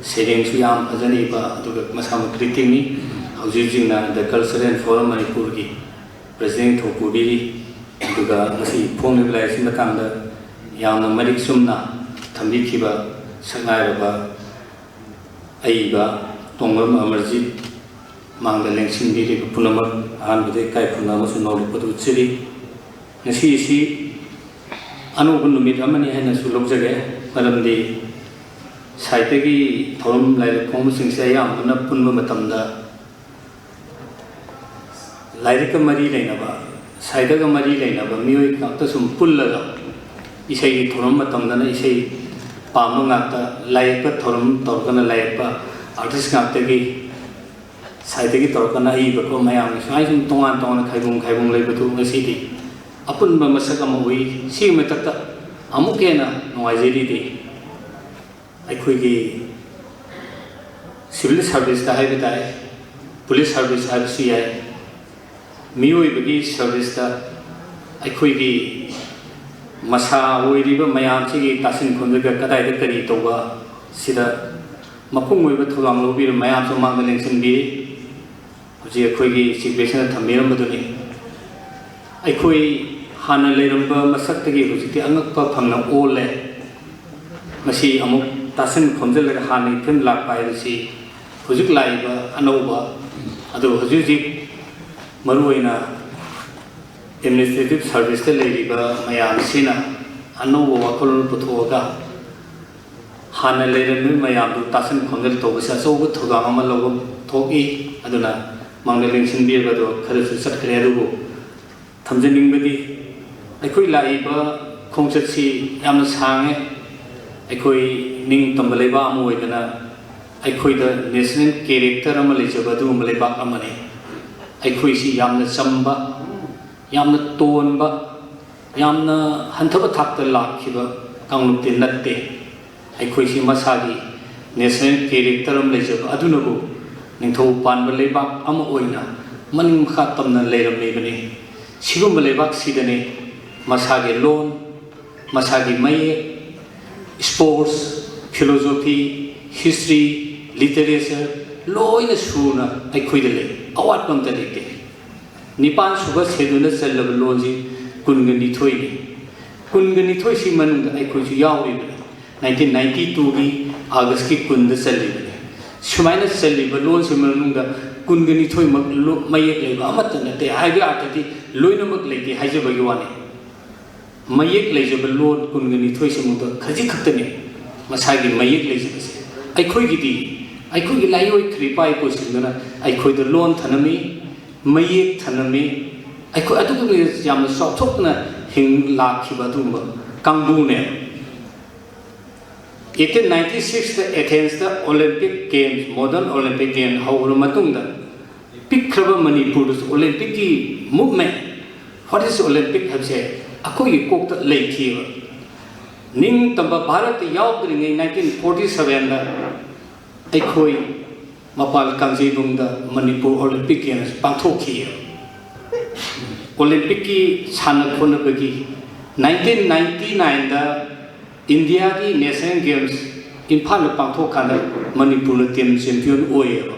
ꯁꯩꯔꯦꯡꯁꯨ ꯌꯥꯝ ꯐꯖꯅ ꯏꯕ, ꯑꯗꯨꯒ ꯃꯁꯥꯃꯛ ꯀ꯭ꯔꯤꯇꯤꯛꯅꯤ꯫ ꯍꯧꯖꯤꯛ ꯍꯧꯖꯤꯛꯅ ꯗ ꯀꯜꯆꯔꯦꯜ ꯐꯣꯔꯝ ꯃꯅꯤꯄꯨꯔꯒꯤ ꯄ꯭ꯔꯁꯤꯗꯦꯟꯠ ꯊꯧ ꯄꯨꯕꯤꯔꯤ꯫ ꯑꯗꯨꯒ ꯉꯁꯤ ꯐꯣꯡꯂꯤꯕ ꯂꯥꯏꯔꯤꯛꯁꯤ ꯃꯇꯥꯡꯗ ꯌꯥꯝꯅ ꯃꯔꯤꯛ ꯆꯨꯝꯅ ꯊꯝꯕꯤꯈꯤꯕ ꯁꯛꯅꯥꯏꯔꯕ ꯑꯏꯕ ꯇꯣꯡꯕ꯭ꯔꯝ ꯑꯃꯔꯖꯤꯠ ꯃꯥꯡꯗ ꯂꯦꯡꯁꯤꯟꯕꯤꯔꯤꯕ ꯄꯨꯝꯅꯃꯛ ꯑꯍꯥꯟꯕꯗ ꯏꯀꯥꯏ ꯈꯨꯝꯅꯕ ꯑꯃꯁꯨꯡ ꯅꯧꯂꯨꯛꯄꯗꯨ ꯎꯠꯆꯔꯤ꯫ ꯉꯁꯤ ꯑꯁꯤ ꯑꯅꯧꯕ ꯅꯨꯃꯤꯠ ꯑꯃꯅꯤ ꯍꯥꯏꯅꯁꯨ ꯂꯧꯖꯒꯦ, ꯃꯔꯝꯗꯤ ꯁꯥꯍꯤꯇ꯭ꯌꯒꯤ ꯊꯧꯔꯝ ꯂꯥꯏꯔꯤꯛ ꯐꯣꯡꯕꯁꯤꯡꯁꯦ ꯑꯌꯥꯝꯕꯅ ꯄꯨꯟꯕ ꯃꯇꯝꯗ ꯂꯥꯏꯔꯤꯛꯀ ꯃꯔꯤ ꯂꯩꯅꯕ, ꯁꯥꯍꯤꯇ꯭ꯌꯒ ꯃꯔꯤ ꯂꯩꯅꯕ ꯃꯤꯑꯣꯏ ꯉꯥꯛꯇ ꯁꯨꯝ ꯄꯨꯜꯂꯒ ꯏꯁꯩꯒꯤ ꯊꯧꯔꯝ ꯃꯇꯝꯗꯅ ꯏꯁꯩ ꯄꯥꯝꯕ ꯉꯥꯛꯇ, ꯂꯥꯏꯌꯦꯛꯄ ꯊꯧꯔꯝ ꯇꯧꯔꯒꯅ ꯂꯥꯏꯌꯦꯛꯄ ꯑꯥꯔꯇꯤꯁ ꯉꯥꯛꯇꯒꯤ, ꯁꯥꯍꯤꯇ꯭ꯌꯒꯤ ꯇꯧꯔꯒꯅ ꯑꯏꯕꯀꯣ ꯃꯌꯥꯝꯒꯤ ꯁꯨꯃꯥꯏꯅ ꯁꯨꯝ ꯇꯣꯉꯥꯟ ꯇꯣꯉꯥꯟꯅ ꯈꯥꯏꯕꯨꯡ ꯈꯥꯏꯕꯨꯡ ꯂꯩꯕꯗꯨ ꯉꯁꯤꯗꯤ ꯑꯄꯨꯟꯕ ꯃꯁꯛ ꯑꯃ ꯎꯏ꯫ ꯁꯤꯒꯤ ꯃꯊꯛꯇ ꯑꯃꯨꯛꯀ ꯍꯦꯟꯅ ꯅꯨꯡꯉꯥꯏꯖꯔꯤꯗꯤ ꯑꯩꯈꯣꯏꯒꯤ ꯁꯤꯚꯤꯜ ꯁꯥꯔꯚꯤꯁꯇ ꯍꯥꯏꯕ ꯇꯥꯏ, ꯄꯨꯂꯤꯁ ꯁꯥꯔꯚꯤꯁ ꯍꯥꯏꯕꯁꯨ ꯌꯥꯏ꯫ ꯃꯤꯑꯣꯏꯕꯒꯤ ꯁꯥꯔꯚꯤꯁꯇ ꯑꯩꯈꯣꯏꯒꯤ ꯃꯁꯥ ꯑꯣꯏꯔꯤꯕ ꯃꯌꯥꯝꯁꯤꯒꯤ ꯇꯥꯁꯤꯟ ꯈꯣꯝꯖꯤꯜꯂꯒ ꯀꯗꯥꯏꯗ ꯀꯔꯤ ꯇꯧꯕ, ꯁꯤꯗ ꯃꯄꯨꯡ ꯑꯣꯏꯕ ꯊꯧꯗꯥꯡ ꯂꯧꯕꯤꯔꯤꯕ ꯃꯌꯥꯝꯁꯨ ꯃꯥꯡꯗ ꯂꯦꯡꯁꯤꯟꯕꯤꯔꯤ꯫ ꯍꯧꯖꯤꯛ ꯑꯩꯈꯣꯏꯒꯤ ꯆꯤꯐ ꯒꯦꯁꯅ ꯊꯝꯕꯤꯔꯝꯕꯗꯨꯅꯤ꯫ ꯑꯩꯈꯣꯏ ꯍꯥꯟꯅ ꯂꯩꯔꯝꯕ ꯃꯁꯛꯇꯒꯤ ꯍꯧꯖꯤꯛꯇꯤ ꯑꯉꯛꯄ ꯐꯪꯅ ꯑꯣꯜꯂꯦ꯫ ꯃꯁꯤ ꯑꯃꯨꯛ ꯇꯥꯁꯤꯟ ꯈꯣꯝꯖꯤꯜꯂꯒ ꯍꯥꯟꯅꯒꯤ ꯐꯤꯕꯝ ꯂꯥꯛꯄ ꯍꯥꯏꯕꯁꯤ ꯍꯧꯖꯤꯛ ꯂꯥꯛꯏꯕ ꯑꯅꯧꯕ, ꯑꯗꯨ ꯍꯧꯖꯤꯛ ꯍꯧꯖꯤꯛ ꯃꯔꯨꯑꯣꯏꯅ ꯑꯦꯗꯃꯤꯅꯤꯁꯇ꯭ꯔꯦꯇꯤꯚ ꯁꯥꯔꯚꯤꯁꯇ ꯂꯩꯔꯤꯕ ꯃꯌꯥꯝꯁꯤꯅ ꯑꯅꯧꯕ ꯋꯥꯈꯜꯂꯣꯟ ꯄꯨꯊꯣꯛꯑꯒ ꯍꯥꯟꯅ ꯂꯩꯔꯝꯃꯤꯕ ꯃꯌꯥꯝꯗꯨ ꯇꯥꯁꯤꯟ ꯈꯣꯝꯖꯤꯟ ꯇꯧꯕꯁꯦ ꯑꯆꯧꯕ ꯊꯧꯗꯥꯡ ꯑꯃ ꯂꯧꯕ ꯊꯣꯛꯏ꯫ ꯑꯗꯨꯅ ꯃꯥꯡꯗ ꯂꯦꯡꯁꯤꯟꯕꯤꯔꯒ ꯑꯗꯣ ꯈꯔꯁꯨ ꯆꯠꯈ꯭ꯔꯦ꯫ ꯑꯗꯨꯕꯨ ꯊꯝꯖꯅꯤꯡꯕꯗꯤ ꯑꯩꯈꯣꯏ ꯂꯥꯛꯏꯕ ꯈꯣꯡꯆꯠꯁꯤ ꯌꯥꯝꯅ ꯁꯥꯡꯉꯦ꯫ ꯑꯩꯈꯣꯏ ꯅꯤꯡꯇꯝꯕ ꯂꯩꯕꯥꯛ ꯑꯃ ꯑꯣꯏꯗꯅ ꯑꯩꯈꯣꯏꯗ ꯅꯦꯁꯅꯦꯜ ꯀꯦꯔꯦꯛꯇꯔ ꯑꯃ ꯂꯩꯖꯕ ꯑꯗꯨꯒꯨꯝꯕ ꯂꯩꯕꯥꯛ ꯑꯃꯅꯤ꯫ ꯑꯩꯈꯣꯏꯁꯤ ꯌꯥꯝꯅ ꯆꯝꯕ, ꯌꯥꯝꯅ ꯇꯣꯟꯕ, ꯌꯥꯝꯅ ꯍꯟꯊꯕ ꯊꯥꯛꯇ ꯂꯥꯛꯈꯤꯕ ꯀꯥꯡꯂꯨꯞꯇꯤ ꯅꯠꯇꯦ꯫ ꯑꯩꯈꯣꯏꯁꯤ ꯃꯁꯥꯒꯤ ꯅꯦꯁꯅꯦꯜ ꯀꯦꯔꯦꯛꯇꯔ ꯑꯃ ꯂꯩꯖꯕ ꯑꯗꯨꯅꯕꯨ ꯅꯤꯡꯊꯧ ꯄꯥꯟꯕ ꯂꯩꯕꯥꯛ ꯑꯃ ꯑꯣꯏꯅ ꯃꯅꯤꯡ ꯃꯈꯥ ꯇꯝꯅ ꯂꯩꯔꯝꯂꯤꯕꯅꯤ꯫ ꯁꯤꯒꯨꯝꯕ ꯂꯩꯕꯥꯛꯁꯤꯗꯅꯤ ꯃꯁꯥꯒꯤ ꯂꯣꯟ, ꯃꯁꯥꯒꯤ ꯃꯌꯦꯛ, ꯁ꯭ꯄꯣꯔꯠꯁ, ꯐꯤꯂꯣꯖꯣꯐꯤ, ꯍꯤꯁꯇ꯭ꯔꯤ, ꯂꯤꯇꯔꯦꯆꯔ ꯂꯣꯏꯅ ꯁꯨꯅ ꯑꯩꯈꯣꯏꯗ ꯂꯩ꯫ ꯑꯋꯥꯠꯄ ꯑꯝꯇ ꯂꯩꯇꯦ꯫ ꯅꯤꯄꯥꯟ ꯁꯨꯕ ꯁꯦꯗꯨꯜꯗ ꯆꯜꯂꯕ ꯂꯣꯟꯁꯤ ꯀꯨꯟꯒ ꯅꯤꯊꯣꯏꯅꯤ꯫ ꯀꯨꯟꯒ ꯅꯤꯊꯣꯏꯁꯤ ꯃꯅꯨꯡꯗ ꯑꯩꯈꯣꯏꯁꯨ ꯌꯥꯎꯔꯤꯕꯅꯤ꯫ ꯅꯥꯏꯟꯇꯤꯟ ꯅꯥꯏꯟꯇꯤ ꯇꯨꯒꯤ ꯑꯥꯒꯁꯀꯤ ꯀꯨꯟꯗ ꯆꯜꯂꯤꯕꯅꯤ꯫ ꯁꯨꯃꯥꯏꯅ ꯆꯜꯂꯤꯕ ꯂꯣꯟꯁꯤ ꯃꯅꯨꯡꯗ ꯀꯨꯟꯒ ꯅꯤꯊꯣꯏꯃꯛ ꯂꯣ-, ꯃꯌꯦꯛ ꯂꯩꯕ ꯑꯃꯠꯇ ꯅꯠꯇꯦ꯫ ꯍꯥꯏꯕ ꯑꯥꯔꯊꯗꯤ ꯂꯣꯏꯅꯃꯛ ꯂꯩꯇꯦ ꯍꯥꯏꯖꯕꯒꯤ ꯋꯥꯅꯤ꯫ ꯃꯌꯦꯛ ꯂꯩꯖꯕ ꯂꯣꯟ ꯀꯨꯟꯒ ꯅꯤꯊꯣꯏꯁꯤꯃꯛꯇ ꯈꯖꯤꯛ ꯈꯛꯇꯅꯤ ꯃꯁꯥꯒꯤ ꯃꯌꯦꯛ ꯂꯩꯖꯕꯁꯦ꯫ ꯑꯩꯈꯣꯏꯒꯤꯗꯤ, ꯑꯩꯈꯣꯏꯒꯤ ꯂꯥꯏꯑꯣꯏꯈ꯭ꯔ ꯏꯄꯥ ꯏꯄꯨꯁꯤꯡꯗꯨꯅ ꯑꯩꯈꯣꯏꯗ ꯂꯣꯟ ꯊꯅꯝꯃꯤ, ꯃꯌꯦꯛ ꯊꯅꯝꯃꯤ꯫ ꯑꯩꯈꯣꯏ ꯑꯗꯨꯒꯨꯝꯕ ꯌꯥꯝꯅ ꯆꯥꯎꯊꯣꯛꯅ ꯍꯤꯡ ꯂꯥꯛꯈꯤꯕ ꯑꯗꯨꯒꯨꯝꯕ ꯀꯥꯡꯕꯨꯅꯦ꯫ ꯑꯩꯠꯇꯤꯟ ꯅꯥꯏꯟꯇꯤ ꯁꯤꯛꯁꯇ ꯑꯦꯊꯦꯟꯁꯇ Olympic games, modern Olympic game ꯍꯧꯔꯕ ꯃꯇꯨꯡꯗ ꯄꯤꯛꯈ꯭ꯔꯕ ꯃꯅꯤꯄꯨꯔꯗꯁꯨ ꯑꯣꯂꯦꯝꯄꯤꯛꯀꯤ ꯃꯨꯞꯃꯦꯟ, what is Olympic ꯍꯥꯏꯕꯁꯦ ꯑꯩꯈꯣꯏꯒꯤ ꯀꯣꯛꯇ ꯂꯩꯈꯤꯕ꯫ ꯅꯤꯡꯇꯝꯕ ꯚꯥꯔꯠꯇ ꯌꯥꯎꯗ꯭ꯔꯤꯉꯩ ꯅꯥꯏꯟꯇꯤꯟ ꯐꯣꯔꯇꯤ ꯁꯚꯦꯟꯗ ꯑꯩꯈꯣꯏ ꯃꯄꯥꯜ ꯀꯥꯡꯖꯩꯕꯨꯡꯗ ꯃꯅꯤꯄꯨꯔ ꯑꯣꯂꯦꯝꯄꯤꯛ ꯒꯦꯝꯁ ꯄꯥꯡꯊꯣꯛꯈꯤ꯫ ꯑꯣꯂꯦꯝꯄꯤꯛꯀꯤ ꯁꯥꯟꯅ ꯈꯣꯠꯅꯕꯒꯤ nineteen ninety nine ꯗ ꯏꯟꯗꯤꯌꯥꯒꯤ ꯅꯦꯁꯅꯦꯜ ꯒꯦꯝꯁ ꯏꯝꯐꯥꯜꯗ ꯄꯥꯡꯊꯣꯛꯀꯥꯟꯗ ꯃꯅꯤꯄꯨꯔꯅ ꯇꯤꯝ ꯆꯦꯝꯄꯤꯌꯟ ꯑꯣꯏꯌꯦꯕ꯫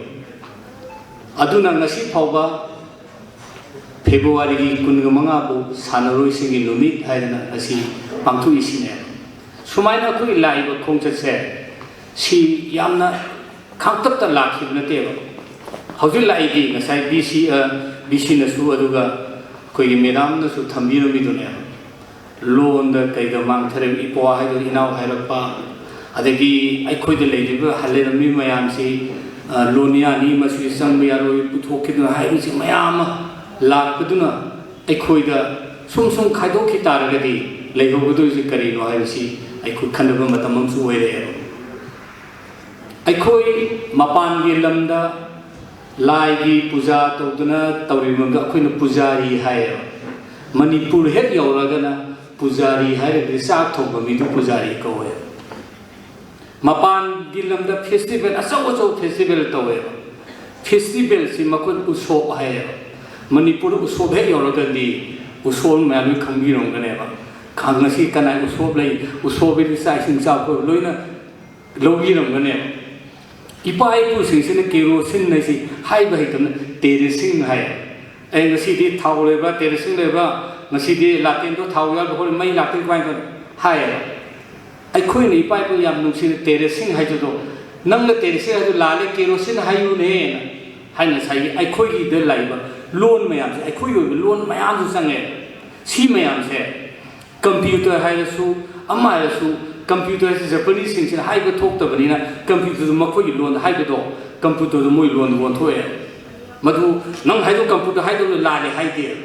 ꯑꯗꯨꯅ ꯉꯁꯤ ꯐꯥꯎꯕ ꯐꯦꯕ꯭ꯔꯨꯋꯥꯔꯤꯒꯤ ꯀꯨꯟꯒ ꯃꯉꯥꯕꯨ ꯁꯥꯟꯅꯔꯣꯏꯁꯤꯡꯒꯤ ꯅꯨꯃꯤꯠ ꯍꯥꯏꯗꯅ ꯉꯁꯤ ꯄꯥꯡꯊꯣꯛꯏꯁꯤꯅꯦ꯫ ꯁꯨꯃꯥꯏꯅ ꯑꯩꯈꯣꯏꯒꯤ ꯂꯥꯛꯏꯕ ꯈꯣꯡꯆꯠꯁꯦ ꯁꯤ ꯌꯥꯝꯅ ꯈꯥꯡꯇꯛꯇ ꯂꯥꯛꯈꯤꯕ ꯅꯠꯇꯦꯕ꯫ ꯍꯧꯖꯤꯛ ꯂꯥꯛꯏꯗꯤ ꯉꯁꯥꯏ ꯕꯤ ꯁꯤ, ꯕꯤ ꯁꯤꯅꯁꯨ ꯑꯗꯨꯒ ꯑꯩꯈꯣꯏꯒꯤ ꯃꯦꯗꯥꯝꯅꯁꯨ ꯊꯝꯕꯤꯔꯝꯃꯤꯗꯨꯅꯦꯕ꯫ ꯂꯣꯟꯗ ꯀꯩꯗ ꯃꯥꯡꯊꯔꯛꯏꯕ ꯏꯄ꯭ꯋꯥ ꯍꯥꯏꯗꯣ ꯏꯅꯥꯎ ꯍꯥꯏꯔꯛꯄ, ꯑꯗꯒꯤ ꯑꯩꯈꯣꯏꯗ ꯂꯩꯔꯤꯕ ꯂꯩꯔꯝꯃꯤꯕ ꯃꯌꯥꯝꯁꯤ, ꯑ, ꯂꯣꯟ ꯌꯥꯅꯤ, ꯃꯁꯤ ꯆꯪꯕ ꯌꯥꯔꯣꯏ, ꯄꯨꯊꯣꯛꯈꯤꯗꯨꯅ ꯍꯥꯏꯕꯁꯤ ꯃꯌꯥꯝ ꯑꯃ ꯂꯥꯛꯄꯗꯨꯅ ꯑꯩꯈꯣꯏꯗ ꯁꯨꯝ ꯁꯨꯝ ꯈꯥꯏꯗꯣꯛꯈꯤ ꯇꯥꯔꯒꯗꯤ ꯂꯩꯍꯧꯒꯗꯣꯏꯁꯤ ꯀꯔꯤꯅꯣ ꯍꯥꯏꯕꯁꯤ ꯑꯩꯈꯣꯏ ꯈꯟꯅꯕ ꯃꯇꯝ ꯑꯃꯁꯨ ꯑꯣꯏꯔꯛꯑꯦꯕ꯫ ꯑꯩꯈꯣꯏ ꯃꯄꯥꯟꯒꯤ ꯂꯝꯗ ꯂꯥꯏꯒꯤ ꯄꯨꯖꯥ ꯇꯧꯗꯨꯅ ꯇꯧꯔꯤꯕ ꯃꯔꯝꯗ ꯑꯩꯈꯣꯏꯅ ꯄꯨꯖꯥꯔꯤ ꯍꯥꯏꯌꯦꯕ꯫ ꯃꯅꯤꯄꯨꯔ ꯍꯦꯛ ꯌꯧꯔꯒꯅ ꯄꯨꯖꯥꯔꯤ ꯍꯥꯏꯔꯒꯗꯤ ꯆꯥꯛ ꯊꯣꯡꯕ ꯃꯤꯗꯨ ꯄꯨꯖꯥꯔꯤ ꯀꯧꯋꯦ꯫ ꯃꯄꯥꯟꯒꯤ ꯂꯝꯗ ꯐꯦꯁꯇꯤꯚꯦꯜ ꯑꯆꯧ ꯑꯆꯧꯕ ꯐꯦꯁꯇꯤꯚꯦꯜ ꯇꯧꯋꯦꯕ꯫ ꯐꯦꯁꯇꯤꯚꯦꯜꯁꯤ ꯃꯈꯣꯏ ꯎꯁꯣꯞ ꯍꯥꯏꯌꯦꯕ꯫ ꯃꯅꯤꯄꯨꯔꯗ ꯎꯁꯣꯞ ꯍꯦꯛ ꯌꯧꯔꯒꯗꯤ ꯎꯁꯣꯞ ꯃꯌꯥꯝ ꯂꯣꯏ ꯈꯪꯕꯤꯔꯝꯒꯅꯦꯕ꯫ ꯈꯪ-, ꯉꯁꯤ ꯀꯅꯥꯏ ꯎꯁꯣꯞ ꯂꯩ, ꯎꯁꯣꯞ ꯍꯥꯏꯗꯤ ꯆꯥꯛ ꯏꯁꯤꯡ ꯆꯥꯕ ꯈꯣꯠꯄ ꯂꯣꯏꯅ ꯂꯧꯕꯤꯔꯝꯒꯅꯦꯕ꯫ ꯏꯄꯥ ꯏꯄꯨꯁꯤꯡꯁꯤꯅ ꯀꯦꯔꯣꯁꯤꯟ ꯍꯥꯏꯁꯤ ꯍꯥꯏꯕ ꯍꯩꯇꯅ ꯇꯦꯔꯦꯁꯤꯡ ꯍꯥꯏ꯫ "ꯑꯦ, ꯉꯁꯤꯗꯤ ꯊꯥꯎ ꯂꯩꯕ꯭ꯔꯥ, ꯇꯦꯔꯦꯁꯤꯡ ꯂꯩꯕ꯭ꯔꯥ, ꯉꯁꯤꯗꯤ ꯂꯥꯇꯦꯟꯗꯣ ꯊꯥꯎ ꯌꯥꯎꯕ ꯈꯣꯠꯂ ꯃꯩ ꯂꯥꯛꯇꯦ" ꯀꯃꯥꯏꯅ ꯇꯧꯅꯤ ꯍꯥꯏꯌꯦꯕ꯫ ꯑꯩꯈꯣꯏꯅ ꯏꯄꯥ ꯏꯄꯨ ꯌꯥꯝ ꯅꯨꯡꯁꯤꯅ ꯇꯦꯔꯦꯁꯤꯡ ꯍꯥꯏꯕꯗꯣ, "ꯅꯪꯅ ꯇꯦꯔꯦꯁꯤꯡ ꯍꯥꯏꯗꯣ ꯂꯥꯜꯂꯦ, ꯀꯦꯔꯣꯁꯤꯟ ꯍꯥꯏꯌꯨꯅꯦ" ꯍꯥꯏꯅ ꯉꯁꯥꯏꯒꯤ ꯑꯩꯈꯣꯏꯒꯤꯗ ꯂꯩꯕ ꯂꯣꯟ ꯃꯌꯥꯝꯁꯦ, ꯑꯩꯈꯣꯏꯒꯤ ꯑꯣꯏꯕ ꯂꯣꯟ ꯃꯌꯥꯝꯁꯨ ꯆꯪꯉꯦ꯫ ꯁꯤ ꯃꯌꯥꯝꯁꯦ ꯀꯝꯄ꯭ꯌꯨꯇꯔ ꯍꯥꯏꯔꯁꯨ, ꯑꯃ ꯍꯥꯏꯔꯁꯨ, ꯀꯝꯄ꯭ꯌꯨꯇꯔꯁꯤ ꯖꯄꯅꯤꯁꯁꯤꯡꯁꯤꯅ ꯍꯥꯏꯕ ꯊꯣꯛꯇꯕꯅꯤꯅ ꯀꯝꯄ꯭ꯌꯨꯇꯔꯗꯨ ꯃꯈꯣꯏꯒꯤ ꯂꯣꯟꯗ ꯍꯥꯏꯕꯗꯣ, ꯀꯝꯄ꯭ꯌꯨꯇꯔꯗꯨ ꯃꯣꯏ ꯂꯣꯟꯗ ꯑꯣꯟꯊꯣꯛꯑꯦ꯫ ꯃꯗꯨ ꯅꯪ ꯍꯥꯏꯗꯣ ꯀꯝꯄ꯭ꯌꯨꯇꯔ ꯍꯥꯏꯗꯧꯅ ꯂꯥꯜꯂꯦ ꯍꯥꯏꯗꯦ꯫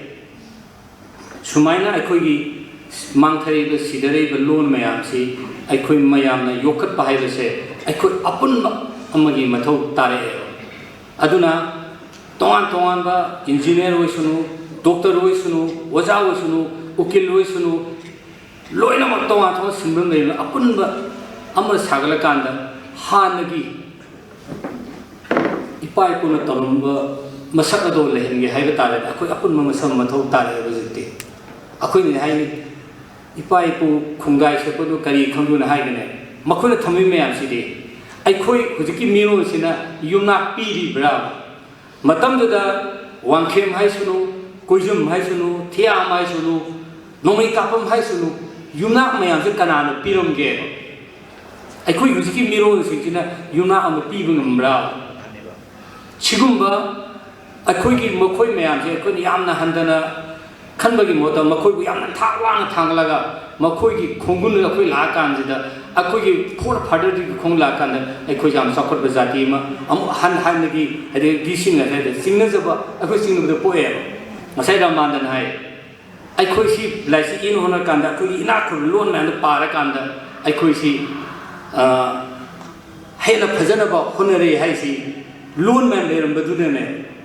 ꯁꯨꯃꯥꯏꯅ ꯑꯩꯈꯣꯏꯒꯤ ꯃꯥꯡꯊꯔꯛꯏꯕ, ꯁꯤꯗꯔꯛꯏꯕ ꯂꯣꯟ ꯃꯌꯥꯝꯁꯤ ꯑꯩꯈꯣꯏ ꯃꯌꯥꯝꯅ ꯌꯣꯛꯈꯠꯄ ꯍꯥꯏꯕꯁꯦ ꯑꯩꯈꯣꯏ ꯑꯄꯨꯟꯕ ꯑꯃꯒꯤ ꯃꯊꯧ ꯇꯥꯔꯛꯑꯦꯕ꯫ ꯑꯗꯨꯅ ꯇꯣꯉꯥꯟ ꯇꯣꯉꯥꯟꯕ ꯏꯟꯖꯤꯅꯤꯌꯔ ꯑꯣꯏꯁꯅꯨ, ꯗꯣꯛꯇꯔ ꯑꯣꯏꯁꯅꯨ, ꯑꯣꯖꯥ ꯑꯣꯏꯁꯅꯨ, ꯎꯀꯤꯜ ꯑꯣꯏꯁꯅꯨ, ꯂꯣꯏꯅꯃꯛ ꯇꯣꯉꯥꯟ ꯇꯣꯉꯥꯟ ꯁꯤꯟꯐꯝ ꯂꯩꯕꯅ ꯑꯄꯨꯟꯕ ꯑꯃ ꯁꯥꯒꯠꯂꯀꯥꯟꯗ ꯍꯥꯟꯅꯒꯤ ꯏꯄꯥ ꯏꯄꯨꯅ ꯇꯧꯔꯝꯕ ꯃꯁꯛ ꯑꯗꯣ ꯂꯩꯍꯟꯒꯦ ꯍꯥꯏꯕ ꯇꯥꯔꯗꯤ ꯑꯩꯈꯣꯏ ꯑꯄꯨꯟꯕ ꯃꯁꯛ ꯃꯊꯧ ꯇꯥꯔꯦ ꯍꯧꯖꯤꯛꯇꯤ꯫ ꯑꯩꯈꯣꯏꯅ ꯍꯥꯏꯅꯤ, ꯏꯄꯥ ꯏꯄꯨ ꯈꯣꯡꯗꯥꯏ ꯁꯦꯠꯄꯗꯨ ꯀꯔꯤ ꯈꯪꯗꯨꯅ ꯍꯥꯏꯒꯅꯤ? ꯃꯈꯣꯏꯅ ꯊꯝꯃꯤ ꯃꯌꯥꯝꯁꯤꯗꯤ ꯑꯩꯈꯣꯏ ꯍꯧꯖꯤꯛꯀꯤ ꯃꯤꯔꯣꯜꯁꯤꯅ ꯌꯨꯝꯅꯥꯛ ꯄꯤꯔꯤꯕ꯭ꯔꯥ? ꯃꯇꯝꯗꯨꯗ ꯋꯥꯡꯈꯦꯝ ꯍꯥꯏꯁꯅꯨ, ꯀꯣꯏꯖꯨꯝ ꯍꯥꯏꯁꯅꯨ, ꯊꯤꯌꯥꯝ ꯍꯥꯏꯁꯅꯨ, ꯅꯣꯡꯃꯩ ꯀꯥꯞꯐꯝ ꯍꯥꯏꯁꯅꯨ, ꯌꯨꯝꯅꯥꯛ ꯃꯌꯥꯝꯁꯦ ꯀꯅꯥꯅ ꯄꯤꯔꯝꯒꯦ? ꯑꯩꯈꯣꯏ ꯍꯧꯖꯤꯛꯀꯤ ꯃꯤꯔꯣꯜꯁꯤꯡꯁꯤꯅ ꯌꯨꯝꯅꯥꯛ ꯑꯃ ꯄꯤꯕ ꯉꯝꯕ꯭ꯔꯥ? ꯁꯤꯒꯨꯝꯕ ꯑꯩꯈꯣꯏꯒꯤ ꯃꯈꯣꯏ ꯃꯌꯥꯝꯁꯦ ꯑꯩꯈꯣꯏꯅ ꯌꯥꯝꯅ ꯍꯟꯊꯅ ꯈꯟꯕꯒꯤ ꯃꯍꯨꯠꯇ ꯃꯈꯣꯏꯕꯨ ꯌꯥꯝꯅ ꯊꯥꯛ ꯋꯥꯡꯅ ꯊꯥꯡꯒꯠꯂꯒ ꯃꯈꯣꯏꯒꯤ ꯈꯣꯡꯒꯨꯜ ꯑꯩꯈꯣꯏ ꯂꯥꯛꯑꯀꯥꯟꯁꯤꯗ, ꯑꯩꯈꯣꯏꯒꯤ ꯐꯣꯔ ꯐꯥꯗꯔꯗꯒꯤ ꯈꯣꯡ ꯂꯥꯛꯑꯀꯥꯟꯗ ꯑꯩꯈꯣꯏꯁꯦ ꯌꯥꯝ ꯆꯥꯎꯈꯠꯄ ꯖꯥꯇꯤ ꯑꯃ ꯑꯃꯨꯛ ꯍꯟ ꯍꯟꯅꯒꯤ, ꯍꯥꯏꯗꯤ ꯗꯤ ꯁꯤ ꯉꯁꯥꯏꯗ ꯆꯤꯡꯅꯖꯕ ꯑꯩꯈꯣꯏ ꯆꯤꯡꯅꯕꯗ ꯄꯣꯛꯑꯦꯕ꯫ ꯉꯁꯥꯏ ꯔꯥꯃꯥꯟꯗꯅ ꯍꯥꯏ, ꯑꯩꯈꯣꯏꯁꯤ ꯂꯥꯏꯔꯤꯛꯁꯤ ꯏꯅ ꯍꯣꯠꯅꯔꯀꯥꯟꯗ ꯑꯩꯈꯣꯏꯒꯤ ꯏꯅꯥꯛ ꯈꯨꯟꯕ ꯂꯣꯟ ꯃꯌꯥꯝꯗꯣ ꯄꯥꯔꯀꯥꯟꯗ ꯑꯩꯈꯣꯏꯁꯤ, ꯑ, ꯍꯦꯟꯅ ꯐꯖꯅꯕ ꯍꯣꯠꯅꯔꯦ ꯍꯥꯏꯁꯤ ꯂꯣꯟ ꯃꯌꯥꯝ ꯂꯩꯔꯝꯕꯗꯨꯅꯅꯦ꯫